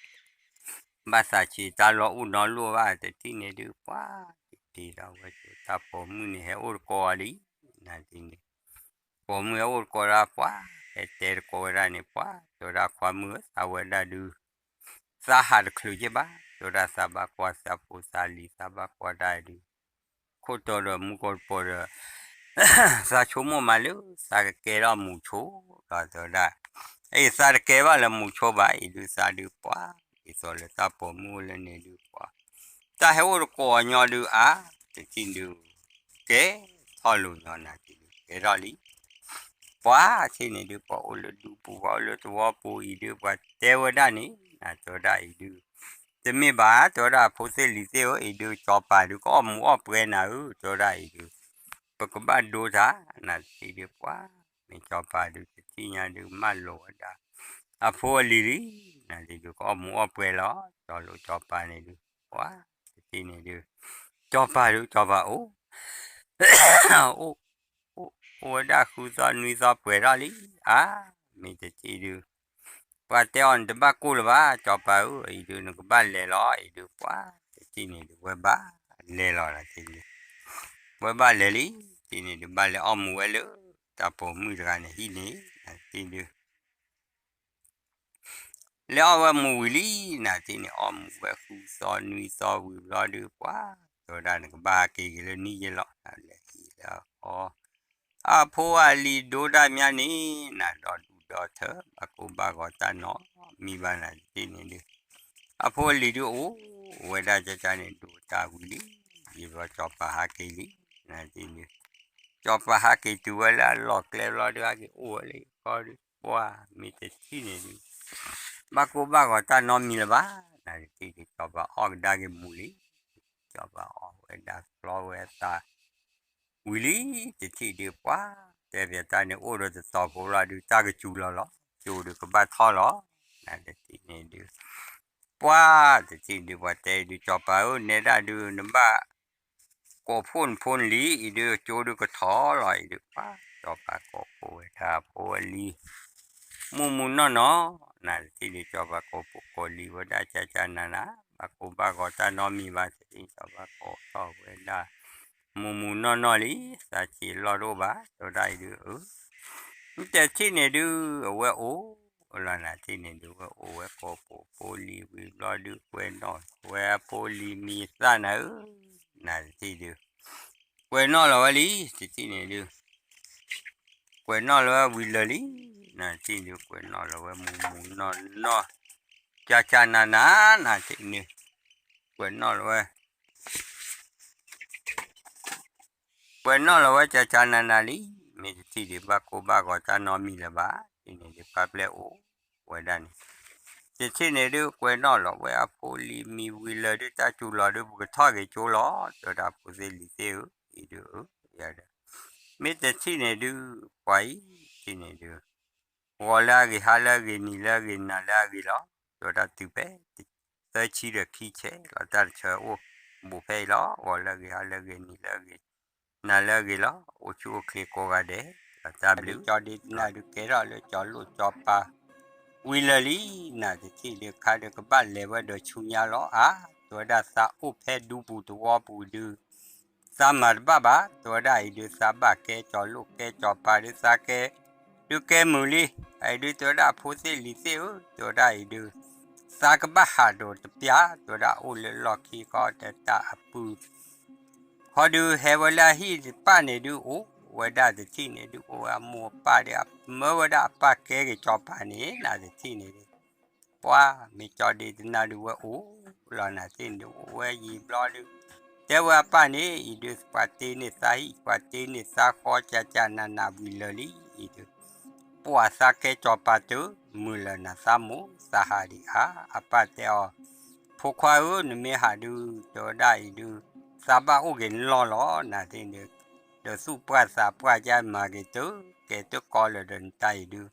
ဘၣ်သးဆံးတၢ်လီၢ်အိၣ်နီတလိၣ်ဘၣ် တထံၣ်န့ၣ်ဒုး ပှၢ်တ့ထီၣ်ဝဲကၠိ တၢ်ပိာ်မုၣ်န့ၣ် ဟဲအိၣ်တကိးအီၤလံ, နတထံၣ်န့ၣ် ပိာ်မုၣ်ဟဲအိၣ်တကိးဒၣ်ပှၤ, ဟဲတဲတကိးဝဲဒၣ်န့ၣ်ပှၤ, တဲဝဲဒၣ်ခွါမုၣ်ဧၢ သးဝဲဒၣ်ဒုး သးဟးတချုးက့ဘၣ်, တဲဝဲဒၣ်သးဘၣ်ကွၢ်သးဖိသးလံၤ သးဘၣ်ကွၢ်တၢ်ဒုး ခိၣ်တီဒီးမူကီၢ်တပီၤဒီး သးဆိကမိၣ်မးလၢ သးကကဲထီၣ်မူဆိလီၤ တဲဝဲဒၣ်, အံၤသးတကဲဘၣ်လၢမူဆိဘၣ် အံၤဒုးသးဒုးပှၤ, ဒ်သိးလၢတၢ်ပိာ်မုၣ်အိၣ်လၢန့ၣ်ဒုးပှၤ, တၢ်ဟဲအိၣ်တကိးညီဒုးအါ, တထံၣ်ဒုး ကဲထီၣ်လိာ်ညီနၤတထံၣ်ဒုး ကဲထီၣ်လံ ပှၤတထံၣ်န့ၣ်ဒုး ပှၤအိၣ်လၢဒူပူၤ ပှၤအိၣ်လၢသဝီပူၤအံၤဒုး ပှၤတဲဝဲဒၣ်န့ၣ် နတဲဝဲဒၣ်အံၤဒုး, တမ့ၢ်ဘၣ် တဲဝဲဒၣ်ဖိသ့ၣ်လံၤသ့ၣ်ဧၢ အံၤဒုး စီၤပၤဒုး ကအီၣ်မူးအီၣ်ပှဲၤနၤဧၢ တဲဝဲဒၣ်အံၤဒုး, ပကဘၣ်ဒိတၢ် နတထံၣ်ဒုးပှၤ, မ့ၢ်စီၤပၤဒုး တထံၣ်ညါဒုး မၢလိာ်ဝဲဒၣ် အဖိအလံၤလံ, နတထံၣ်ဒုး ကအီၣ်မူးအီၣ်ပှဲၤလီၤ စီၤလိာ်စီၤပၤန့ၣ်ဒုး, ပှၤတထံၣ်န့ၣ်ဒုး, စီၤပၤဒုး စီၤပၤအိၣ် အိၣ် အိၣ်ဝဲဒၣ်ဃုသီနွံသီပှဲၤထီၣ်လံ, အါ, မ့ၢ်တထံၣ်ဒုး, ပှၤတဲအီၤနတဘၣ်ကိၢ်လၢၤဘၣ် စီၤပၤဧၢ အံၤဒုး နကဘၣ်လဲၤလီၤ အံၤဒုး ပှၤတထံၣ်န့ၣ်ဒုး ဝဲဘၣ်လဲၤလီၤ နတထံၣ်ဒုး, ဝဲဘၣ်လဲၤလံ, တထံၣ်န့ၣ်ဒုး ဘၣ်လဲၤအီၣ်မူးဝဲလၢ တၢ်ပိာ်မုၣ်တဂၤန့ၣ်ဟံၣ်န့ၣ် နတထံၣ်ဒုး လဲၤအီၣ်ဝဲမူးဝံၤလံ, နတထံၣ်န့ၣ် အီၣ်မူးဝဲဃုသီနွံသီဝံၤဘျီဒုး ပှၤတဲဝဲဒၣ် နကဘၣ်ဟးက့ၤက့ၤလၢနံၣ်ယဲၢ်လီၤ လဲၤဟံၣ်လဲၤဃီ, အဖိအလံၤဒိတၢ်မးန့ၣ် နဒီဒူၣ်ဒီထၢ ဘၣ်ကိၢ်ဘၣ်ဂီၤတၢ်နီတမံၤဘၣ် နတထံၣ်န့ၣ်ဒုး, အဖိအလံၤဒုးအိၣ်ဝဲဒၣ်ကကန့ၣ် ဒိတၢ်ဝံၤလံ, ယံာ်ဘျီစီၤပၤဟးက့ၤလံ, နတထံၣ်ဒုး, စီၤပၤဟးက့ၤတုၤဝဲလၢအလီၢ်ကျဲဘျီဒုး ဟးက့ၤအိၣ်ဝဲလၢဃီဒုး ပှၤမ့ၢ်တထံၣ်န့ၣ်ဒုး ဘၣ်ကိၢ်ဘၣ်ဂီၤတၢ်နီတမံၤလၢၤဘၣ်, နတထံၣ်ဒုး စီၤပၤအီၣ်ကဒါက့ၤမူးလံ, စီၤပၤအီၣ်ဝဲဒၣ်ကျီဝဲအသး ဝံၤလံ, တထံၣ်ဒုးပှၤ, တဲပၠးတၢ်န့ၣ် အိၣ်ဒီးတတီၤဖိလီၤဒုး တၢ်ကစူၤလီၤလီၤ, ကၠိဒုးကဘၣ်ထီၣ်လီၤ, နတထံၣ်န့ၣ်ဒုး, ပှၤတထံၣ်ဒုး ပှၤတဲဒုး စီၤပၤဧၢ နဲဒၣ်ဒုး နဘၣ် ကိးဖှိၣ်နဖိနလံၤ အံၤဒုး ကၠိဒုးကထီၣ်လီၤ အံၤဒုး ပှၤစီၤပၤကိးဖှိၣ်ဝဲဒၣ်ဖိအလံၤ မုၢ်မုၢ်နီၢ်နီၢ်, နတထံၣ်ဒုး စီၤပၤကိးဖှိၣ်ကိးလံၤဝဲဒၣ် ကကနၤနၤ ဘၣ်ကိၢ်ဘၣ်ဂီၤတၢ်နီတမံၤဘၣ် တထံၣ်စီၤပၤကိးထီၣ်ဝဲဒၣ် မုၢ်မုၢ်နီၢ်နီၢ်လံ, သးဆံးလီၢ်တအိၣ်ဘၣ် တဲဝဲဒၣ်အံၤဒုး, အၢ မ့ၢ်တထံၣ်န့ၣ်ဒုး အဝဲအိၣ်လီၤ နတထံၣ်န့ၣ်ဒုး ဝဲအိၣ်ဝဲကိးဖှိၣ်ဖိလံၤဝံၤဘျီဒုး ကွဲးနီၣ်ဝဲအဖိလံၤမံၤသၣ်နၤဧၢ, နတထံၣ်ဒုး ကွဲးနီၣ်လီၤဝဲလံ တထံၣ်န့ၣ်ဒုး ကွဲးနီၣ်လီၤဝဲဝံၤလၢာ်လံ, နတထံၣ်ဒုး ကွဲးနီၣ်လီၤဝဲမုၢ်မုၢ်နီၢ်နီၢ်, ကကနၤနၤ နတထံၣ်န့ၣ်, ကွဲးနီၣ်လီၤဝဲ ကွဲးနီၣ်လီၤဝဲကကနၤနၤလံ, မ့ၢ်တထံၣ်ဒုး ဘၣ်ကိၢ်ဘၣ်ဂီၤတၢ်နီတမံၤလၢၤဘၣ်, တထံၣ်န့ၣ်ဒုး ပှၤပျဲအိၣ်ဝဲဒၣ်န့ၣ်, တထံၣ်န့ၣ်ဒုး ကွဲးနီၣ်လီၤဝဲအဖိလံၤမံၤဝံၤလၢာ်ဒုး တၢ်စူၤလီၤဒုး ပကထီၣ်က့ၤကၠိလီၤ, တဲဝဲဒၣ်ဖိသ့ၣ်လံၤသ့ၣ်ဧၢ, အံၤဒုးဧၢ, ယၤဒီး, မ့ၢ်တထံၣ်န့ၣ်ဒုး ပှၤအံၤ တထံၣ်န့ၣ်ဒုး ဂီၤလၢအဂ့ၤ ဟါလၢအဂ့ၤ နံၤလၢအဂ့ၤ နၤလၢအဂ့ၤလီၤ, တဲဝဲဒၣ်တုၤဖဲ သၢဆံဒီးခံဆဲးလီၤ တၢ်တဆၢအိၣ်ဘူးဖဲအံၤလီၤ, ဂီၤလၢအဂ့ၤ ဟါလၢအဂ့ၤ နံၤလၢအဂ့ၤ နၤလၢအဂ့ၤလီၤ, အိၣ်ဆူၣ်အိၣ်ချ့ကိးဂၤဒဲး, ဒီးတၢ်ဘျုးကၠီဒ့တနၢ်ဒုးကဲထီၣ်လၢကၠီလိၣ်ကၠီပၤ ဝံၤလၢာ်လံ, နတထံၣ်ဒုးခါဒုးကဘၣ်လဲၤဝဲဒီးဆူညါလီၤ, အါ, တဲဝဲဒၣ်သးအိၣ်ဖဲဒူပူၤသဝီပူၤဒုး သးမၤတဘၣ်ဘၣ်, တဲဝဲဒၣ်အံၤဒုး သးဘၣ်ကဲကၠီလိၣ်ကဲကၠီပၤဒုး သးကဲ ဒုးကဲမုာ်လံ, အံၤဒုး တဲဝဲဒၣ်အဖိသ့ၣ်လံၤသ့ၣ်ဧၢ, တဲဝဲဒၣ်အံၤဒုး သးကဘၣ်ဟးဒီးတပျၢ်, တဲဝဲဒၣ်အိၣ်လၢလီၢ်ခံဃီဒီးတၢ်အပုၢ် ခီဒုးဟဲဝဲလၢအဟံၣ်တဖၣ်န့ၣ်ဒုး အိၣ်ဝဲဒၣ်တထံၣ်န့ၣ်ဒုး အိၣ်ဝဲအမိၢ်အပၢ်ဒီး မၢဝဲဒၣ်အပၢ်ကဲက့ၤကၠီပၤန့ၣ် နတထံၣ်န့ၣ်ဒုး ပှၤမ့ၢ်ကၠီဒ့တနၢ်ဒုးဝဲအိၣ်လီၤ နတထံၣ်န့ၣ်ဒုး အိၣ်ဝဲယံာ်ဘျီဒုး တဲဝဲအပၢ်န့ၣ် အံၤဒုး ပှၤတ့န့ၢ်သးဟံၣ် ပှၤတ့န့ၢ်သးဃီ ကၠၢ်ကၠၢ်နးနးဝံၤလၢာ်လံ အံၤဒုး ပှၤသးကဲကၠီပၤတုၤ မုာ်လၢာ်နၤသးမိၢ်သးဟးဒံးဧါ, အပၢ်တဲအီၤ ဖိခွါဧၢ နမ့ၢ်ဟးဒုး တဲဝဲဒၣ်အံၤဒုး သးဘၣ်အိၣ်က့ၤနလီၢ်လီၤ နတထံၣ်န့ၣ်ဒုး ဒီးသူၣ်ပှၢ်သးပှၢ်ကၢ်မၤက့ၤတုၤ ကဲတုၤကီလၢာ်ဒီးနတၢ်အံၤဒုး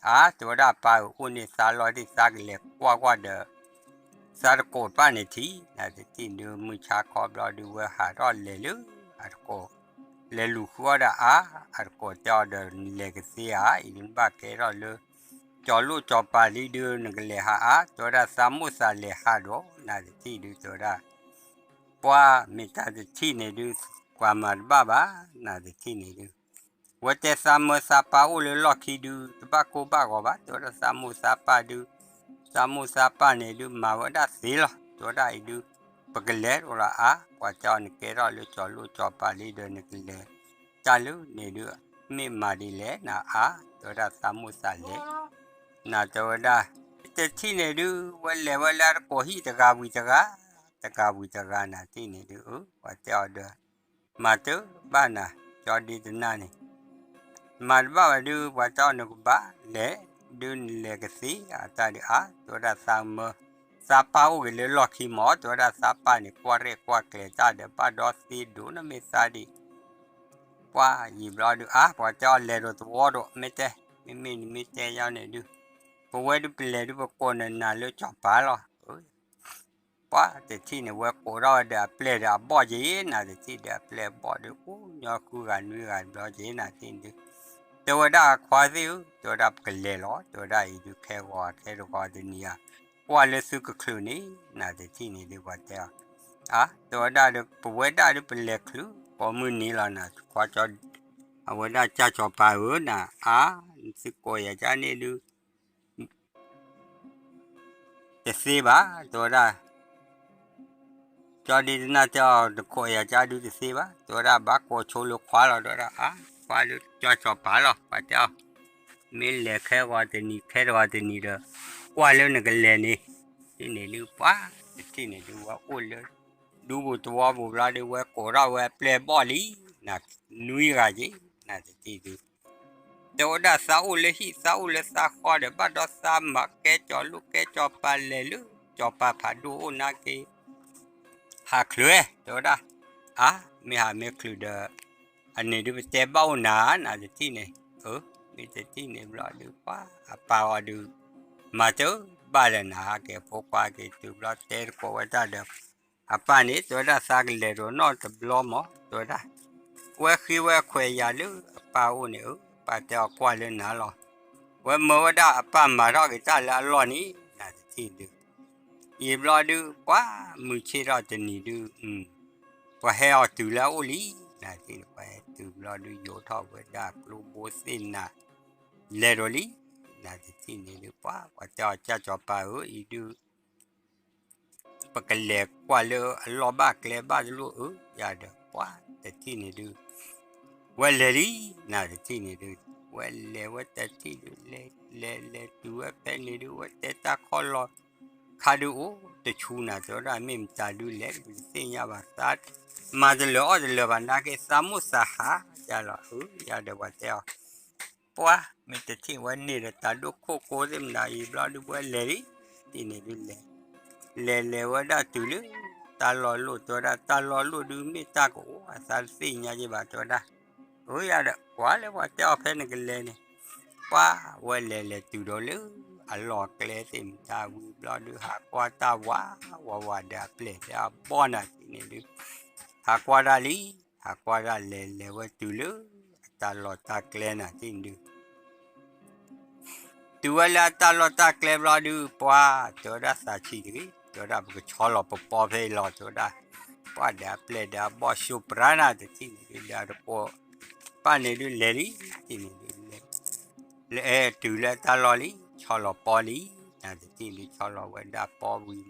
အါ တဲဝဲဒၣ်ပၢ်ဧၢ အိၣ်န့ၢ်သးလီၤဒံး သးကလဲၤကွၢ်ကွၢ်ဒီး သးတကိးတဖၣ်န့ၣ်ထံၣ် နတထံၣ်ဒုးမုၢ်ဆါခီဘျီဒုးဝဲဟးထီၣ်လဲၤလၢ အတကိး လဲၤလူၤဃုအီၣ်ဒီးအါ အတကိးတဲအီၤဒီး နလဲၤကသ့ဧါ အံၤဒုးနဘၣ်ကဲထီၣ်လၢ ကၠီလိၣ်ကၠီပၤလံဒုး နကလဲၤဟးအါ တဲဝဲဒၣ်သးမိၢ်သးလဲၤဟးဒီး နတထံၣ်ဒုးတဲဝဲဒၣ် ပှၤမ့ၢ်တၢ်တထံၣ်န့ၣ်ဒုး ပှၤမၤတဘၣ်ဘၣ် နတထံၣ်န့ၣ်ဒုး ဝဲတဲသးမၢသးပၢ်အိၣ်လၢလီၢ်ခံဒုး တဘၣ်ကိၢ်ဘၣ်ဂီၤဘၣ်, တဲဝဲဒၣ်သးမိၢ်သးပၢ်ဒုး, သးမိၢ်သးပၢ်န့ၣ်ဒုး မၤဝဲဒၣ်သ့လီၤ, တဲဝဲဒၣ်အံၤဒုး, ပကလဲၤဒီးလီၤအါ, ပှၤတဲအီၤနကဲထီၣ်လၢကၠီၤလိၣ်ကၠီၤပၤလံဒီးနကလဲၤတၢ်လၢန့ၣ်ဒုး, မ့ၢ်မၤဒ်လဲၣ်နၤအါ, တဲဝဲဒၣ်သးမိၢ်သးလဲၤ, နၤတဲဝဲဒၣ်, တထံၣ်န့ၣ်ဒုး ဝဲလဲၤဝဲလၢတကိးဟံၣ်တဂၤဝံၤတဂၤ, တဂၤဝံၤတဂၤနၤထံၣ်န့ၣ်ဒုး, အၢ ပှၤတဲအီၤဒီး မၤတဘၣ်နၤ, ကၠီဒ့တနၢ်န့ၣ်, မၤတဘၣ်ဝဲဒုး ပှၤတဲအီၤနကဘၣ်လဲၤ, ဒုးနလဲၤကသ့အတၢ်ဒုးအါ, တဲဝဲဒၣ်သးမၢ, သးပၢ်အိၣ်ဂ့ၤလၢလီၢ်ခံမး, တဲဝဲဒၣ်သးပၢ်န့ၣ် ကွၢ်ရဲၣ်ကွၢ်ကျဲၤတၢ်ဒီး ဘၣ်ဒီသ့ဒိၣ်နမ့ၢ်သးဒံး, ပှၤယံာ်ဘျီဒုးအါ, ပှၤတဲအီၤလဲၤဒီးသဝီဒီး မ့ၢ်တဲ, မ့မ့ၢ်နမ့ၢ်တဲယါန့ၣ်ဒုး, ပဝဲဒုးပလဲၤဒုးပကိးနနၤလၢကၠီၤပၤလီၤ. ပှၤတထံၣ်န့ၣ် ဝဲကိးထီၣ်ဝဲဒီးအပျဲၢ်ဒီးအဘီၣ်က့ၤနၤတထံၣ်ဒီး အပျဲၢ်အဘီၣ်ဒီး အိၣ်ညီဃုဂၤနွံဂၤဘျီက့ၤနၤတထံၣ်န့ၣ်ဒုး, တဲဝဲဒၣ်အခွါသ့ၣ်ဧၢ, တဲဝဲဒၣ်ပကလဲၤလီၤ, တဲဝဲဒၣ်အံၤဒုးခဲဂီၤခဲတဂီၤတနံၤဧါ, ကွၢ်လၢသုကချုးန့ၣ် နၤတထံၣ်န့ၣ်ဒုး ပှၤတဲအီၤ, အါ တဲဝဲဒၣ်ဒီး ပဝဲဒၣ်ဒုးပလဲၤချုး ကိးမုၢ်နံၤလီၤနၤ, ခွါကၠီ, အဝဲဒၣ်ကၠီၤပၤဧၢနၤ, အါ သုကိးယၤကန့ၣ်ဒုး တသ့ဘၣ်, တဲဝဲဒၣ်, ကၠီဒ့တနၢ်တဲအီၤ နကိးယၤကဒုးတသ့ဘၣ်, တဲဝဲဒၣ်ဘၣ်ကိးဆိလၢခွါလီၤ, တဲဝဲဒၣ် အါ ခွါလၢကၠီၤပၤလီၤ, ပှၤတဲအီၤ, မ့ၢ်လဲၤခဲဂီၤတနံၤ ခဲတဂီၤတနံၤဒီး ကွၢ်လၢနကလဲၤန့ၣ်, တထံၣ်န့ၣ်ဒုး ပှၤတထံၣ်န့ၣ်ဒုး ဝဲအိၣ်လၢ ဒူပူၤသဝီပူၤဘျီဒုး ဝဲကိးထီၣ်ဝဲအပျဲၢ်အဘီၣ်လံ, နၤနွံဂၤက့ၤ နၤတထံၣ်ဒုး တဲဝဲဒၣ်သးအိၣ်လၢဟံၣ်သးအိၣ်လၢသးဃီဒီး ဘၣ်ဒီးသးမၤကဲကၠီၤလိၣ်ကဲကၠီၤပၤလဲၤလၢ ကၠီၤပၤဖးဒိၣ်အိၣ်နာ်က့ၤ, ဟးချုးဝဲ တဲဝဲဒၣ်, အါ မ့ၢ်ဟးမ့ၢ်ချုးဒီး အန့ၣ်ဒုးပတဲဘၣ်အိၣ်နၤ နၤတထံၣ်န့ၣ်, အၢ မ့ၢ်တထံၣ်န့ၣ်ဘျီဒုး ပှၤအပၢ်အီၤဒုး မၤတဘၣ်လၢၤနၤ ဟးက့ၤဖိခွါက့ၤတုၤဘျီတဲတကိးဝဲတၢ်ဒီး အပၢ်န့ၣ် တဲဝဲဒၣ်သးကလဲၤဒီးနီၢ်တဘျီမး တဲဝဲဒၣ်, ဝဲဃ့ဝဲခွဲးယာ်လၢအပၢ်အိၣ်န့ၣ်ဧၢ, ပၢ်တဲအီၤကွၢ်လၢနၤလီၤ, ဝဲမၢဝဲဒၣ်အပၢ်မၤထီၣ်က့ၤတၢ်လၢအလီၢ်န့ၣ် နၤတထံၣ်ဒုး ယံာ်ဘျီဒုး ပှၤမုၢ်ဆ့ၣ်ထီၣ်တနံၤဒုး ပှၤဟဲအီၤတုၤလၢအအိၣ်လံ, နၤတထံၣ်န့ၣ် ပှၤဟဲတုၤဘျီဒုး ယိးထီၣ်ဝဲဒၣ်ကျိဘိသ့ၣ်နၤ လဲၤဒီးလံ, နၤတထံၣ်န့ၣ်ဒုး ပှၤ ပှၤတဲအီၤကၠီၤပၤဧၢ အံၤဒုး ပကလဲၤကွၢ်လၢအလီၢ်ဘၣ်ကျဲဘၣ်တလိၣ်ဧၢ, ယၤဒီး ပှၤတထံၣ်န့ၣ်ဒုး ဝဲလဲၤလံ, နၤတထံၣ်န့ၣ်ဒုး ဝဲလဲၤဝဲတထံၣ်ဒုး လဲၤလဲၤလဲၤတုၤဝဲဖဲန့ၣ်ဒုး ဝဲတဲတၢ်ခီလီၤ, ခါဒုးအိၣ်တဆူနၤ တဲဝဲဒၣ် မ့ၢ်မတၤဒုးလဲၣ် ပတသ့ၣ်ညါဘၣ်သး, မၤတလၢာ်အီၣ်တလၢာ်ဘၣ်နာ်က့ သးမိၢ်သးဟးယၤလီၤဧၢ, ယၤဒီးပှၤတဲအီၤ ပှၤမ့ၢ်တထံၣ်ဝဲန့ၣ်ဒီး တၢ်ဒိၣ်ခိၣ်ကိသ့ၣ်မနၤအံၤဘျီဒုး ဝဲလဲၤလံ, တထံၣ်န့ၣ်ဒုးလဲၤ, လဲၤလဲၤဝဲဒၣ်တုၤလၢ တၢ်လီၢ်လိၣ် တဲဝဲဒၣ် တၢ်လီၢ်လိၣ်ဒုး မ့ၢ်တၢ်ကအိၣ်အသးတသ့ၣ်ညါက့ၤဘၣ် တဲဝဲဒၣ်, အၢ ယၤဒီး ကွၢ်လၢပှၤတဲအီၤဖဲနကလဲၤန့ၣ်, ပှၤဝဲလဲၤလဲၤတုၤဒီးလၢ အလီၢ်ကျဲသ့ၣ်မတၤဝံၤဘျီဒုး ဟးကွၢ်တၢ်ဝးဝးဝးဒီးအပျဲၢ်ဒီးအဘီၣ်နၤတထံၣ်န့ၣ်ဒုး ဟးကွၢ်တၢ်လံ, ဟးကွၢ်တၢ်လဲၤလဲၤဝဲတုၤလၢ အတၢ်လီၢ်တၢ်ကျဲနၤတထံၣ်န့ၣ်ဒုး တုၤဝဲလၢအတၢ်လီၢ်တၢ်ကျဲဘျီဒုး ပှၤတဲဝဲဒၣ်သးဆံးတဂ့ၤ, တဲဝဲဒၣ်ပကဆီလီၤပပီဖဲအံၤလီၤ တဲဝဲဒၣ်, ပှၤဒီးအပျဲၢ်ဒီးအဘီၣ် ၡိပြါနၤတထံၣ်န့ၣ်ဒုး ဒီးတကိး ပၢ်န့ၣ်ဒုးလဲၤလံ, တထံၣ်န့ၣ်ဒုးလဲၤ, လဲၤတုၤလၢအတၢ်လီၢ်လံ, ဆီလီၤပီလံ, နၤတထံၣ်ဒုးဆီလီၤဝဲဒၣ်ပီဝံၤဘျီဒုး ဘၣ်သးဆံးဝဲအလီၢ်တ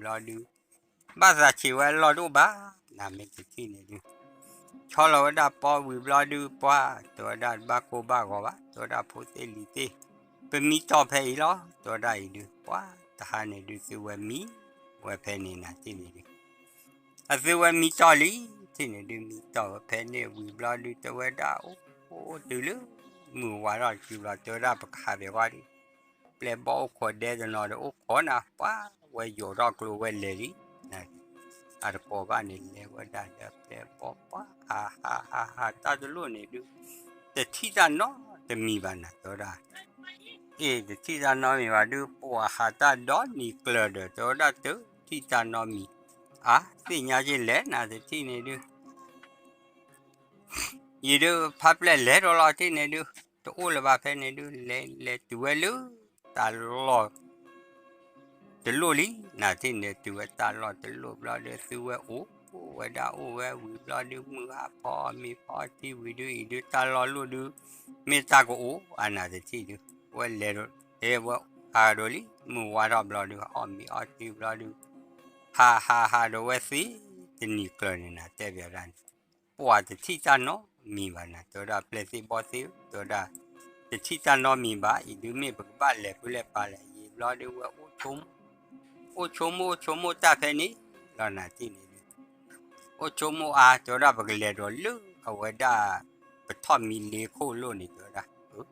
အိၣ်ဘၣ်, နၤမ့ၢ်တထံၣ်န့ၣ်ဒုး ဆီလီၤဝဲဒၣ်ပီဝံၤဘျီဒုး ပှၤ တဲဝဲဒၣ်တဘၣ်ကိၢ်ဘၣ်ဂီၤဘၣ်, တဲဝဲဒၣ်ဖိသ့ၣ်လံၤသ့ၣ်, ပမံတီၢ်ဖဲအံၤလီၤ, တဲဝဲဒၣ်အံၤဒုး ပှၤတဟါန့ၣ်ဒုး သုဝဲမံဝဲဖဲန့ၣ်နၤတထံၣ်န့ၣ်ဒုး အသုဝဲမံတီၢ်လံ, တထံၣ်န့ၣ်ဒုး မံတီၢ်ဝဲဖဲန့ၣ်ဝံၤဘျီဒုး တဲဝဲဒၣ်အိၣ်တုၤလၢ မုၢ်ဝါထီၣ်တစုဘျီ တဲဝဲဒၣ်ပကဟးဘဲဝဲဒီး ပျဲၢ်ဘီၣ်အိၣ်ခိးဒဲတနီၤဒီးအိၣ်ခိးနၤ ပှၤဝဲယိးထီၣ်ကျိဝဲလဲၤလံ, အတကိးဘၣ်န့ၣ် လဲၤဝဲဒၣ်ဒီးပျဲၢ်ဘီၣ်ပှၤ ဟးဟးဟးဟးတၢ်တလိၣ်န့ၣ်ဒုး တထံၣ်တၢ်နီတမံၤဘၣ်နၤ တဲဝဲဒၣ်, အ့ၣ် တထံၣ်တၢ်နီတမံၤဘၣ်ဒုး ပှၤဟးတၢ်ဒီနံၤကျၢၤဒီး တဲဝဲဒၣ်တထံၣ်တၢ်နီတမံၤ, အါ သ့ၣ်ညါက့ၤလဲၣ်နၤတထံၣ်န့ၣ်ဒုး ယံာ်ဒုး ဖါပျဲၢ်လဲၤဒီးလီၤတထံၣ်န့ၣ်ဒုး တအိၣ်လၢၤဘၣ်ဖဲန့ၣ်ဒုး လဲၤလဲၤတုၤဝဲလၢ တၢ်လီၢ် တလိၣ်လံ, နၤတထံၣ်န့ၣ် တုၤဝဲတၢ်လီၢ်တလိၣ်ဘျီဒုး သုဝဲအိၣ်ဝဲဒၣ်အိၣ်ဝဲဝံၤဘျီဒုး မုၢ်ဟါဖီအီၤမ့ၤဖီအီၤထံဝံၤဒုး အံၤဒုးတၢ်လီၢ်လိၣ်ဒုး မ့ၢ်တၢ်ကအိၣ်အနၢ်တထံၣ်ဒုး ဝဲလဲၤဒီး တဲဝဲဟးဒီးလံ မုၢ်ဝါထီၣ်ဘျီဒုး အီၣ်မ့ၤအီထံဘျီဒုး ဟးဟးဟးဒီးဝဲသ့ တနံၤကျၢၤန့ၣ်နၤ တဲဘၣ်ဒၣ်န့ၣ် ပှၤတထံၣ်တၢ်နီတမံၤဘၣ်နၤ တဲဝဲဒၣ် ပျဲၢ်သ့ၣ်ဘီၣ်သ့ၣ်ဧၢ တဲဝဲဒၣ် တထံၣ်တၢ်နီတမံၤဘၣ် အံၤဒုးမ့ၢ်ပကဘၣ်လဲၤဖုလဲၤပာ်လဲၣ် ယံာ်ဘျီဒုးဝဲအိၣ်ဆိကမိၣ် အိၣ်ဆိကမိၣ်အိၣ်ဆိကမိၣ်တၢ်ဖဲန့ၣ်လီၤနၤတထံၣ်န့ၣ်ဒုး အိၣ်ဆိကမိၣ်အါ တဲဝဲဒၣ် ပကလဲၤဒီးလၢအဝဲဒၣ် ပထီၣ်မံလ့ခိၣ်လိၣ်န့ၣ် တဲဝဲဒၣ် ယံာ်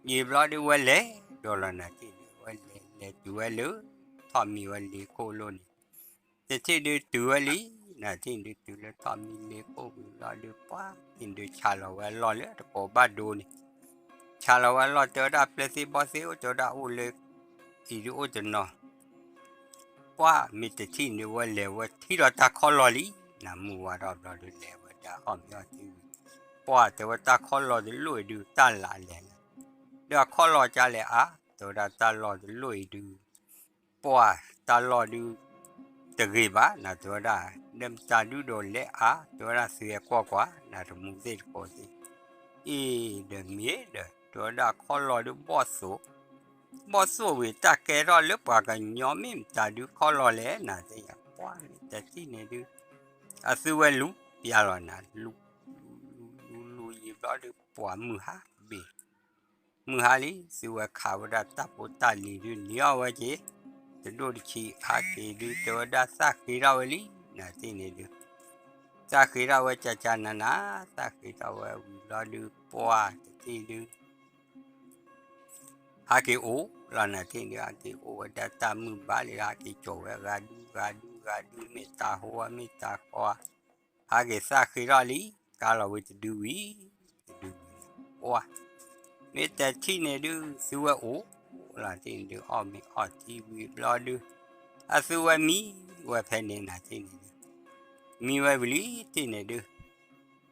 ဘျီဒုးဝဲလဲၤဒီးလီၤနၤတထံၣ်န့ၣ် ဝဲလဲၤလဲၤတုၤဝဲလၢ ထီၣ်မံဝဲလ့ခိၣ်လိၣ်န့ၣ် တထံၣ်ဒုးတုၤဝဲလံ နၤတထံၣ်န့ၣ်ဒုးတုၤလၢထီၣ်မံလ့ခိၣ်ဝံၤဘျီဒုး ပှၤတထံၣ်န့ၣ်ဒုးဆးလီၤဝဲအလီၢ်လၢတကိးဘၣ်ဒိန့ၣ် ဆးလီၤဝဲအလီၢ် တဲဝဲဒၣ် ပျဲၢ်သ့ၣ်ဘီၣ်သ့ၣ်ဧၢ တဲဝဲဒၣ် အိၣ်လၢ အံၤဒုးအိၣ်တနီၤ ပှၤမ့ၢ်တထံၣ်န့ၣ်ဝဲလဲၤဝဲထံၣ်ဒီးတၢ်ခီၣ်လီၢ်လံ နၤမုၢ်ဝါထီၣ်ဘျီဒုးလဲၤဝဲဒၣ်အီၣ်မ့ၤအီထံဝံၤ ပှၤတဲဝဲတၢ်ခီၣ်လီၢ်တလိၣ်အံၤဒုးတၢ်လၢလဲၣ်နၤ ဒီးအခီၣ်လီၢ်ကလဲၣ်အါ တဲဝဲဒၣ်တၢ်လီၢ်တလိၣ်အံၤဒုး ပှၤတၢ်လီၢ်ဒုး တဂ့ၤဘၣ်နၤ တဲဝဲဒၣ် ဒီးမတၤဒုးဒီးလဲၤအါ တဲဝဲဒၣ် သုဟဲကွၢ်ကွၢ် နၤတမူသ့ၣ်တကိးသ့ၣ် အ့ၣ်ဒီးမ့ၢ်ဒီး တဲဝဲဒၣ်ခီၣ်လီၢ်ဒုးဘီၣ်သိၣ် ဘီၣ်သိၣ်ဝံၤတၢ်ကဲထီၣ်လၢပှၤကညီမ့ၢ်မတၤဒုးခီၣ်လီၢ်လဲၣ် နၤသ့ၣ်ညါ ပှၤမ့ၢ်တထံၣ်န့ၣ်ဒုး အသုဝဲလူၤပျၢ်လီၤနၤ လူၤ လူၤ လူၤ လူၤယံာ်ဘျီဒုး ပှၤမုၢ်ဟါဘ့ၣ် မုၢ်ဟါလံ သုဝဲခးဝဲဒၣ်တၢ်ဖိတၢ်လံၤဒုး နံၤအီၣ်ဝဲက့ၤ တဒိၣ်တဆံး ဟးက့ၤဒုး တဲဝဲဒၣ်သၣ်ဃ့ထီၣ်ဝဲလံ နၤတထံၣ်န့ၣ်ဒုး သၣ်ဃ့ထီၣ်ဝဲကကနနၤ သၣ်ဃ့ထီၣ်ဝဲဝံၤဘျီဒုး ပှၤတထံၣ်ဒုး ဟးက့ၤအိၣ်လီၤနၤတထံၣ်န့ၣ်ဒုး ဟးက့ၤအိၣ်ဝဲဒၣ်တၢ်မုၢ်ဘါလံ ဟးက့ၤကၠီၣ်ဝဲ ဂၤဒု ဂၤဒု ဂၤဒု မ့ၢ်တၢ်ဟိဝဲ မ့ၢ်တၢ်ဃီ ဟးက့ၤသၣ်ဃ့ထီၣ်လံ ကါလီၤဝံၤတဒုဝံၤ တဒုဝံၤ ပှၤ မ့ၢ်တထံၣ်န့ၣ်ဒုး သုဝဲအိၣ်လီၤတထံၣ်န့ၣ်ဒုး အီၣ်မ့ၤအီထံဝံၤဘျီဒုး အသုဝဲမံဝဲဖဲန့ၣ်နၤတထံၣ်န့ၣ်ဒုး မံဝဲဝံၤလံတထံၣ်န့ၣ်ဒုး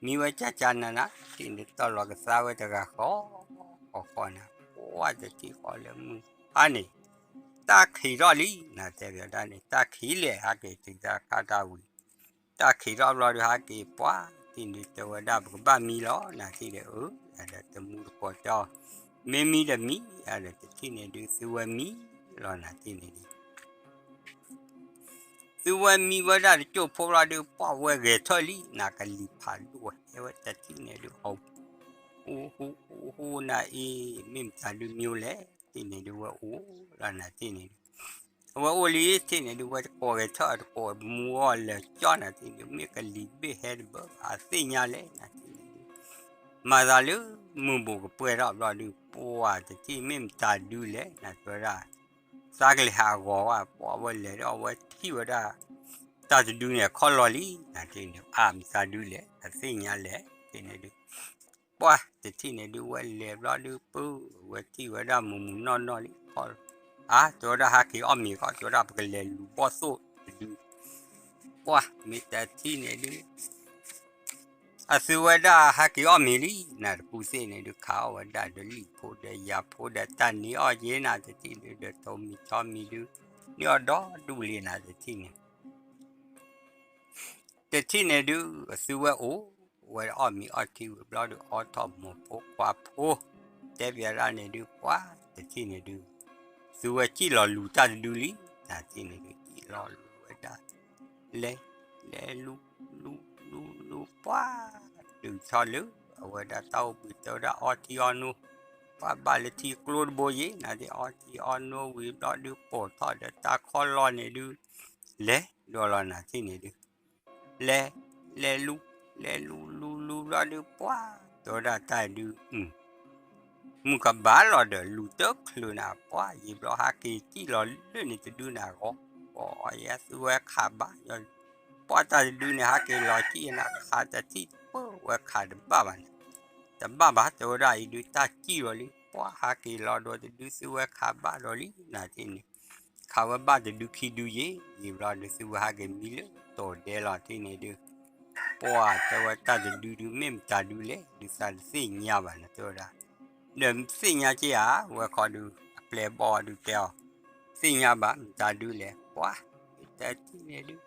မံဝဲကကနနၤ တထံၣ်န့ၣ် တီၢ်လီၤကသါဝဲတဂၤဃီ ဃီဃီနၤ ပှၤတထံၣ်ဃီလၢမုၢ်ဟါန့ၣ် တၢ်ခံးထီၣ်လံ နၤတဲဘၣ်ဒၣ်န့ၣ် တၢ်ခံးလဲၣ် ဟးက့ၤတုၤတၢ်ခါတၢ်ဝံၤ တၢ်ခံးထီၣ်ဘျီဒုး ဟးက့ၤပှၤတထံၣ်န့ၣ် တဲဝဲဒၣ် ပကဘၣ်မံလီၤ နၤတထံၣ်ဒီး အၢ ဒီးတမူတကိးတဲအီၤ မ့ၢ်မံဒီးမံ ဒီးတထံၣ်န့ၣ်ဒုး သုဝဲမံလီၤ နၤတထံၣ်န့ၣ်ဒုး သုဝဲမံဝဲဒၣ်တကၠိၢ်ဖိဘျီဒုး ပှၤဝဲဂဲၤထၢၣ်လံ နၤကလံၤဖးဒိၣ်ဝဲ ဟဲဝဲတထံၣ်န့ၣ်ဒုး အိၣ် အိၣ် အိၣ် အိၣ် နၤအံၤ မ့ၢ်မတၤဒုးမံလဲၣ် တထံၣ်န့ၣ်ဒုး ဝဲအိၣ်လီၤ နၤတထံၣ်န့ၣ်ဒုး အဝဲအိၣ်လံတထံၣ်န့ၣ်ဒုး ဝဲတကိးဂဲၤထၢၣ်တကိးမူအီၤလၢာ်ကၠီ နၤတထံၣ်န့ၣ်ဒုး မ့ၢ်ကလံၤဘ့ၣ်ဟဲတဘၣ် အသ့ၣ်ညါလဲၣ် နၤတထံၣ်န့ၣ်ဒုး မၤသးလၢမုၢ်ဘူးကပှဲၤထီၣ်ဘျီဒုး ပှၤတထံၣ်မ့ၢ်မတၤဒုးလဲၣ် နၤတဲဝဲဒၣ် သးကလဲၤဟးဂီၤဝဲ ပှၤဝဲလဲၤဒီးအဝဲထံၣ်ဝဲဒၣ် တၢ်တဒုန့ၣ် ခီၣ်လီၢ်လံ နၤတထံၣ်န့ၣ် အါမတၤဒုးလဲၣ် အသ့ၣ်ညါလဲၣ် တထံၣ်န့ၣ်ဒုး ပှၤတထံၣ်န့ၣ်ဒုး ဝဲလဲၤဘျီဒုး ပၢ ဝဲထံၣ်ဝဲဒၣ်မူးမူးနီၢ်နီၢ်လံ ခီၣ်လီၢ် အါ တဲဝဲဒၣ်ဟးက့ၤအီၣ်မ့ၤကီး တဲဝဲဒၣ်ပကလဲၤလူၤဘီၣ်သိၣ်တဒု ပှၤမ့ၢ်တထံၣ်န့ၣ်ဒုး အသုဝဲဒၣ်ဟးက့ၤအီၣ်မ့ၤလံ နၤတပူၤသ့ၣ်န့ၣ်ဒုး ခးအီၣ်ဝဲဒၣ်ဒီးလံာ်ဖိဒီးယၤဖိဒီးတၢ်နံၤအီၣ်က့ၤ နၤတထံၣ်န့ၣ်ဒုး ထိးမံၤထီမံၤဒုး န့ၢ်အီၣ်ဒီဒူၣ်လံ နၤတထံၣ်န့ၣ် တထံၣ်န့ၣ်ဒုး အသုဝဲအိၣ်ဝဲအီၣ်မ့ၤအီထံဝံၤဘျီဒုး အိးထီၣ်မိၢ်ဖိခွါဖိ တဲဘၣ်ဒၣ်န့ၣ်ဒုး ပှၤတထံၣ်န့ၣ်ဒုး သုဝဲစံၣ်လီၤလူၤတၢ်တဒုလံ နၤတထံၣ်န့ၣ်ဒုး စံၣ်လီၤလူၤဝဲဒၣ် လဲၤ လဲၤလူၤ လူၤ လူၤ လူၤ ပှၤ တုၤထီၣ်လၢ အဝဲဒၣ်တၢ်အိၣ်ဘှံး တဲဝဲဒၣ်အီထံအီနိ ပှၤဘၣ်လၢထံကျိတဘိယ့ၣ် နၤတထံၣ်အီထံအီနိဝံၤဘျီဒုး ပိာ်ထီၣ်ဒီးတၢ်ခီၣ်လီၢ်န့ၣ်ဒုး လဲၤဒီးလီၤ နၤတထံၣ်န့ၣ်ဒုး လဲၤ လဲၤလူၤ လဲၤလူၤ လူၤ လူၤဘျီဒုး ပှၤ တဲဝဲဒၣ်တၢ်ဒုး မုၢ်ကဘၣ်လီၤဒီး လူၤတချုးနၤ ပှၤယံာ်ဘျီ ဟးက့ၤစံၣ်လီၤလၢန့ၣ်တဒုနၤ ဂီၤ ဂီၤ အသုဝဲခးဘၣ် ပှၤတၢ်တဒုန့ၣ် ဟးက့ၤလီၤစံၣ်နၤ ခးတထံၣ် ပၢ ဝဲခးတဘၣ်ဘၣ်န့ၣ် တဘၣ်ဘၣ် တဲဝဲဒၣ်အံၤဒုး တၢ်စံၣ်လီၤလံ ပှၤဟးက့ၤလီၤဒီးတဒု သုဝဲခးဘၣ်ဒီးလံ နၤတထံၣ်န့ၣ် ခးဝဲဘၣ်တဒုခံဒုယ့ၣ် ယံာ်ဘျီဒုး သုဝဲဟးက့ၤမံလၢ တီၢ်ဒဲလီၤတထံၣ်န့ၣ်ဒုး ပှၤတဲဝဲတၢ်တဒုဒုး မ့ၢ်မတၤဒုလဲၣ် ဒုးသးတသ့ၣ်ညါဘၣ်န့ၣ် တဲဝဲဒၣ် ဒီးသ့ၣ်ညါက့ဧါ ဝဲခီဒုး အပျဲၢ်ဘီၣ်ဒုးတဲအီၤ သ့ၣ်ညါဘၣ် မတၤဒုလဲၣ် ပှၤ တထံၣ်န့ၣ်ဒုး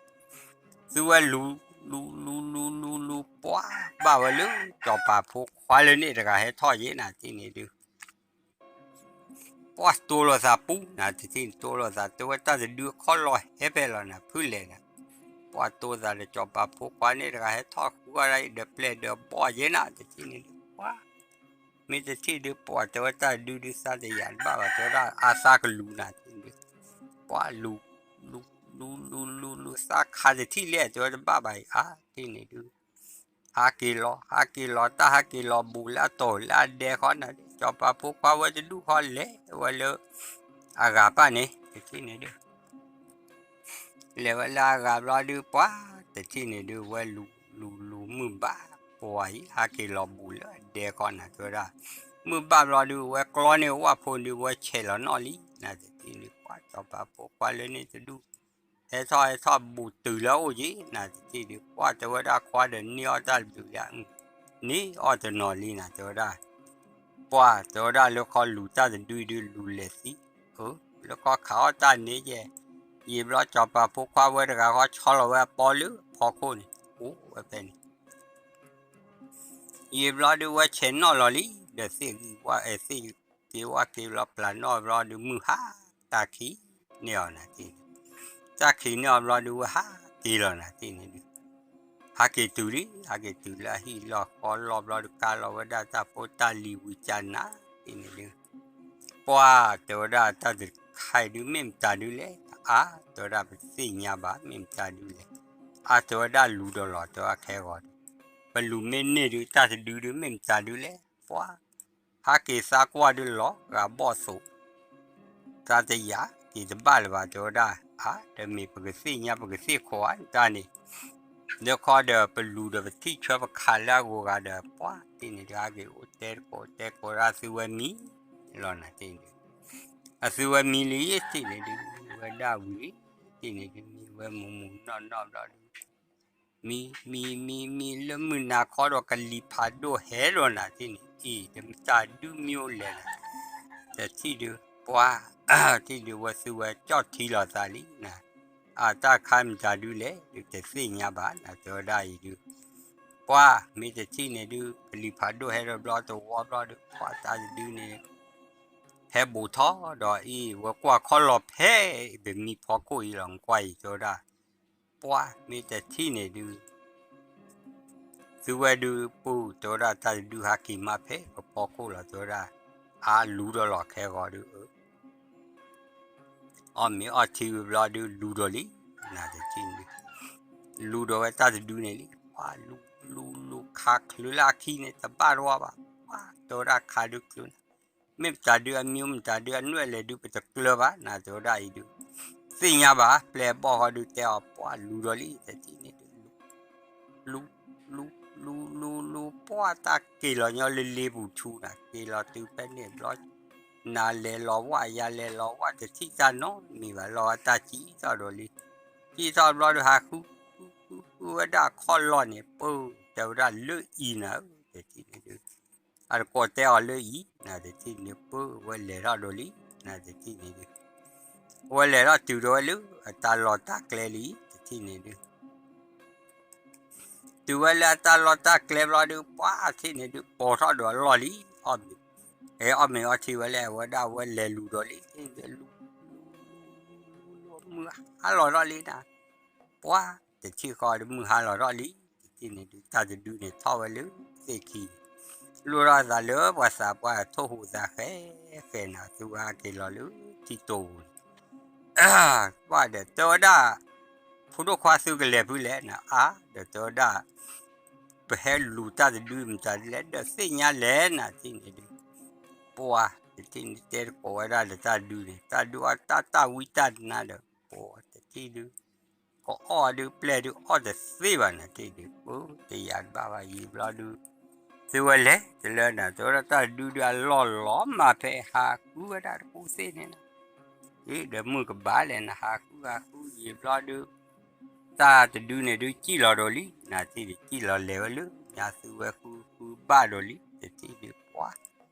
သုဝဲလူၤ လူၤလူၤလူၤလူၤလူၤ ပှၤဘၣ်ဝဲလၢ စီၤပၤဖိခွါလၢန့ၣ်တဂၤဟဲထီၣ်ယဲနၤတထံၣ်န့ၣ်ဒုး ပှၤတိလိာ်သးပူၤ နၤတထံၣ်န့ၣ် တိလိာ်သး တဲဝဲတၢ်တဒုအခီၣ်လီၢ်ဟဲဖဲလီၤနၤ ဖုလဲၣ်နၤ, ပှၤတိသးဒီးစီၤပၤဖိခွါန့ၣ်တဂၤဟဲထီၣ်ဃုအီၣ်ဒၣ်အံၤဒီးပျဲၢ်ဒီးဘီၣ်ယဲနၤတထံၣ်န့ၣ်ဒုး ပှၤ မ့ၢ်တထံၣ်ဒုး ပှၤတဲဝဲတၢ်တဒုဒုးသးတယာ်တဘၣ်ဘၣ် တဲဝဲဒၣ်အါသးကလူၤနၤတထံၣ်န့ၣ်ဒုး ပှၤလူၤ လူၤ လူၤ လူၤ လူၤ လူၤ သးခးတထံၣ်လဲၣ် တဲဝဲတဘၣ်ဘၣ်အံၤ အါတထံၣ်န့ၣ်ဒုး ဟးက့ၤလီၤ ဟးက့ၤလီၤ တၢ်ဟးက့ၤလီၤဘူးလၢအတီၢ်လၢအဒဲဃီနၤ, စီၤပၤဖိခွါဝဲတဒူၣ်ဃီလဲၤဝဲလၢ အဂၤပၢ်န့ၣ် တထံၣ်န့ၣ်ဒုး လဲၤဝဲလၢအဂၤဘျီဒုး ပှၤတထံၣ်န့ၣ်ဒုး ဝဲလူၤလူၤလူၤမုၢ်ဘၣ် ပှၤအံၤ ဟးက့ၤလီၤဘူးလၢအဒဲဃီနၤ တဲဝဲဒၣ်, မုၢ်ဘၣ်ဘျီဒုး ဝဲကျီန့ၢ်ဝၣ်ဖိဒုး ဝဲဆဲးလီၤနီၣ်လံ နၤတထံၣ်ဒုး ပှၤစီၤပၤဖိခွါလၢန့ၣ်တဒူၣ် ဟဲထီၣ်ဟဲထီၣ်ဘူးတုၤလၢအအိၣ်က့ၤ နၤတထံၣ်ဒုး ပှၤတဲဝဲဒၣ်ခွါဒီးန့ၢ်အီၣ်တၢ်တဒုလံ န့ၢ်အီၣ်တနီၤလံနၤ တဲဝဲဒၣ် ပှၤတဲဝဲဒၣ်လၢခီလူၤတၢ်တဒုဒုးလူၤလဲၤသံ, လၢခီခးအီၣ်တၢ်န့ၣ်ယဲ, ယံာ်ဘျီစီၤပၤဖိခွါဝဲတဂၤဃီဆီလီၤဝဲအပီလၢဖီခိၣ်န့ၣ် အိၣ်ဝဲဖဲန့ၣ် ယံာ်ဘျီဒုးဝဲဆဲးနီၣ်လီၤလံ, ဒီးသ့ၣ်ဂံၢ်ဝါအဲၣ်သ့ၣ်က့ၤဝါက့ၤဘျီပျၢ်နီၣ်ဘျီဒုး မုၢ်ဟါတၢ်ခံးန့ၢ်အီၤနၤတထံၣ်န့ၣ်, တၢ်ခံးန့ၢ်အီၤဘျီဒုးဝဲဟးက့ၤလီၤနၤတထံၣ်န့ၣ်ဒုး, ဟးက့ၤတုၤလံ ဟးက့ၤတုၤလၢအဟံၣ်လီၢ်ဃီလီၢ်ဘျီဒုး ကါလီၤဝဲဒၣ်တၢ်ဖိတၢ်လံၤဝံၤကနၤတထံၣ်န့ၣ်ဒုး, ပှၤတဲဝဲဒၣ်တၢ်တခါအံၤဒုး မ့ၢ်မတၤဒုလဲၣ်, အါ တဲဝဲဒၣ်ပတသ့ၣ်ညါဘၣ် မ့ၢ်မတၤဒုလဲၣ်, အါ တဲဝဲဒၣ်လူၤဒီးလီၤ တဲဝဲခဲဂီၤဒုး, ပလူၤမ့ၢ်န့ၢ်ဒုး တၢ်တဒုဒုး မ့ၢ်မတၤဒုလဲၣ်, ပှၤ ဟးက့ၤသးကွၢ်ဒုးလီၤဂာ်ဘီၣ်သိး သးတယာ်က့ၤတဘၣ်လၢၤဘၣ် တဲဝဲဒၣ်, အါ တမ့ၢ်ပကသ့ၣ်ညါပကသ့ၣ်ခိးဧါ တၢ်န့ၣ်, လၢခီဒီးပလူၤဒီးပထံၣ်ဆၢပခးလၢအဂီၤဂၤဒီး ပှၤတထံၣ်န့ၣ်ဒုး ဟးက့ၤအိၣ်တဲတကိးတဲကိးဒၣ်သုဝဲမံလီၤနၤတထံၣ်န့ၣ်ဒုး, အသုဝဲမံလံတထံၣ်န့ၣ်ဒုး ဝဲဒၣ်ဝံၤလံတထံၣ်န့ၣ်ဒုး မံဝဲမုာ်မုာ်နီၢ်နီၢ်ဘျီဒုး မံ မံ မံ မံ လၢမုၢ်နၤခီဒီးကလံၤဖးဒိၣ်ဟဲဒီးနၤတထံၣ်န့ၣ် အ့ၣ် တမတၤဒုမ့ၢ်အိၣ်လဲၣ်နၤ, တထံၣ်ဒုး ပှၤ တထံၣ်ဒုး ဝဲသုဝဲကၠီၣ်ထံလီၤသးလံနၤ, အတၢ်ခါမတၤဒုလဲၣ် ဒုးတသ့ၣ်ညါဘၣ်နၤ တဲဝဲဒၣ်အံၤဒုး, ပှၤ မ့ၢ်တထံၣ်န့ၣ်ဒုး ကလံၤဖးဒိၣ်ဟဲဒီးဘျီတဝီဘျီဒုး ပှၤတၢ်တဒုန့ၣ် ဟဲဘူးထီၣ်ဒီးအံၤ ဝဲကွၢ်ခီလီၤဖဲ ပမံဖီခိၣ်အံၤလီၤ ကွၢ်အံၤတဲဝဲဒၣ်, ပှၤ မ့ၢ်တထံၣ်န့ၣ်ဒုး သုဝဲဒုးပူၤ တဲဝဲဒၣ်တၢ်တဒုဟးက့ၤမးဖဲပဖီခိၣ်လီၤ တဲဝဲဒၣ်, အါ လူၤဒီးလီၤခဲဂီၤဒုး အၢ အီၣ်မ့ၤအီထံဝံၤဘျီဒုး လူၤဒီးလံ နၤတထံၣ်န့ၣ်ဒုး, လူၤဒီးဝဲတၢ်တဒုန့ၣ်လံ, ပှၤလူၤ လူၤ လူၤခးချုးလၢအခံန့ၣ် တဘၣ်တဝီဘၣ်, ပှၤ တဲဝဲဒၣ်ခးဒုးချုးနၤ, မ့ၢ်မတၤဒုအမံၤမတၤဒုအနွဲၣ်လဲၣ်ဒုး ပတကျၢၤဘၣ် နၤတဲဝဲဒၣ်အံၤဒုး, သ့ၣ်ညါဘၣ် ပျဲၢ်ဘီၣ်ဃီဒုးတဲအီၤ ပှၤလူၤဒီးလံ တထံၣ်န့ၣ်ဒုး လူၤ လူၤ လူၤ လူၤ လူၤ ပှၤတၢ်က့ၤလီၤညီလၢလ့ပူၤဆူနၤ က့ၤလီၤတုၤဖဲန့ၣ်ဘျီ, နၤလဲၤလီၤဝၣ် ယၤလဲၤလီၤဝၣ် တထံၣ်တၢ်နီတမံၤဘၣ် လီၤဝဲတၢ်ကံထီၣ်ဒီးလံ, ကံထီၣ်ဘျီဒုးဟးဃု ဃု ဃု ဃုဝဲဒၣ်ခီၣ်လီၢ်န့ၣ် ပၢ တဲဝဲဒၣ်လၢအံၤနၤဧၢ တထံၣ်န့ၣ်ဒုး အတကိးတဲအီၤလၢအံၤ နၤတထံၣ်န့ၣ် ပၢ ဝဲလဲၤထီၣ်ဒီးလံ နၤတထံၣ်န့ၣ်ဒုး ဝဲလဲၤထီၣ်တုၤဒီးဝဲလၢ အတၢ်လီၢ်တၢ်ကျဲလံ တထံၣ်န့ၣ်ဒုး တုၤဝဲလၢအတၢ်လီၢ်တၢ်ကျဲဘျီဒုး ပှၤထံၣ်န့ၣ်ဒုး ပိာ်ထီၣ်ဒီးအလီၢ်လံ အီၣ်မ့ၤ, အဲ အီၣ်မ့ၤအီထံဝဲလဲၣ် အဝဲဒၣ်ဝဲလဲၤလူၤဒီးလံ လူၤ လူၤ လူၤ လူၤ လူၤ မုၢ်ဟါလီၤထီၣ်လံနၤ, ပှၤတထံၣ်ဃီဒုးမုၢ်ဟါလီၤထီၣ်လံ တထံၣ်န့ၣ်ဒုး တၢ်တဒုန့ၣ်ထီၣ်ဝဲလၢသ့ၣ်ခံန့ၣ်, လိၣ်ထီၣ်သးလၢပှၤသးပှၢ်ထိၣ်ဟူးသးဃဲဃဲနၤ သုဝဲဟးက့ၤလီၤလၢထံတိာ်ပူၤန့ၣ် ပှၤဒီးတဲဝဲဒၣ်, ဖိဒိၣ်ခွါသုကလဲၤဖုလဲၣ်နၤ အါ ဒီးတဲဝဲဒၣ်, ပဟဲလူၤတၢ်တဒုမတၤဒ်လဲၣ် ဒီးသ့ၣ်ညါလဲၣ်နၤတထံၣ်န့ၣ်ဒုး, ပှၤတထံၣ်န့ၣ်တဲတကိးဝဲဒၣ်ဒီးတၢ်တဒုန့ၣ် တၢ်ဒုအီၣ်တၢ်တၢ်ဝံတၢ်နါဒီး ပှၤတထံၣ်ဒုး ကအီၣ်ဒုးပျဲၢ်ဒုးအီၣ်တသ့ဘၣ်နၤတထံၣ်ဒုး ပၢ တယာ်တဘၣ်ဘၣ်ယံာ်ဘျီဒုး, သုဝဲလဲၤတလၢနၤ တဲဝဲဒၣ်တၢ်တဒုဒုးအလီၢ်လီၤမးဖဲဟးဃုဝဲဒၣ်တကူသ့ၣ်န့ၣ်နၤ, အ့ဒီးမုၢ်ကဘၣ်လဲၣ်နၤ ဟးဃုဟးဃုယံာ်ဘျီဒုး, တၢ်တဒုန့ၣ်ဒုးကံၣ်လီၤဒီးလံ နၤတထံၣ်ဒုး ကံၣ်လီၤလဲၤဝဲလၢညါသုဝဲဃုဃုဘၣ်ဒီးလံ တထံၣ်ဒုး ပှၤ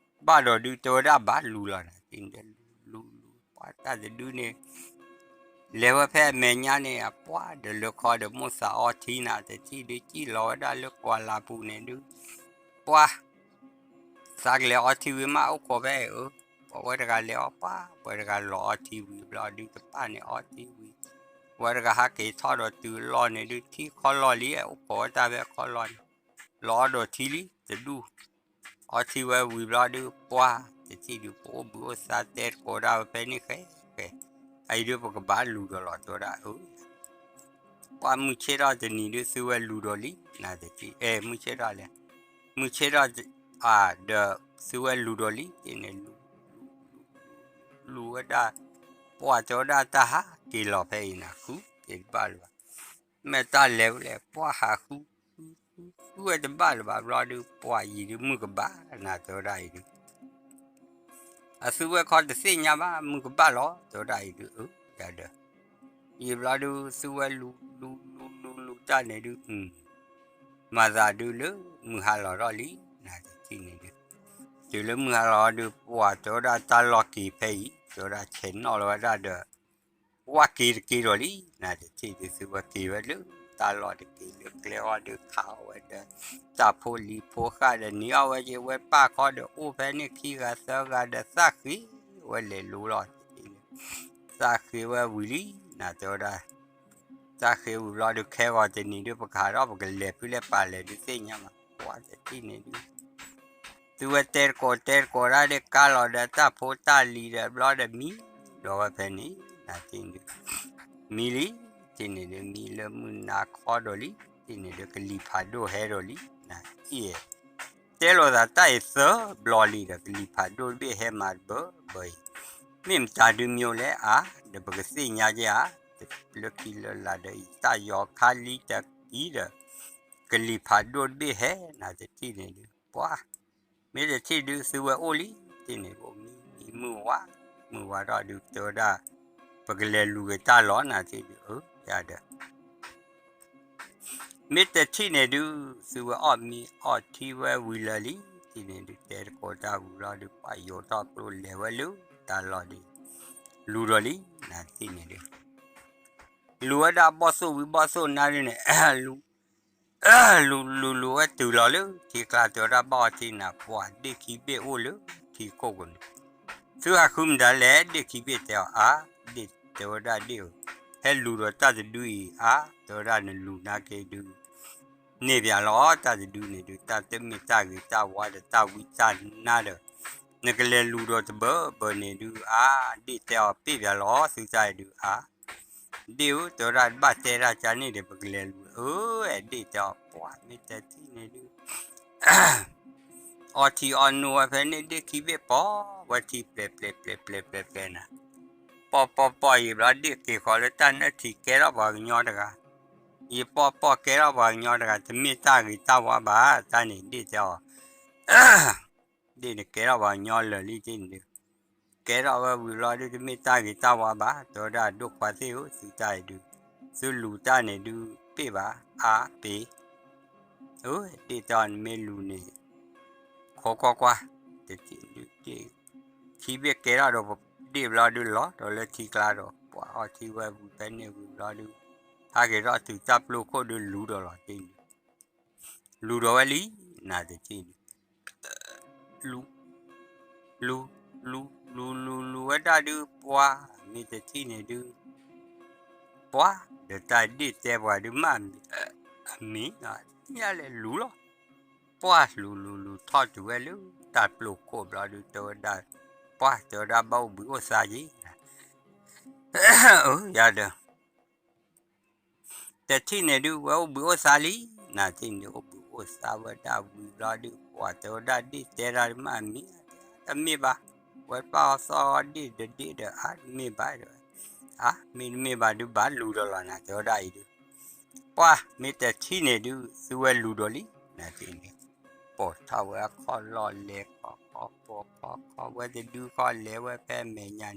ဘၣ်ဒီးဒုးတဲဝဲဒၣ်ဘၣ်လူၤလီၤနၤတထံၣ်န့ၣ် လူၤလူၤလူၤ ပှၤတၢ်တဒုန့ၣ် လဲၤဝဲဖဲအမဲာ်ညါန့ၣ် အပှၢ်ဒီးလၢခီဒီးမိၣ်သးအီထံနၤတထံၣ်ဒုး စံၣ်လီၤဝဲဒၣ်လၢကွၢ်လၤပူၤန့ၣ်ဒုး ပှၢ် သးကလဲၤအီထံဝံၤမး အိၣ်ခိးဖဲအံၤဧၢ, ပဝဲတဂၤလဲၤအီပှၢ် ပဝဲတဂၤလီၤအီထံဝံၤဘျီဒုး တပၢ်န့ၣ်အီထံဝံၤ ဝဲတဂၤဟးက့ၤထီၣ်ဒီးတုၤအလီၢ်န့ၣ်ဒုး ထံခီလီၢ်လံ အိၣ်ခိးဝဲတၢ်ဖဲခီလီၢ်န့ၣ် လီၤအီဒီးထံလံ တဒူၣ် အီထံဝဲဝံၤဘျီဒုး ပှၢ်တထံၣ်ဒုး ပအိၣ်ဘှံးအိၣ်သါတဲတကိးဒၣ်ဝဲဖဲန့ၣ်ဃဲဃဲ, အအံၤဒုးပကဘၣ်လူၤဒီးလီၤတဲဝဲဒၣ်အၢ ပှၢ်မုၢ်ဆ့ၣ်ထီၣ်တနံၤဒုး သုဝဲလူၤဒီးလံ နၤတထံၣ် အဲ မုၢ်ဆ့ၣ်ထီၣ်လဲၣ်, မုၢ်ဆ့ၣ်ထီၣ် ဒီး သုဝဲလူၤဒီးလံ တထံၣ်န့ၣ် လူၤ လူၤ လူၤ လူၤဝဲဒၣ် ပှၢ်တဲဝဲဒၣ်တၢ်ဟးက့ၤလီၤဖဲအံၤနၤ ဃုက့ၤတဘၣ်လၢၤဘၣ်, မ့ၢ်တၢ်လဲၤဝဲလဲၣ် ပှၢ်ဟးဃု ဃု ဃုဝဲတဘၣ်လၢၤဘၣ်ဘျီဒုး ပှၢ်အံၤဒုး မုၢ်ကဘၣ်နၤတဲဝဲဒၣ်အံၤဒုး အသုဝဲခီတသ့ၣ်ညါဘၣ် မုၢ်ကဘၣ်လီၤ တဲဝဲဒၣ်အံၤဒုး အၢ ယၤဒီး ယံာ်ဘျီဒုး သုဝဲလူၤ လူၤ လူၤ လူၤ လူၤတၢ်န့ၣ်ဒုး မၤသးဒုးလၢမုၢ်ဟါလီၤထီၣ်လံ နၤတထံၣ်န့ၣ်ဒုး တုၤလၢမုၢ်ဟါလီၤဒုး ပှၢ်တဲဝဲဒၣ်တၢ်လီၢ်က့ၤဖဲအံၤ တဲဝဲဒၣ်ဆဲးနီၣ်လီၤဝဲဒၣ်ဒီး ဝၣ်က့ၤတက့ၤဒီးလံ နၤတထံၣ်ဒုး သုဝဲက့ၤဝဲလၢတၢ်လီၢ်တက့ၤလၢကျဲအီၤဒုး ခးအီၣ်ဝဲဒီး တၢ်ဖိလံၤဖိဃၣ်ဒီး နံၤအီၣ်ဝဲက့ၤဝဲပၢ်ခီဒီး အိၣ်ဖဲန့ၣ်ခံဂၤသၢဂၤဒီး သၣ်ဃ့ဝဲလဲၤလိလီၤတထံၣ်န့ၣ် သၣ်ဃ့ဝဲဝံၤလံ နၤတဲဝဲဒၣ် သၣ်ဃ့ဝံၤဘျီဒုး ခဲဂီၤတနံၤဒုး ပကဟးထီၣ်ပကလဲၤဖုလဲၤပာ်လဲၤဒုးသ့ၣ်ညါမး ပှၢ်တထံၣ်န့ၣ်ဒုး သုဝဲတဲတကိးတဲတကိးဒၣ်ဒ်ကါလီၤဒီးတၢ်ဖိတၢ်လံၤဒီးဘျီဒီးမံဒီးဝဲဖဲန့ၣ် နၤတထံၣ်န့ၣ်ဒုး မံလံ တထံၣ်န့ၣ်ဒုး မံလၢမုၢ်နၤခီဒီးလံ တထံၣ်န့ၣ်ဒုး ကလံၤဖးဒိၣ်ဟဲဒီးလံ နၤအံၤ တဲလိာ်သးတၢ်အံၤသၢဘျီလံဒီး ကလံၤဖးဒိၣ်တဘ့ၣ်ဟဲမၤတဘၢဘၢအံၤ မ့ၢ်မတၤဒုးမံအိၣ်လဲၣ်အါ ဒီးပကသ့ၣ်ညါက့ၤဧါ လၢခံလၢလာ်ဒီးအံၤ တၢ်ယီၤခါလံတကံဒီး ကလံၤဖးဒိၣ်တဘ့ၣ်ဟဲ နၤတထံၣ်န့ၣ်ဒုး ပှၢ် မ့ၢ်တထံၣ်ဒုး သုဝဲအိၣ်လံ တထံၣ်န့ၣ်ဒုး မံမံမုၢ်ဝါ မုၢ်ဝါထီၣ်ဒုး တဲဝဲဒၣ် ပကလဲၤလူၤက့ၤတၢ်လီၤ နၤတထံၣ်ဒုး အၢ ယၤဒီး မ့ၢ်တထံၣ်န့ၣ်ဒုး သုဝဲအီၣ်မ့ၤအီၣ်ထံဝဲဝံၤလၢာ်လံ တထံၣ်န့ၣ်ဒုး တဲတကိးတၢ်ဝံၤလီၤဒုး ပှၢ်ယိၤထီၣ်ကျိလဲၤဝဲလၢတၢ်လီၢ်ဒုး လူၤဒီးလံ နၤတထံၣ်န့ၣ်ဒုး လူၤဝဲဒၣ်ဘီၣ်သိၣ်ဝံၤဘီၣ်သိၣ်နၤဒုးန့ၣ် လူၤ လူၤလူၤလူၤဝဲတုၤလီၤလၢထံကျါ တဲဝဲဒၣ်ဘၣ်အီထံနၤ ပှၢ်ဒ့ၣ်ခံဘ့ၣ်အိၣ်လၢထံခိၣ်ကိးန့ၣ် သုဟးဃုမတၤလဲၣ် ဒ့ၣ်ခံဘ့ၣ်တဲအီၤအါ ဒ့ၣ်တဲဝဲဒၣ်ဒ့ၣ်ဧၢ ဟဲလူၤဒီးတၢ်တဒုအံၤအါ တဲဝဲဒၣ်နလူၤနာ်က့ဒုး န့ၢ်ပၠးလီၤ တၢ်တဒုန့ၣ်ဒုး တၢ်တမ့ၢ်တၢ်ဂ့ၤတၢ်ဝါဒီးတၢ်ဝံတၢ်နါဒီး နကလဲၤလူၤဒီးတဘၢဘၢန့ၣ်ဒုးအါ ဒ့ၣ်တဲအီၤပ့ၢ်ပၠးလီၤ သုတၢ်အံၤဒုးအါ ဒ့ၣ်ဧၢ တဲဝဲဒၣ်ဘၣ်တဲတၢ်ကါန့ၣ်ဒီး ပကလဲၤလူၤ အၢ အဲၣ်ဒ့ၣ်တဲအီၤ ပှၢ်မ့ၢ်တထံၣ်န့ၣ်ဒုး အီထံအီနိဝဲဖဲန့ၣ် ဒ့ၣ်ခံဘ့ၣ်ပိာ်ဝဲထံပျဲၤပျဲၤပျဲၤပျဲၤပျဲၤပျဲၤနၤ ပီၢ်ပီၢ်ပီၢ်ယံာ်ဘျီ ဒ့ၣ်က့ၤဃီၤလၢတၢ်နၢထံးကဲထီၣ်ပှၤကညီတဂၤ ယံာ်ပီၢ်ပီၢ်ကဲထီၣ်ပှၤကညီတဂၤ တမ့ၢ်တၢ်ဂ့ၤတၢ်ဝါဘၣ် တၢ်န့ၣ်ဒ့ၣ်တဲအီၤ ဒ့ၣ်န့ၣ်ကဲထီၣ်ပှၤကညီလၢာ်လံတန့ၣ်ဒုး ကဲထီၣ်ဝဲဝံၤဘျီဒုး တမ့ၢ်တၢ်ဂ့ၤတၢ်ဝါဘၣ် တဲဝဲဒၣ်ဒိၣ်ခွါသ့ၣ်ဧၢ သုတၢ်အံၤဒုး သုလူၤတၢ်န့ၣ်ဒုး ပ့ၢ်ဘၣ် အါပ့ၤ အၢ ဒ့ၣ်တဲအီၤနမ့ၢ်လူၤန့ၣ် ခိးကွၢ်ကွၢ် တထံၣ်ဒုးဒ့ၣ် ခံဘ့ၣ်ကဲထီၣ်ဒီး ဒ့ၣ်ဘျီဒုးလီၤဒီးလၢထံကျါဒီး ပှၢ်အီထံဝဲဝံၤဖဲန့ၣ်ဝံၤဘျီဒုး ဟးက့ၤထီၣ်တုၤတၢ်ပျိခိၣ်ဒုးလူၤဒီးလီၤတန့ၣ် လူၤဒီးဝဲလံ နၤတထံၣ်န့ၣ် လူၤ လူၤ လူၤ လူၤ လူၤ လူၤဝဲဒၣ်ဒုး ပှၢ်မ့ၢ်တထံၣ်န့ၣ်ဒုး ပှၢ်ဒီးတၢ်ဒ့ၣ်တဲပှၤဒုးမး အမ့ၢ် ညါလဲၤလူၤလီၤ ပှၢ်လူၤလူၤလူၤထီၣ်တုၤဝဲလၢ တၢ်ပျိခိၣ်ဘျီဒုးတဲဝဲဒၣ် ပှၢ်တဲဝဲဒၣ်ဘၣ်အိၣ်ဘှံးအိၣ်သါက့ၤ အၢ ယၤဒီး တထံၣ်န့ၣ်ဒုး ဝဲအိၣ်ဘှံးအိၣ်သါလံ နၤတထံၣ်န့ၣ် အိၣ်ဘှံးအိၣ်သါဝဲဒၣ်ဝံၤဘျီဒုး ပှၢ်တဲဝဲဒၣ်ဒ့ၣ်တဲဒၣ်မးမ့ၢ် တမ့ၢ်ဘၣ် ဝဲပၢ်အီၤသီအီၤဒ့ၣ်ဒီးဒ့ၣ်ဒီးအါ တမ့ၢ်ဘၣ် တဲဝဲ အါ မ့ၢ်တမ့ၢ်ဘၣ်ဒုး ဘၣ်လူၤဒီးလီၤ နၤတဲဝဲဒၣ်အံၤဒုး ပှၢ်မ့ၢ်တထံၣ်န့ၣ်ဒုး သုဝဲလူၤဒီးလံ နၤတထံၣ်န့ၣ် ပိာ်ထီၣ်ဝဲအခီၣ်လီၢ်လဲၤခီခီ ပိာ်ခီခီဝဲတဒုခီ လဲၤဝဲဖဲအမဲာ်ညါန့ၣ်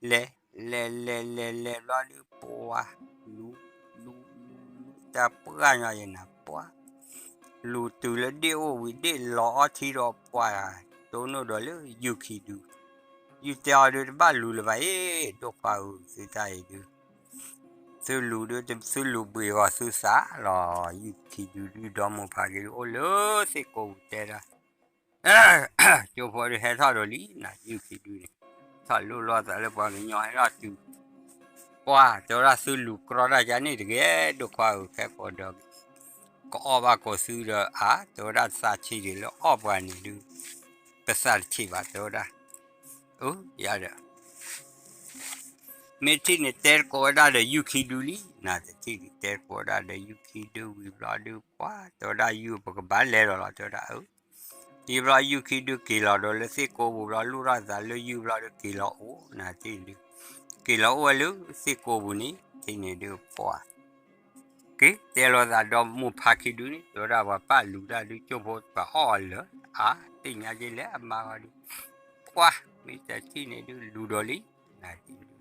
လဲၤ လဲၤ လဲၤ လဲၤ လဲၤဘျီဒုး ပှၢ် လူၤ လူၤ လူၤ လူၤ တၢ်ပှၢ်ညီယဲၢ်နၤ ပှၢ် လူၤတုၤလၢဒ့ၣ်အိၣ်ဝံၤ ဒ့ၣ်လီၤအီထံဒီးပှၢ် တိၢ်နီၣ်ဒီးလၢယုၢ်ခံဒုး ယုၢ်တဲအီၤဒုး တဘၣ်လူၤလၢၤဘၣ်အ့ၣ် ဒိၣ်ခွါဧၢ သုတၢ်အံၤဒုး သုလူၤဒုး သုလူၤဘှံးဂီၤသုသးလီၤ. ယူၢ်ခံဒုဒုး ဒီမိၢ်ဖးက့ၤဒုး အိၣ်လၢသ့ၣ်ကိးပူၤတဲဒၣ်, ကၠိဖိဒုး ဟဲထီၣ်ဒီးလံ နၤ ယူၢ်ခံဒုန့ၣ်, ထီၣ်လိၣ်လိာ်သးလၢပှၤကညီဟဲထီၣ်တုၤ, ပှၢ် တဲဝဲဒၣ် သုလူၤကြီတၢ်ယါန့ၣ်တဂ့ၤ ဒိၣ်ခွါဧၢ, ခဲကိးဒီး ကအီၣ်ဘၣ်ကိးသုဒီးအါ, တဲဝဲဒၣ် သးဆံးဒံးလၢအီၣ်ပှၤန့ၣ်ဒုး ပသးတဆံးဘၣ် တဲဝဲဒၣ်, အၢ ယၤဒီး မ့ၢ်ထံၣ်န့ၣ် တဲကိးဝဲဒၣ်ဒီး ယူၢ်ခံဒုလံ နၤ တထံၣ်န့ၣ် တဲကိးဝဲဒၣ်ဒီး ယူၢ်ခံဒုဝံၤဘျီဒုး ပှၢ် တဲဝဲဒၣ် ယူၢ် ပကဘၣ်လဲၤဒီးလီၤ တဲဝဲဒၣ်, အၢ ယံာ်ဘျီ ယူၢ်ခံဒုက့ၤလီၤဒီးလၢသ့ၣ်ကိးပူၤဘျီ လိၣ်ထီၣ်သးလၢယူၢ်ဘျီဒုး က့ၤလီၤအိၣ် နၤ တထံၣ်န့ၣ်ဒုး, က့ၤလီၤအိၣ်ဝဲလၢသ့ၣ်ကိးပူၤန့ၣ် တထံၣ်န့ၣ်ဒုး ပှၢ် က့ၤတဲလိာ်သးဒီးမိၢ်ဖးခံဒုန့ၣ် တဲဝဲဒၣ် ပှၤပာ်လူၤတၢ်ဒုး ကၠိဖိပှၤအီၣ်အီၤလၢ အါ သ့ၣ်ညါက့ၤလဲၣ် အမါဂီၤဒုး, ပှၢ် မ့ၢ်တထံၣ်န့ၣ်ဒုး လူၤဒီးလံ နၤ တထံၣ်န့ၣ်ဒုး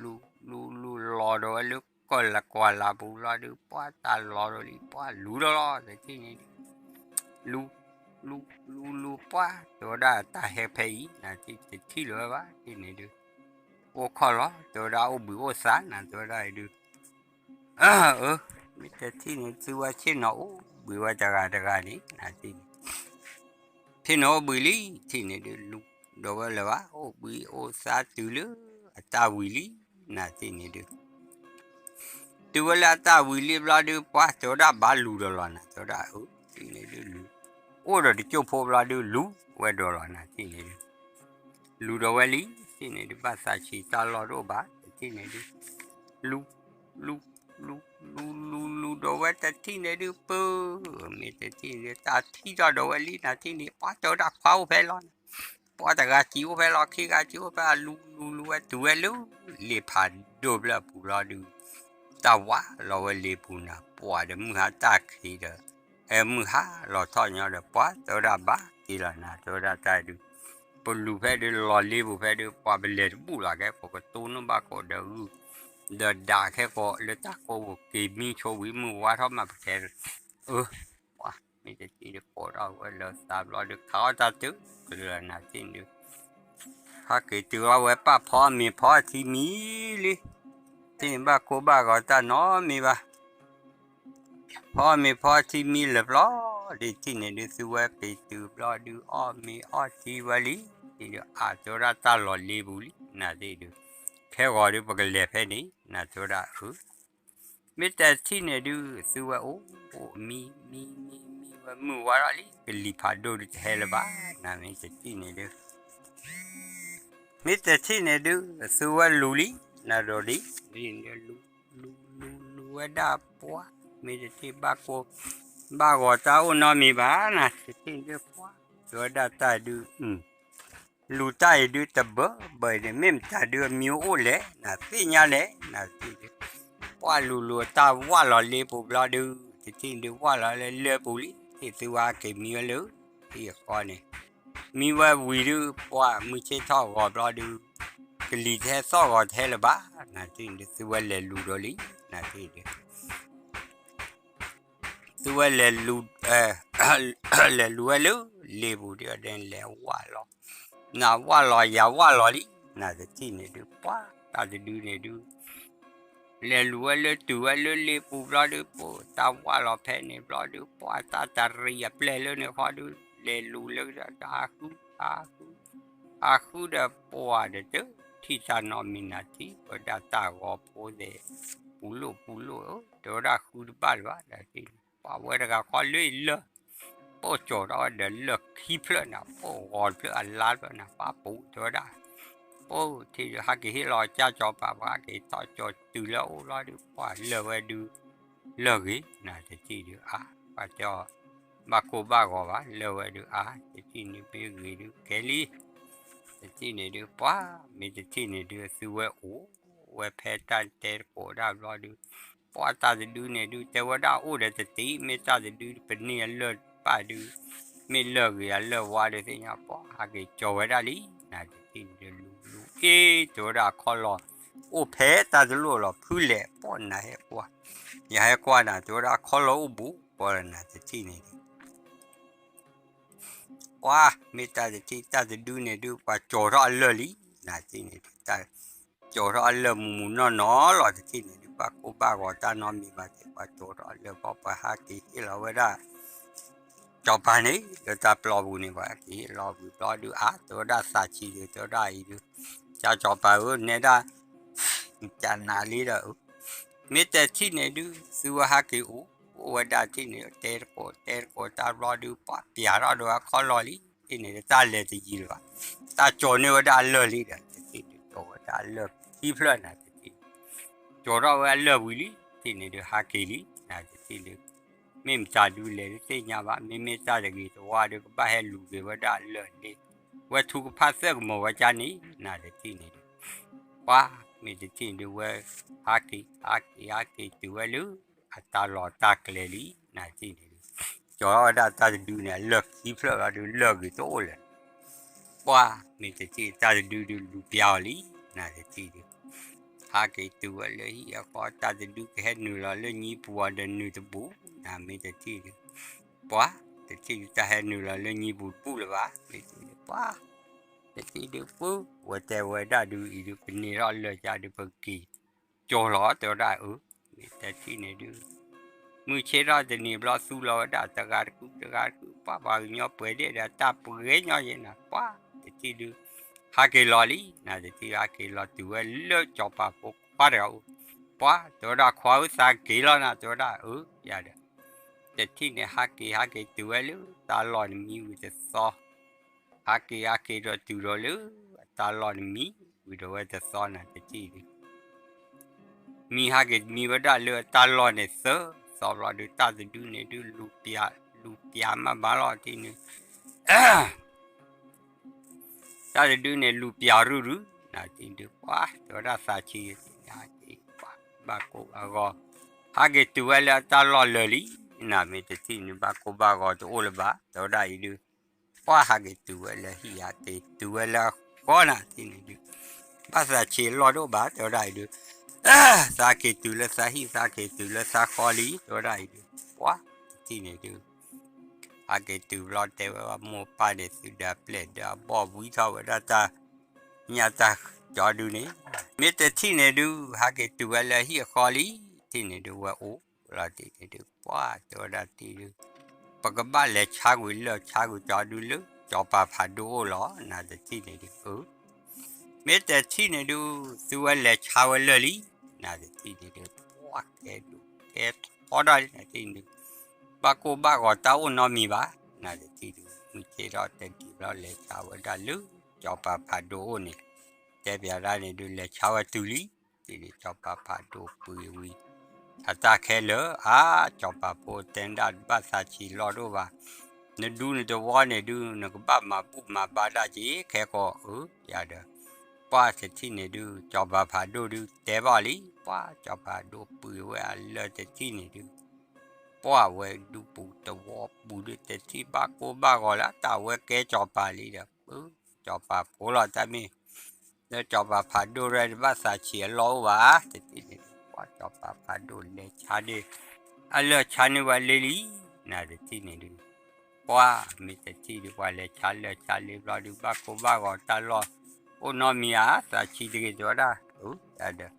လူၤ လူၤ လူၤလီၤဒီးဝဲလၢ ကီၢ်လၢကွၢ်လၢ်ပူၤဘျီဒုး ပှၢ် တၢ်လီၤဒီးလံ ပှၢ် လူၤဒီးလီၤ တထံၣ်န့ၣ်ဒုး လူၤ လူၤ လူၤ လူၤ ပှၢ် တဲဝဲဒၣ် တၢ်ဟဲဖဲအံၤ နၤ တထံၣ်လၢၤဝဲဘၣ် တထံၣ်န့ၣ်ဒုး အိၣ်ခိးလီၤ တဲဝဲဒၣ် အိၣ်ဘှံးအိၣ်သါ နၤ တဲဝဲဒၣ်အံၤဒုး အၢ မ့ၢ်တထံၣ်န့ၣ် သုဝဲဆ့ၣ်နီၤအိၣ်ဘှံးဝဲတဂၤတဂၤန့ၣ် နၤ တထံၣ်န့ၣ် ဆ့ၣ်နီၤအိၣ်ဘှံးလံ တထံၣ်န့ၣ်ဒုး လူၤဒီးဝဲလၢၤဘၣ် အိၣ်ဘှံးအိၣ်သါတုၤလၢအတၢ်ဝံၤလံ နၤ တထံၣ်န့ၣ်ဒုး တုၤဝဲလၢအတၢ်ဝံၤလံဘျီဒုး ပှၢ် တဲဝဲဒၣ် ဘၣ်လူၤဒီးလီၤ နၤ တဲဝဲဒၣ် အၢ တထံၣ်န့ၣ်ဒုး လူၤ အိၣ်ဒီးတကၠိၢ်ဖိဘျီဒုး လူၤဝဲဒီးလီၤ နၤ တထံၣ်န့ၣ်ဒုး လူၤဒီးဝဲလံ တထံၣ်န့ၣ်ဒုး ဘၣ်သးဆံးတၢ်လီၢ်တအိၣ်ဘၣ် တထံၣ်န့ၣ်ဒုး လူၤ လူၤ လူၤ လူၤ လူၤ လူၤဒီးဝဲ တထံၣ်န့ၣ်ဒုး ပၢ် မ့ၢ်တထံၣ်န့ၣ်ဒုး တၢ်ထံၣ်ထီၣ်ဒီးဝဲလံ နၤ တထံၣ်န့ၣ် ပှၢ် တဲဝဲဒၣ် ခွါအိၣ်ဖဲလီၤ ပှၢ် တဂၤစံးအိၣ်ဖဲလီၤ ခံဂၤစံးအိၣ်ဖဲ လူၤ လူၤ လူၤဝဲတုၤဝဲလၢ လ့ၣ်ဖးဒိၣ်ဖျၢၣ်အပူၤဘျီဒုး တၢ်ဝးလီၤဝဲလ့ၣ်ပူၤ နၤ ပှၢ်ဒီး မုၢ်ဟါတၢ်ခံးဒီး အဲ မုၢ်ဟါလီၤထီၣ်ညီဒီး ပှၢ် တဲဝဲဒၣ် ဘၣ်က့ၤလီၤ နၤ တဲဝဲဒၣ် တၢ်ဒုး ပလူၤဖဲဒုး လီၤလ့ပူၤဖဲဒုး ပှၢ် ပလဲၤတဘူၣ်လီၤ ခဲကိး ကတိၢ်နီၣ်ဘၣ်ကိးဒီးဂုၢ် ဒီးဒၣ်ခဲကိး လၢတၢ်ကိးပူၤ က့ၤမံဆိဝံၤ မုၢ်ဝါထီၣ်မး ပခဲ အၢ ပှၢ် မ့ၢ်တထံၣ်ဒုး ကိးထီၣ်ဝဲလၢသးဘျီဒုး ခးအီၣ်တၢ်တုၤလၢ နၤ တထံၣ်န့ၣ်ဒုး ဟဲက့ၤတုၤအီၤဝဲ ပာ်ဖီအီၣ်မ့ၤဖီအီၣ်ထံမံၤလံ တထံၣ်န့ၣ် ဘၣ်ကိၢ်ဘၣ်ဂီၤတၢ်နီတမံၤဘၣ် ဖီအီၣ်မ့ၤဖီအီၣ်ထံမံၤလၢာ်ဘျီဒုး တထံၣ်န့ၣ်ဒုး သုဝဲက့ၤတုၤဘျီဒုး အီၣ်မ့ၤအီၣ်ထံဝဲလံ တထံၣ်ဒုး အါ တဲဝဲဒၣ် တၢ်လီၤလ့ပူၤလံ နၤ တထံၣ်ဒုး ခဲဂီၤဒုး ပကလဲၤဖဲန့ၣ် နၤ တဲဝဲဒၣ် အၢ မ့ၢ်တထံၣ်န့ၣ်ဒုး သုဝဲအိၣ် အိၣ်မံ မံ မံ မံဝဲ မုၢ်ဝါထီၣ်လံ ကလံၤဖးဒိၣ်ဒုး တဟဲလၢၤဘၣ် နၤ မ့ၢ်တထံၣ်န့ၣ်ဒုး မ့ၢ်တထံၣ်န့ၣ်ဒုး သုဝဲလူၤလံ နၤဒီးဒ် လူၤ လူၤ လူၤ လူၤဝဲဒၣ် ပှၢ် မ့ၢ်တထံၣ် ဘၣ်ကိၢ် ဘၣ်ဂီၤတၢ်အိၣ်နီတမံၤဘၣ် နၤ တထံၣ်ဒုး ပှၢ် တဲဝဲဒၣ် တၢ်ဒုး လူၤတၢ်အံၤဒုး တဘၢဘၢအံၤန့ၣ် မ့ၢ်မတၤဒုး အမံၤအိၣ်လဲၣ် နၤ သ့ၣ်ညါလဲၣ် နၤ တထံၣ်ဒုး ပှၢ် လူၤလူၤ တၢ်ဝးလီၤလ့ပူၤဘျီဒုး တထံၣ်ဒုး ဝးလီၤလၢလၢပူၤလံ တထံၣ် သုဝဲက့ၤမံဝဲလၢ ထံအဃီန့ၣ် မံဝဲဝံၤဒုး ပှၢ် မုၢ်ဆ့ၣ်ထီၣ်ဂီၤဘျီဒုး ကလံၤတဟဲသီၣ်ဂီၤတဟဲလၢၤဘၣ် နၤ တထံၣ်န့ၣ်ဒုး သုဝဲလဲၤလူၤဒီးလံ နၤ တထံၣ်ဒုး သုဝဲလဲၤလူၤ လဲၤလူၤဝဲလၢ လ့ပူၤဒုး ဒဲလဲၤဝးလီၤ နၤ ဝးလီၤယၤဝးလီၤလံ နၤ တထံၣ်န့ၣ်ဒုး ပှၢ် တၢ်တဒုန့ၣ်ဒုး လဲၤလူၤဝဲလၢ တုၤဝဲလၢလ့ပူၤဘျီဒုး ပှၢ် တၢ်ဝးလီၤဖဲန့ၣ်ဘျီဒုး ပှၢ် တၢ်တရံးအပျဲၢ်လၢန့ၣ်ဃီဒုး လဲၤလူၤလၢ တၢ်ဃု တၢ်ဃု တၢ်ဃုဒီး ပှၢ် ဒီးတထံၣ်တၢ်နီတမံၤ နၤ တထံၣ်ဝဲဒၣ် တၢ်ဂီၤဖိသ့ၣ် ပူၤလိၣ်ပူၤလိၣ် တဲဝဲဒၣ် ဃုတဘၣ်လၢၤဘၣ် တထံၣ်န့ၣ် ပှၢ် ဝဲတဂၤခီလၢအံၤလၢ ပှၢ် ကၠီၤထီၣ်ဝဲဒီးလၢၢ်ခံဖျၢၣ်နၤ ပှၢ် ဂီၤတဖျၢၣ်အလါတဖျၢၣ်နၤ ပှၢ် ပူၤ တဲဝဲဒၣ် ပှၢ် ထံၣ်ဒုး ဟဲက့ၤဟ့ၣ်လီၤကၢ်ကၠီၤပၤ ပှၢ် ဟဲက့ၤထီၣ်ကၠီၤတုၤလၢအအိၣ်လီၤဒုး ပှၢ် လၢာ်ဝဲဒုး လၢာ်ဂ့ၤ နၤ တထံၣ်ဒုး အါ ပှၢ်တဲအီၤ ဘၣ်ကိၢ်ဘၣ်ဂီၤဘၣ် လၢာ်ဝဲဒုး အါ တထံၣ်န့ၣ် မ့ၢ်ဂ့ၤဒုး ကဲလံ တထံၣ်န့ၣ်ဒုး ပှၢ် မ့ၢ်တထံၣ်န့ၣ်ဒုး သုဝဲအိၣ်ဝဲဖဲတၢ်တဲတကိးဒၣ်ဘျီဒုး ပှၢ် တၢ်တဒုန့ၣ်ဒုး တဲဝဲဒၣ် အိၣ်ဒီးတတံၤ မ့ၢ်တၢ်တဒု ပန့ၢ်အလၢၢ်တပၣ်ဒုး မ့ၢ်လၢာ်ဂ့ၤအလၢာ်ဝါဒုးသ့ၣ်ညါ ပှၢ် ဟဲက့ၤကၠီၤဝဲဒၣ်လံ နၤ တထံၣ်န့ၣ်ဒုး လူၤလူၤအ့ တဲဝဲဒၣ် အခီလီၤ အိၣ်ဖဲတၢ်တလိၣ်လီၤ ဖုလဲၣ် ပှၢ် နၤဟဲကွၢ် ယၤဟဲကွၢ်နၤ တဲဝဲဒၣ် အခီလီၤအိၣ်ဘူး ပှၢ် နၤ တထံၣ်န့ၣ်ဒုး ပှၢ် မ့ၢ်တၢ်တထံၣ် တၢ်တဒုန့ၣ်ဒုး ပှၤကၠီၤထီၣ်အလၢာ်လံ နၤ တထံၣ်န့ၣ်ဒုး တၢ်ကၠီၤထီၣ်အလၢာ်မုၢ်မုၢ်နီၢ်နီၢ်လီၤ တထံၣ်န့ၣ်ဒုး ဘၣ်ကိၢ်ဘၣ်ဂီၤတၢ်နီတမံၤဘၣ် တဲပှၤကၠီၤထီၣ်လၢပှၤ ပှၤဟးက့ၤဟ့ၣ်လီၤဝဲဒၣ် ကၠီၤပၤန့ၣ် လၢတၢ်ပျီပူၤန့ၣ် ပှၤဟဲက့ၤဟ့ၣ်လီၤဝံၤဘျီဒုး အါ တဲဝဲဒၣ်သးဆံးဒုး တဲဝဲဒၣ်အံၤဒုး ကၠီၤပၤဧၢ နဲဒၣ် ကနၤလံဒီး မ့ၢ်တထံၣ်န့ၣ်ဒုး သုဝဲဟးက့ၤအိၣ် အိၣ်ဝဲဒၣ်ထံၣ်န့ၣ် တဲတကိး တဲတကိးတၢ်ဘျီဒုး ပှၤပျးထီၣ်ဒီးအခီၣ်လီၢ်လံ ထံၣ်န့ၣ်ဒုး တၢ်လဲၤတယံၤလၢၤဘၣ် တၢ်ကၠီၤန့ၢ်ဝဲဒၣ်အလၢၢ်လံဒီး တထံၣ်ဒုး ကၠီၤဝဲဒၣ်အလၢၢ်ခံဖျၢၣ်နၤ တထံၣ် ကၠီၤထီၣ်ဝဲအလၢၢ်ဝံၤလံ ထံၣ်န့ၣ်ဒုး ဟးက့ၤလံ နၤတထံၣ်ဒုး မ့ၢ်မတၤဒုးလဲၤတသ့ၣ်ညါဘၣ် မ့မ့ၢ်တၢ်တဂ့ၤတဝါဒုး ကဘၣ်ဟဲလူၤက့ၤဝဲဒၣ်အလၢၢ်န့ၣ် ဝဲထူကဖၣ်သၢၣ်ကမီၤဝဲကၠါန့ၣ် နၤတထံၣ်န့ၣ်ဒုး ပှၤ မ့ၢ်တထံၣ်ဒုးဝဲ ဟးက့ၤ ဟးက့ၤ ဟးက့ၤတုၤဝဲလၢ အတၢ်လီၢ်တၢ်ကျဲလံ နၤတထံၣ်န့ၣ်ဒုး ကၠီၤထီၣ်ဝဲဒၣ်တၢ်တဒုန့ၣ် အလၢၢ်ခံဖျၢၣ်ဘျီဒုး လၢၢ်ဂ့ၤတအိၣ်လၢၤ ပှၤ မ့ၢ်တထံၣ်တၢ်တဒုဒုးလူၤပျါအီၤလံ နၤတထံၣ်ဒုး ဟးက့ၤတုၤဝဲလၢဟံၣ်အဃီ တၢ်တဒုကဟဲနုာ်လီၤလၢညံပူၤအီၤဒီးနုာ်တဘူၣ် နၤမ့ၢ်တထံၣ်ဒုး ပှၤ တထံၣ်ဒုးတၢ်ဟဲနုာ်လီၤလၢညံပူၤတဘူၣ်လၢၤဘၣ် မ့ၢ်တထံၣ်ဒုး ပှၤ တထံၣ်ဒုးပုၢ် ဝဲတဲဝဲဒၣ်ဒုးအံၤဒုး ပန့ၢ်ထီၣ်လၢၢ်ကၠါဒုး ပက့ၤကၠီၤလီၤ တဲဝဲဒၣ်အၢ မ့ၢ်တထံၣ်န့ၣ်ဒုး မုၢ်ဆ့ၣ်ထီၣ်တနံၤဘျီသူလီၤဝဲဒၣ်တဂၤတကူတဂၤတကူ ပှၤပှၤကညီပှဲၤဒ့ၣ်ဒီးတၢ်ပှဲၤညီယဲၢ်နၤ ပှၤ တထံၣ်ဒုး ဟးက့ၤလီၤလံ နၤတထံၣ်ဟးက့ၤလီၤတုၤဝဲလၢကၠီၤပၤဖိခွါတဂၤအိၣ် ပှၤ တဲဝဲဒၣ်ခွါဧၢသးက့ၤလီၤနၤ တဲဝဲဒၣ်အၢ ယၤဒီး တထံၣ်န့ၣ် ဟးက့ၤ ဟးက့ၤတုၤဝဲလၢတၢ်လီၢ်န့ၣ်မံဝံၤတသီ ဟးက့ၤဟးက့ၤဒီးတုၤဒီးလၢအတၢ်လီၢ်န့ၣ်မံဝံၤဒီးဝဲတသီနၤတထံၣ်ဒုး မံဟးက့ၤမံဝဲဒၣ်လၢအတၢ်လီၢ်န့ၣ်သၢသီဘျီဒုး တၢ်တဒုန့ၣ်ဒုး လူၤပျးမးမးလီၤတထံၣ်န့ၣ် တၢ်တဒုန့ၣ် လူၤပျးရုၢ်ရုၢ် နၤတထံၣ်ဒုး ပှၤ တဲဝဲဒၣ်သးဆံး တထံၣ်န့ၣ် ဟးက့ၤ ပှၤ ဘၣ်ကိၢ်ဘၣ်ဂီၤ ဟးက့ၤတုၤဝဲလၢအတၢ်လီၢ်လၢာ်လံ နၤမ့ၢ်တထံၣ်န့ၣ် ဘၣ်ကိၢ်ဘၣ်ဂီၤတအိၣ်လၢၤဘၣ် တဲဝဲဒၣ်အံၤဒုး ပှၤဟးက့ၤတုၤဝဲလၢဟံၣ်ဧါ က့ၤတုၤဝဲလၢအဃီနၤတထံၣ်န့ၣ်ဒုး ဘၣ်သးဆံးအလီၢ်တအိၣ်ဘၣ် တဲဝဲဒၣ်အံၤဒုး သးက့ၤတုၤလၢသးဟံၣ် သးက့ၤတုၤလၢသးဃီလံ တဲဝဲဒၣ်အံၤဒုး ပှၤ တထံၣ်န့ၣ်ဒုး ဟးက့ၤတုၤဘျီတဲဝဲ မိၢ်ပၢ်န့ၣ် သုဒီးပျဲၢ်ဒီးအဘီၣ်ဝံထီၣ်ဝဲဒၣ်တၢ် ညၣ်တၢ်ကၠီဒုးန့ၣ် မ့ၢ်တထံၣ်န့ၣ်ဒုး ဟးက့ၤတုၤဝဲလၢဟံၣ်အဃီလံ တထံၣ်န့ၣ်ဒုး ဝဲအိၣ်လီၤတထံၣ်န့ၣ်ဒုး ပှၤတဲဝဲဒၣ်တထံၣ်ဒုး ပကဘၣ်လဲၤဆါကွံာ်လၢၢ်ဆါကွံာ်ကၠီဒုးလၢ ကၠီၤပၤဖးဒိၣ်အိၣ်လီၤ နၤတထံၣ်န့ၣ်ဒုး မ့ၢ်တထံၣ်န့ၣ်ဒုး သုဝဲလဲၤဆါဝဲလၢာ်လံ နၤတထံၣ်န့ၣ်ဒုး ပှၤကဲဒိၣ်ကဲထီဒီးနၤတထံၣ်န့ၣ်ဒုး ဘၣ်ကိၢ်ဘၣ်ဂီၤတၢ်အိၣ်နီတမံၤဘၣ် နၤတထံၣ်ဒုး မုၢ်ဆ့ၣ်ထီၣ်တနံၤဘျီလဲၤဆါဝဲဒၣ်လၢ ကၠီၤပၤဖးဒိၣ်အိၣ်န့ၣ် တဲပျးဒၣ်န့ၣ်ဒုး လဲၤဆါဝဲတုၤလံ တထံၣ်န့ၣ်ကၠီၤပၤဖးဒိၣ်ပှ့ၤဝံၤ အတၢ်ခဲလၢာ် အါ ကၠီၤပၤဖိတဲဒၣ်ဘၣ်သးဆံးလီၢ်တအိၣ်ဘၣ် နဒူနတဝီန့ၣ်ဒုး နကဘၣ်မၤဘူၣ်မၤဘါဒၣ်က့ၤ ခဲကီးအၢ ယၤဒီး ပှၤတထံၣ်န့ၣ်ဒုး ကၠီၤပၤဖးဒိၣ်ဒုး တဲဘၣ်လံ ပှၤကၠီၤပၤဒိၣ်ပှ့ၤဝဲအလၢာ်တထံၣ်န့ၣ်ဒုး ပှၤဝဲဒူပူၤတဝီပူၤဒုး တထံၣ်ဘၣ်ကိၢ်ဘၣ်ဂီၤလၢတၢ်ဝဲကဲကၠီၤပၤလံဒီး ပၢ ကၠီၤပၤဖိလီၤ တၢ်မ့ၢ် လၢကၠီၤပၤဖးဒိၣ်ရဲၣ်တဘၣ်သးဆံးအလီၢ်အိၣ်ဘၣ် တထံၣ်န့ၣ်ဒုး ပှၤကၠီၤပၤဖးဒိၣ်လဲၤဆါဒ့ၣ် အလၢာ်ဆါန့ၢ်ဝဲလ့လံ နၤတထံၣ်န့ၣ်ဒုး ပှၤမ့ၢ်တထံၣ်ဒုး ပှၤလဲၤဆါလၢာ်ဆါလ့ဘျီဒုး ဘၣ်ကိၢ်ဘၣ်ဂီၤတၢ်လီၢ် အိၣ်နီတမံၤဧါ သးဆံးတဂ့ၤတဲဝဲဒၣ် အၢ ယၤဒီး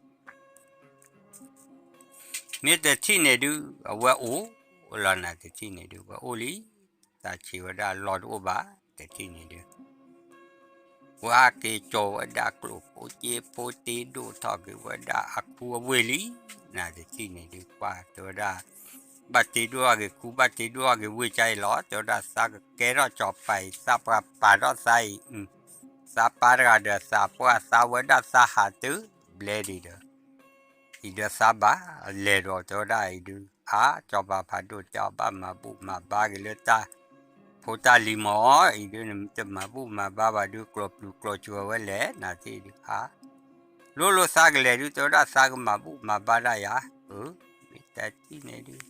မ့ၢ်တထံၣ်န့ၣ်ဒုး အဝဲအိၣ်လီၤ နၤတထံၣ်န့ၣ်ဒုး ဝဲအိၣ်လံ သးဆံးဝဲဒၣ်အလီၢ်တအိၣ်ဘၣ် တထံၣ်န့ၣ်ဒုး ပှၤက့ၤကၠီၤဝဲဒၣ်ကျိၣ်ဖိစ့ဖိ တ့ဒိၣ်ထီၣ်က့ၤဝဲဒၣ်အခူအဝ့ၢ်လံ နၤတထံၣ်န့ၣ်ဒုး ပှၤတဲဝဲဒၣ် ဘၣ်တ့ဒိၣ်ထီၣ်က့ၤခူ ဘၣ်တ့ဒိၣ်ထီၣ်က့ၤဝ့ၢ်ကါအံၤလီၤ တဲဝဲဒၣ်သးကကဲထီၣ်ကၠီၤပၤအံၤ သးပှၤပာ်ထီၣ်သးအံၤ သးပၢ်တဂၤဒီးသးပှၢ်သးဝဲဒၣ်သးဟးတုၤဘျဲဒံးဒီး အံၤဒီးသးဘၣ်လဲၤဒီးတဲဝဲဒၣ်အံၤဒုး အါ ကၠီၤပၤဖးဒိၣ်တဲအီၤ ဘၣ်မၤဘူၣ်မၤဘါက့ၤလၢတၢ်ဖိတၢ်လံၤမး အံၤဒုး နတမၤဘူၣ်မၤဘါဘၣ်ဒုး ကျိးပျုၤကျိးစှၤဝဲလဲၣ် နၤတထံၣ်ဒုး အါ လိၤလိၤသးကလဲၤဒုး တဲဝဲဒၣ်သးကမၤဘူၣ်မၤဘါဒၣ်ယၤ အၢ မ့ၢ်တထံၣ်န့ၣ်ဒုး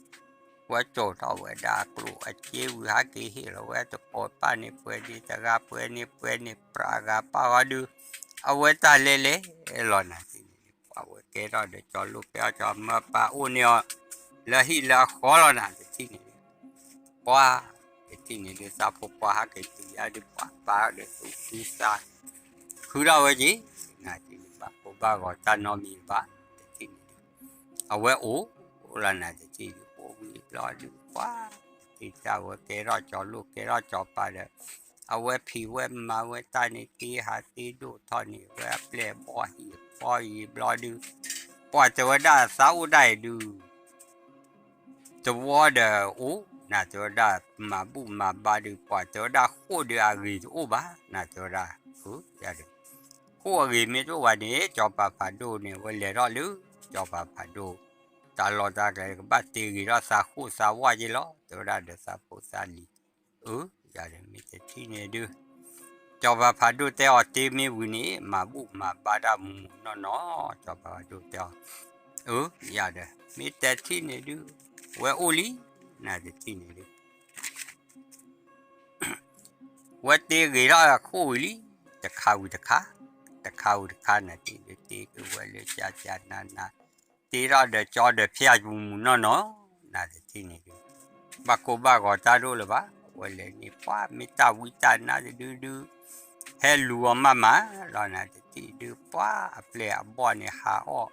ပှၤကၠီၤထီၣ်ဝဲဒၣ်အကျိၣ်အစ့ဝံၤ ဟးက့ၤဟ့ၣ်လီၤဝဲတကိးပၢ်န့ၣ်ပှဲၤန့ၣ် တဂၤပှဲၤန့ၣ်ပှဲၤန့ၣ် ပြးဂၤပၢ်ဂီၤဒုး အဝဲတၢ်လဲၤလဲၤလီၤ နၤတထံၣ်န့ၣ်ဒုး ပှၤဝဲကဲထီၣ်ဒီးကၠီၤလိၣ်ဖဲအီၤ ကၠီၤမၢပၢ်အိၣ်န့ၢ်အီၤ လၢဟံၣ်လၢအဃီလီၤ နၤတထံၣ်န့ၣ်ဒုး ပှၤ တထံၣ်န့ၣ်ဒုး သးဖိခွါဟးက့ၤတုၤယါဒုး ပှၤပၢ်ဒီးသူၣ်ခုသးခုထီၣ်ဝဲက့ၤ နၤတထံၣ်န့ၣ် ဘၣ်ကိၢ်ဘၣ်ဂီၤတၢ်နီတမံၤဘၣ် တထံၣ်န့ၣ်ဒုး အဝဲအိၣ်လီၤနၤတထံၣ်ဒုး အိၣ်ဝံၤဘျီဒုး ပှၤတထံၣ်တၢ်ဝဲကဲထီၣ်ကၠီၤလိၣ်ကဲထီၣ်ကၠီၤပၤဒီး အဝဲဖံးဝဲမၤဝဲတၢ်န့ၣ် တ့ဟးတ့ဒိၣ်ထီၣ်န့ၢ်ဝဲအပျဲၢ်အဘီၣ်ဟံၣ်အဃီအံၤဘျီဒုး ပှၤတဲဝဲဒၣ်သးအိၣ်ဒၣ်အံၤဒုး တဝီဒီးအိၣ် နၤတဲဝဲဒၣ် မၤဘူၣ်မၤဘါဒုး ပှၤတဲဝဲဒၣ်ဃိၣ်ဒုးအဂ့ၤတအိၣ်ဘၣ် နၤတဲဝဲဒၣ် အၢ ယၤဒီး ဃိၣ်အဂ့ၤမ့ၢ်တအိၣ်ဘၣ်န့ၣ် ကၠီၤပၤဖးဒိၣ်န့ၣ် ဝဲလဲၤထီၣ်လၢ ကၠီၤပၤဖးဒိၣ် တၢ်လီၢ်တၢ်ကျဲ ကဘၣ်တ့ဂ့ၤထီၣ်သးဃိၣ်သးဝါက့လီၤ တဲဝဲဒၣ်ဒီးသးဖိသးလံၤ အၢ ယၤဒီးမ့ၢ်တထံၣ်န့ၣ်ဒုး ကၠီၤပၤဖးဒိၣ်တဲအီၤတ့မ့ၢ်ဝံၤန့ၣ် မၤဘူၣ်မၤဘါတၢ်မူးမူးနီၢ်နီၢ် ကၠီၤပၤဖးဒိၣ်တဲအီၤ အၢ ယၤဒီး မ့ၢ်တထံၣ်န့ၣ်ဒုး ဝဲအိၣ်လံ နၤတထံၣ်န့ၣ်ဒုး ဝဲတ့ဂ့ၤထီၣ်ဃိၣ်ဝံၤလံ တခါဝံၤတခါ တခါဝံၤတခါ နၤတထံၣ်ဒုး တ့က့ၤဝဲလၢကၠးကၠးနးနး တ့ထီၣ်ဒီးကၠီဒီးဖၠၣ်မူးမူးနီၢ်နီၢ် နၤတထံၣ်န့ၣ်ဒုး ဘၣ်ကိၢ်ဘၣ်ဂီၤတၢ်ဒိၣ်လၢၤဘၣ် ဝဲလဲၤန့ၣ် ပှၤမ့ၢ်တၢ်ဝံတၢ်နါတဒုဒုး ဟဲလူၤအီၤမးမးလီၤ နၤတထံၣ်ဒုး ပှၤအပျဲၢ်အဘီၣ်န့ၣ်ဟးအီၣ်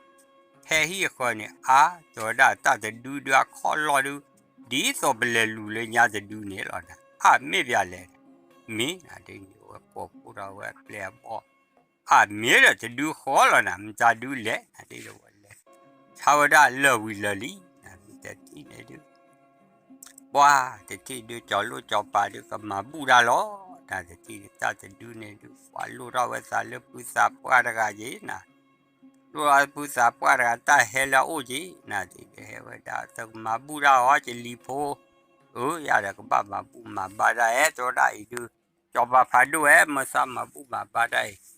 ဟဲဟံၣ်အဃၢၤန့ၣ် အါ တဲဝဲဒၣ်တၢ်တဒုဒုးအခီၣ်လီၢ်ဒုး ဒ်သိးပလဲၤလူၤလၢညါတဒုန့ၣ်လီၤနၤ အါမ့ၢ်ပၠးလဲၣ် မ့ၢ်နၤဒ်န့ၣ် ဝဲကိးဖှိၣ်ထီၣ်ဝဲအပျဲၢ်အဘီၣ် အါမ့ၢ်ဒီးတဒုဃီလီၤနၤ မတၤဒုလဲၣ် နၤဒ်ဒီးဝဲလဲၤ ဆါဝဲဒၣ်လၢာ်ဝံၤလၢာ်လံ နၤမ့ၢ်တထံၣ်န့ၣ်ဒုး ပှၤတထံၣ်ဒုး ကၠီၤလိၣ်ကၠီၤပၤဒုး ကမၤဘူၣ်တၢ်လီၤ နၤတထံၣ်န့ၣ် တၢ်တဒုန့ၣ်ဒုး ပှၤလိၣ်ထီၣ်ဝဲသးလၢဖုသးပှၢ်တဂၤက့ၤနၤ လိၣ်ထီၣ်ဖုသးပှၢ်တဂၤ တၢ်ဟဲလၢအအိၣ်က့ၤ နၤတထံၣ်ဒုး ဟဲဝဲဒၣ် တကမၤဘူၣ်တၢ်အီၤ ကလံၤဖိ အၢ ယၤဒီးကဘၣ်မၤဘူၣ်မၤဘါတၢ်အဲၣ် တဲဝဲဒၣ်အံၤဒုး ကၠီၤပၤဖးဒိၣ်အဲၣ် မၤသးမၤဘူၣ်မၤဘါတၢ်အံၤ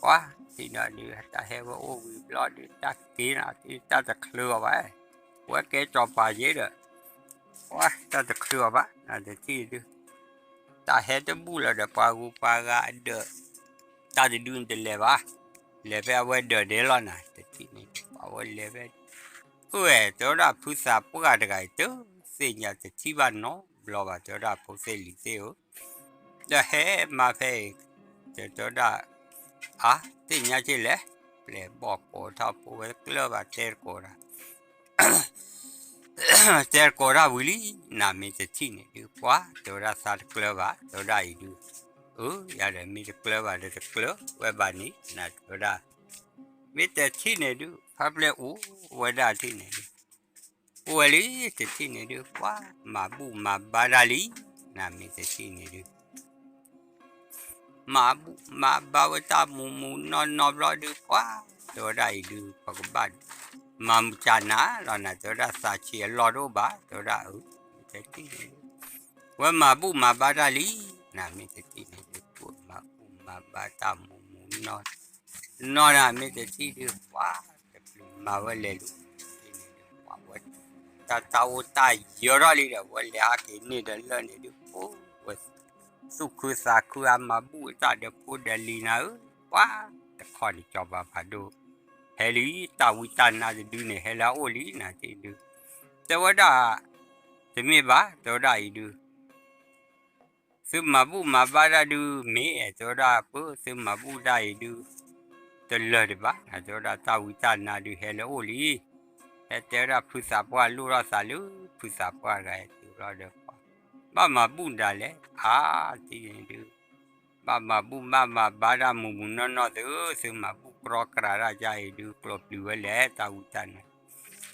ပှၤတထံၣ်ဒီးဒုး တၢ်ဟဲဝဲအိၣ်ဝံၤဘျီဒုး တၢ်က့ၤနၤ တၢ်တချုးအီၤဘၣ် ဝဲကဲကၠီၤပၤက့ၤဒီး ပှၤတၢ်တချုးအီၤဘၣ် နၤတထံၣ်ဒုး တၢ်ဟဲတဘူၣ်လၢၤဒီး ပှၤဂုၤပှၤဂၤအဒၢး တၢ်တဒုန့ၣ်တလဲၤဘၣ် လဲၤဖဲအဝဲဒၢးဒဲးလီၤနၤ တထံၣ်န့ၣ် ပှၤဝဲလဲၤဖဲ အၢ တဲဝဲဒၣ်ဖုသးပှၢ်တဂၤအံၤ တသ့ၣ်ညါတထံၣ်ဘၣ်နီတဘျီဘၣ် တဲဝဲဒၣ်ဖိသ့ၣ်လံၤသ့ၣ်ဧၢ ဒီးဟဲမၤဖဲအံၤ တဲတဲဝဲဒၣ် အါ သ့ၣ်ညါက့ၤလဲၣ် ပျဲၢ်ဘီၣ်ကိးထီၣ်ဖိဝဲတကျၢၢ်ဘၣ် တဲတကိးတၢ် တဲတကိးတၢ်ဝံၤလံ နၤမ့ၢ်တထံၣ်န့ၣ်ဒုး ပှၤ တဲဝဲဒၣ်သးတကျၢၢ်ဘၣ် တဲဝဲဒၣ်အံၤဒုး အၢ ယၤဒီးမ့ၢ်တကျၢၢ်ဘၣ်ဒီးတကျၢၢ်ဝဲဘၣ်န့ၣ် နၤတဲဝဲဒၣ် မ့ၢ်တထံၣ်န့ၣ်ဒုး ဖါပျဲၢ်အိၣ်ဝဲဒၣ်ထံၣ်န့ၣ်ဒုး အိၣ်ဝဲလံ တထံၣ်န့ၣ်ဒုး ပှၤ မၤဘူၣ်မၤဘါတၢ်လံ နၤမ့ၢ်တထံၣ်န့ၣ်ဒုး မၤဘူၣ်မၤဘါဝဲတၢ်မူးမူးနီၢ်နီၢ်ဘျီဒုး ပှၤ တဲဝဲဒၣ်အံၤဒုး ပကဘၣ် မၤမုၢ်ကၢ်နၤလီၤနၤ တဲဝဲဒၣ်သးဆံးအလီၢ်တအိၣ်ဘၣ် တဲဝဲဒၣ်အၢ မ့ၢ်တထံၣ်န့ၣ်ဒုး ဝဲမၤဘူၣ်မၤဘါတၢ်လံ နၤမ့ၢ်တထံၣ်န့ၣ်ဒုး ပှၤမၤဘူၣ်မၤဘါတၢ်မူးမူးနီၢ် နီၢ်နၤမ့ၢ်တထံၣ်ဒုး ပှၤ တပျုၤမၤဝဲလဲၤလူၤ တထံၣ်န့ၣ်ဒုး ပှၤဝဲ တၢ်တၢ်အိၣ်တၢ်ယၢထီၣ်လံဒီး ဝဲလဲၤဟးက့ၤန့ၢ်ဒီးလၢၢ်န့ၣ်ဒုး ပှၤဝဲ သူၣ်ခုသးခုအမၤဘူၣ်အတၢ်ဒီးဖိဒီးလံၤနၤဧၢ ပှၤ တခီန့ၣ် ကၠီၤပၤဖးဒိၣ် ဟဲလံ တၢ်ဝံတၢ်နါတဒုန့ၣ် ဟဲလၢအအိၣ်လံ နၤတထံၣ်ဒုး တဲဝဲဒၣ် တမ့ၢ်ဘၣ် တဲဝဲဒၣ်အံၤဒုး သုမၤဘူၣ်မၤဘါတၢ်ဒုးမ့ၢ် တဲဝဲဒၣ် ပၢ သုမၤဘူၣ်တၢ်အံၤဒုး တလၢာ်ဒံးဘၣ် တဲဝဲဒၣ် တၢ်ဝံတၢ်နါဒုးဟဲလၢအအိၣ်လံ ဟဲတဲဝဲဒၣ်ဖုသးပှၢ်လိၣ်ထီၣ်သးလၢ ဖုသးပှၢ်တဂၤဟဲတုၤလီၤဒီး ဘၣ်မၤဘူၣ်ဒၣ်လဲာ် အါ တထံၣ်န့ၣ်ဒုး ဘၣ်မၤဘူၣ်ဘၣ်မၤဘါတၢ်မူးမူးနီၢ်နီၢ်သု သုမၤဘူၣ်ကြီကြးတၢ်ယါအံၤဒုး ကျိးပျုၤဝဲလဲၣ် တၢ်ဝံတၢ်နါ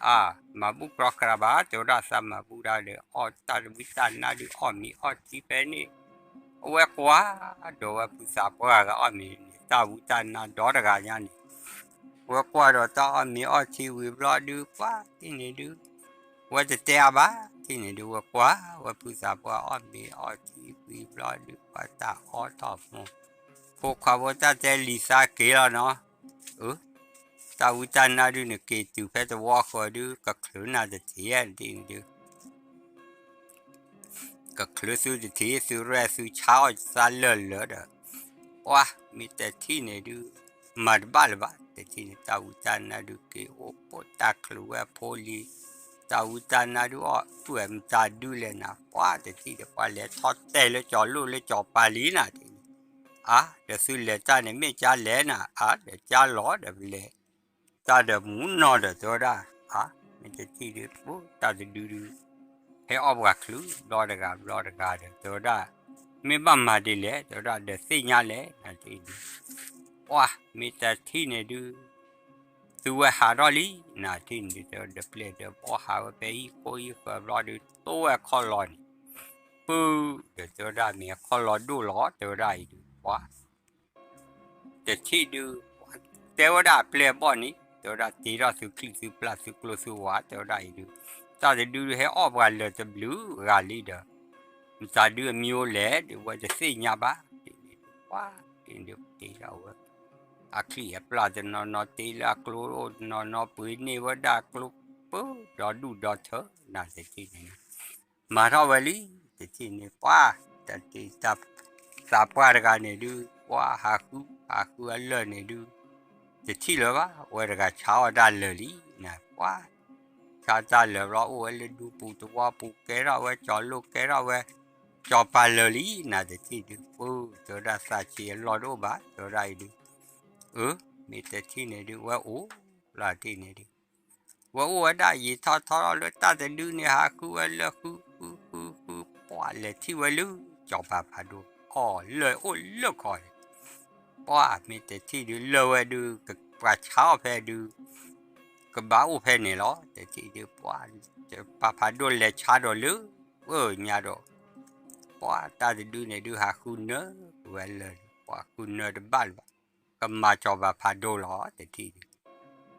အါ မၤဘူၣ်ကြီကြးဘၣ် တဲဝဲဒၣ်သးမၤဘူၣ်တၢ်ဒီး အီၣ်တၢ်တဝံတၢ်နါဒုး အီၣ်မ့ၤအီထံဖဲန့ၣ် အဝဲကွၢ်ဒီးဝဲဖုသးပှၢ်ဂၤအီၣ်မ့ၤန့ၣ် တၢ်ဝံတၢ်နါဒီတဂၤညါန့ၣ် ဝဲကွၢ်ဒီးတၢ်အီၣ်မ့ၤအီထံဝံၤဘျီဒုး ပှၤတထံၣ်န့ၣ်ဒုး ဝဲတတဲအါဘၣ် တထံၣ်န့ၣ်ဒုး ဝဲကွၢ် ဝဲဖုသးပှၢ်အီၣ်မ့ၤအီထံဝံၤဘျီဒုး ပှၤတၢ်အီထီၣ်မူ ဖိခွါဖိတၢ်တဲလံာ်သးက့ၤလီၤနီၤ အၢ တၢ်ဝံတၢ်နါဒုးန့ၣ်က့ၤတုၤဖဲတဝီဃီဒုး ကချုးနၤတထံၣ် တထံၣ်န့ၣ်ဒုး ကချုးသုတထံၣ် သုရဲၣ်သုဆါအီၣ်သးလၢာ်လၢာ်ဒီး ပှၤမ့ၢ်တထံၣ်န့ၣ်ဒုး မၤတဘၣ်လၢၤဘၣ် တထံၣ်န့ၣ် တၢ်ဝံတၢ်နါဒုးက့ၤအိၣ်ပိာ်တၢ်ချုးဝဲအဖိလံၤ တၢ်ဝံတၢ်နါဒုးအီၣ် ပုၢ်ဝဲၢ်မတၤဒုးလဲၣ်နၤ ပှၤတထံၣ်ဒီးပှၤလဲၤထီၣ်တဲာ်လၢကၠီၤလိၣ်လၢကၠီၤပၤလံနၤ တထံၣ်န့ၣ် အါ ဒီးသုလဲၤတၢ်န့ၣ်မ့ၢ်ကၢလဲၣ်နၤ အါ ဒီးကၢလီၤဒီးပလဲၤ တၢ်ဒီးမူနီၢ်ဒီးတဲဝဲဒၣ် အါ မ့ၢ်တထံၣ်ဒုး ပှၤတၢ်တဒုဒုး ဟဲအီၣ်ပှၤချုး ဘျီတဂၤဘျီတဂၤဒီး တဲဝဲဒၣ်, မ့ၢ်ဘၣ်မၤဒ်လဲၣ် တဲဝဲဒၣ် ဒီးသ့ၣ်ညါလဲၣ် နၤတထံၣ်ဒုး, ပှၤမ့ၢ်တထံၣ်န့ၣ်ဒုး သုဝဲဟးထီၣ်လံ နၤတထံၣ်န့ၣ်ဒုး တဲဝဲဒီးပျဲၢ်ဒီးဘီၣ်ဟးဝဲဖဲဟံၣ်ခိၣ်ဟံၣ်ဃၢၤဘျီဒုး တိၢ်ဝဲခီၣ်လီၤန့ၣ်, ပုၢ်ဒီးတဲဝဲဒၣ်မ့ၢ်အခီၣ်လီၤဒိၣ်လီၤ တဲဝဲဒၣ်အံၤဒုး ပှၤ တထံၣ်ဒုး တဲဝဲဒၣ်အပျဲၢ်အဘီၣ်န့ၣ် တဲဝဲဒၣ်တ့ထီၣ်သုချံၣ်သုပျၢ်သုကျိသုဝး တဲဝဲဒၣ်အံၤဒုး, တၢ်တဒုဒုးဟဲအီၣ်ပှၤလၢာ်တဘျုးဂၤလံဒီး, မတၤဒုအမံၤအိၣ်လဲၣ် ဒုးဝဲတသ့ၣ်ညါဘၣ် ဒ်န့ၣ်ဒုး ပှၤတ့ဒုးတ့ထီၣ်ဝဲ အချံၣ်အပျၢ်တနီၤနီၤ တ့လၢအကျိအိၣ်တနီၤနီၤ ပှ့ၤန့ၢ်ဝဲဒၣ်ကျိ ပၢဒီဒူၣ်ဒီထၢ နၤတထံၣ်န့ၣ် မၤထီၣ်ဝဲလံ တထံၣ်န့ၣ် ပှၤ တၢ်တ့တၢ်သးပှၢ်တဂၤန့ၣ်ဒုး ပှၤဟးဃု ဟးဃုအလၢၢ်န့ၣ်ဒုး တထံၣ်လၢၤဘၣ် ဝဲတဂၤဆါအီၣ်တၢ်လၢာ်လံ နၤ ပှၤ ဆါတၢ်လၢာ်ဘျီ အိၣ်ဝဲလၢဒူပူၤသဝီပူၤ ကဲထီၣ်ဝဲကၠီၤလိၣ် ကဲထီၣ်ဝဲ ကၠီၤပၤလၢာ်လံ နၤတထံၣ်ဒုး ပှၤ တဲဝဲဒၣ်သးဆံးအလီၢ်တအိၣ်ဘၣ် တဲဝဲဒၣ်အံၤဒုး, အၢ မ့ၢ်တထံၣ်န့ၣ်ဒုး ဝဲအိၣ်လီၤတထံၣ်န့ၣ်ဒုး ဝဲအိၣ်ဝဲဒၣ်ယံာ်ထီၣ်ထီထီၣ်လၢတၢ်တဒုန့ၣ် ဟးဃုဝဲလၢဃု ဃု ဃု ဃု ပှၤလဲၤထံၣ်ဝဲလၢ ကၠီၤပၤဖးဒိၣ် အီၣ်လၢာ်အိၣ်လၢခီန့ၣ်, ပှၤမ့ၢ်တထံၣ်ဒုး လၢာ်ဝဲဒုး ပှၤဆါအီၣ်ဖဲဒုး ကဘၣ်အိၣ်ဖဲန့ၣ်လီၤ တထံၣ်ဒုး ပှၤ ပၤဖးဒိၣ်လဲၤဆါဒီးလၢ ပှၤညါဒီး ပှၤတၢ်တဒုန့ၣ်ဒုး ဟးဃုနၢၤဝဲလၢာ် ပှၤဃုနၢၤတဘၣ်လၢၤဘၣ် ကမၤကၠီၤပၤဖးဒိၣ်လီၤ တထံၣ်ဒုး,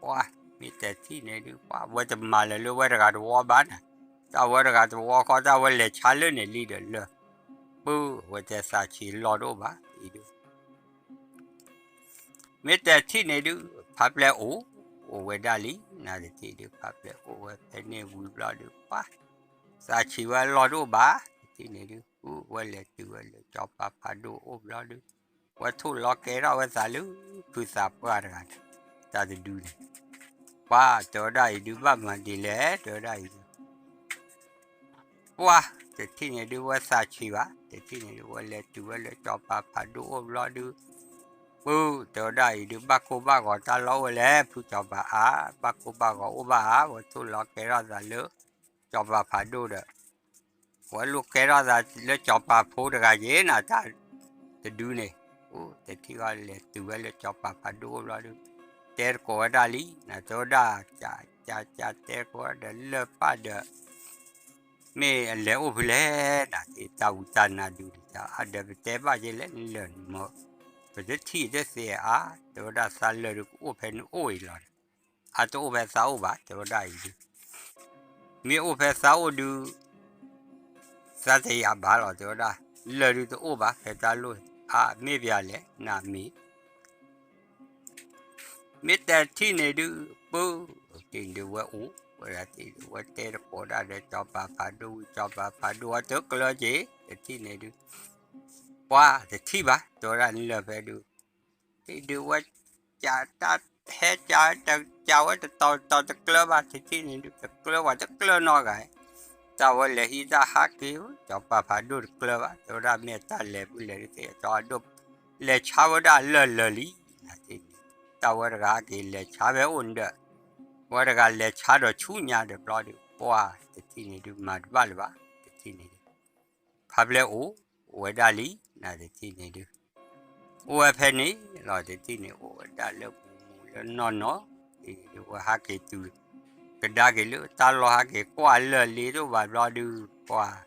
ပှၤမ့ၢ်တထံၣ်န့ၣ်ဒုး ပှၤဝဲတမၤလၢၤလၢဝဲတဂၤတဝီဘၣ်နၤ, တၢ်ဝဲတဂၤတဝီဃီ တၢ်ဝဲလဲၤဆါလၢာ်န့ၣ်လံဒီး လၢာ် ပှၤဝဲတသးဆံးလီၢ်တအိၣ်ဘၣ် အံၤဒုး မ့ၢ်တထံၣ်န့ၣ်ဒုး ဖးပျဲၢ်အိၣ် အိၣ်ဝဲဒၣ်လံ နၤတထံၣ်ဒုး ဖးပျဲၢ်အိၣ်ဝဲဖဲန့ၣ်ဝံၤဘျီဒုး ပှၤ သးဆံးဝဲလီၢ်တအိၣ်ဘၣ် တထံၣ်န့ၣ်ဒုး ဃုဝဲလဲၤတုၤဝဲလၢကၠီၤပၤဖးဒိၣ်အိၣ်ဘျီဒုး ဝဲထိၣ်လီၤကဲထီၣ်ဝဲသးလၢ ဖုသးပှၢ်တဂၤန့ၣ် တၢ်တဒုန့ၣ်, ပှၤတဲဝဲဒၣ်အံၤဒုး ဘၣ်မၤဒ်လဲၣ် တဲဝဲဒၣ်အံၤဒုး ပှၤတထံၣ်န့ၣ်ဒုး ဝဲသးဆံးဘၣ် တထံၣ်န့ၣ်ဒုး ဝဲလဲၤတုၤဝဲလၢကၠီၤပၤဖးဒိၣ်အိၣ်ဘျီဒုး ပှၤတဲဝဲဒၣ်အံၤဒုး ဘၣ်ကိၢ်ဘၣ်ဂီၤတၢ်လီၢ်အိၣ်ဝဲလဲၣ် ဖုကၠီၤပၤဧါ, ဘၣ်ကိၢ်ဘၣ်ဂီၤအိၣ်ဘၣ်ဧါ, ဝဲထိၣ်လီၤကဲထီၣ်သးလၢ ကၠီၤပၤဖးဒိၣ်ဒီး ဝဲလိၣ်ကဲထီၣ်သးလၢကၠီၤပၤဖိတဂၤယ့ၣ်နၤ တၢ်တဒုန့ၣ်, အိၣ်တထံၣ်ဃီလဲၤတုၤဝဲလၢကၠီၤပၤဖးဒိၣ်အိၣ်ဘျီဒုး တဲသကိးဝဲဒၣ်လံ နၤတဲဝဲဒၣ် ကကကတဲသကိးဝဲဒီးလၢၢ်ပၢ်ဒီး မ့ၢ်အလဲၤအိၣ်ဖဲလဲၣ် နၤတၢ်ဝံတၢ်နါဒုးန့ၣ် အါဒီးပတဲဘၣ်ယဲလဲၣ်လၢာ်န့ၣ်မ့ၢ် ပတထံၣ်တသ့ဧါ တဲဝဲဒၣ်သးလၢာ်ဒုးကအိၣ်ဖဲန့ၣ်အိၣ်အံၤလီၤ အတအိၣ်ဖဲသးအိၣ်ဘၣ် တဲဝဲဒၣ်အံၤဒုး မ့ၢ်အိၣ်ဖဲသးအိၣ်ဒုး သးတယာ်ဘၣ်လီၤ တဲဝဲဒၣ် လၢာ်ဒုးတအိၣ်ဘၣ် ဖဲတၢ်လိၣ် အါ မ့ၢ်ပယၤလဲၣ် နမ့ၢ် မ့ၢ်တထံၣ်န့ၣ်ဒုး ပှၤ တထံၣ်န့ၣ်ဒုး ဝဲအိၣ်ဝဲဒၣ်တထံၣ်ဒုး ဝဲတဲသကိးဒၣ်ဒီး ကၠီၤပၤဖးဒိၣ်ဝံၤ ကၠီၤပၤဖးဒိၣ်ဝဲတကျၢက့ၤ တထံၣ်န့ၣ်ဒုး ပှၤတထံၣ်ဘၣ် တဲဝဲဒၣ်လၢာ်ဖဲဒုး တထံၣ်ဒုးဝဲ ကးတၢ်ဟဲကးဝဲတကးဝဲတတီၤတတီၤတကျၢဘၣ် တထံၣ်န့ၣ်ဒုး တကျၢပှၤတကျၢနီတဂၤ တၢ်ဝဲလဲၤဟံးတၢ်ဟးက့ၤ ကၠီၤပၤဖးဒိၣ်တကျၢဘၣ် တဲဝဲဒၣ်မ့ၢ်တၢ်လဲၤပုၢ်လဲၤဒုး ကၠီၤဒိၣ် လဲၤဆါဝဲဒၣ်လၢာ်လၢာ်လံ နၤတထံၣ်န့ၣ် တၢ်ဝဲတဂၤဟဲက့ၤလဲၤဆါဖဲအိၣ်န့ၣ်ဒီး ဝဲတဂၤလဲၤဆါဒီးဆူညါဒီးဘျီဒုး ပှၤတထံၣ်န့ၣ်ဒုး မၤတဘၣ်လၢၤဘၣ် တထံၣ်န့ၣ်ဒုး ဖးပျဲၢ်အိၣ်ဝဲဒၣ်လံ နၤတထံၣ်န့ၣ်ဒုး အိၣ်ဝဲဖဲန့ၣ်လီၤ တထံၣ်န့ၣ် အိၣ်ဝဲဒၣ်လၢမူးမူးလၢနီၢ်နီၢ် တထံၣ်န့ၣ်ဒုး ဝဲဟးက့ၤတုၤ ကဒါက့ၤလၢတၢ်လီၢ် ဟးက့ၤကွၢ်လၢာ်လ့တအိၣ်ဘၣ်ဘျီဒုး ပှၤ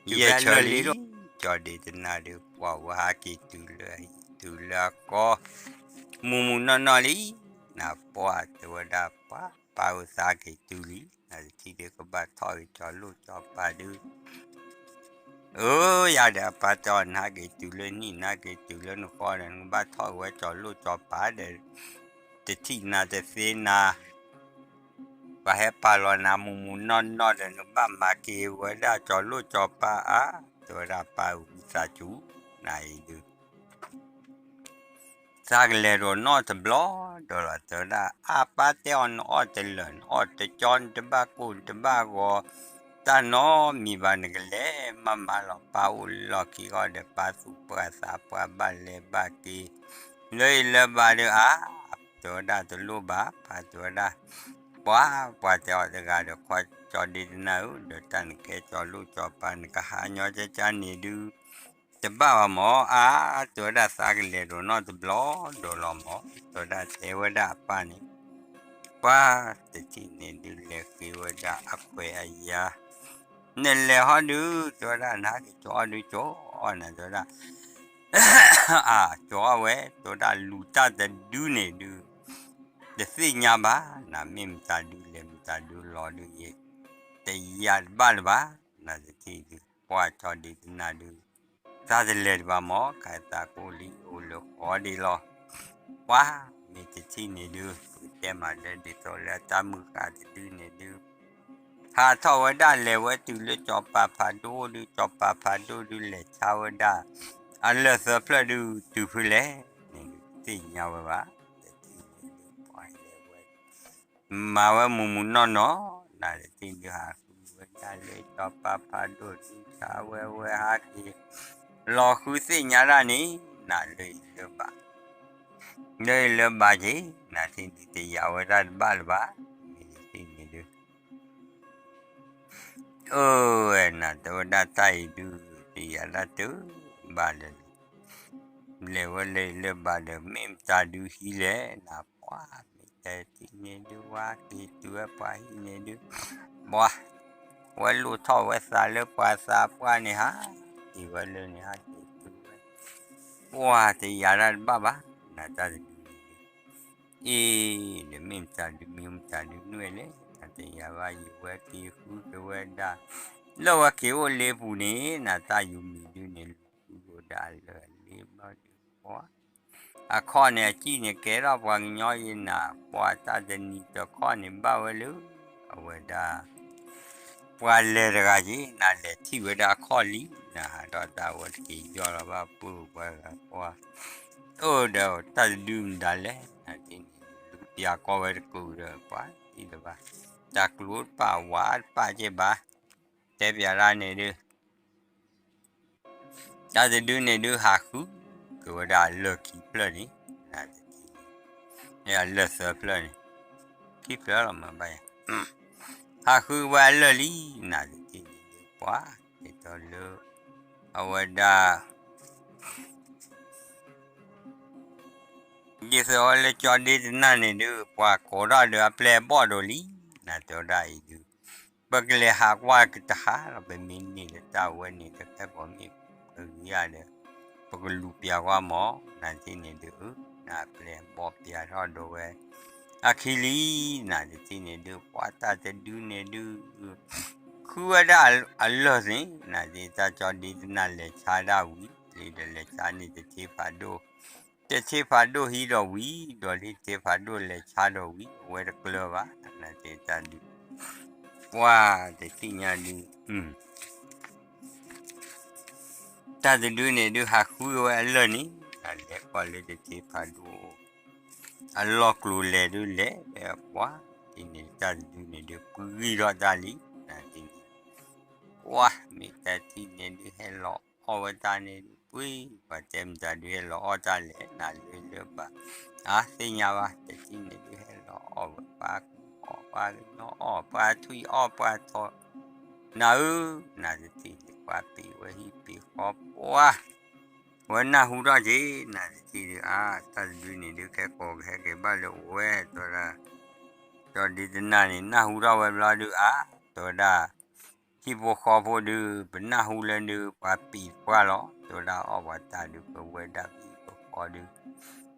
ယဲၢ်ဆၢလံ ကၠီၤဒ့တနၤဒုး ပှၤဝဲဟးက့ၤတုၤလၢ တုၤလၢအကီ မူးမူးနီၢ်နီၢ်လံ နၤပှၤတဲဝဲဒၣ် ပှၤပၢ်ဧၢ သးက့ၤတုၤလံ နၤတထံၣ်ဒုး ကဘၣ်ထီၣ်က့ၤကၠီၤလိၣ်ကၠီၤပၤဒုး အၢ ယၤဒီးအပၢ်တဲအီၤ နဟးက့ၤတုၤလၢနံၣ် နဟးက့ၤတုၤလၢနဃီဒီး နကဘၣ်ထီၣ်က့ၤဝဲကၠီၤလိၣ်ကၠီၤပၤဒီး တထံၣ်နၤတသ့နၤ ပှၤဟဲပာ်လီၤနၤမူးမူးနီၢ်နီၢ်ဒီး နကဘၣ်မၤက့ၤဝဲဒၣ်ကၠီၤလိၣ်ကၠီၤပၤဧါ တဲဝဲဒၣ်ပၢ်ဝံသးစူၤ နၤအံၤဒုး သးကလဲၤဒီးနီၢ်တဘျီဒီးလီၤ တဲဝဲဒၣ် အါပၢ်တဲအီၤ နအီၣ်တလၢာ် နအီၣ်တကၠီ နတဘၣ်ကိၢ် နတဘၣ်ဂီၤ တၢ်နီတမံၤဘၣ် နကလဲၤမၤမၤလီၤ ပၢ်အိၣ်လၢလီၢ်ခံဃီဒီး ပၢ်သူၣ်ပှၢ်သးပှၢ် ဘၣ်လဲၤဘၣ်က့ၤ လၢအံၤလၢဘၣ်ဒီး အါ တဲဝဲဒၣ် တလိၣ်ဘၣ် ပၢ်တဲဝဲဒၣ် ပှၤ ပှၤတဲအီၤတဂၤဒီး ခွါကၠီဒ့တနၢ်ဧၢ, ဒီးတၢ်နကဲကၠီလိၣ်ကၠီပၤ နကဟးညီကကန့ၣ်ဒုး တဘၣ်ဘၣ်မၢ်, အါ တဲဝဲဒၣ်သးကလဲၤဒိးနီၢ်တဘျီဒိးလီၤမၢ်, တဲဝဲဒၣ်တဲဝဲဒၣ်အပၢ်န့ၣ်, ပှၤတထံၣ်န့ၣ်ဒုး လဲၤဃ့ဝဲဒၣ်အခွဲးအယာ်, နလဲၤဟီဒုး တဲဝဲဒၣ် နဟဲက့ၤကၠီအီၣ်ဒုးကၠီအီၣ်နၤ တဲဝဲဒၣ် အကၠီအီၣ်ဝဲ တဲဝဲဒၣ်လူၤတၢ်တဒုန့ၣ်ဒုး တသ့ၣ်ညါဘၣ်, နမ့ၢ်မတၤဒုလဲၤမတၤဒုလီၤဒုးယဲ, တယာ်တဘၣ်လၢၤဘၣ်, နတထံၣ်ဒုး ပှၤကၠီဒ့တနၢ်ဒုး သးတလဲၤတဘၣ်မၢ်, ခးသးကိးလံအိၣ်လၢဃီဒံးလီၤ, ပှၤမ့ၢ်တထံၣ်န့ၣ်ဒုး ပကတဲမးလၢဒ်သိးလၢအတၢ်မုၢ်ဃၢ်တဒုန့ၣ်ဒုး ဟးထီၣ်ဝဲဒၣ်လဲၤဝဲတုၤလၢကၠီပၤဖးဒိၣ်ဒုး ကၠီပၤဖးဒိၣ်ဒုးလဲၤဆါဝဲဒၣ် အလၢၢ်သၢဖျၢၣ်ဒုးတုၤဖုလဲၣ်န့ၣ်ဒုး တသ့ၣ်ညါဝဲဘၣ်, တထံၣ်န့ၣ်ဒုး ပှၤလဲၤဝဲ မၤဝဲမုာ်မုာ်နီၢ်နီၢ်, နတထံၣ်ဒုးဟးဃုဝဲဒၣ်လၢကၠီပၤဖးဒိၣ်ဒုးဆါဝဲဝဲဟးက့ၤ လီၤဃုသ့ၣ်ညါဒၣ်န့ၣ် နလၢအံၤလၢဘၣ်, လၢအံၤလၢဘၣ်က့ၤ နတထံၣ်ဒုး တယာ်ဝဲဒၣ်တဘၣ်လၢၤဘၣ်, မ့ၢ်တထံၣ်န့ၣ်ဒုး အၢ နတဲဝဲဒၣ်တၢ်အံၤဒုး တယာ်ဒၣ်တဘၣ်လၢၤ, လဲၤဝဲလၢအံၤလၢဘၣ်ဒီး မ့ၢ်မတၤဒုးဟံးလဲၣ်, နပှၤမ့ၢ်တဲတထံၣ်န့ၣ်ဒုး ဝဲက့ၤတုၤဝဲပှၤဟံၣ်န့ၣ်ဒုး ပှၤ ဝဲလိၣ်ထီၣ်ဝဲသးလၢပှၤသးပှၢ်န့ၣ် ဟးက့ၤဝဲလၢန့ၣ် ဟးက့ၤတုၤဝဲ ပှၤတယာ်ဒၣ်တဘၣ်ဘၣ်, နတၢ်တဒုန့ၣ်ဒုး အ့ ဒီးမ့ၢ်မတၤဒုး မ့ၢ်မတၤဒုးနွဲၣ်လဲၣ်, နတယာ်ဘၣ်ယံၤ ဝဲက့ၤဃုက့ၤဝဲဒၣ် လၢဝဲက့ၤအိၣ်လ့ပူၤန့ၣ် နတၢ်ယူၤမံၤဒုးန့ၣ် လူၤဃုအိၣ်ဒၣ်လၢအလ့ဘျီဒုး ပှၤ အခီၣ်န့ၣ် အစံၣ်န့ၣ် ကဲထီၣ်ပှၤကညီယံၤနၤ, ပှၤတၢ်တနံၤတခီၣ်န့ၣ် ဘၣ်ဝဲလၢ အဝဲဒၣ် ပှၤလဲၤတဂၤက့ၤ နလဲၤထံၣ်ဝဲဒၣ်အခီၣ်လံ, နဟးထီၣ်တၢ်ဝဲတက့ၤယီၢ်လီၤဘၣ် ပုၢ်ပှၤဂၤပှၤ အိၣ်ဒီးတၢ်တဒုမတၤလဲၣ်, နတထံၣ်န့ၣ် လူၤပၠးကီဝဲတကုာ်ဒီး ပှၤတထံၣ်လၢၤဘၣ်, တၢ်ကျိၤတပာ်ဝးတပာ်က့ၤဘၣ်, တဲပၠးဒၣ်န့ၣ်ဒုး တၢ်တဒုန့ၣ်ဒုး ဟးဃုက့ၤဝဲဒၣ်အလၢၢ်ခံဖျၢၣ်န့ၣ်, နတထံၣ်န့ၣ် အလၢၢ်သၢဖျၢၣ်န့ၣ်, ခံဖျၢၣ်လီၤမးဘၣ်ယၤ, ဟးဃုဝဲအလၢၢ်လံ, နတထံၣ်န့ၣ်ဒုး ပှၤ ဒ်သိးလၢ အဝဲဒၣ် ဒ်သိးဝဲလၢကၠီဒ့တနၢ်န့ၣ်ဒုး ပှၤကိးထီၣ်ဒီးအပျဲၢ်အဘီၣ်ဒိၣ်လံ, နတဲဝဲဒၣ်အံၤဒုး ပကလဲၤဟးကွၢ်ကတဟးလီၤ, ပမ့ၢ်န့ၢ်လၢတၢ်ဝဲန့ၣ် တခါပမ့ၢ်အဂ့ၤဧါဒီး ပကလူၤပၠးကွၢ်မၢ်, နတထံၣ်န့ၣ်ဒုး အၢ နပျဲၢ်ဘီၣ်ပၠးထီၣ်ဒိးဝဲ အခံလံ, နတထံၣ်န့ၣ်ဒုး ပှၤတၢ်တဒုန့ၣ်ဒုး ဃုဝဲဒၣ်အလၢၢ်န့ၣ် နတထံၣ်တၢ်ကၠီဒ့တနၢ်လဲၤဆါဒၣ်ဝံၤ လံဒီးလဲၤဆါန့ၣ်တထံဖးဒိၣ်, တထံဖးဒိၣ်ဟံးဒီးဝံၤ ဒီးလံတထံဖးဒိၣ်လဲၤဆါဒီးဝံၤ အဝဲတကျၢၤဘၣ်, နတထံၣ်တၢ်ဒုး ပှၤတသ့ၣ်ညါဒုး တၢ်တဒုန့ၣ်ဒုး ဟးဃုဝဲအလၢၢ်န့ၣ် နလဲၤကွၢ်လၢတထံဖးဒိၣ် အလီၢ်ကျိၤလဲၤဒုးလဲၤ ပှၤ တထံၣ်န့ၣ် တၢ်တဒုန့ၣ်ဒုး ပှံၤဂံၢ်ထီၣ်တၢ်လံ နတထံၣ်န့ၣ် ကွၢ် မ့ၢ်တထံၣ်န့ၣ်ဒုး ဟဲလီၤအီၣ်ဝဲတၢ်န့ၣ်ဒုး ပှ့ၤ ပှၤတဲမတၤဒုးဟဲလီၤအီၣ်တၢ်လဲၣ် နလၢလၢဘၣ် အါ သ့ၣ်ညါဘၣ် တထံၣ်န့ၣ်ဒုး ဟဲလီၤအီၣ်ဝဲ ပှၤကူအီၣ် ပှၤကညီအီၣ် ပှၤထွံၣ်အီၣ် ပှၤထိး နၤဧၢ နတထံၣ်န့ၣ် ပှၤပ့ၤဝဲဟံၣ်ပ့ၤဃီ ပှၤ ဝဲနၢ်ဟူထီၣ်က့ၤ နတထံၣ်ဒုး အါ တၢ်တဒုန့ၣ်ဒုး ခဲကိးကဟဲက့ၤဘၣ်လၢအဝဲ တဲဝဲဒၣ် ကၠီဒ့တနၢ်န့ၣ် နၢ်ဟူထီၣ်ဝဲဘျီဒုး အါ တဲဝဲဒၣ် ဟံၣ်ဖိဃီဖိဒုး ပနၢ်ဟူလၢဒုး ပှၤပ့ၤပှၢ်လီၤ တဲဝဲဒၣ် အီၣ်ပှၤတၢ်ဒုး ပဝဲဒၣ်ပဟံၣ်ဖိဃီဒုး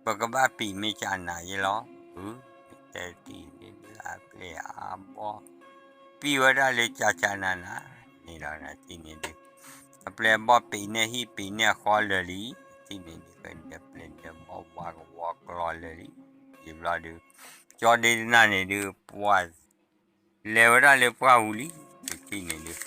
ပကဘၣ်ပ့ၤမ့ၢ်ကနၤယဲလီၤ အၢ တဲတထံၣ်န့ၣ်ဒုး အပျဲၢ်အဘီၣ် ပံၤဝဲဒၣ်လၢကကနၤနၤ န့ၣ်ဒီးနတထံၣ်န့ၣ်ဒုး အပျဲၢ်အဘီၣ်ပ့ၤန့ၢ်ဟံၣ်ပ့ၤန့ၢ်ဃီလၢာ်လံ တထံၣ်န့ၣ်ဒုး ကဒၢးပျဲၢ်ဒၢးဘီၣ်ဝါကဝီၤကျီလၢာ်လံ ယံာ်ဘျီဒုး ကၠီဒ့တနၢ်န့ၣ်ဒုး ပှၤ လဲၤဝဲဒၣ်လၢပှၢ်ပူၤလံ တထံၣ်န့ၣ်ဒုး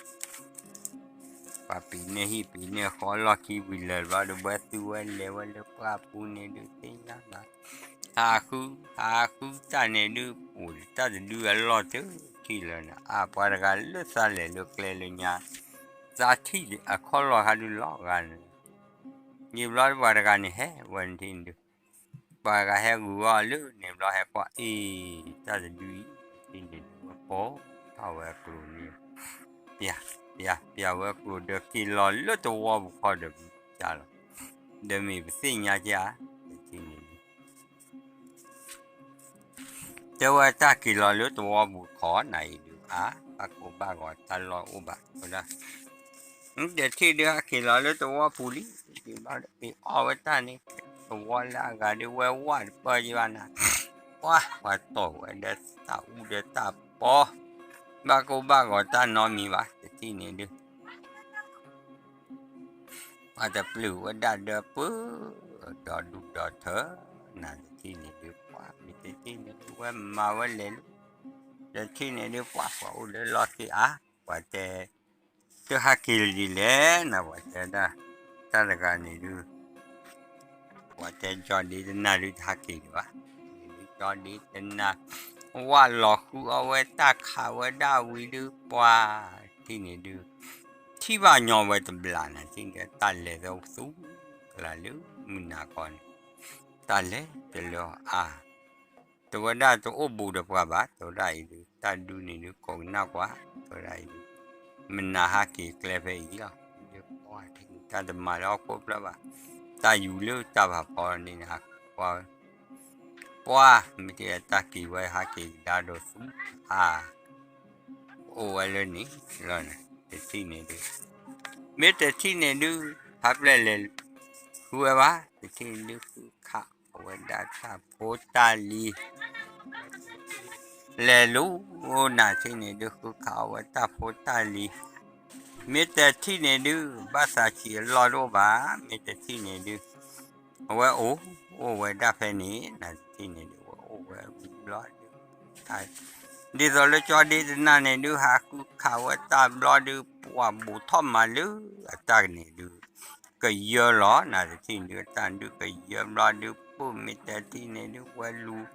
ပှၤပ့ၤန့ၢ်ဟံၣ်ပ့ၤန့ၢ်ဃီလီၢ်ခံဝံၤလၢာ်ဘျီဒုး ဝဲသူဝဲလဲၤဝဲလၢပှၢ်ပူၤန့ၣ်ဒုး သ့ၣ်ညါဘၣ် ဟးဃု ဟးဃုတၢ်န့ၣ်ဒုး အိၣ်တၢ်တဒုအလီၢ်တထံၣ်လၢၤန့ၣ် အါ ပှၤတဂၤလၢသးလဲၤလၢကျဲလၢညါ သးထံၣ်အခီၣ်လီၢ်ခါဒုးလီၤဂာ်န့ၣ် ယံာ်ဘျီဒုးပှၤတဂၤန့ၣ်ဟဲဝဲနထံၣ်န့ၣ်ဒုး ပှၤတဂၤဟဲဂုာ်အီၤလၢန့ၣ်ဘျီဟဲကွၢ် အ့ တၢ်တဒုအံၤ တထံၣ်န့ၣ်ဒုး ဝဲပိာ်ထီၣ်ဝဲအကျိၤန့ၣ်, ပျၢ်, ပျၢ်, ပျၢ်ဝဲအကျိၤဒီးက့ၤလီၤလၢသဝီပူၤခီဒီး ပျၢ်လီၤ, ဒီးမ့ၢ်ပသ့ၣ်ညါက့ၤဧါ, တထံၣ်န့ၣ်ဒုး တဲဝဲတၢ်က့ၤလီၤလၢသဝီပူၤခီနၤအံၤဒုး အါ, ဘၣ်ကိၢ်ဘၣ်ဂီၤတၢ်လီၢ်အိၣ်ဘၣ်ဝဲဒၣ်, တထံၣ်ဒုးဟးက့ၤလီၤလၢသဝီပူၤလံ, က့ၤဘၣ်ဒီးက့ၤအီၣ်ဝဲတၢ်န့ၣ်, သဝီလၢအဂၤဒုးဝဲဝၣ်တပၢၢ်ယဘၣ်နၤ, ပှၤပှၤတီၢ်ဝဲဒီးတၢ်အူဒီးတၢ်ပီ, ဘၣ်ကိၢ်ဘၣ်ဂီၤတၢ်နီတမံၤဘၣ်, တထံၣ်န့ၣ်ဒုး ပှၤတပျုာ်ဝဲဒၣ်ဒီးပၢ, ဒီဒူၣ်ဒီထၢ, နတထံၣ်န့ၣ်ဒုး ပှၤမ့ၢ်တထံၣ်န့ၣ်ဒုး ဝဲမၤဝဲလဲၤလၢ, တထံၣ်န့ၣ်ဒုး ပှၤပှၤအိၣ်လၢလီၢ်ခံအါ, ပှၤတဲ, တဟးက့ၤလၢဒ်လဲၣ်နၤ ပှၤတဲဒၣ်, တၢ်တဂၤန့ၣ်ဒုး ပှၤတဲကၠီဒ့တနၢ်ဒုးတဟးက့ၤဒံးဘၣ်, ကၠီဒ့တနၢ်, ဝၣ်လီၤဃုအီၣ်ဝဲတၢ်ခးဝဲဒၣ်ဝံၤဒုး ပှၤထံၣ်န့ၣ်ဒုး, ထံၣ်ဘၣ်ညီဝဲတဘျီနၤ ထံၣ်န့ၣ် တၢ်လဲၤသးသူ, ကလၢ်လၢမုၢ်နၤကီၢ်န့ၣ်, တၢ်လဲၤတလၢအါ တဲဝဲဒၣ်တအိၣ်ဘူးဒီးပှၤဘၣ် တဲဝဲဒၣ်အံၤဒုး တၢ်ဒုးန့ၣ်ဒုး ကိးကနၣ်ကွၢ် တဲဝဲဒၣ်အံၤဒုး, မနၤဟးက့ၤကျဲဖဲအံၤလီၤ, ဒုးပှၤထံၣ်န့ၣ် တၢ်တမၤလၢဟီၣ်ခိၣ်ဖျၢၣ်ဘၣ်, တၢ်ယူၤလၢတၢ်ဖးဖီန့ၣ် ပှၤ, ပှၤ, မ့ၢ်တထံၣ်တၢ်က့ၤဝဲဟးက့ၤကဒါဒီးသူ, အါ အိၣ်ဝဲလၢန့ၣ်လီၤန့ၣ် တထံၣ်န့ၣ်ဒုး, မ့ၢ်တထံၣ်န့ၣ်ဒုး, ဖးဖျဲၣ်လဲၤ, ဃုဝဲဘၣ် တထံၣ်န့ၣ်ဒုးဃုခးအဝဲဒၣ်တၢ်ဖိတၢ်လံၤ, လဲၤလူၤ, နတထံၣ်န့ၣ်ဒုးဃုခးအဝဲတၢ်ဖိတၢ်လံၤ, မ့ၢ်တထံၣ်န့ၣ်ဒုး ဘၣ်သးဆံးအလီၢ်တအိၣ်ဘၣ်, မ့ၢ်တထံၣ်န့ၣ်ဒုး, အဝဲအိၣ်, အိၣ်ဝဲဒၣ်ဖဲန့ၣ် နတထံၣ်န့ၣ်ဒုး အဝဲအိၣ်ဝဲဝံၤဘျီဒုး ဒ်သိးလၢကၠီဒ့တနၢ်န့ၣ်ဒုး ဟးဃုခးဝဲတၢ်ဘျီဒုး ပှၤဘူးထီၣ်မၤလၢအတၢ်န့ၣ်ဒုး, ကယၢလီၤ နတထံၣ်န့ၣ်ဒုး တၢ်ဒုးကယၢဘျီဒုး ပၢၢ်မ့ၢ်တထံၣ်န့ၣ်ဒုး ဝဲလူၤ,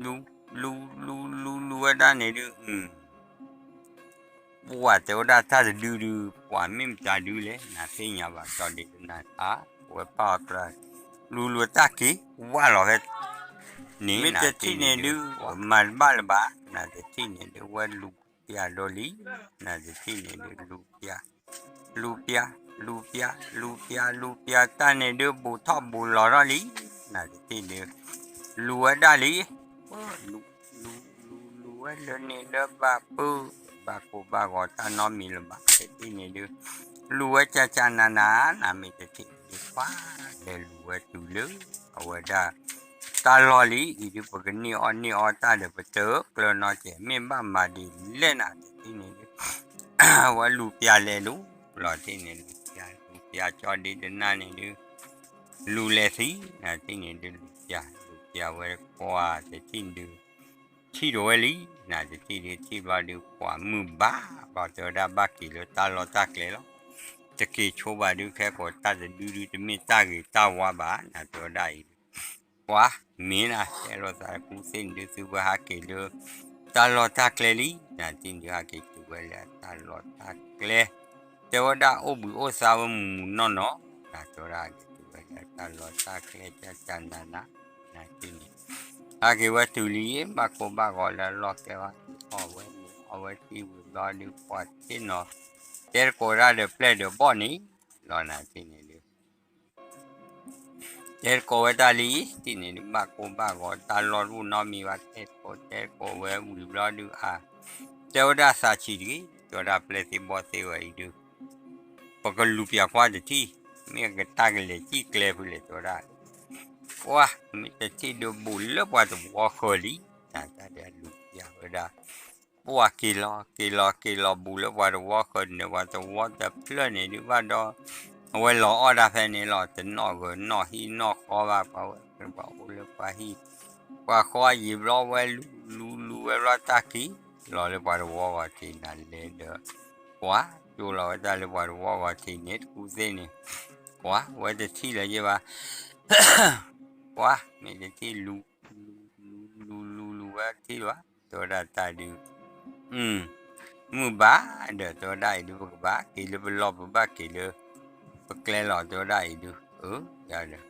လူၤ, လူၤ, လူၤ, လူၤ, လူၤဝဲဒၣ်န့ၣ်ဒုး, ပှၤတဲဝဲဒၣ်တၢ်တဒုဒုး ပှၤမ့ၢ်မတၤဒုးလဲၣ် နသ့ၣ်ညါဘၣ် ကၠီဒ့တနၢ်အါ, ဝဲပာ်အီၤကျါ, လူၤလူၤတၢ်က့ၤ, ဝၣ်လီၤဖဲ န့ၣ် မ့ၢ်တထံၣ်န့ၣ်ဒုး မၤတဘၣ်လၢၤဘၣ် နတထံၣ်န့ၣ်ဒုး ဝဲလူၤပျၢ်ဒီးလံ, နတထံၣ်န့ၣ်ဒုး လူၤပျၢ်, လူၤပျၢ်, လူၤပျၢ်, လူၤပျၢ် တၢ်န့ၣ်ဒုး ဘူးထီၣ်ဘူးလီၤထီၣ်လံ, နတထံၣ်ဒုး လူၤဝဲဒၣ်လံ, လူၤ, လူၤ, လူၤ, လူၤဝဲလၢန့ၣ်လၢဘၣ်ပၢၢ်, ဘၣ်ကိၢ်ဘၣ်ဂီၤတၢ်နီတမံၤလၢၤဘၣ် တထံၣ်န့ၣ်ဒုး, လူၤဝဲကၠၢ်ကၠၢ်နးနး နမ့ၢ်တထံၣ်န့ၣ်ဒုး ပှၤလဲၤလူၤဝဲတုၤလၢ အဝဲဒၣ် တၢ်လီၢ်လံ, အံၤဒုး ပကန့ၢ်အီၣ်န့ၢ်အီတၢ်ဒီး ပတၢၢ်ကျၢၤနီၤကဲး မ့ၢ်ဘၣ်မၤဒ်လဲၣ်နၤ တထံၣ်န့ၣ်ဒုး, ဝဲလူၤပျၢ်လဲၤလူၤ, လီၤတထံၣ်န့ၣ် လူၤပျၢ်, လူၤပျၢ်ကၠီဒ့တနၢ်န့ၣ်ဒုး လူၤလဲၤသံ, နတထံၣ်န့ၣ်ဒုး လူၤပျၢ်, လူၤပျၢ်ဝဲပှၤ တထံၣ်ဒုး ထံၣ်ဒီးဝဲလံ, နတထံၣ်ဒုး ထံၣ်ဘျီဒုး ပှၤမုၢ်ဘၣ်ဘျီ တဲဝဲဒၣ်ဘၣ်က့ၤလၢတၢ်လီၢ်တၢ်ကျဲလီၤ, တက့ၤဆိဘၣ်ဒုး ခဲကိးတၢ်တဒုဒုး တမ့ၢ်တၢ်ဂ့ၤတၢ်ဝါဘၣ် နတဲဝဲဒၣ်အံၤဒုး ပှၤမ့ၢ်နၤ တဲလိာ်သးတကူသ့ၣ်န့ၣ်ဒုး သုဝဲဟးက့ၤလၢ တၢ်လီၢ်တၢ်ကျဲလံ, နတထံၣ်န့ၣ်ဒုး ဟးက့ၤတုၤဝဲလၢတၢ်လီၢ်တၢ်ကျဲ, တဲဝဲဒၣ်အိၣ်ဘှံးအိၣ်သါဝဲမုၢ်မုၢ်နီၢ်နီၢ်, နတဲဝဲဒၣ်က့ၤတုၤဝဲလၢတၢ်လီၢ်တၢ်ကျဲ ကၠၢ်ကၠၢ်နးနး, နတထံၣ်န့ၣ် ဟးက့ၤဝဲတုၤလံ ဘၣ်ကိၢ်ဘၣ်ဂီၤလၢအလီၢ်ကျဲဝဲ အီၣ်ဝဲန့ၣ် အီၣ်ဝဲတံၢ်ဝံၤဘျီဒုး ပှၤသ့ၣ်နီၤ တဲသကိးတၢ်ဒီးပျဲၢ်ဒီးဘီၣ်န့ၣ်လီၤ နတထံၣ်န့ၣ်ဒုး တဲသကိးဝဲတၢ်လံ, တထံၣ်န့ၣ်ဒုး ဘၣ်ကိၢ်ဘၣ်ဂီၤတၢ်လီၢ်တအိၣ်နီတမံၤဘၣ် တဲသကိး တဲသကိးဝဲဝံၤဘျီဒုးအါ, တဲဝဲဒၣ်သးဆံးတဂ့ၤ, တဲဝဲဒၣ်ပျဲၢ်သ့ၣ်ဘီၣ်သ့ၣ်ဝဲအံၤဒုး ပကလူၤပျၢ်ကွၢ်တထံၣ်, မ့ၢ်ကတၢ်ကလဲၤစံၣ်ကျဲဖုလဲၣ် တဲဝဲဒၣ်, ပှၤမ့ၢ်တထံၣ်ဒုးဘူးလၢပှၤသဝီဃၢၤလံ, နတၢ်ဒုးလူၤပျၢ်ဝဲဒၣ် ပှၤက့ၤလီၤ က့ၤလီၤ က့ၤလီၤဘူးလၢပှၤသဝီဃၢၤန့ၣ် ပှၤသဝီတဖျၢၣ်န့ၣ်ဒုးဘၣ်ဒီး အဝဲလီၤအီၣ်ဒၣ်ဖဲန့ၣ်လီၤ တနီၣ်ဂၢၢ်နီၣ်ဟံၣ်နီၣ်ဃီဘၣ် ပှၤဝဲပှၤအိၣ်လၢပှၤဟံၣ် ပှၤဃီအယံၤဘျီဝဲလူၤလူၤလူၤဝဲဘျီတၢ်က့ၤ လီၤလၢပှၤသဝီဂီၤထံးနၤလဲၤဒီး ပှၤကၠိလီၤဝဲတၢ်လၢပှၤသဝီဂီၤထံးန့ၣ် တကူသ့ၣ်န့ၣ် ပှၤဝဲတထံၣ်လၢၤယဲဘၣ် ပှၤမ့ၢ်တထံၣ်လူၤ လူၤ လူၤ လူၤ လူၤ လူၤဝဲတထံၣ်လၢၤဘၣ် တဲဝဲဒၣ်တၢ်ဒုး မုၢ်ဘၣ်ဒီး တဲဝဲဒၣ်အံၤဒုး ပကဘၣ်က့ၤလၢပလီၢ် ပဘၣ်က့ၤလၢပကျဲလီၤ တဲဝဲဒၣ်အံၤဒုး အၢ ယၤဒီး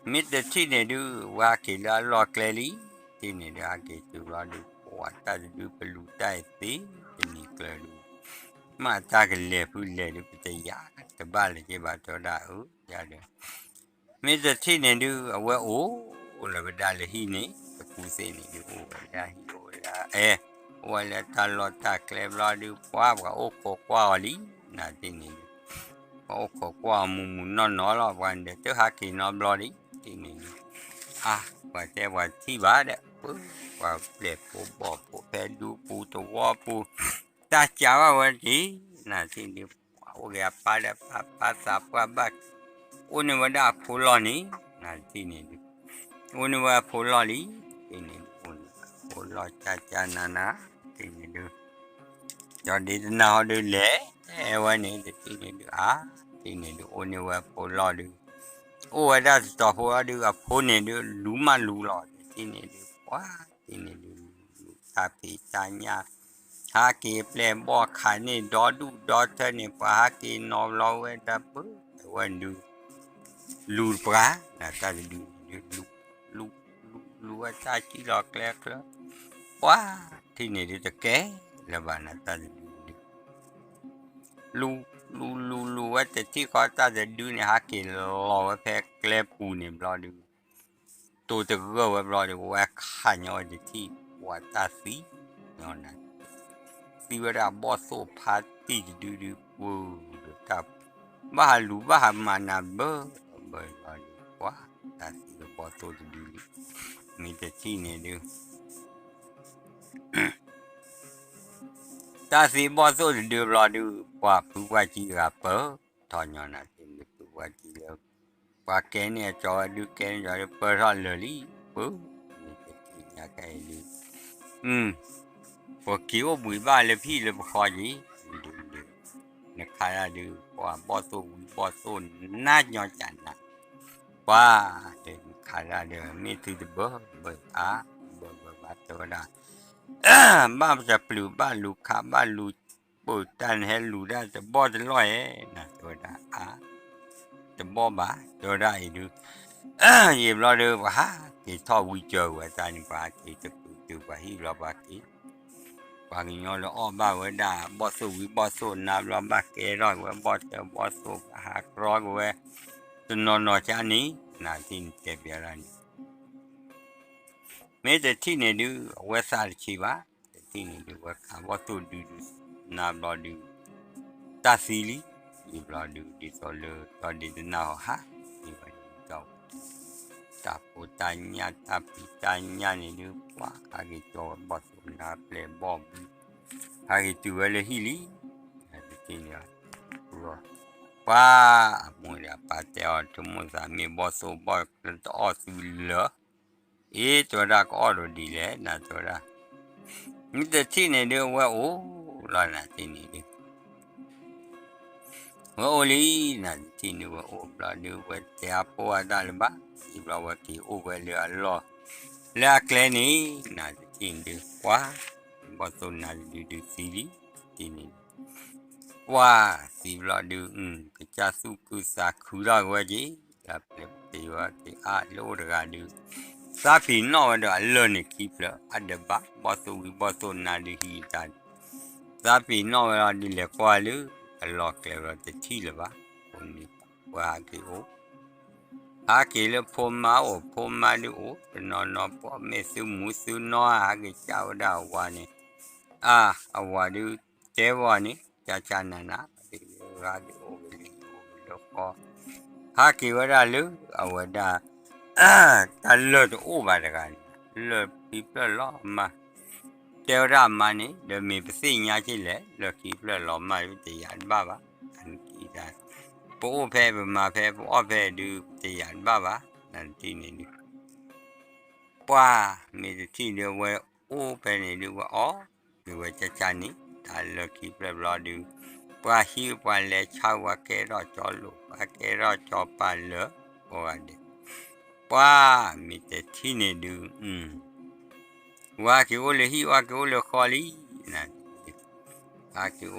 မ့ၢ်တထံၣ်န့ၣ်ဒုး ဝဲဟးက့ၤလၢအလီၢ်ကျဲလံ, တ နတထံၣ်န့ၣ်ဒုး ဟဲက့ၤတုၤဘျီဒုး ပှၤတၢ်တဒုပလူၤတၢ်အသ့ တနံၤကျၢၤဒုး မ့ၢ်တၢ်ကလဲၤဖုလဲၤဒုး ပတယၤတဘၣ်လၢၤက့ဘၣ် တဲဝဲဒၣ် အၢ ယၤဒီး မ့ၢ်တထံၣ်န့ၣ်ဒုး အဝဲအိၣ်လၢဝဲဒၣ်လၢဟံၣ်န့ၣ် တပူၤသ့ၣ်န့ၣ်ဒုး အိၣ်ဝဲဒၣ်ဟံၣ် အိၣ်ဝဲဒၣ်အဲၣ် အိၣ်ဝဲလၢတၢ်လီၢ်တၢ်ကျဲဘျီဒုး ပှၤပှၤအိၣ်ခိးကွၢ်အီၤလံ နတထံၣ်န့ၣ်ဒုး ပှၤအိၣ်ခိးကွၢ်အီၤမုၢ်မုၢ်နီၢ်နီၢ်လီၤ ပှၤဒဲးတဟးက့ၤနီတဘျီလံ တထံၣ်န့ၣ်ဒုး အါ ပှၤတဲပှၤထံၣ်ဘၣ်ဒီး ပှၤပျဲၢ်ဖိဘီၣ်ဖိဖဲဒူပူၤသဝီပူၤ တၢ်ကးဘၣ်ဝဲတက့ၢ် နတထံၣ်ဒုး ပှၤအိၣ်က့ၤအပၢ်ဒီးပၢ်ပၢ်သးပှၢ်ဘၣ် အိၣ်န့ၢ်ဝဲဒၣ်အဖိလီၢ်န့ၣ် နတထံၣ်န့ၣ်ဒုး အိၣ်န့ၢ်ဝဲအဖိလီၢ်လံ တထံၣ်န့ၣ်ဒုး အိၣ်န့ၢ်အဖိလီၢ်ကၢ်ကၢ်နးနး တထံၣ်န့ၣ်ဒုး ကၠီၤဒ့တနၢ်ဟီဒုးလဲၤဝဲန့ၣ် တထံၣ်န့ၣ်ဒုး အါ တထံၣ်န့ၣ်ဒုး အိၣ်န့ၢ်ဝဲအဖိလီၢ်ဒုး အိၣ်ဝဲဒၣ်တတီၤဖိအီၤဒုး အဖိန့ၣ်ဒုး လူၤမးလူၤလီၤ တထံၣ်န့ၣ်ဒုး ပှၤ တထံၣ်န့ၣ်ဒုး လူၤတၢ်ဖံးတၢ်ညၣ် ဟးက့ၤပျဲၢ်ဘီၣ်ခးန့ၢ်ဒီဒူၣ်ဒီထၢန့ၣ် ပှၤဟးက့ၤနီၤဘျီဝဲဒၣ်ပၢ ဝဲဒုး လူၤတပှၤ နတၢ်တဒုန့ၣ်ဒုး လူၤ လူၤ လူၤ လူၤဝဲတၢ်စံၣ်လီၤကျဲချၢ ပှၤ ထံၣ်န့ၣ်ဒုးတကဲလၢၤဘၣ်နတၢ်တဒုန့ၣ်ဒုး လူၤ လူၤ လူၤ လူၤဝဲတထံၣ်ဃီတၢ်တဒုန့ၣ် ဟးက့ၤလီၤဝဲဖဲကျဲပူၤန့ၣ်ဘျီဒုး တိၤတဂၢၢ်ဝဲဘျီဒုး ဝဲခးညီဝဲတထံၣ် ပှၤတၢ်သံ သံဝဲဒၣ်ဘီၣ်သိၣ်ဖါတံၢ်တဒုဒုး ပှၤဒီးတၢ် ဘၣ်ဟးလူၤဘၣ်ဟးမၤနၤဘၢ ဘၢဘျီဒုး ပှၤ တၢ်သံဘီၣ်သိၣ်တဒုဒုး မ့ၢ်တထံၣ်န့ၣ်ဒုး တၢ်သံဘီၣ်သိၣ်တဒုဘျီဒုး ပှၤဖုပှၢ်ကံဂၤပၢၤထီၣ်ညီနၤသ့ၣ် မ့ၢ်ဖုပှၢ်ကံလၢ ပှၤကဲန့ၢ်အကၠီဝဲဒုး ကဲန့ၢ်ကၠီဒုး ပၢၤထီၣ်လၢာ်လံ ပၢၤ မ့ၢ်တထံၣ်ညါခဲအံၤဒုး ပက့ၤအိၣ်ဘှံးဘၣ်လၢဖံၣ်လၢပဃီက့ၤ ဒုးဒုး နခးဒၣ်ဒုး ပှၤဘီၣ်သိၣ်ဝံၤဘီၣ်သိၣ်နါညီကၢ်နၤ ပှၤ တဲနခးဒၣ်ဒီး မ့ၢ်သုတဘၢဘၢအါ ဘၢဘၢဘၣ်တဲဝဲဒၣ် ဘၣ်တပျုာ်ဘၣ်လူၤခးဘၣ်လူၤ ပၢၤတၢ်နဟဲလူၤဒၣ်တဘီၣ်တလီၢ်ဧဲ နတဲဝဲဒၣ်အါ တဘီၣ်ဘၣ် တဲဝဲဒၣ်အံၤဒုး ယံာ်ဘျီဒုး ပှၤဟးက့ၤထီၣ်ဝံၤစၢၤဝဲတၢ်န့ၣ် ပှၤဟးက့ၤတကုာ်တုာ်ပှၤဟံၣ်ဘျီပှၤက့ၤ ပှၤကညီလၢအီၣ်ဘၣ်ဝဲဒၣ် ဘီၣ်သိၣ်ဝံၤဘီၣ်သိၣ်နါဘျီဘၣ်ကဲထီၣ်က့ၤဝဲ ဘီၣ်တၢၢ်ဘီၣ်သိၣ် ပှၤဟးကြီက့ၤဝဲ တနီၤနီၤကါန့ၣ် နတထံၣ်န့ၣ်တဲပျးဒၣ်န့ၣ် မ့ၢ်တထံၣ်န့ၣ်ဒုး အဝဲသးတဆံးဘၣ် တထံၣ်န့ၣ်ဒုး ဝဲခးဘီၣ်သိၣ်ဒုးဒုး နါဘျီဒုး တၢ်သံလံ ယံာ်ဘျီဒုး ဒ်သိးလၢ ကၠီၤဒ့တနၢ်ဟီဟး သံဝဲဒၣ် တၢ်ဖိတၢ်ညၣ်တၢ်ဖံးတၢ်ညၣ်န့ၣ်ဒုး ပှၤဟးက့ၤကၠီဝဲဘီၣ်သိၣ်နါပျဲၢ်ဘီၣ်ဘု ဟးက့ၤတုၤဝဲလၢဟံၣ်လံ တထံၣ်န့ၣ် ပှၤ အမိၢ်ဒီးပၢ်တဲအီၤ တမိၣ်သးမ့ၢ်ဘီၣ်သိၣ်ဘီၣ်တအီၣ်သုလၢာ် အ့ တဲဝဲဒၣ်ကအီၣ်ဒီးဒ်လဲၣ် နတဲဝဲဒၣ် မ့ၢ်တထံၣ်န့ၣ်ဒုး အဝဲအိၣ်လီၤနၤတထံၣ်န့ၣ်ဒုး ဝဲအိၣ်လံ နၤတထံၣ်န့ၣ် ဝဲအိၣ်ဘျီဒုး ဝဲတဲအပိၢ်အတၢ်လၢၤဘၣ် ယံာ်ဘျီဝဲက့ၤအိၣ်ဝဲလၢအလီၢ် လၢအကျဲန့ၣ် နၤတထံၣ်န့ၣ်ဒုး ပှၤ ဘီၣ်သိၣ်နါတဒုဒုးသံလံ တထံၣ်န့ၣ် ပှၤသံဘျီဒုး ကစၢ်သူၣ်ခုသးခုထီၣ်က့ၤဝဲက့ၤ လၢပျဲၢ်ပတ့ၤဝဲက့ၤအါလၢအိၣ်တဂၤဒုး သးပ့ၤနီၣ်ဝဲဒီးအလၢၢ်န့ၣ်ခံဖျၢၣ် အဒၢးဘၣ် ဘီၣ်သိၣ်ဝံၤဘီၣ်သိၣ်နါဒုးဟံးတၢ်ဒုး သးပ့ၤနီၣ်ဝဲလီၤဒုးလဲၤကွၢ်လၢ အလီၢ်ကျဲဝဲတထံၣ်လၢၤဘၣ် အဃိန့ၣ် ပှၤဟးက့ၤအိၣ် ဟးက့ၤလၢဖိမါအိၣ် ဖိမါဒုးအိၣ် တနီၤနီၤ ပှၤမ့ၢ်သုမူသုနီၢ် ဟးက့ၤကးဝဲဒၣ်အဝၤန့ၣ် အါ အဝၤဒုးတဲဝဲန့ၣ် ကၢ်ကၢ်နးနး ဟးက့ၤအိၣ်က့ၤလၢဃီ ဟးက့ၤဝဲဒၣ်လၢ အဝဲဒၣ် တၢ်လၢၢ်တအိၣ်ဘၣ်တဂၤန့ၣ် လၢၢ်ခံဖျၢၣ်လီၤမၢ် တဲဝဲဒၣ်အမါန့ၣ် ဒီးမ့ၢ်ပသ့ၣ်ညါက့လဲၣ် လၢၢ်ခံဖျၢၣ်လီၤမၢ် ပတယာ်တဘၣ်ဘၣ် အနကံဒၣ် ပအိၣ်ဖဲပမၤဖဲပအီၣ်ဖဲဒုး ပတယာ်တဘၣ်ဘၣ် နတထံၣ်န့ၣ်ဒုး ပှၤ မ့ၢ်တထံၣ်ဒုး ဝဲအိၣ်ဖဲန့ၣ်ဒုး ဝဲအီၣ်က့ၤဝဲကၢ်ကၢ်န့ၣ် တၢ်လၢၢ်ခံဖျၢၣ်ဘျီဒုး ပှၤဟံးပှၤလဲၤဆါ ပှၤကဲထီၣ်ကၠီလိာ် ပှၤကဲထီၣ်ကၠီပၤလၢာ် ကိးဂၤဒဲး ပှၤ မ့ၢ်တထံၣ်န့ၣ်ဒုး ဝဲက့ၤအိၣ်လၢဟံၣ် ဝဲက့ၤအိၣ်လၢဃီလံ နၤ ဟးက့ၤ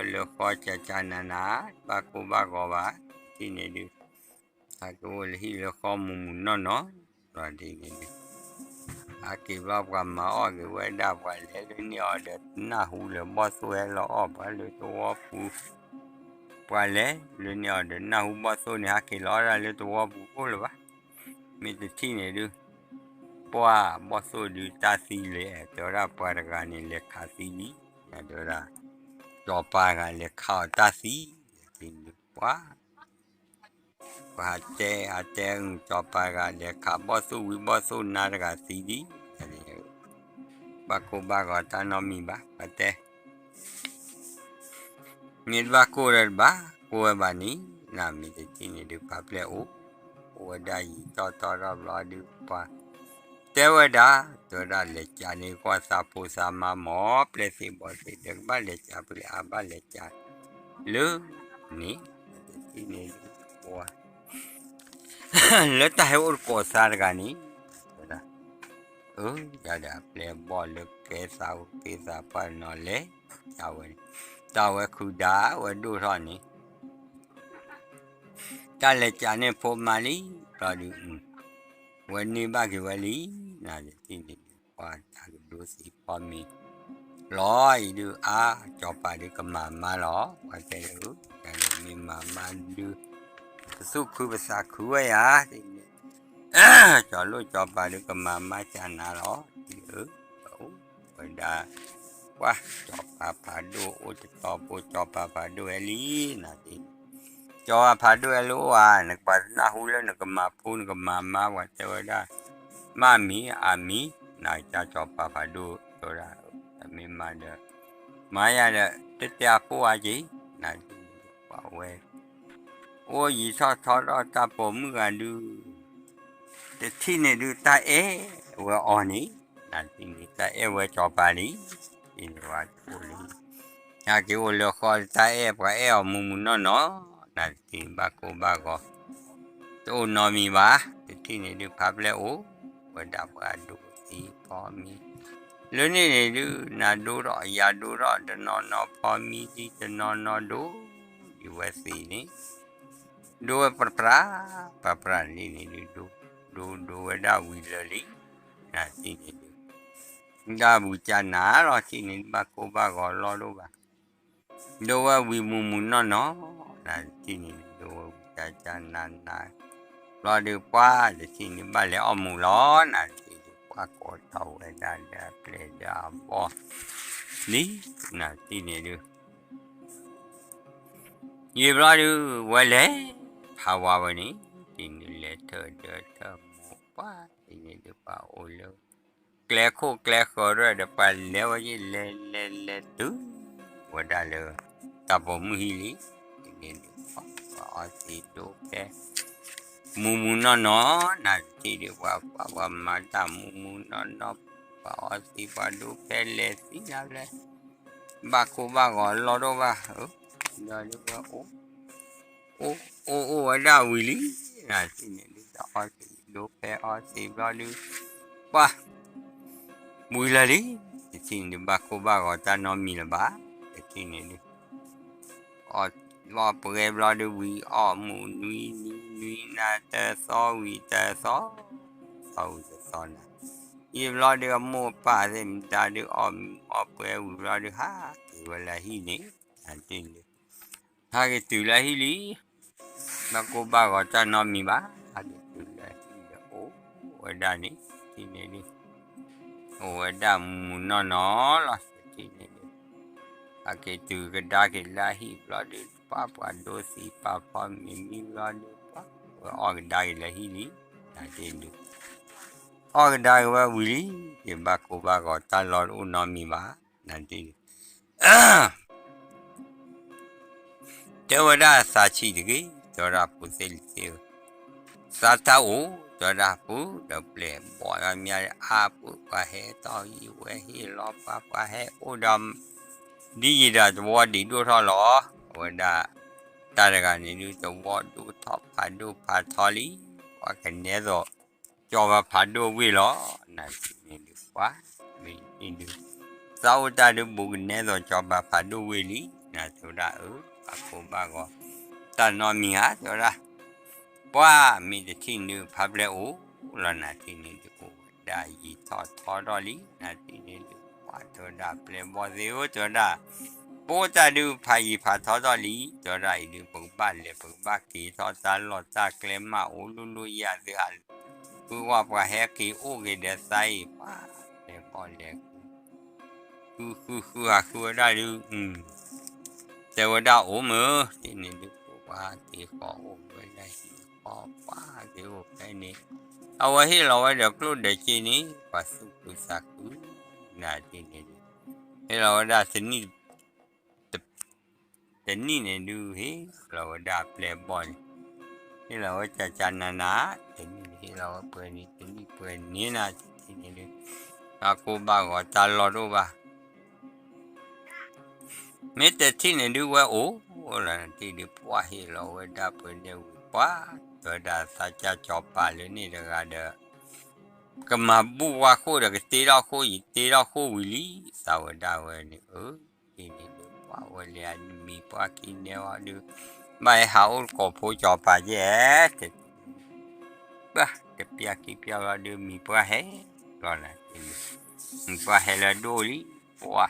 အိၣ်လၢဟံၣ် ဟးက့ၤအိၣ်လၢဃီ ကၢ်ကၢ်နးနး ဘၣ်ကိၢ်ဘၣ်ဂီၤဘၣ် တထံၣ်န့ၣ်ဒုး ဟးက့ၤအိၣ်လၢဟံၣ်လၢဃီမုၢ်မုၢ်နီၢ်နီၢ် ဘျီဒ်န့ၣ်ဒုး ဟးက့ၤဘျီပှၤမၤအီၣ်က့ၤဝဲဒၣ် ပှၤလဲၤလၢန့ၢ်အီၤဒီးနၢ်ဟူလၢဘီၣ်သိၣ်ဟဲလီၤအီၣ်ပှၤလၢသဝီပူၤ, ပှၤလဲၤလၢန့ၢ်အီၤဒီးနၢ်ဟူဘီၣ်သိၣ်န့ၣ် ဟးက့ၤလီၤဒၣ်လၢသဝီပူၤအိၣ်လၢၤဘၣ်. မ့ၢ်တထံၣ်န့ၣ်ဒုး ပှၤဘီၣ်သိၣ်ဒုးတၢ်သံလဲၣ် တဲဝဲဒၣ်ပှၤတဂၤန့ၣ်လဲၤခးသံလံ, တဲဝဲဒၣ် စီၤပၤတဂၤလဲၤခးအီၤတၢ်သံ, ပှၤ ပှၤဟးတဲ ဟးတဲ စီၤပၤတဂၤလဲၤခးဘီၣ်သိၣ်ဝံၤ ဘီၣ်သိၣ်နါတဂၤသံဒံး, ဘၣ်ကိၢ်ဘၣ်ဂီၤတၢ်နီတမံၤဘၣ် ပှၤတဲ မ့ၢ်တဘၣ်ကိၢ်ဒီးတဘၣ်ကိၢ်ဝဲဘၣ်န့ၣ်, နမ့ၢ်တထံၣ်န့ၣ်ဒုး ဖးပျဲၢ်အိၣ်, အိၣ်ဝဲဒၣ်ယံာ်တီတီထီၣ်ဘျီဒုး ပှၤတဲဝဲဒၣ်, တဲဝဲဒၣ်လဲၤကးန့ၣ် ကွၢ်သးဖိသးမါမ့ၢ်ပျဲၢ်သ့ၣ်ဘီၣ်သ့ၣ်ဒီး ကဘၣ်လဲၤကးပျဲၢ်အါဘၣ်လဲၤကးလၢန့ၣ်, တထံၣ်န့ၣ်ဒုး ပှၤ လၢတၢ်ဟဲအိၣ်တကိးသါတဂၤန့ၣ်, တဲဝဲဒၣ်, အၢ ယၤဒီးအပျဲၢ်ဘီၣ်လၢကဲသးအိၣ်ကဲသးပှၢ်နီၤလဲၣ်, တၢ်ဝဲန့ၣ်, တၢ်ဝဲခုဒါဝဲဒိၣ်ထီၣ်န့ၣ်, တၢ်လဲၤကးန့ၢ်ဖိမါလံ, ဘျီဒုး ဝဲန့ၢ်ဘၣ်က့ၤဝဲလံ, နတထံၣ်န့ၣ်ဒုး ပှၤတၢ်ကဒိသံဖီမ့ၤ လီၤအံၤဒုး အါ စီၤပၤဒုးကမၤမါလီၤ, ပှၤတဲလၢ တၢ်ဒီးမ့ၢ်မၤမါဒုး ပသူၣ်ခုပသးခုဝဲယၤ, စီၤလိၣ်စီၤပၤဒုးကမၤမါကနၤလီၤ, အၢ အိၣ်ဝဲဒၣ်, ပှၤ စီၤပၤဖးဒိၣ်အိၣ်တတီၤဖိ စီၤပၤဖးဒိၣ်ဟဲလံ, နတထံၣ်န့ၣ် စီၤပၤဖးဒိၣ်ဟဲလၢအိၣ်ဧါ, နပှၤတနၢ်ဟူလၢနကမၤဖိနကမၤမါ ပှၤတဲဝဲဒၣ်, မ့ၢ်မံၤအမံၤ, နကစၢ်စီၤပၤဖးဒိၣ်တဲဝဲဒၣ်, တမ့ၢ်မၤဒီး မၤယၤဒီး တတဲအဖိအါက့ၤ, နတထံၣ်န့ၣ်ဒုး ပှၤဝဲ အိၣ်ယံာ်ထီၣ်ထီထီၣ်တၢ်ပိာ်မုၣ်ဂၤဒုး တထံၣ်န့ၣ်ဒုး တၢ်အဲၣ်ဝဲအီၤန့ၣ်, နတထံၣ်န့ၣ် တၢ်အဲၣ်ဝဲစီၤပၤလံ, တထံၣ်န့ၣ်ပှၤအိၣ်လံ, ဟဲက့ၤအိၣ်လၢဃီတၢ်အဲၣ် ပှၤအဲၣ်အီၤမူးမူးနီၢ်နီၢ်, နတထံၣ်န့ၣ် ဘၣ်ကိၢ်ဘၣ်ဂီၤ တအိၣ်နီတမံၤဘၣ်, တထံၣ်န့ၣ်ဒုး ဖးပျဲၢ်အိၣ်ဝဲဒၣ်ပှၤဒိသံဖီမ့ၤ, လၢန့ၣ်န့ၣ်ဒုး နၤဒိထီၣ်ယၤဒိထီၣ် တနီၤနီၤဖီမ့ၤဒ်တနီၤနီၤဒိ, ဒ်ဝဲသ့ၣ်န့ၣ် ဒိဝဲပြးပြး, ပြးပြးန့ၣ်န့ၣ်ဒုး ဒိ ဒိဒိဝဲဒၣ်ဝံၤလၢာ်လံ, နတထံၣ်န့ၣ်ဒုး ဒၣ်ဝံၤကနၤလီၤ, တထံၣ်န့ၣ်ဒုး ဘၣ်ကိၢ်ဘၣ်ဂီၤလီၢ်ဒိၣ်ဘၣ်, ဒိဝဲဝံၤမူးမူးနီၢ်နီၢ်, နတထံၣ်န့ၣ်ဒုး ဒိဝဲဝံၤကနၤနၤ, ဘျီဒုးပှၤတထံၣ်န့ၣ် ဘၣ်လဲၤအီၣ်မူးလီၤ, နတထံၣ်ဒုး ပှၤကိးထီၣ်ဝဲဒၣ်ဒီးအပျဲၢ်ဒီးအဘီၣ်လံ, နတထံၣ်န့ၣ်ဒုး ယံာ်ဘျီဒုး ဝဲလဲၤဖးဝါဝဲန့ၣ်, တထံၣ်န့ၣ်လဲၤထၢၣ်ဒၢထၢၣ်မိၢ်ပှၢ်, တထံၣ်န့ၣ်ဒုးပှၤအိၣ်လၢ ကျဲခိၣ်ကျဲဃၢၤရဲၣ်ဒီး ပှၤလဲၤဝဲယံာ်လဲၤလဲၤလဲၤတုၤဝဲဒၣ်လၢ တၢ်ပိာ်မုၣ်ဟံၣ်လံ, တထံၣ်န့ၣ်ဒုး ပှၤအီသံးဒိဖဲ မူးမူးနီၢ်နီၢ်, နတထံၣ်ဒုး ပှၤပှၤပှၤမၤတၢ်မူးမူးနီၢ်နီၢ်, ပှၤအီသံးပှၤဒိဖဲလဲၤသံနၤဖဲ ဘၣ်ကိၢ်ဘၣ်ဂီၤလီၢ်ဒိၣ်ဘၣ်, ဒီးဒုးဝဲ အိၣ်အိၣ်အိၣ်ဝဲဒၣ်ဝံၤလံ, နတထံၣ်န့ၣ်ဒုး တၢ်အီသံးဒိဖဲအီသံးဘျီဒုး ပှၤ ဝံၤလၢာ်လံ, တထံၣ်န့ၣ်ဒုး ဘၣ်ကိၢ်ဘၣ်ဂီၤတၢ်နီတမံၤလၢၤဘၣ်, တထံၣ်န့ၣ်ဒုး အီၣ်ပှဲၤဘျီဒုးဝံၤ အီၣ်မူးနွံနွံနွံနၤ တသီဝံၤတသီ, သီဝံၤတသီနၤ, ယံာ်ဘျီဒုး အမိၢ်အပၢ်သ့ၣ်မတၤဒုး အီၣ်မူးအီၣ်ပှဲၤဝံၤဘျီဒုး ဟးက့ၤဝဲလၢဟံၣ်န့ၣ်, တထံၣ်န့ၣ်ဒုး ဟဲက့ၤတုၤလၢဟံၣ်လံ, ဘၣ်ကိၢ်ဘၣ်ဂီၤတၢ်နီတမံၤဘၣ်, ဟဲက့ၤတုၤလၢဟံၣ်ဒီးအိၣ်ဝဲဒၣ်န့ၣ်, တထံၣ်န့ၣ်ဒုး အိၣ်ဝဲဒၣ်မူးမူးနီၢ်နီၢ်လီၤ, တထံၣ်န့ၣ်ဒုး ဟဲက့ၤတုၤကဒါက့ၤလၢအဟံၣ်ဘျီဒုး ပှၤပှၤဒိသံးပာ်ဖီမ့ၤမံဘျီဒုး ပှၤဝဲအီၣ်ကဒါက့ၤလၢဟံၣ်လံ, နတထံၣ်ဒုး အီၣ်ကဒါက့ၤဝဲဝံၤလံ, က့ၤဘၣ်ကိၢ်ဘၣ်ဂီၤတၢ်လီၢ်တအိၣ်နီတမံၤဘၣ်, နတထံၣ်ဒုး တဲဝဲဒၣ်သးဆံးတဂ့ၤ, တဲဝဲဒၣ်ဖိသ့ၣ်လံၤသ့ၣ်ဧၢ, သးတၢ်အိၣ်, တဲဝဲဒၣ်ပုၢ်ဒီးပျဲၢ်ဘီၣ်အါမး အါပုၢ်ပှၤဟဲတီၢ်ယံၤဝဲဟ့ၣ်လီၤပှၤ ပှၤဟဲအိၣ်ဒီး ဒ်ယံၤဒီးသဝီဒံးဒိၣ်ထီၣ်လီၤ, အဝဲဒၣ် တၢ်တဂၤန့ၣ်ဒုး သဝီဒိၣ်ထီၣ်ဖးဒိၣ်ဖးထီလံ, ပှၤကနဲသိး ကၠီၤပၤဖးဒိၣ်ဝ့ၢ်လီၤ, နတထံၣ်န့ၣ်ဒုး ပှၤ မ့ၢ်တထံၣ်ဒုး သးအိၣ်တၢ်ဒုးဘူးကနဲသိး ကၠီၤပၤဖးဒိၣ်ဝ့ၢ်လံ, နတဲဝဲဒၣ်အၢ ဘၣ်ကိၢ်ဘၣ်ဂီၤ တၢ်နီတမံၤဧါ တဲဝဲဒၣ်, ပှၤမ့ၢ်တထံၣ်ဒုး ဖးပျဲၢ်အိၣ်လီၤ နတထံၣ်န့ၣ်ဒုးအိၣ်ဝဲ ဒၣ်ယံာ်ထီၣ်ထီထီၣ်လံ နၤတထံၣ်န့ၣ်ဒုး ပှၤတဲဝဲဒၣ် ပျဲၢ်ဘီၣ်သ့ၣ်ဧၢ တဲဝဲဒၣ်, ပအိၣ်တၢ်ဒုး ဖးယံာ်ဖးထီထီၣ်လံ တဲဝဲဒၣ်အံၤဒုး ပကဘၣ်လဲၤ ပကဘၣ်က့ၤထီၣ် တၢ်လီၢ်တၢ်ကျဲမးအိၣ်လိၣ်လိၣ်ယၤသုဧါ, ဃုဝဲပှၤဟဲက့ၤအိၣ်က့ၤဒီးသးအံၤ ပှၤပျဲၢ်ဘီၣ်လဲၤ ဃုဃုဃု ဟးဃုဝဲဒၣ်ဒုး, တဲဝဲဒၣ်အိၣ်မုာ် တထံၣ်န့ၣ်ဒုး ပှၤက့ၤဃီၤအိၣ်ဝဲဒၣ်ဟံၣ်ဃီ ပှၤက့ၤအိၣ်ဖဲန့ၣ်, အဝဲဟ့ၣ်လီၤဝဲဒီးကျိၣ်ဒီးစ့န့ၣ် ပှၤသူၣ်ခုသးခု နၤတထံၣ်န့ၣ်ဒုး, ဟ့ၣ်လီၤဝဲဒၣ်တနံၣ် တနံၣ်န့ၣ်ဒုး ဟ့ၣ်လီၤဝဲဒၣ်ပျဲၢ်ဘီၣ်န့ၣ်, ဟ့ၣ်လီၤဝဲကၠးကၠးနးနး, တနံၣ်န့ၣ် ဟ့ၣ်လီၤဝဲပှဲၤနံၤ တနံၣ်ပှဲၤနံၤ နၤတထံၣ်န့ၣ်ဒုး, ဘၣ်ကိၢ်ဘၣ်ဂီၤတၢ်လီၢ်တအိၣ်ဘၣ် မ့ၢ်တထံၣ်န့ၣ်ဒုး ဝဲအိၣ်လီၤ နၤတထံၣ်ဒုး ပှၤဟ့ၣ်လီၤဝဲဒၣ်ပှဲၤဒဲဝံၤ ပှၤတဲဝဲဒၣ်သးစၢ်စီၤပၤလၢန့ၣ်တဂၤဒီး ကမၤဘူၣ်ဝဲဃိၣ်ဒီး ကတ့ထီၣ်ဃိၣ် ယတ့ထီၣ်ဃိၣ်ဝံၤလံ သးဝဲဒၣ်ဝဲန့ၣ်ဧၢ, တထံၣ်န့ၣ်ဒုး ပှၤဝဲလဲၤမံၤပှၢ်ခံနဲအီၤဒုး ဘၣ်ဟဲဟးအိၣ်သကိးဖိစီၤပၤယဲၢ် တထံၣ် ဘၣ်တပျၢ်ခံပျၢ်လီၤဒုး မံၤပှၢ်ဟဲလီၤနၤတထံၣ်န့ၣ်, မံၤပှၢ်ဟဲလၢဒိၣ်လံ ပှၤ ဝဲ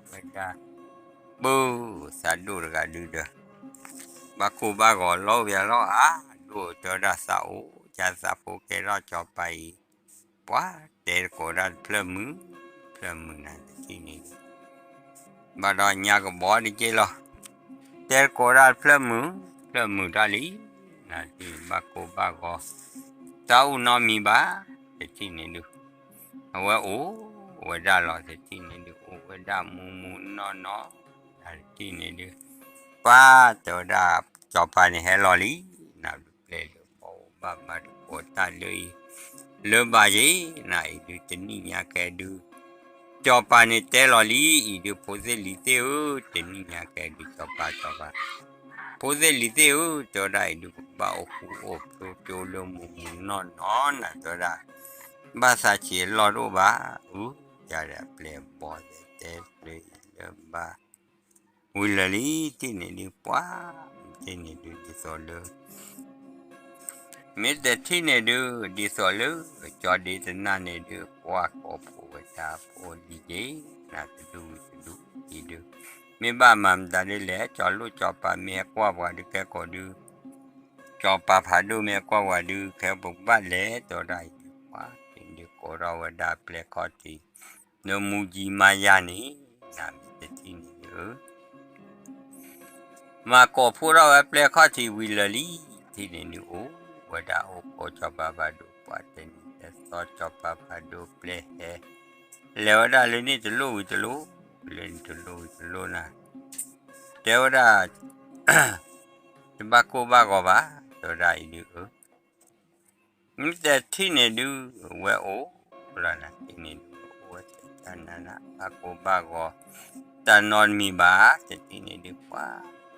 ဒၣ် ပၢ် သးဒိၣ်တဂၤဒုးဒီး ဘၣ်ကိၢ်ဘၣ်ဂီၤလီၤ ပျၢ်လီၤအါဒိၣ် တဲဝဲဒၣ်သးအိၣ် ကၢ်သးဖိကဲထီၣ်စီၤပၤအံၤ, ပှၤတဲသကိးဒၣ်တဖျၢၣ်မုာ်, တဖျၢၣ်မုာ်နၤတထံၣ်န့ၣ်ဒုး ဘၣ်ဒီးညါကဘီတက့ၢ်လီၤ, တဲသကိးဒၣ်တဖျၢၣ်မုာ်, တဖျၢၣ်မုာ်တၢ်လံ, နၤတထံၣ်ဘၣ်ကိၢ်ဘၣ်ဂီၤ, တၢ်အိၣ်နီတမံၤဘၣ်, တထံၣ်န့ၣ်ဒုး အဝဲအိၣ်ဝဲဒၣ်လီၤ တထံၣ်န့ၣ်ဒုး အိၣ်ဝဲဒၣ်မူမူနီၢ်နီၢ်, နၤတထံၣ်န့ၣ်ဒုး ပှၤတဲဝဲဒၣ် စီၤပၤန့ၣ်ဟဲလီၤလံ, နၤဒုးပျဲၢ်လၢပှၤအိၣ်ဘၣ်မၤသကိးတၢ်လၢအံၤ လၢဘၣ်ယ့ၣ်, နၤအံၤဒုးတနံၣ်ညါကဲဒုး စီၤပၤန့ၣ်တဲလီၤလံ, အံၤဒုးဖိသ့ၣ်လံၤသ့ၣ်ဧၢ, တနံၣ်ညါကဲဒုးစီၤပၤစီၤပၤ, ဖိသ့ၣ်လံၤသ့ၣ်ဧၢ, တဲဝဲဒၣ်အံၤဒုး ပကဘၣ်အိၣ်ဃူအိၣ်ဖိးကၠိလၢမူမူနီၢ်နီၢ်နၤ တဲဝဲဒၣ်, ဘၣ်သးဆံးအလီၢ်တအိၣ်ဘၣ်, အု ယၤဒီးအပျဲၢ်ဘီၣ်သ့ၣ်တဲဖျၢၣ်အံၤလၢဘၣ် ဝံၤလၢာ်လံ တထံၣ်န့ၣ်ဒုး ပှၤ တထံၣ်န့ၣ်ဒုး ဒ်သိးလၢ မ့ၢ်တထံၣ်န့ၣ်ဒုး ဒ်သိးလၢ ကၠီဒ့တနၢ်န့ၣ်ဒုး ပှၤကိးဖှိၣ်ဝဲတၢ်ဖိလံၤက့ၤ နၤတဒူၣ်ဝံၤတဒူၣ်အံၤဒုး မ့ၢ်ဘၣ်မၤမတၤဒ်လဲၣ် ကၠီလိၣ်ကၠီပၤမ့ၢ်ဟဲကွၢ်ပှၤဒုး ကဲကိးဒုး ကၠီပၤဖးဒိၣ်မ့ၢ်ဟဲကွၢ်ပှၤဒုး ခဲပကဘၣ်လဲၤ တဲဝဲဒၣ်အံၤဒုး ပှၤ တထံၣ်န့ၣ်ဒုး ကိးထီၣ်ဝဲဒၣ်ပျဲၢ်ခီၣ်ထံး လၢမူကံမါယါန့ၣ် နၤမ့ၢ်တထံၣ်န့ၣ်ဒုး မၤကိးဖှိၣ်ထီၣ်ဝဲပျဲၢ်ခီၣ်ထံးဝံၤလၢာ်လံ တထံၣ်န့ၣ်ဒုး အိၣ်ဝဲဒၣ်အိၣ်ကိးကၠီပၤဖးဒိၣ် ပှၤတဲန့ၣ်တဲသီကၠီပၤဖးဒိၣ်ပျဲၢ်ဟဲ လဲၤဝဲဒၣ်လၢန့ၣ်တလိၣ်ဝံၤတလိၣ် လၢန့ၣ်တလိၣ်ဝံၤတလိၣ်နၤ တဲဝဲဒၣ် တဘၣ်ကိၢ်ဘၣ်ဂီၤဘၣ် တဲဝဲဒၣ်အံၤဒုး မ့ၢ်တထံၣ်န့ၣ်ဒုး ဝဲအိၣ်လီၤနၤ တထံၣ်န့ၣ်ဒုး အိၣ်ဝဲတနၤနၤ ဘၣ်ကိၢ်ဘၣ်ဂီၤ တၢ်နီတမံၤဘၣ် တထံၣ်န့ၣ်ဒုး ပှၤ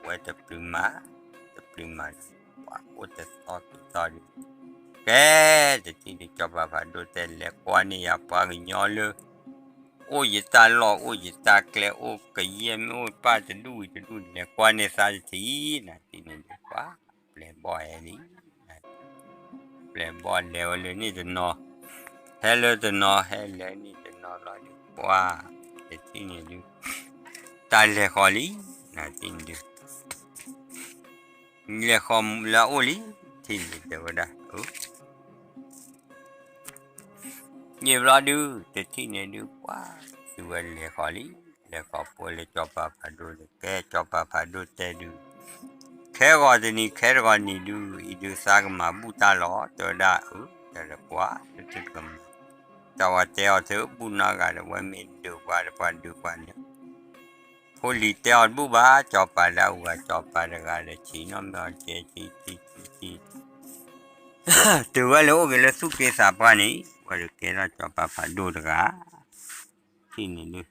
ဝဲတပျုၤမၤ တပျုၤမၤ ပှၤအိၣ်တသီခံသီဒုး ကဲ တထံၣ်ဒုး ကၠီပၤဖးဒိၣ်တဲလဲၤကွၢ်န့ၢ်ယၤပှၤကညီလၢ အိၣ်ယတၢ်လီၢ်အိၣ်ယတၢ်ကျဲအိၣ်ကယဲၢ်မ့ၢ်အိၣ်ပၢ်တဒူၣ်ဝံၤတဒူၣ်န့ၣ် လဲၤကွၢ်န့ၢ်သးတထံၣ် နၤတထံၣ်န့ၣ်ဒုး ပှၤ ပျဲၢ်ဘီၣ်ဟဲလံ ပျဲၢ်ဘီၣ်လဲၤဝဲလၢန့ၣ်တနီၤ ဟဲလၢတနီၤ ဟဲလဲၤန့ၣ်တနီၤလီၤဒုး ပှၤ တထံၣ်န့ၣ်ဒုး တၢ်လဲၤဃီၤလံ နၤတထံၣ်န့ၣ်ဒုး လဲၤဃီၤလၢအအိၣ်လံ တထံၣ်န့ၣ်တဲဝဲဒၣ် ယံာ်ဘျီဒုး တထံၣ်န့ၣ်ဒုး ပှၤ သုဝဲလဲၤဃီၤလံ လဲၤဃီၤပှဲၤလၢကၠီပၤဖးဒိၣ်န့ၣ် ကဲကၠီပၤဖးဒိၣ်တဲဒုး ခဲဂီၤတနံၤခဲတဂီၤနံၤဒုး အံၤဒုးသးကမၤဘူၣ်တၢ်လီၤ တဲဝဲဒၣ် အၢ တဲဒီးပှၤ တထံၣ်တကမၤ တၢ်ဝဲတဲအီၤသုဘူၣ်နီတဂၤဒီး ဝဲမ့ၢ်ဒုးပှၤဒီးပှၤဒုးပှၤန့ၣ် ဖိလံၤတဲအီၤတဘူၣ်ဘၣ် ကၠီပၤဒၣ်အူဂၤ ကၠီပၤတဂၤဒီး ဆံးနီၣ်မ့ၢ်အီၤကဲ ဆံးဆံးဆံးဆံး တုၤဝဲလၢအိၣ်က့ၤလၢသူၣ်က့သးပှၢ်န့ၣ် ဝဲဒုးကဲထီၣ်ကၠီပၤဖးဒိၣ်တဂၤ တထံၣ်န့ၣ်ဒုး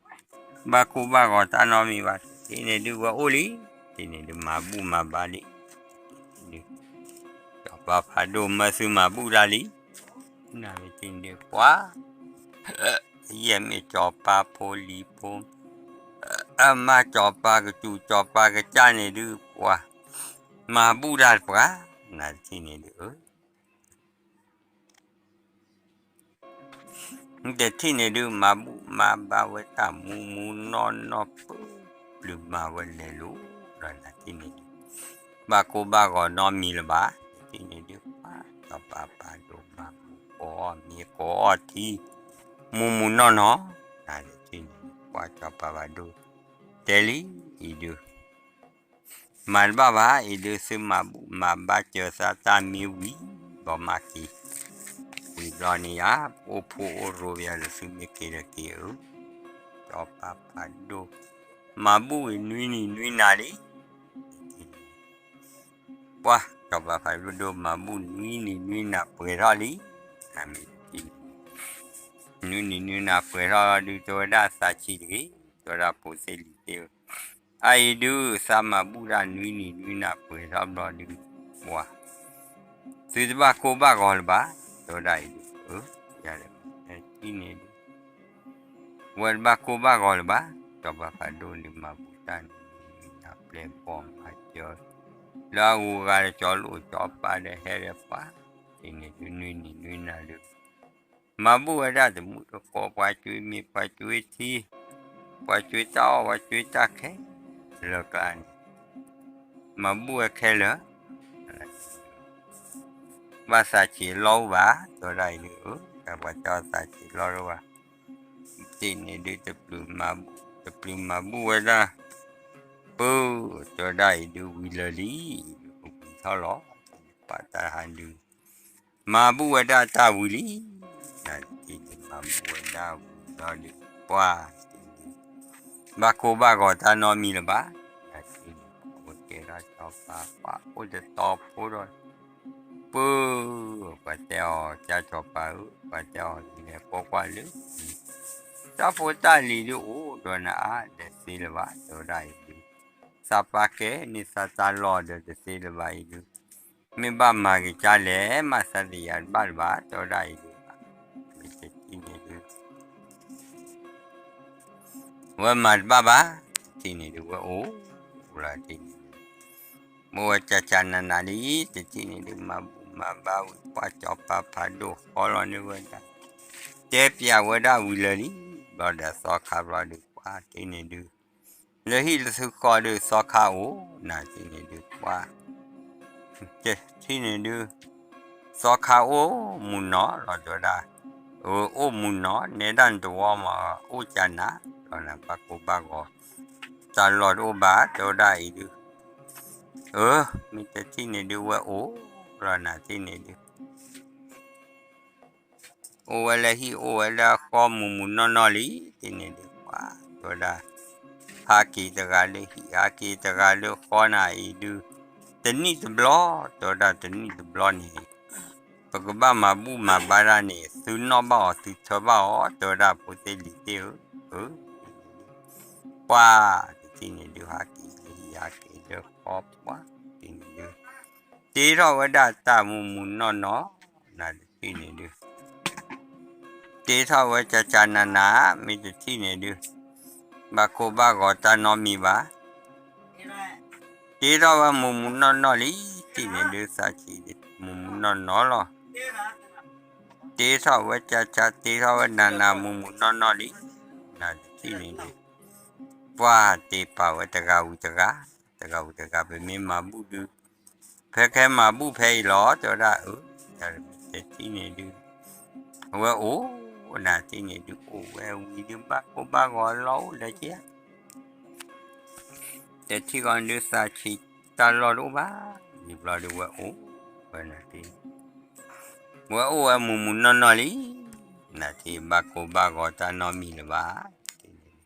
ဘၣ်ကိၢ်ဘၣ်ဂီၤတၢ်နီတမံၤဘၣ် တထံၣ်န့ၣ်ဒုးဝဲအိၣ်လံ တထံၣ်န့ၣ်ဒုးမၤဘူၣ်မၤဘါလံ ဒုး ကၠီပၤဖးဒိၣ်မၢသုမၤဘူၣ်တၢ်လံ နမ့ၢ်တထံၣ်န့ၣ်ဒုး ပှၤ ယဲၢ်မ့ၢ်ကၠီပၤဖိလံၤဖိ အမါကၠီပၤကစူၤကၠီပၤကစၢ်န့ၣ်ဒုး ပှၤ မၤဘူၣ်တၢ်တပှၤ နတထံၣ်န့ၣ်ဒုး အၢ တထံၣ်န့ၣ်ဒုး မၤဘူၣ်မၤဘါဝဲတၢ်မူမူနီၢ်နီၢ် ပၢပျုၤမၤဝဲလဲၤလိၤ ဒီးနၤထံၣ်န့ၣ်ဒုး ဘၣ်ကိၢ်ဘၣ်ဂီၤနီတမံၤလၢၤဘၣ်. တထံၣ်န့ၣ်ဒုး ပှၤစီၤပၤဖးဒိၣ်မၤဘူၣ်ကိးအီၣ်မ့ၤကိးအီၣ်ထံ မူမူနီၢ်နီၢ်, နၤတထံၣ်န့ၣ် ပှၤစီၤပၤဖးဒိၣ် တဲလံ အံၤဒုး မၤတဘၣ်ဘၣ် အံၤဒုး သုမၤဘူၣ်မၤဘါစၢၤသးတၢ်မ့ၢ်ဝံၤ ဘီမးက့ၤ ဝံၤဘျီန့ၣ်ဧါ အိၣ်ဖှိၣ်အိၣ်ရိဘၣ်ဒီး သုမ့ၢ်က့ၤဒီးက့ၤဧၢ, စီၤပၤဖးဒိၣ် မၤဘူၣ်ဝံၤနွံနံၤနွံနၤလံ ပှၤစီၤပၤဖးဒိၣ် မၤဘူၣ်နွံနံၤနွံနၤပှဲၤထီၣ်လံ, နွံနံၤနွံနၤပှဲၤထီၣ်လီၤဒုး တဲဝဲဒၣ်သးဆံးတဂ့ၤ, တဲဝဲဒၣ်ဖိသ့ၣ်လံၤသ့ၣ်ဧၢ, အအံၤဒုး သးမၤဘူၣ်ဒၣ်နွံနံၤနွံနၤပှဲၤထီၣ်ဘျီဒုး ပှၤ သုတဘၣ်ကိၢ်ဘၣ်ဂီၤလၢၤဘၣ်, တဲဝဲဒၣ်အံၤဒုး အၢ ယၤဒီး ထံၣ်န့ၣ်ဒုး ဝဲတဘၣ်ကိၢ်ဘၣ်ဂီၤလၢၤဘၣ်, စီၤပၤဖးဒိၣ်န့ၣ် မၤဘူၣ်တၢ်နွံနံၤနွံနၤပှဲၤဘီမၤစၢၤ လၢအဂုၤအဂၤဒီးကၠီလိာ်ကၠီပၤဒီးဟဲဒီးပှၤ, တထံၣ်န့ၣ်ဒုး နွံနံၤနွံနၤဒုး မၤဘူၣ်ဝဲဒၣ်တမုၢ်တကိး ပှၤကွ့မ့ၤ ပှၤကွ့ထံ ပှၤကွ့တၢ်အီၣ် ပှၤကွ့တၢ်ခဲလၢာ်ကျါန့ၣ် မၤဘူၣ်ဝဲခဲလၢာ် ဘၣ်သးဆံးလီၢ်အိၣ်ဘၣ်, တဲဝဲဒၣ်အံၤဒုး တၢ်ပှၤတၢ်သးဆံးလီၢ်အိၣ်ဘၣ်, တထံၣ်န့ၣ်ဒုး တပျုၤမၤဘူၣ်ဝဲဒၣ် ပၢ တဲဝဲဒၣ်အံၤဒုး ဝံၤလၢာ်လံ, ဝံၤထီၣ်လီၤ, ပှၤတၢ်ဟးဒုး မၤဘူၣ်ဝဲဒၣ်တၢ်ဝံၤလံ, နၤတထံၣ်န့ၣ် မၤဘူၣ်ဝဲဒၣ်ဝံၤလီၤဒုး ပှၤ ဘၣ်ကိၢ်ဘၣ်ဂီၤတၢ်နီတမံၤလၢၤဘၣ်, နၤတထံၣ်န့ၣ် ပှၤကဲထီၣ်စီၤပၤ ပှၤအိၣ်တတီဖိဒီး ပၢ ပှၤတဲအီၤ ကၠၢ်စီၤပၤဧၢ, ပှၤတဲအီၤဒ်လဲၣ်ကွၢ်ကွၢ်လၢ တၢ်ဖိတၢ်လံၤဒုးအိၣ်ဒီးနၤအါ တသ့လၢၤဘၣ်, တဲဝဲဒၣ်အံၤဒုး သးပာ်ကဲန့ၢ်သးတၢ်လီၢ်ဒီးတသ့လၢၤဘၣ်အံၤဒုး မ့ၢ်ဘၣ်မၤက့ၤကၠၢ်လဲၣ် မၤသးတယၤတဘၣ်လၢၤဘၣ် တဲဝဲဒၣ်အံၤဒုး မ့ၢ်တထံၣ်န့ၣ်ဒုး ဝဲမၤတဘၣ်ဘၣ်, တထံၣ်န့ၣ်ဒုး ဝဲအိၣ်လီၤတထံၣ်န့ၣ်ဒုး မ့ၢ်ဝဲကၠၢ်ကၠၢ်နးနးလံ, တထံၣ်န့ၣ်ဒုး မၤဘူၣ်မၤဘါဝံၤ ပှၤစီၤပၤဖးဒိၣ်ဃီလီၤန့ၢ်ဝဲဒၣ် တဲပျးဝဲဒၣ်ဝံၤလၢာ်လံ, ဘျီဒီးသီခါဘျီဒုး ပှၤတထံၣ်န့ၣ်ဒုး လၢဟံၣ်လၢသုဃီဒုး သီခါအိၣ် နၤတထံၣ်န့ၣ်ဒုး ပှၤ တထံၣ်န့ၣ်ဒုး သီခါအိၣ်မုၢ်နီၢ်လီၤ တဲဝဲဒၣ်, အိၣ်မုၢ်နီၢ် နဲဒၣ်နတဝီမး အိၣ်ကၠၢ်နး လီၤနၤ ဘၣ်ကိၢ်ဘၣ်ဂီၤ တၢ်လီၢ်တအိၣ်ဘၣ် တဲဝဲဒၣ်အံၤဒုး, အၢ မ့ၢ်တထံၣ်န့ၣ်ဒုး ဝဲအိၣ်လီၤနၤတထံၣ်န့ၣ်ဒုး အိၣ်ဝဲလၢဟံၣ်အိၣ်ဝဲလၢဃီမုၢ်မုၢ်နီၢ်နီၢ်လံ, တထံၣ်န့ၣ်ဒုး ပှၤ တဲဝဲဒၣ် ဟးက့ၤတဂၤလၢဟံၣ် ဟးက့ၤတဂၤလၢဃီနၤအံၤဒုး တနံၣ်တဘျီ တဲဝဲဒၣ်တနံၣ်တဘျီန့ၣ် ပကဘၣ်မၤဘူၣ်မၤဘါတၢ်န့ၣ် သုနီၣ်ဘၣ်အီၤ သုထၢဘၣ်အီၤ တဲဝဲဒၣ်ဖိသ့ၣ်လံၤသ့ၣ်ဧၢ, အၢ ပှၤ တထံၣ်န့ၣ်ဒုး ဟးက့ၤလၢဟံၣ် ဟးက့ၤလၢဃီပှၤ တထံၣ်န့ၣ်ဒုး တ့ထီၣ်ဝဲဒၣ်တၢ်မုၢ်မုၢ်နီၢ်နီၢ် နၤတထံၣ်န့ၣ်ဒုး တ့ထီၣ်ဝဲကၠၢ်ကၠၢ်နးနး မ့ၢ်တထံၣ်န့ၣ်ဒုး ဘၣ်ကိၢ်ဘၣ်ဂီၤတၢ်နီတမံၤဘၣ်, တ့ထီၣ်ဝဲမုၢ်မုၢ်နီၢ်နီၢ်လံ, တထံၣ်န့ၣ်ဒုး သးဆံး မုၢ်မုၢ်နီၢ်နီၢ်လီၤ, တ့ထီၣ်ဝဲကၠၢ်ကၠၢ် တ့ထီၣ်ဝဲနးနး မုၢ်မုၢ်နီၢ်နီၢ်လံ, နၤတထံၣ်န့ၣ်ဒုး ပှၤတ့ပာ်ဝဲတဂၤဝံၤတဂၤ, တဂၤဝံၤတဂၤ ပမ့ၢ်မၤဘူၣ်ဒုး ဖဲခဲမၤဘူၣ်ဖဲအံၤလီၤ တဲဝဲဒၣ်အၢ, တထံၣ်န့ၣ်ဒုး အဝဲအိၣ် နၤတထံၣ်န့ၣ်ဒုး အိၣ်ဝဲဝံၤဒုး ဘၣ်ကိၢ်ဘၣ်ဂီၤလီၤအိၣ်လၢက့ၤ တထံၣ်ဃီဒုး သးဆံးတၢ်လီၢ်တအိၣ်ဘၣ်, ဝံၤဘျီဒုးဝဲအိၣ်ဝဲနၤတထံၣ်န့ၣ် ဝဲအိၣ်ဝဲမုၢ်မုၢ်နီၢ်နီၢ်လံ, နၤတထံၣ် ဘၣ်ကိၢ်ဘၣ်ဂီၤတၢ်နီတမံၤလၢၤဘၣ်,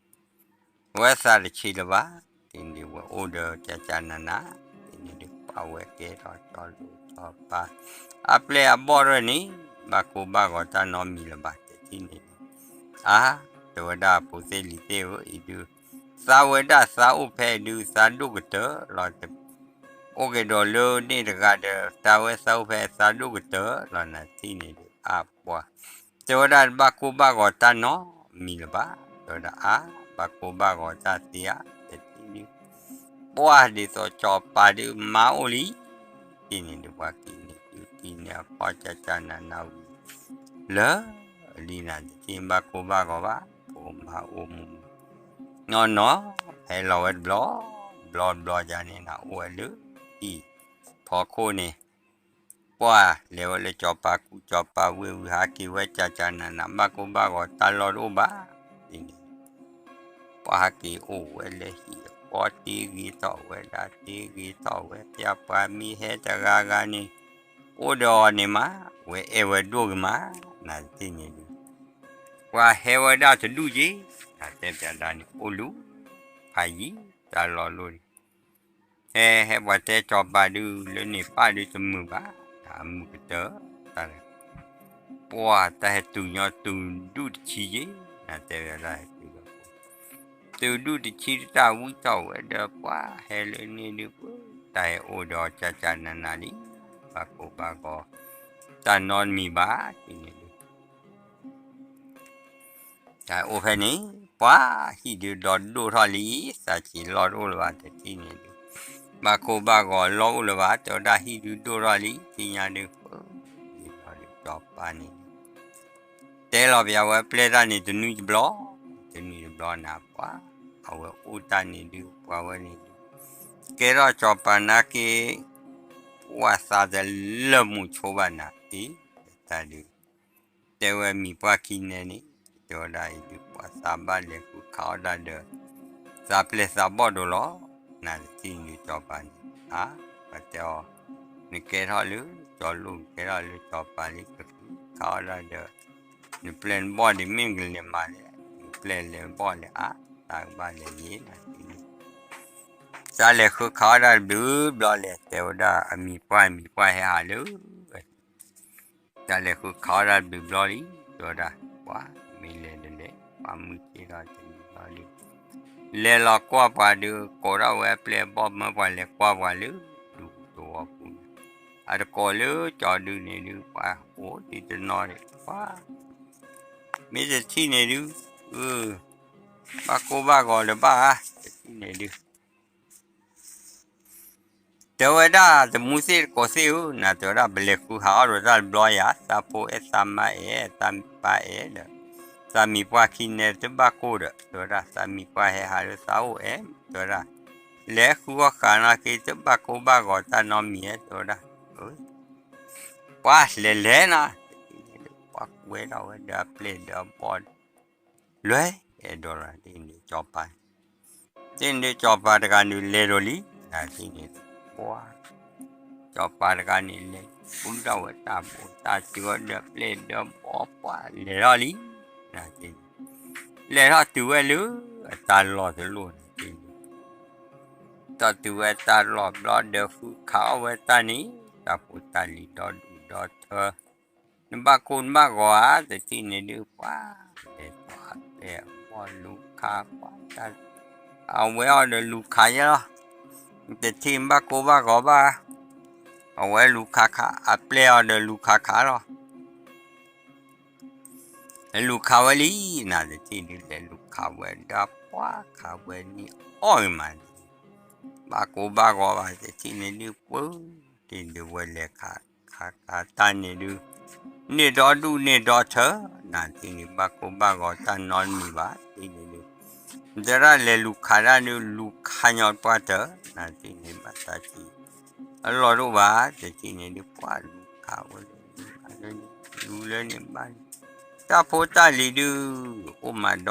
ဝဲသးတဆံးလၢၤဘၣ်, တထံၣ်န့ၣ်ဒုး ဝဲအိၣ်ဒီးကၠၢ်ကၠၢ်နးနး, တထံၣ်န့ၣ်ဒုး ပာ်ဝဲကဲထီၣ်ကၠီလိာ်ကၠီပၤ အပျဲၢ်အဘီၣ်တဖၣ်န့ၣ် ဘၣ်ကိၢ်ဘၣ်ဂီၤတၢ်နီတမံၤလၢၤဘၣ်, တထံၣ်န့ၣ်ဒုး အါ တဲဝဲဒၣ်ဖိသ့ၣ်လံၤသ့ၣ်ဧၢ အံၤဒုး သါဝဲဒၣ်သးအိၣ်ဖဲအံၤဒုး သးဒိၣ်ကတၢၢ်လီၤ, အိၣ်က့ၤဒီးလၢန့ၣ်တဂၤဒီး သါဝဲသးအိၣ်ဖဲသးဒိၣ်ကတၢၢ်လီၤ နၤတထံၣ်န့ၣ်ဒုး အါပှၤ တဲဝဲဒၣ်တဘၣ်ကိၢ်ဘၣ်ဂီၤတၢ်နီတမံၤလၢၤဘၣ်, တဲဝဲဒၣ်အါ ဘၣ်ကိၢ်ဘၣ်ဂီၤတၢ်သ့ဧါ, တထံၣ်ဒုး ပှၤဒ်သိးကၠီပၤဒုးမါအိၣ်လံ, တထံၣ်န့ၣ်ဒုး ပှၤကံးန့ၢ်ဒုး ကံးန့ၢ်အဖီကၠၢ်ကၠၢ်နးနးဝံၤ လၢ လံနၤတထံၣ်ဘၣ်ကိၢ်ဘၣ်ဂီၤဘၣ်, ဖိမါအိၣ်မူမူ, နီၢ်နီၢ်, ဟဲလီၤဝဲတဘျီ, ဘျီဘျီယၤန့ၣ် နၤအိၣ်ဝဲလၢဟံၣ်ဖီခိၣ်န့ၣ်, ပှၢ်လဲၤဝဲလၢစီၤပၤကူစီၤပၤဝ့ၢ်ဝံၤ ဟးက့ၤဝဲကၠးကၠးနးနး ဘၣ်ကိၢ်ဘၣ်ဂီၤတၢ်လီၢ်တအိၣ်ဘၣ်, ဒ်န့ၣ် ပှၤဟးက့ၤအိၣ်ဝဲလၢဟံၣ်အဃီ တ့ဂ့ၤထီၣ်ဝဲဒၣ် တ့ဂ့ၤထီၣ်ဝဲ ဖဲပှၤမ့ၢ်ဟဲတဂၤဂၤန့ၣ်, အိၣ်ဒီးအီၤန့ၣ်မး, ဝဲအဲၣ်ဝဲဒိၣ်ဂ့ၤမး, နၤတထံၣ်န့ၣ်ဒုး, ပှၤဟဲဝဲဒၣ်တဒူၣ်က့ၤ, နၤတဲပျးဒၣ်န့ၣ် အိၣ်လူၤဖးယံၤတၢ်လီၢ်လိၤန့ၣ်, ဟဲဟဲပှၤတဲစီၤပၤဒုး လၢန့ၣ်ပၢ်ဒုးတမုာ်ဘၣ်, တၢ်မုာ်ကတၢၢ်, တၢ် ပှၤတၢ်ဟဲတုၤညီတုၤဒူၣ်တဆံယ့ၣ်, နၤတဲဝဲဒၣ်ဟဲတုၤဒီး, တုၤဒူၣ်တဆံတၢ်ဝံထီၣ်ဝဲဒီး ပှၤဟဲလၢန့ၣ်ဒုး, တၢ်ဟဲအိၣ်ဒီးကၠးကၠးနးနးလံ, ဘၣ်ကိၢ်ဘၣ်ဂီၤ, တၢ်နီတမံၤဘၣ်, ဒ်န့ၣ်ဒုး တၢ်ဟဲအိၣ်ဖဲန့ၣ်, ပှၤဟံၣ်ဒုးဒီဒိၣ်ထီၣ်လံ, သးဆံးလီၢ်တအိၣ်လၢၤဘၣ်တထံၣ်န့ၣ်ဒုး, ဘၣ်ကိၢ်ဘၣ်ဂီၤလီၢ်အိၣ်လၢၤဘၣ်, တဲဝဲဒၣ်ဟံၣ်ဒုးဒိၣ်ထီၣ်လံ, သ့ၣ်ညါဒုး, ပှၤဒုးစီၤပၤန့ၣ် တဲလီၤပျးဝဲပျဲၢ်တၢ်န့ၣ်တနွံတဘျီ, တနွံတဘျီနၤပှၤ, အဝဲအိၣ်တၢ်န့ၣ်ဒုး ပှၤဝဲန့ၣ်ဒုး, ကဲထီၣ်စီၤပၤနာ်က့, ပှၤသးတလၢာ်မုာ်ဆိဘၣ်နၤအံၤ, တၢ်ဒုး, တဲဝဲမံၤပှၢ်ခံနဲန့ၣ်, တဲဝဲဒၣ်အံၤဒုး ပှၤသးဘၣ်လဲၤဃုခးအီၣ်ဒၣ်ဒီး, သးပျဲၢ်သးဘီၣ်ဒိၣ်လီၤ, နၤတထံၣ်န့ၣ်ဒုးစီၤပၤန့ၣ်, အါ, ပှၤတဲအီၤ, နကဲထီၣ်လၢစီၤလိၣ် နကဲထီၣ်လၢစီၤပၤလံ ကဃုခးအီၣ်ဒၣ်ဒီး, နပျဲၢ်နဘီၣ်ဒ်မ့ၢ်နကလဲၤမၤလဲၣ်, နပျဲၢ်လဲၤဘီၣ်လဲၣ်အါ, တၢ်ကဘၣ်လဲၤယ့ၣ်နၤတထံၣ်န့ၣ်, တၢ်လဲၤဃုခးအီၣ်ဒၣ်တဘျုးဘျီလဲၣ်, တဲဝဲဒၣ်အမံၤပှၢ်မံၤပှၢ်ဟဲဟးလၢ တၢ်လဲၤဃုခးအီၣ်ဒၣ်တဘျုးဘျီလံ, တဲဝဲဒၣ်, ပှၤမ့ၢ်လဲၤတလဲၤ ပှၤမုၢ်ဆ့ၣ်ထီၣ်တနံၤဘျီလံ, လဲၤလီၤကွၢ်ပှၤဒုး ကိးထီၣ်ဝဲအပျဲၢ်အဘီၣ်မၢပှၤလဲၤကွၢ်ပှၤလၢ, ဒူပူၤသဝီပူၤန့ၣ်, အတကိးလၢကၠီဒုန့ၣ်ဒုး ပှၤအိၣ်ဒံးတနီၤန့ၣ် ပှၤ မ့ၢ်တထံၣ်န့ၣ်ဒုး, အၢ, ဘၣ်ကိၢ်ဘၣ်ဂီၤတဘၣ်ဧါ, တထံၣ်န့ၣ်ဒုး တဲဝဲဒၣ်တမူသ့ၣ်တကိးသ့ၣ်ဧၢ, နၤတဲဝဲဒၣ်ပလဲၤဃုဟးအီၣ်ဒီးတၢ်တဘျီယၤ, သးဖိအဲၣ်သးမါအဲၣ် သးမံၤပှၢ်အဲၣ်ဒီး, သးမံၤပှၢ်ခံနဲတဘၣ်ကိၢ်ဒီး တဲဝဲဒၣ် သးမံၤပှၢ်ဟဲဟးလၢသးအိၣ်အဲၣ်, တဲဝဲဒၣ်, လဲၤဃုအီၣ်ဃာ်နာ်က့ တဘၣ်ကိၢ်ဘၣ်ဂီၤတၢ်နီတမံၤဧါ, တဲဝဲဒၣ်, ပှၤလဲၤလဲၤနၤ, ပှၤကွဲထီၣ်ဝဲဒီးအပျဲၢ်ဒီးအဘီၣ် လွဲအဲၣ်ဒိးလီၤ တထံၣ်န့ၣ်စီၤပၤ, တထံၣ်န့ၣ်စီၤပၤတဂၤန့ၣ်လဲၤဒီးလံ, နၤတထံၣ်န့ၣ်, ပှၤ, စီၤပၤတဂၤန့ၣ်လဲၤဃုထီၣ်ဝဲတၢ်ဘိးတၢ်စၢၤဒီးပျဲၢ်ဒီးဘီၣ် ပှၤလဲၤထီၣ်လံ, နၤတထံၣ်န့ၣ်, လဲၤထီၣ်တုၤဝဲလၢအတၢ်လီၢ်တလီၢ်န့ၣ်တထံၣ်န့ၣ်, ထီၣ်တုၤဝဲတၢ်လီၢ်ဘျီဒီးဃုခးအီၣ်ဝဲတၢ်န့ၣ်, တၢ်ဖိတၢ်လံၤဒီဒူၣ်ဒီထၢ နဘၣ်ကိၢ်နဘၣ်ဂီၤဧါ, တထံၣ်န့ၣ်ဒုး ပှၤလဲၤထီၣ်အပျဲၢ်အဘီၣ်လူၤခးပှၤတၢ်, အဝဲအီၤဒီးလူၤခးယဲလီၤ, တထံၣ်ဘၣ်ကိၢ်ဘၣ်ဂီၤဘၣ်, အဝဲလူၤခးခး အပျဲၢ်အီၤဒီးလူၤခးခးလီၤ လူၤခးဝဲလံ, နၤတထံၣ်ဒုးလဲၤလူၤခးဝဲဒၣ်ပှၤခးဝဲန့ၢ်အီၣ်ဂ့ၤမး, ဘၣ်ကိၢ်ဘၣ်ဂီၤဘၣ် တထံၣ်န့ၣ်ဒုးပှၤ, တထံၣ်ဒုးဝဲလဲၤခး, ခးခးတၢ်န့ၣ်ဒုး, န့ၢ်ဒီဒူၣ်န့ၢ်ဒီထၢ, နၤတထံၣ်န့ၣ်ဘၣ်ကိၢ်ဘၣ်ဂီၤတၢ်နီတမံၤဘၣ်, တထံၣ်န့ၣ်ဒုး, တဲဒၣ်လဲၤလူၤခးဒၣ်ဒုး လူၤခးညီပှၤတၢၢ်, နၤတထံၣ်န့ၣ်ဘၣ်တၢ်စံး အလီၢ်တအိၣ်ဘၣ်, တထံၣ်န့ၣ်ဒုး ပှၤလူၤခးဝဲလၢ, လူၤလၢန့ၣ်ဘၣ်န့ၣ်, တၢ်ဖိတၢ်လံၤဒုး, အိၣ်မး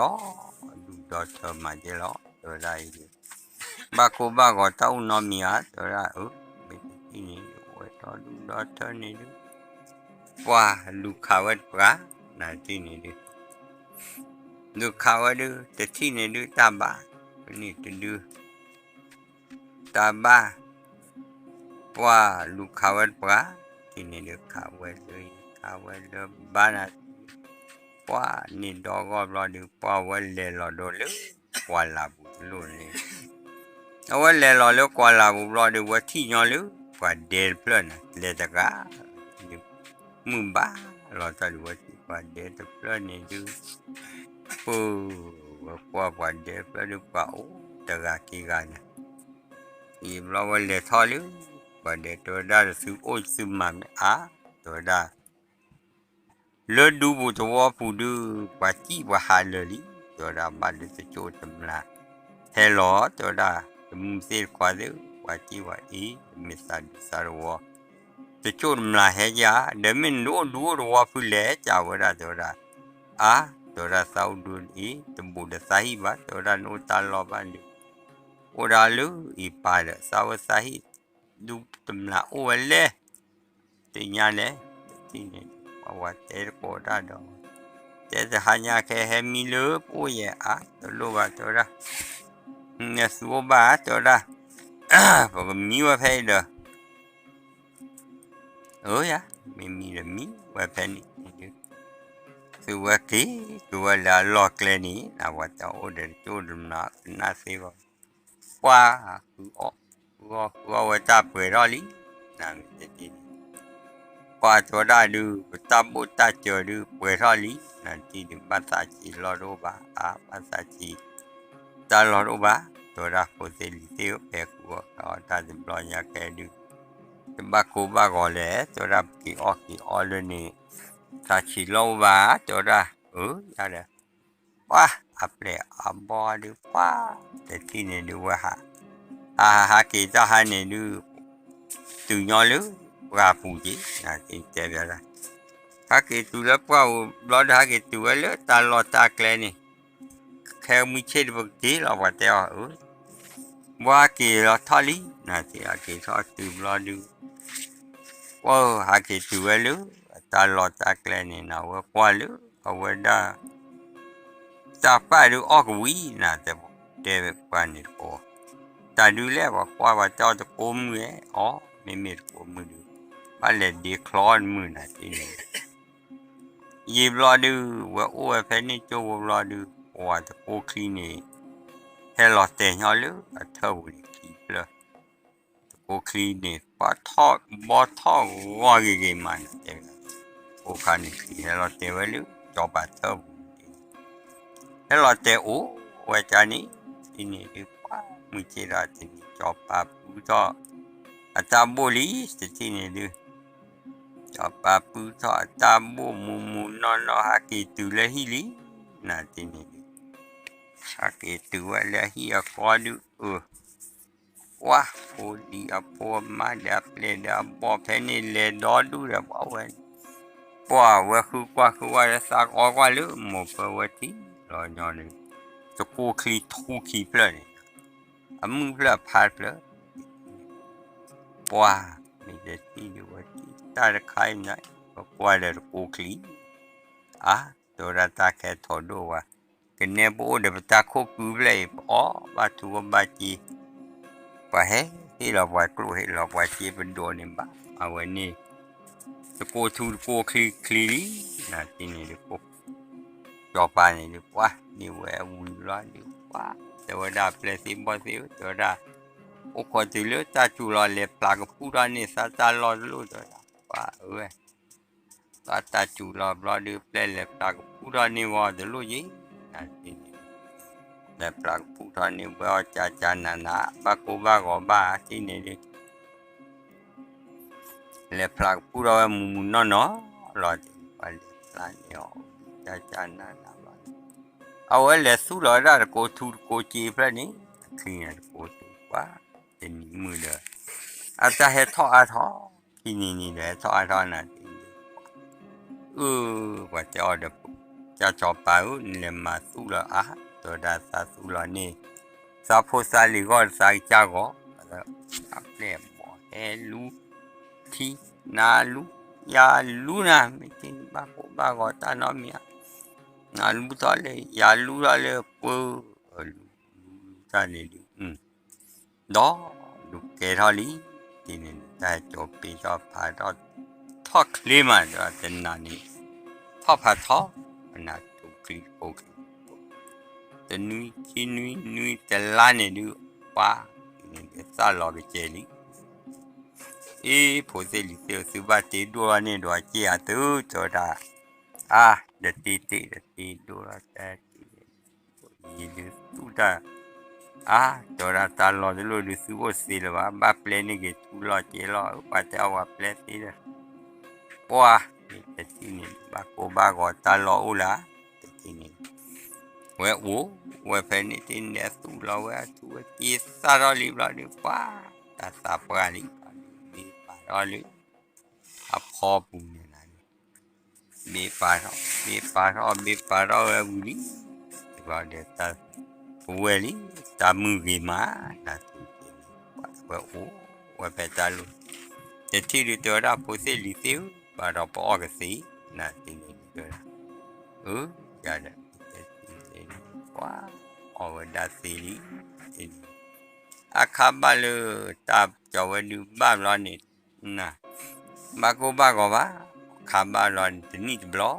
ဒီဒူၣ်ဒီထၢမးကဲလီၤ, တဲဝဲဒၣ်အံၤဒုး, ဘၣ်ကိၢ်ဘၣ်ဂီၤတၢ်အိၣ်နီတမံၤဧါ, တဲဝဲဒၣ်အၢ, မ့ၢ်တထံၣ်န့ၣ် အိၣ်ဝဲဒီဒူၣ်ဒီထၢန့ၣ်ဒုး, ပှၤလူၤခးဝဲတပှၤ, နၤတထံၣ်န့ၣ်ဒုး လူၤခးဝဲဒုး တထံၣ်န့ၣ်ဒုးတၢ်ဘါ, ပန့ၣ်တဒုး, တၢ်ဘါ, ပှၤလူၤခးဝဲတပှၤ, တထံၣ်န့ၣ်ဒုးခးဝဲလၢ, ခးဝဲလၢဘါနၤ, ပှၤန့ၣ်ဒီဂီၢ်ဘျီဒုး ပှၤဝဲလဲၤလီၤဒီးလၢ, ကွၢ်လၢ်ပူၤတလိၣ်န့ၣ် အဝဲလဲၤလီၤလၢကွၢ်လၢ်ပူၤဘျီဒုး ဝဲထံၣ်ညီလၢ, ပှၤဒဲတဖျၢၣ်န့ၣ် လဲၤတဂၤ, မုၢ်ဘၣ်လီၤတၢ်ဒုး ဝဲထံၣ်ပှၤဒဲတဖျၢၣ်န့ၣ်ဒုး, ပှၤ, ဝဲကွၢ်ပှၤဒဲတဖျၢၣ်ဒုး ပှၤအိၣ်တဂၤခံဂၤန့ၣ်, ယံာ်ဘျီဝဲလဲၤထီၣ်လၢ, ပှၤဒဲတဲဝဲဒၣ် သုအိၣ်သုမၤမ့ၢ်အါ, တဲဝဲဒၣ် လၢ လၢဒူပူၤသဝီပူၤဒုး ပှၤစံၣ်ပှၤဟးလၢာ်လံ, တဲဝဲဒၣ် ဘၣ်ဒီးတစိၢ်တမျၢ် ဟဲလီၤ တဲဝဲဒၣ် တမုၢ်သ့ၣ်တခွါသ့ၣ်ဧၢ, ပှၤစံၣ်ပှၤအ့ၣ် တမ့ၢ်သးဒူသးသဝီ တစိၢ်တမျၢ်ဟဲကၢ်, ဒီးမ့ၢ်နအိၣ်ဒူအိၣ်သဝီဖုလဲၣ် ကးဝဲဒၣ် တဲဝဲဒၣ်, အါ တဲဝဲဒၣ် သးအိၣ်ဒူအ့ၣ် တဘူးဒီးသးဟံၣ်ဘၣ် တဲဝဲဒၣ် နအိၣ်တၢ်လီၢ်ဘၣ်ဒီး အိၣ်ဒၣ်လၢအံၤပၢ်ဒီး သးဝဲသးဟံၣ် ဒူတမျၢ်အိၣ်ဝဲလဲၣ် သ့ၣ်ညါလဲၣ်, တထံၣ်န့ၣ် ပှၤဝဲတဲတကိးတၢ်ဒီး တဲတဟါညါခဲဟဲမံလၢပအိၣ်ယဲၢ်အါ တလိၣ်ဘၣ် တဲဝဲဒၣ်, နသူအိၣ်ဘၣ် တဲဝဲဒၣ်, ပကမံဝဲဖဲအံၤဒီး အၢယၤ မ့မံဒီးမံဝဲဖဲန့ၣ်ဒုး သုဝဲက့ၤ က့ၤဝဲလၢအလီၢ်ကျဲန့ၣ် နဝဲတၢ်အိၣ်ဒီးတစိၢ်တမျၢ် ကနၣ်သ့ဘၣ်, ပှၤ ဃုအီၣ် ဃုအီၣ်ဃုအီၣ်ဝဲတၢ်ပှဲၤထီၣ်လံ, နမ့ၢ်တထံၣ်န့ၣ် ပှၤတဲဝဲဒၣ်ဒုး ပတၢ်ဘိၣ်တၢ်စၢၤဒုး ပှဲၤထီၣ်လံ, နတထံၣ်ဒုး ဘၣ်သးဆံးလီၢ်တအိၣ်ဘၣ်, အါ ဘၣ်သးဆံး တၢ်လီၢ်တအိၣ်ဘၣ်, တဲဝဲဒၣ် ဖိသ့ၣ်လံၤသ့ၣ်ဧၢ ဖဲဃုအီၣ်တၢ်တဘျီညါခဲဒုး တဘၣ်ကိၢ်ဘၣ်ဂီၤလဲၣ်, တဲဝဲဒၣ် ပက့ၤအီၣ်က့ၤအီလၢန့ၣ် သးဆံးလီၢ်အိၣ်ဘၣ်, တဲဝဲဒၣ် အၢ ယၤဒီး ပှၤအပျဲၢ်အဘီၣ်ဒုး ပှၤ တထံၣ်န့ၣ်ဒုးဝဲဟး ဟးဟးဟးက့ၤတၢ်ဟါန့ၣ်ဒုး တုၤညီလၢပှၢ်ပူၤက့ၤ နတဲဘၣ်ဒၣ် ဟးက့ၤတုၤလၢပှၢ်ပူၤဘျီဒီး ဟးက့ၤတုၤဝဲလၢတၢ်လီၢ်တၢ်ကျဲန့ၣ် ခဲမုၢ်ဆ့ၣ်တပက့ၤလီၤ ပှၤတဲအီၤ အၢ ဘၣ်ဟးက့ၤလီၤထီၣ်လံ နတဲဟးက့ၤထီၣ်တုၤဘျီဒုး ပှၤဟးက့ၤတုၤဝဲလၢ တၢ်လီၢ်တၢ်ကျဲန့ၣ် နဝဲကွၢ်လၢ အဝဲဒၣ် တၢ်ပာ်ဒုးအီၣ်ကဝံၤ နတဲ တဲပှၤန့ၣ်တကိး တၢ်ဒုးလဲၣ် ပှၤကွၢ်ပှၤတဲအီၤတကိးမုၢ်ဧဲ အီ မ့မ့ၢ်တကိးမုၢ်ဒုး ဘၣ်လဲၤဒ့ချီအီၣ်တမုၢ် နတဲန့ၣ် ယံာ်ဘျီဒုး ဝဲအိၣ်ဝဲဖဲန့ၣ်ကၠိဖိဘျီဒုး ပှၤတကိးချံန့ၣ် ဟဲလီၤတဲာ်ညီလၢအထၢၣ်ပူၤန့ၣ်ခံဖျၢၣ် တကိးချံန့ၣ် ပှၤထီၣ်ဘီထီၣ်ဂီၤဂ့ၤဂ့ၤမး နတဲ ကိးခါန့ၣ်ချံဟဲလီၤတဲာ်ဝဲလၢ ကၠီၤပၤထၢၣ်ပူၤန့ၣ် ဟဲလီၤတဲာ်အိၣ်ဝဲဒၣ်န့ၣ် တထံၣ်န့ၣ်ဒုး ပှၤမုၢ်ဆ့ၣ်ဒီးတနံၤ ကၠီၤပၤပုၢ်ထီၣ် အတၢ်ဘိၣ်လံ တထံၣ်န့ၣ်ဒုး ကၠီၤပၤပုၢ်ထီၣ်အတၢ်ဘိၣ်မူးမူးနီၢ်နီၢ် ဟးက့ၤတုၤလၢဟံၣ်လံ နထံၣ်န့ၣ်ဒုး ဟးက့ၤတုၤဝဲလၢဟံၣ်အဃီဒုး အၢ ပှၤဖိဒံအဖိအမါဒီးအပျဲၢ်ဒီးအဘီၣ်ဖဲန့ၣ်လဲၤဒီဒူၣ်ဒီးပှၤဝဲ ပှၤဝဲဃုကွၢ်ဃုကွၢ်လၢသးကအီကွၢ်လၢမိၢ်ပၢဝဲထံလီၤညီန့ၣ် တကိးချံထူခံဖျၢၣ်န့ၣ် အမုၢ်ဖျၢၣ်အဖါတဖျၢၣ် ပှၤမ့ၢ်တထံၣ်ဒုးဝဲထံၣ်တၢ်တခါအံၤန့ၣ် ပကွၢ်ဒီးတကိးချံ အါ တဲဝဲဒၣ်တၢ်ခဲထိးဒိၣ်ဝဲ ကနဲပအိၣ်ဒီးပတၢ်ခိၣ်ကုဖျၢၣ်အံၤ ပအီၣ်ဘၣ်ထူဘၣ်စ့ ပှၤဟဲဟ့ၣ်လီၤပှၤကျိၣ် ဟ့ၣ်လီၤပှၤစ့ပဒိးန့ၣ်ဘၣ် အဝဲန့ၣ် တကိးထူတကိးချံချံလံ နထံၣ်န့ၣ်ဒုး ကၠီၤပၤန့ၣ်ဒုး ပှၤန့ၢ်ဝဲအဝံၤဘျီဒုး ပှၤတဲဝဲဒၣ် ပျဲၢ်သ့ၣ်ဘီၣ်သ့ၣ်ဧၢ တဲဝဲဒၣ် အိၣ်ခိးတုၤလၢတၢ်စူၤလီၤ လဲၤဖျးကဖူထီၣ်န့ၢ်သးတၢ်လီၢ်တလိၣ် တဲဝဲဒၣ် ပှၤအၢဝဲ သးတၢ်စူၤလီၤဘျီဒုး ပျဲၢ်လဲၤဖျးကဖူထီၣ်န့ၢ်ဝဲအီၤတလိၣ်ယံၤ နထံၣ်န့ၣ် လဲၤဖျးကဖူထီၣ်န့ၢ်ဝဲအီၤ ကၠးကၠးနးနး ဘၣ်ကိၢ်ဘၣ်ဂီၤဘၣ် ထံၣ်န့ၣ်ဒုး လဲၤဖျးကဖူထီၣ်ဝဲမူးမူးနီၢ်နီၢ်လီၤ ပှၤလဲၤဖျးန့ၢ်အီၤ ကၠးကၠးနးနးဘၣ် အဝဲလဲၤသူၣ်လီၤဝဲဒၣ်တကိးထူတကိးစ့ဖျၢၣ်န့ၣ် အချံန့ၣ်တကိးထူပှၤ တနံၤမုၢ်ဒီး အတၢ်ဟဲထီၣ်အါထီၣ် ခံနံၤနံၤဒီးဟဲထီၣ်အါထီၣ်နၤ အၢ ပှၤတဲအီၤဒီး ကၠီၤပၤဧၢ နလဲၤမၤသူၣ်လီၤအါ တဲဝဲဒၣ်သးသူၣ်လီၤန့ၢ် သးဖိသးလံၤဂီၢ်သးကစၢ်ဂီၢ် အပျဲၢ်အဘီၣ်ဟဲလူ ထံ နၤလူ ယၤလူနၤ မ့ၢ်တ့ၢ်ဘၣ်ကိၢ်ဘၣ်ဂီၤတၢ်နီတမံၤဧါ နလူထီၣ်လၢ ယၤလူထီၣ်လၢပှၤ လူလူတၢ်န့ၣ်ဒုး ဒီးဒုးကဲထီၣ်လံ တ့ၢ်န့ၣ် တၢ်ဟဲကၠီၤပ့ၤထီၣ်ဖးထီၣ် ထီၣ်ချ့မး ဒီးတနၤန့ၣ် ထီၣ်ဖးထီၣ် ပနၢ်ထူချံကိၢ်ချံ တနွံခံနွံနွံတလါန့ၣ်ဒုး ပှၤ တ့ၢ်န့ၣ်ဒုးသၣ်လီၤကစဲၤလံ အ့ ဖိသ့ၣ်လံၤသ့ၣ် သုဘၣ်တ့ဒိၣ်ထီၣ်န့ၢ်ဒီးစ့ဧါသု တဲဝဲဒၣ် အါ တတ့တ့ တတ့ဒိၣ်ထီၣ်တၢ်တ့ ယံၤဒုးသူၣ်တၢ် အါ တဲဝဲဒၣ်တၢ်လီၢ်တလိၣ်ဒုးသုအိၣ်သ့လၢၤဘၣ် ဘၣ်ပျဲန့ၢ်က့ၤထူလီၤစ့လီၤ ပှၤတဲအီၤပှၤပျဲသ့ဒီး ပှၤ တထံၣ်န့ၣ် ဘၣ်ကိၢ်ဘၣ်ဂီၤတၢ်လီၢ်အိၣ်လၢ်, တထံၣ်န့ၣ် ဝဲအိၣ်ဝဲဖဲန့ၣ်တထံၣ်န့ၣ် အသူၣ်လီၤဝဲအထူဝဲက့ၤသၣ်ထီၣ်လံဘျီဒီး ပှၤတၢ်သးပှၢ်လံ, ဘ့ပာ်ထီၣ်လၢ အဖီပူၤန့ၣ်လီၤ. ဘ့ပာ်ထီၣ် ဘ့ပာ်ထီၣ် ဘ့ပာ်ထီၣ်ဝဲဝံၤလံ, ဘျီဒီး ပဝဲလံ တၢ်မုၢ်ဂ့ၤမး, နၤတထံၣ်န့ၣ် ပှၤဝဲအိၣ်ဝဲဖဲတၢ်လီၢ်, တထံၣ်ဒုးတဲဝဲဒၣ် ဖိသ့ၣ်လံၤသ့ၣ်ဧၢ, ဘၣ်ဒီးပအီၣ်ကသ့, နၤတထံၣ်န့ၣ်တဲဝဲဒၣ်, အၢ ယၤဒီး ပှၤအီၣ်ဝဲဒၣ်သ့လံ, တထံၣ်န့ၣ် အခါဘၣ်လၢတၢ်ကီၤဝဲဒုးဘၣ်ဘျီန့ၣ်, နၤ ဘၣ်ကိၢ်ဘၣ်ဂီၤဘၣ်, အခါဘၣ်ဘျီန့ၣ် တနံၣ်တဘျီ,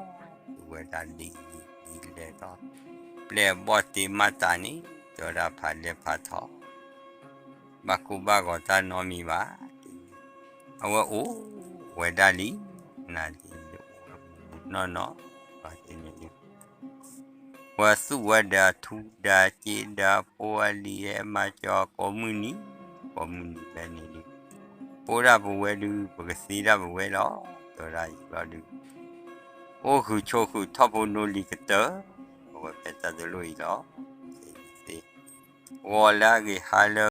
ဝဲဒၣ်ဒ်လဲၤထီၣ် ပျဲၢ်အဘီၣ်တ့မးတးန့ၣ် တဲဝဲဒၣ်ဖးလဲၢ်ဖးထီ, ဘၣ်ကိၢ်ဘၣ်ဂီၤတၢ်နီတမံၤဘၣ်, အဝဲအိၣ်ဝဲဒၣ်လံ, နၤတထံၣ်န့ၣ် အိၣ်ဝဲနီၢ်နီၢ်, ဘၣ်တထံၣ်န့ၣ် ပှၤသူၣ်ဝဲဒီးအထူဒီးအက့ဒီးအဖိအလံၤဟဲမၤစၢၤကိးမုၢ်နံၤ, ကိးမုၢ်နံၤဖဲန့ၣ်ဒုး ပအိၣ်ဒၣ်ပဝဲဒုး ပကသ့ဒၣ်ပဝဲလီၤ, တဲဝဲဒၣ်အံၤဘျီဒုး အိၣ်ဃုာ်ဆိးဃုာ်ထီၣ်ဖိနိလံၤကတၢၢ်, အဝဲဖဲတၢ်တလိၣ်အံၤလီၤ, သ့, ဂီၤလၢအဂ့ၤဟါလၢ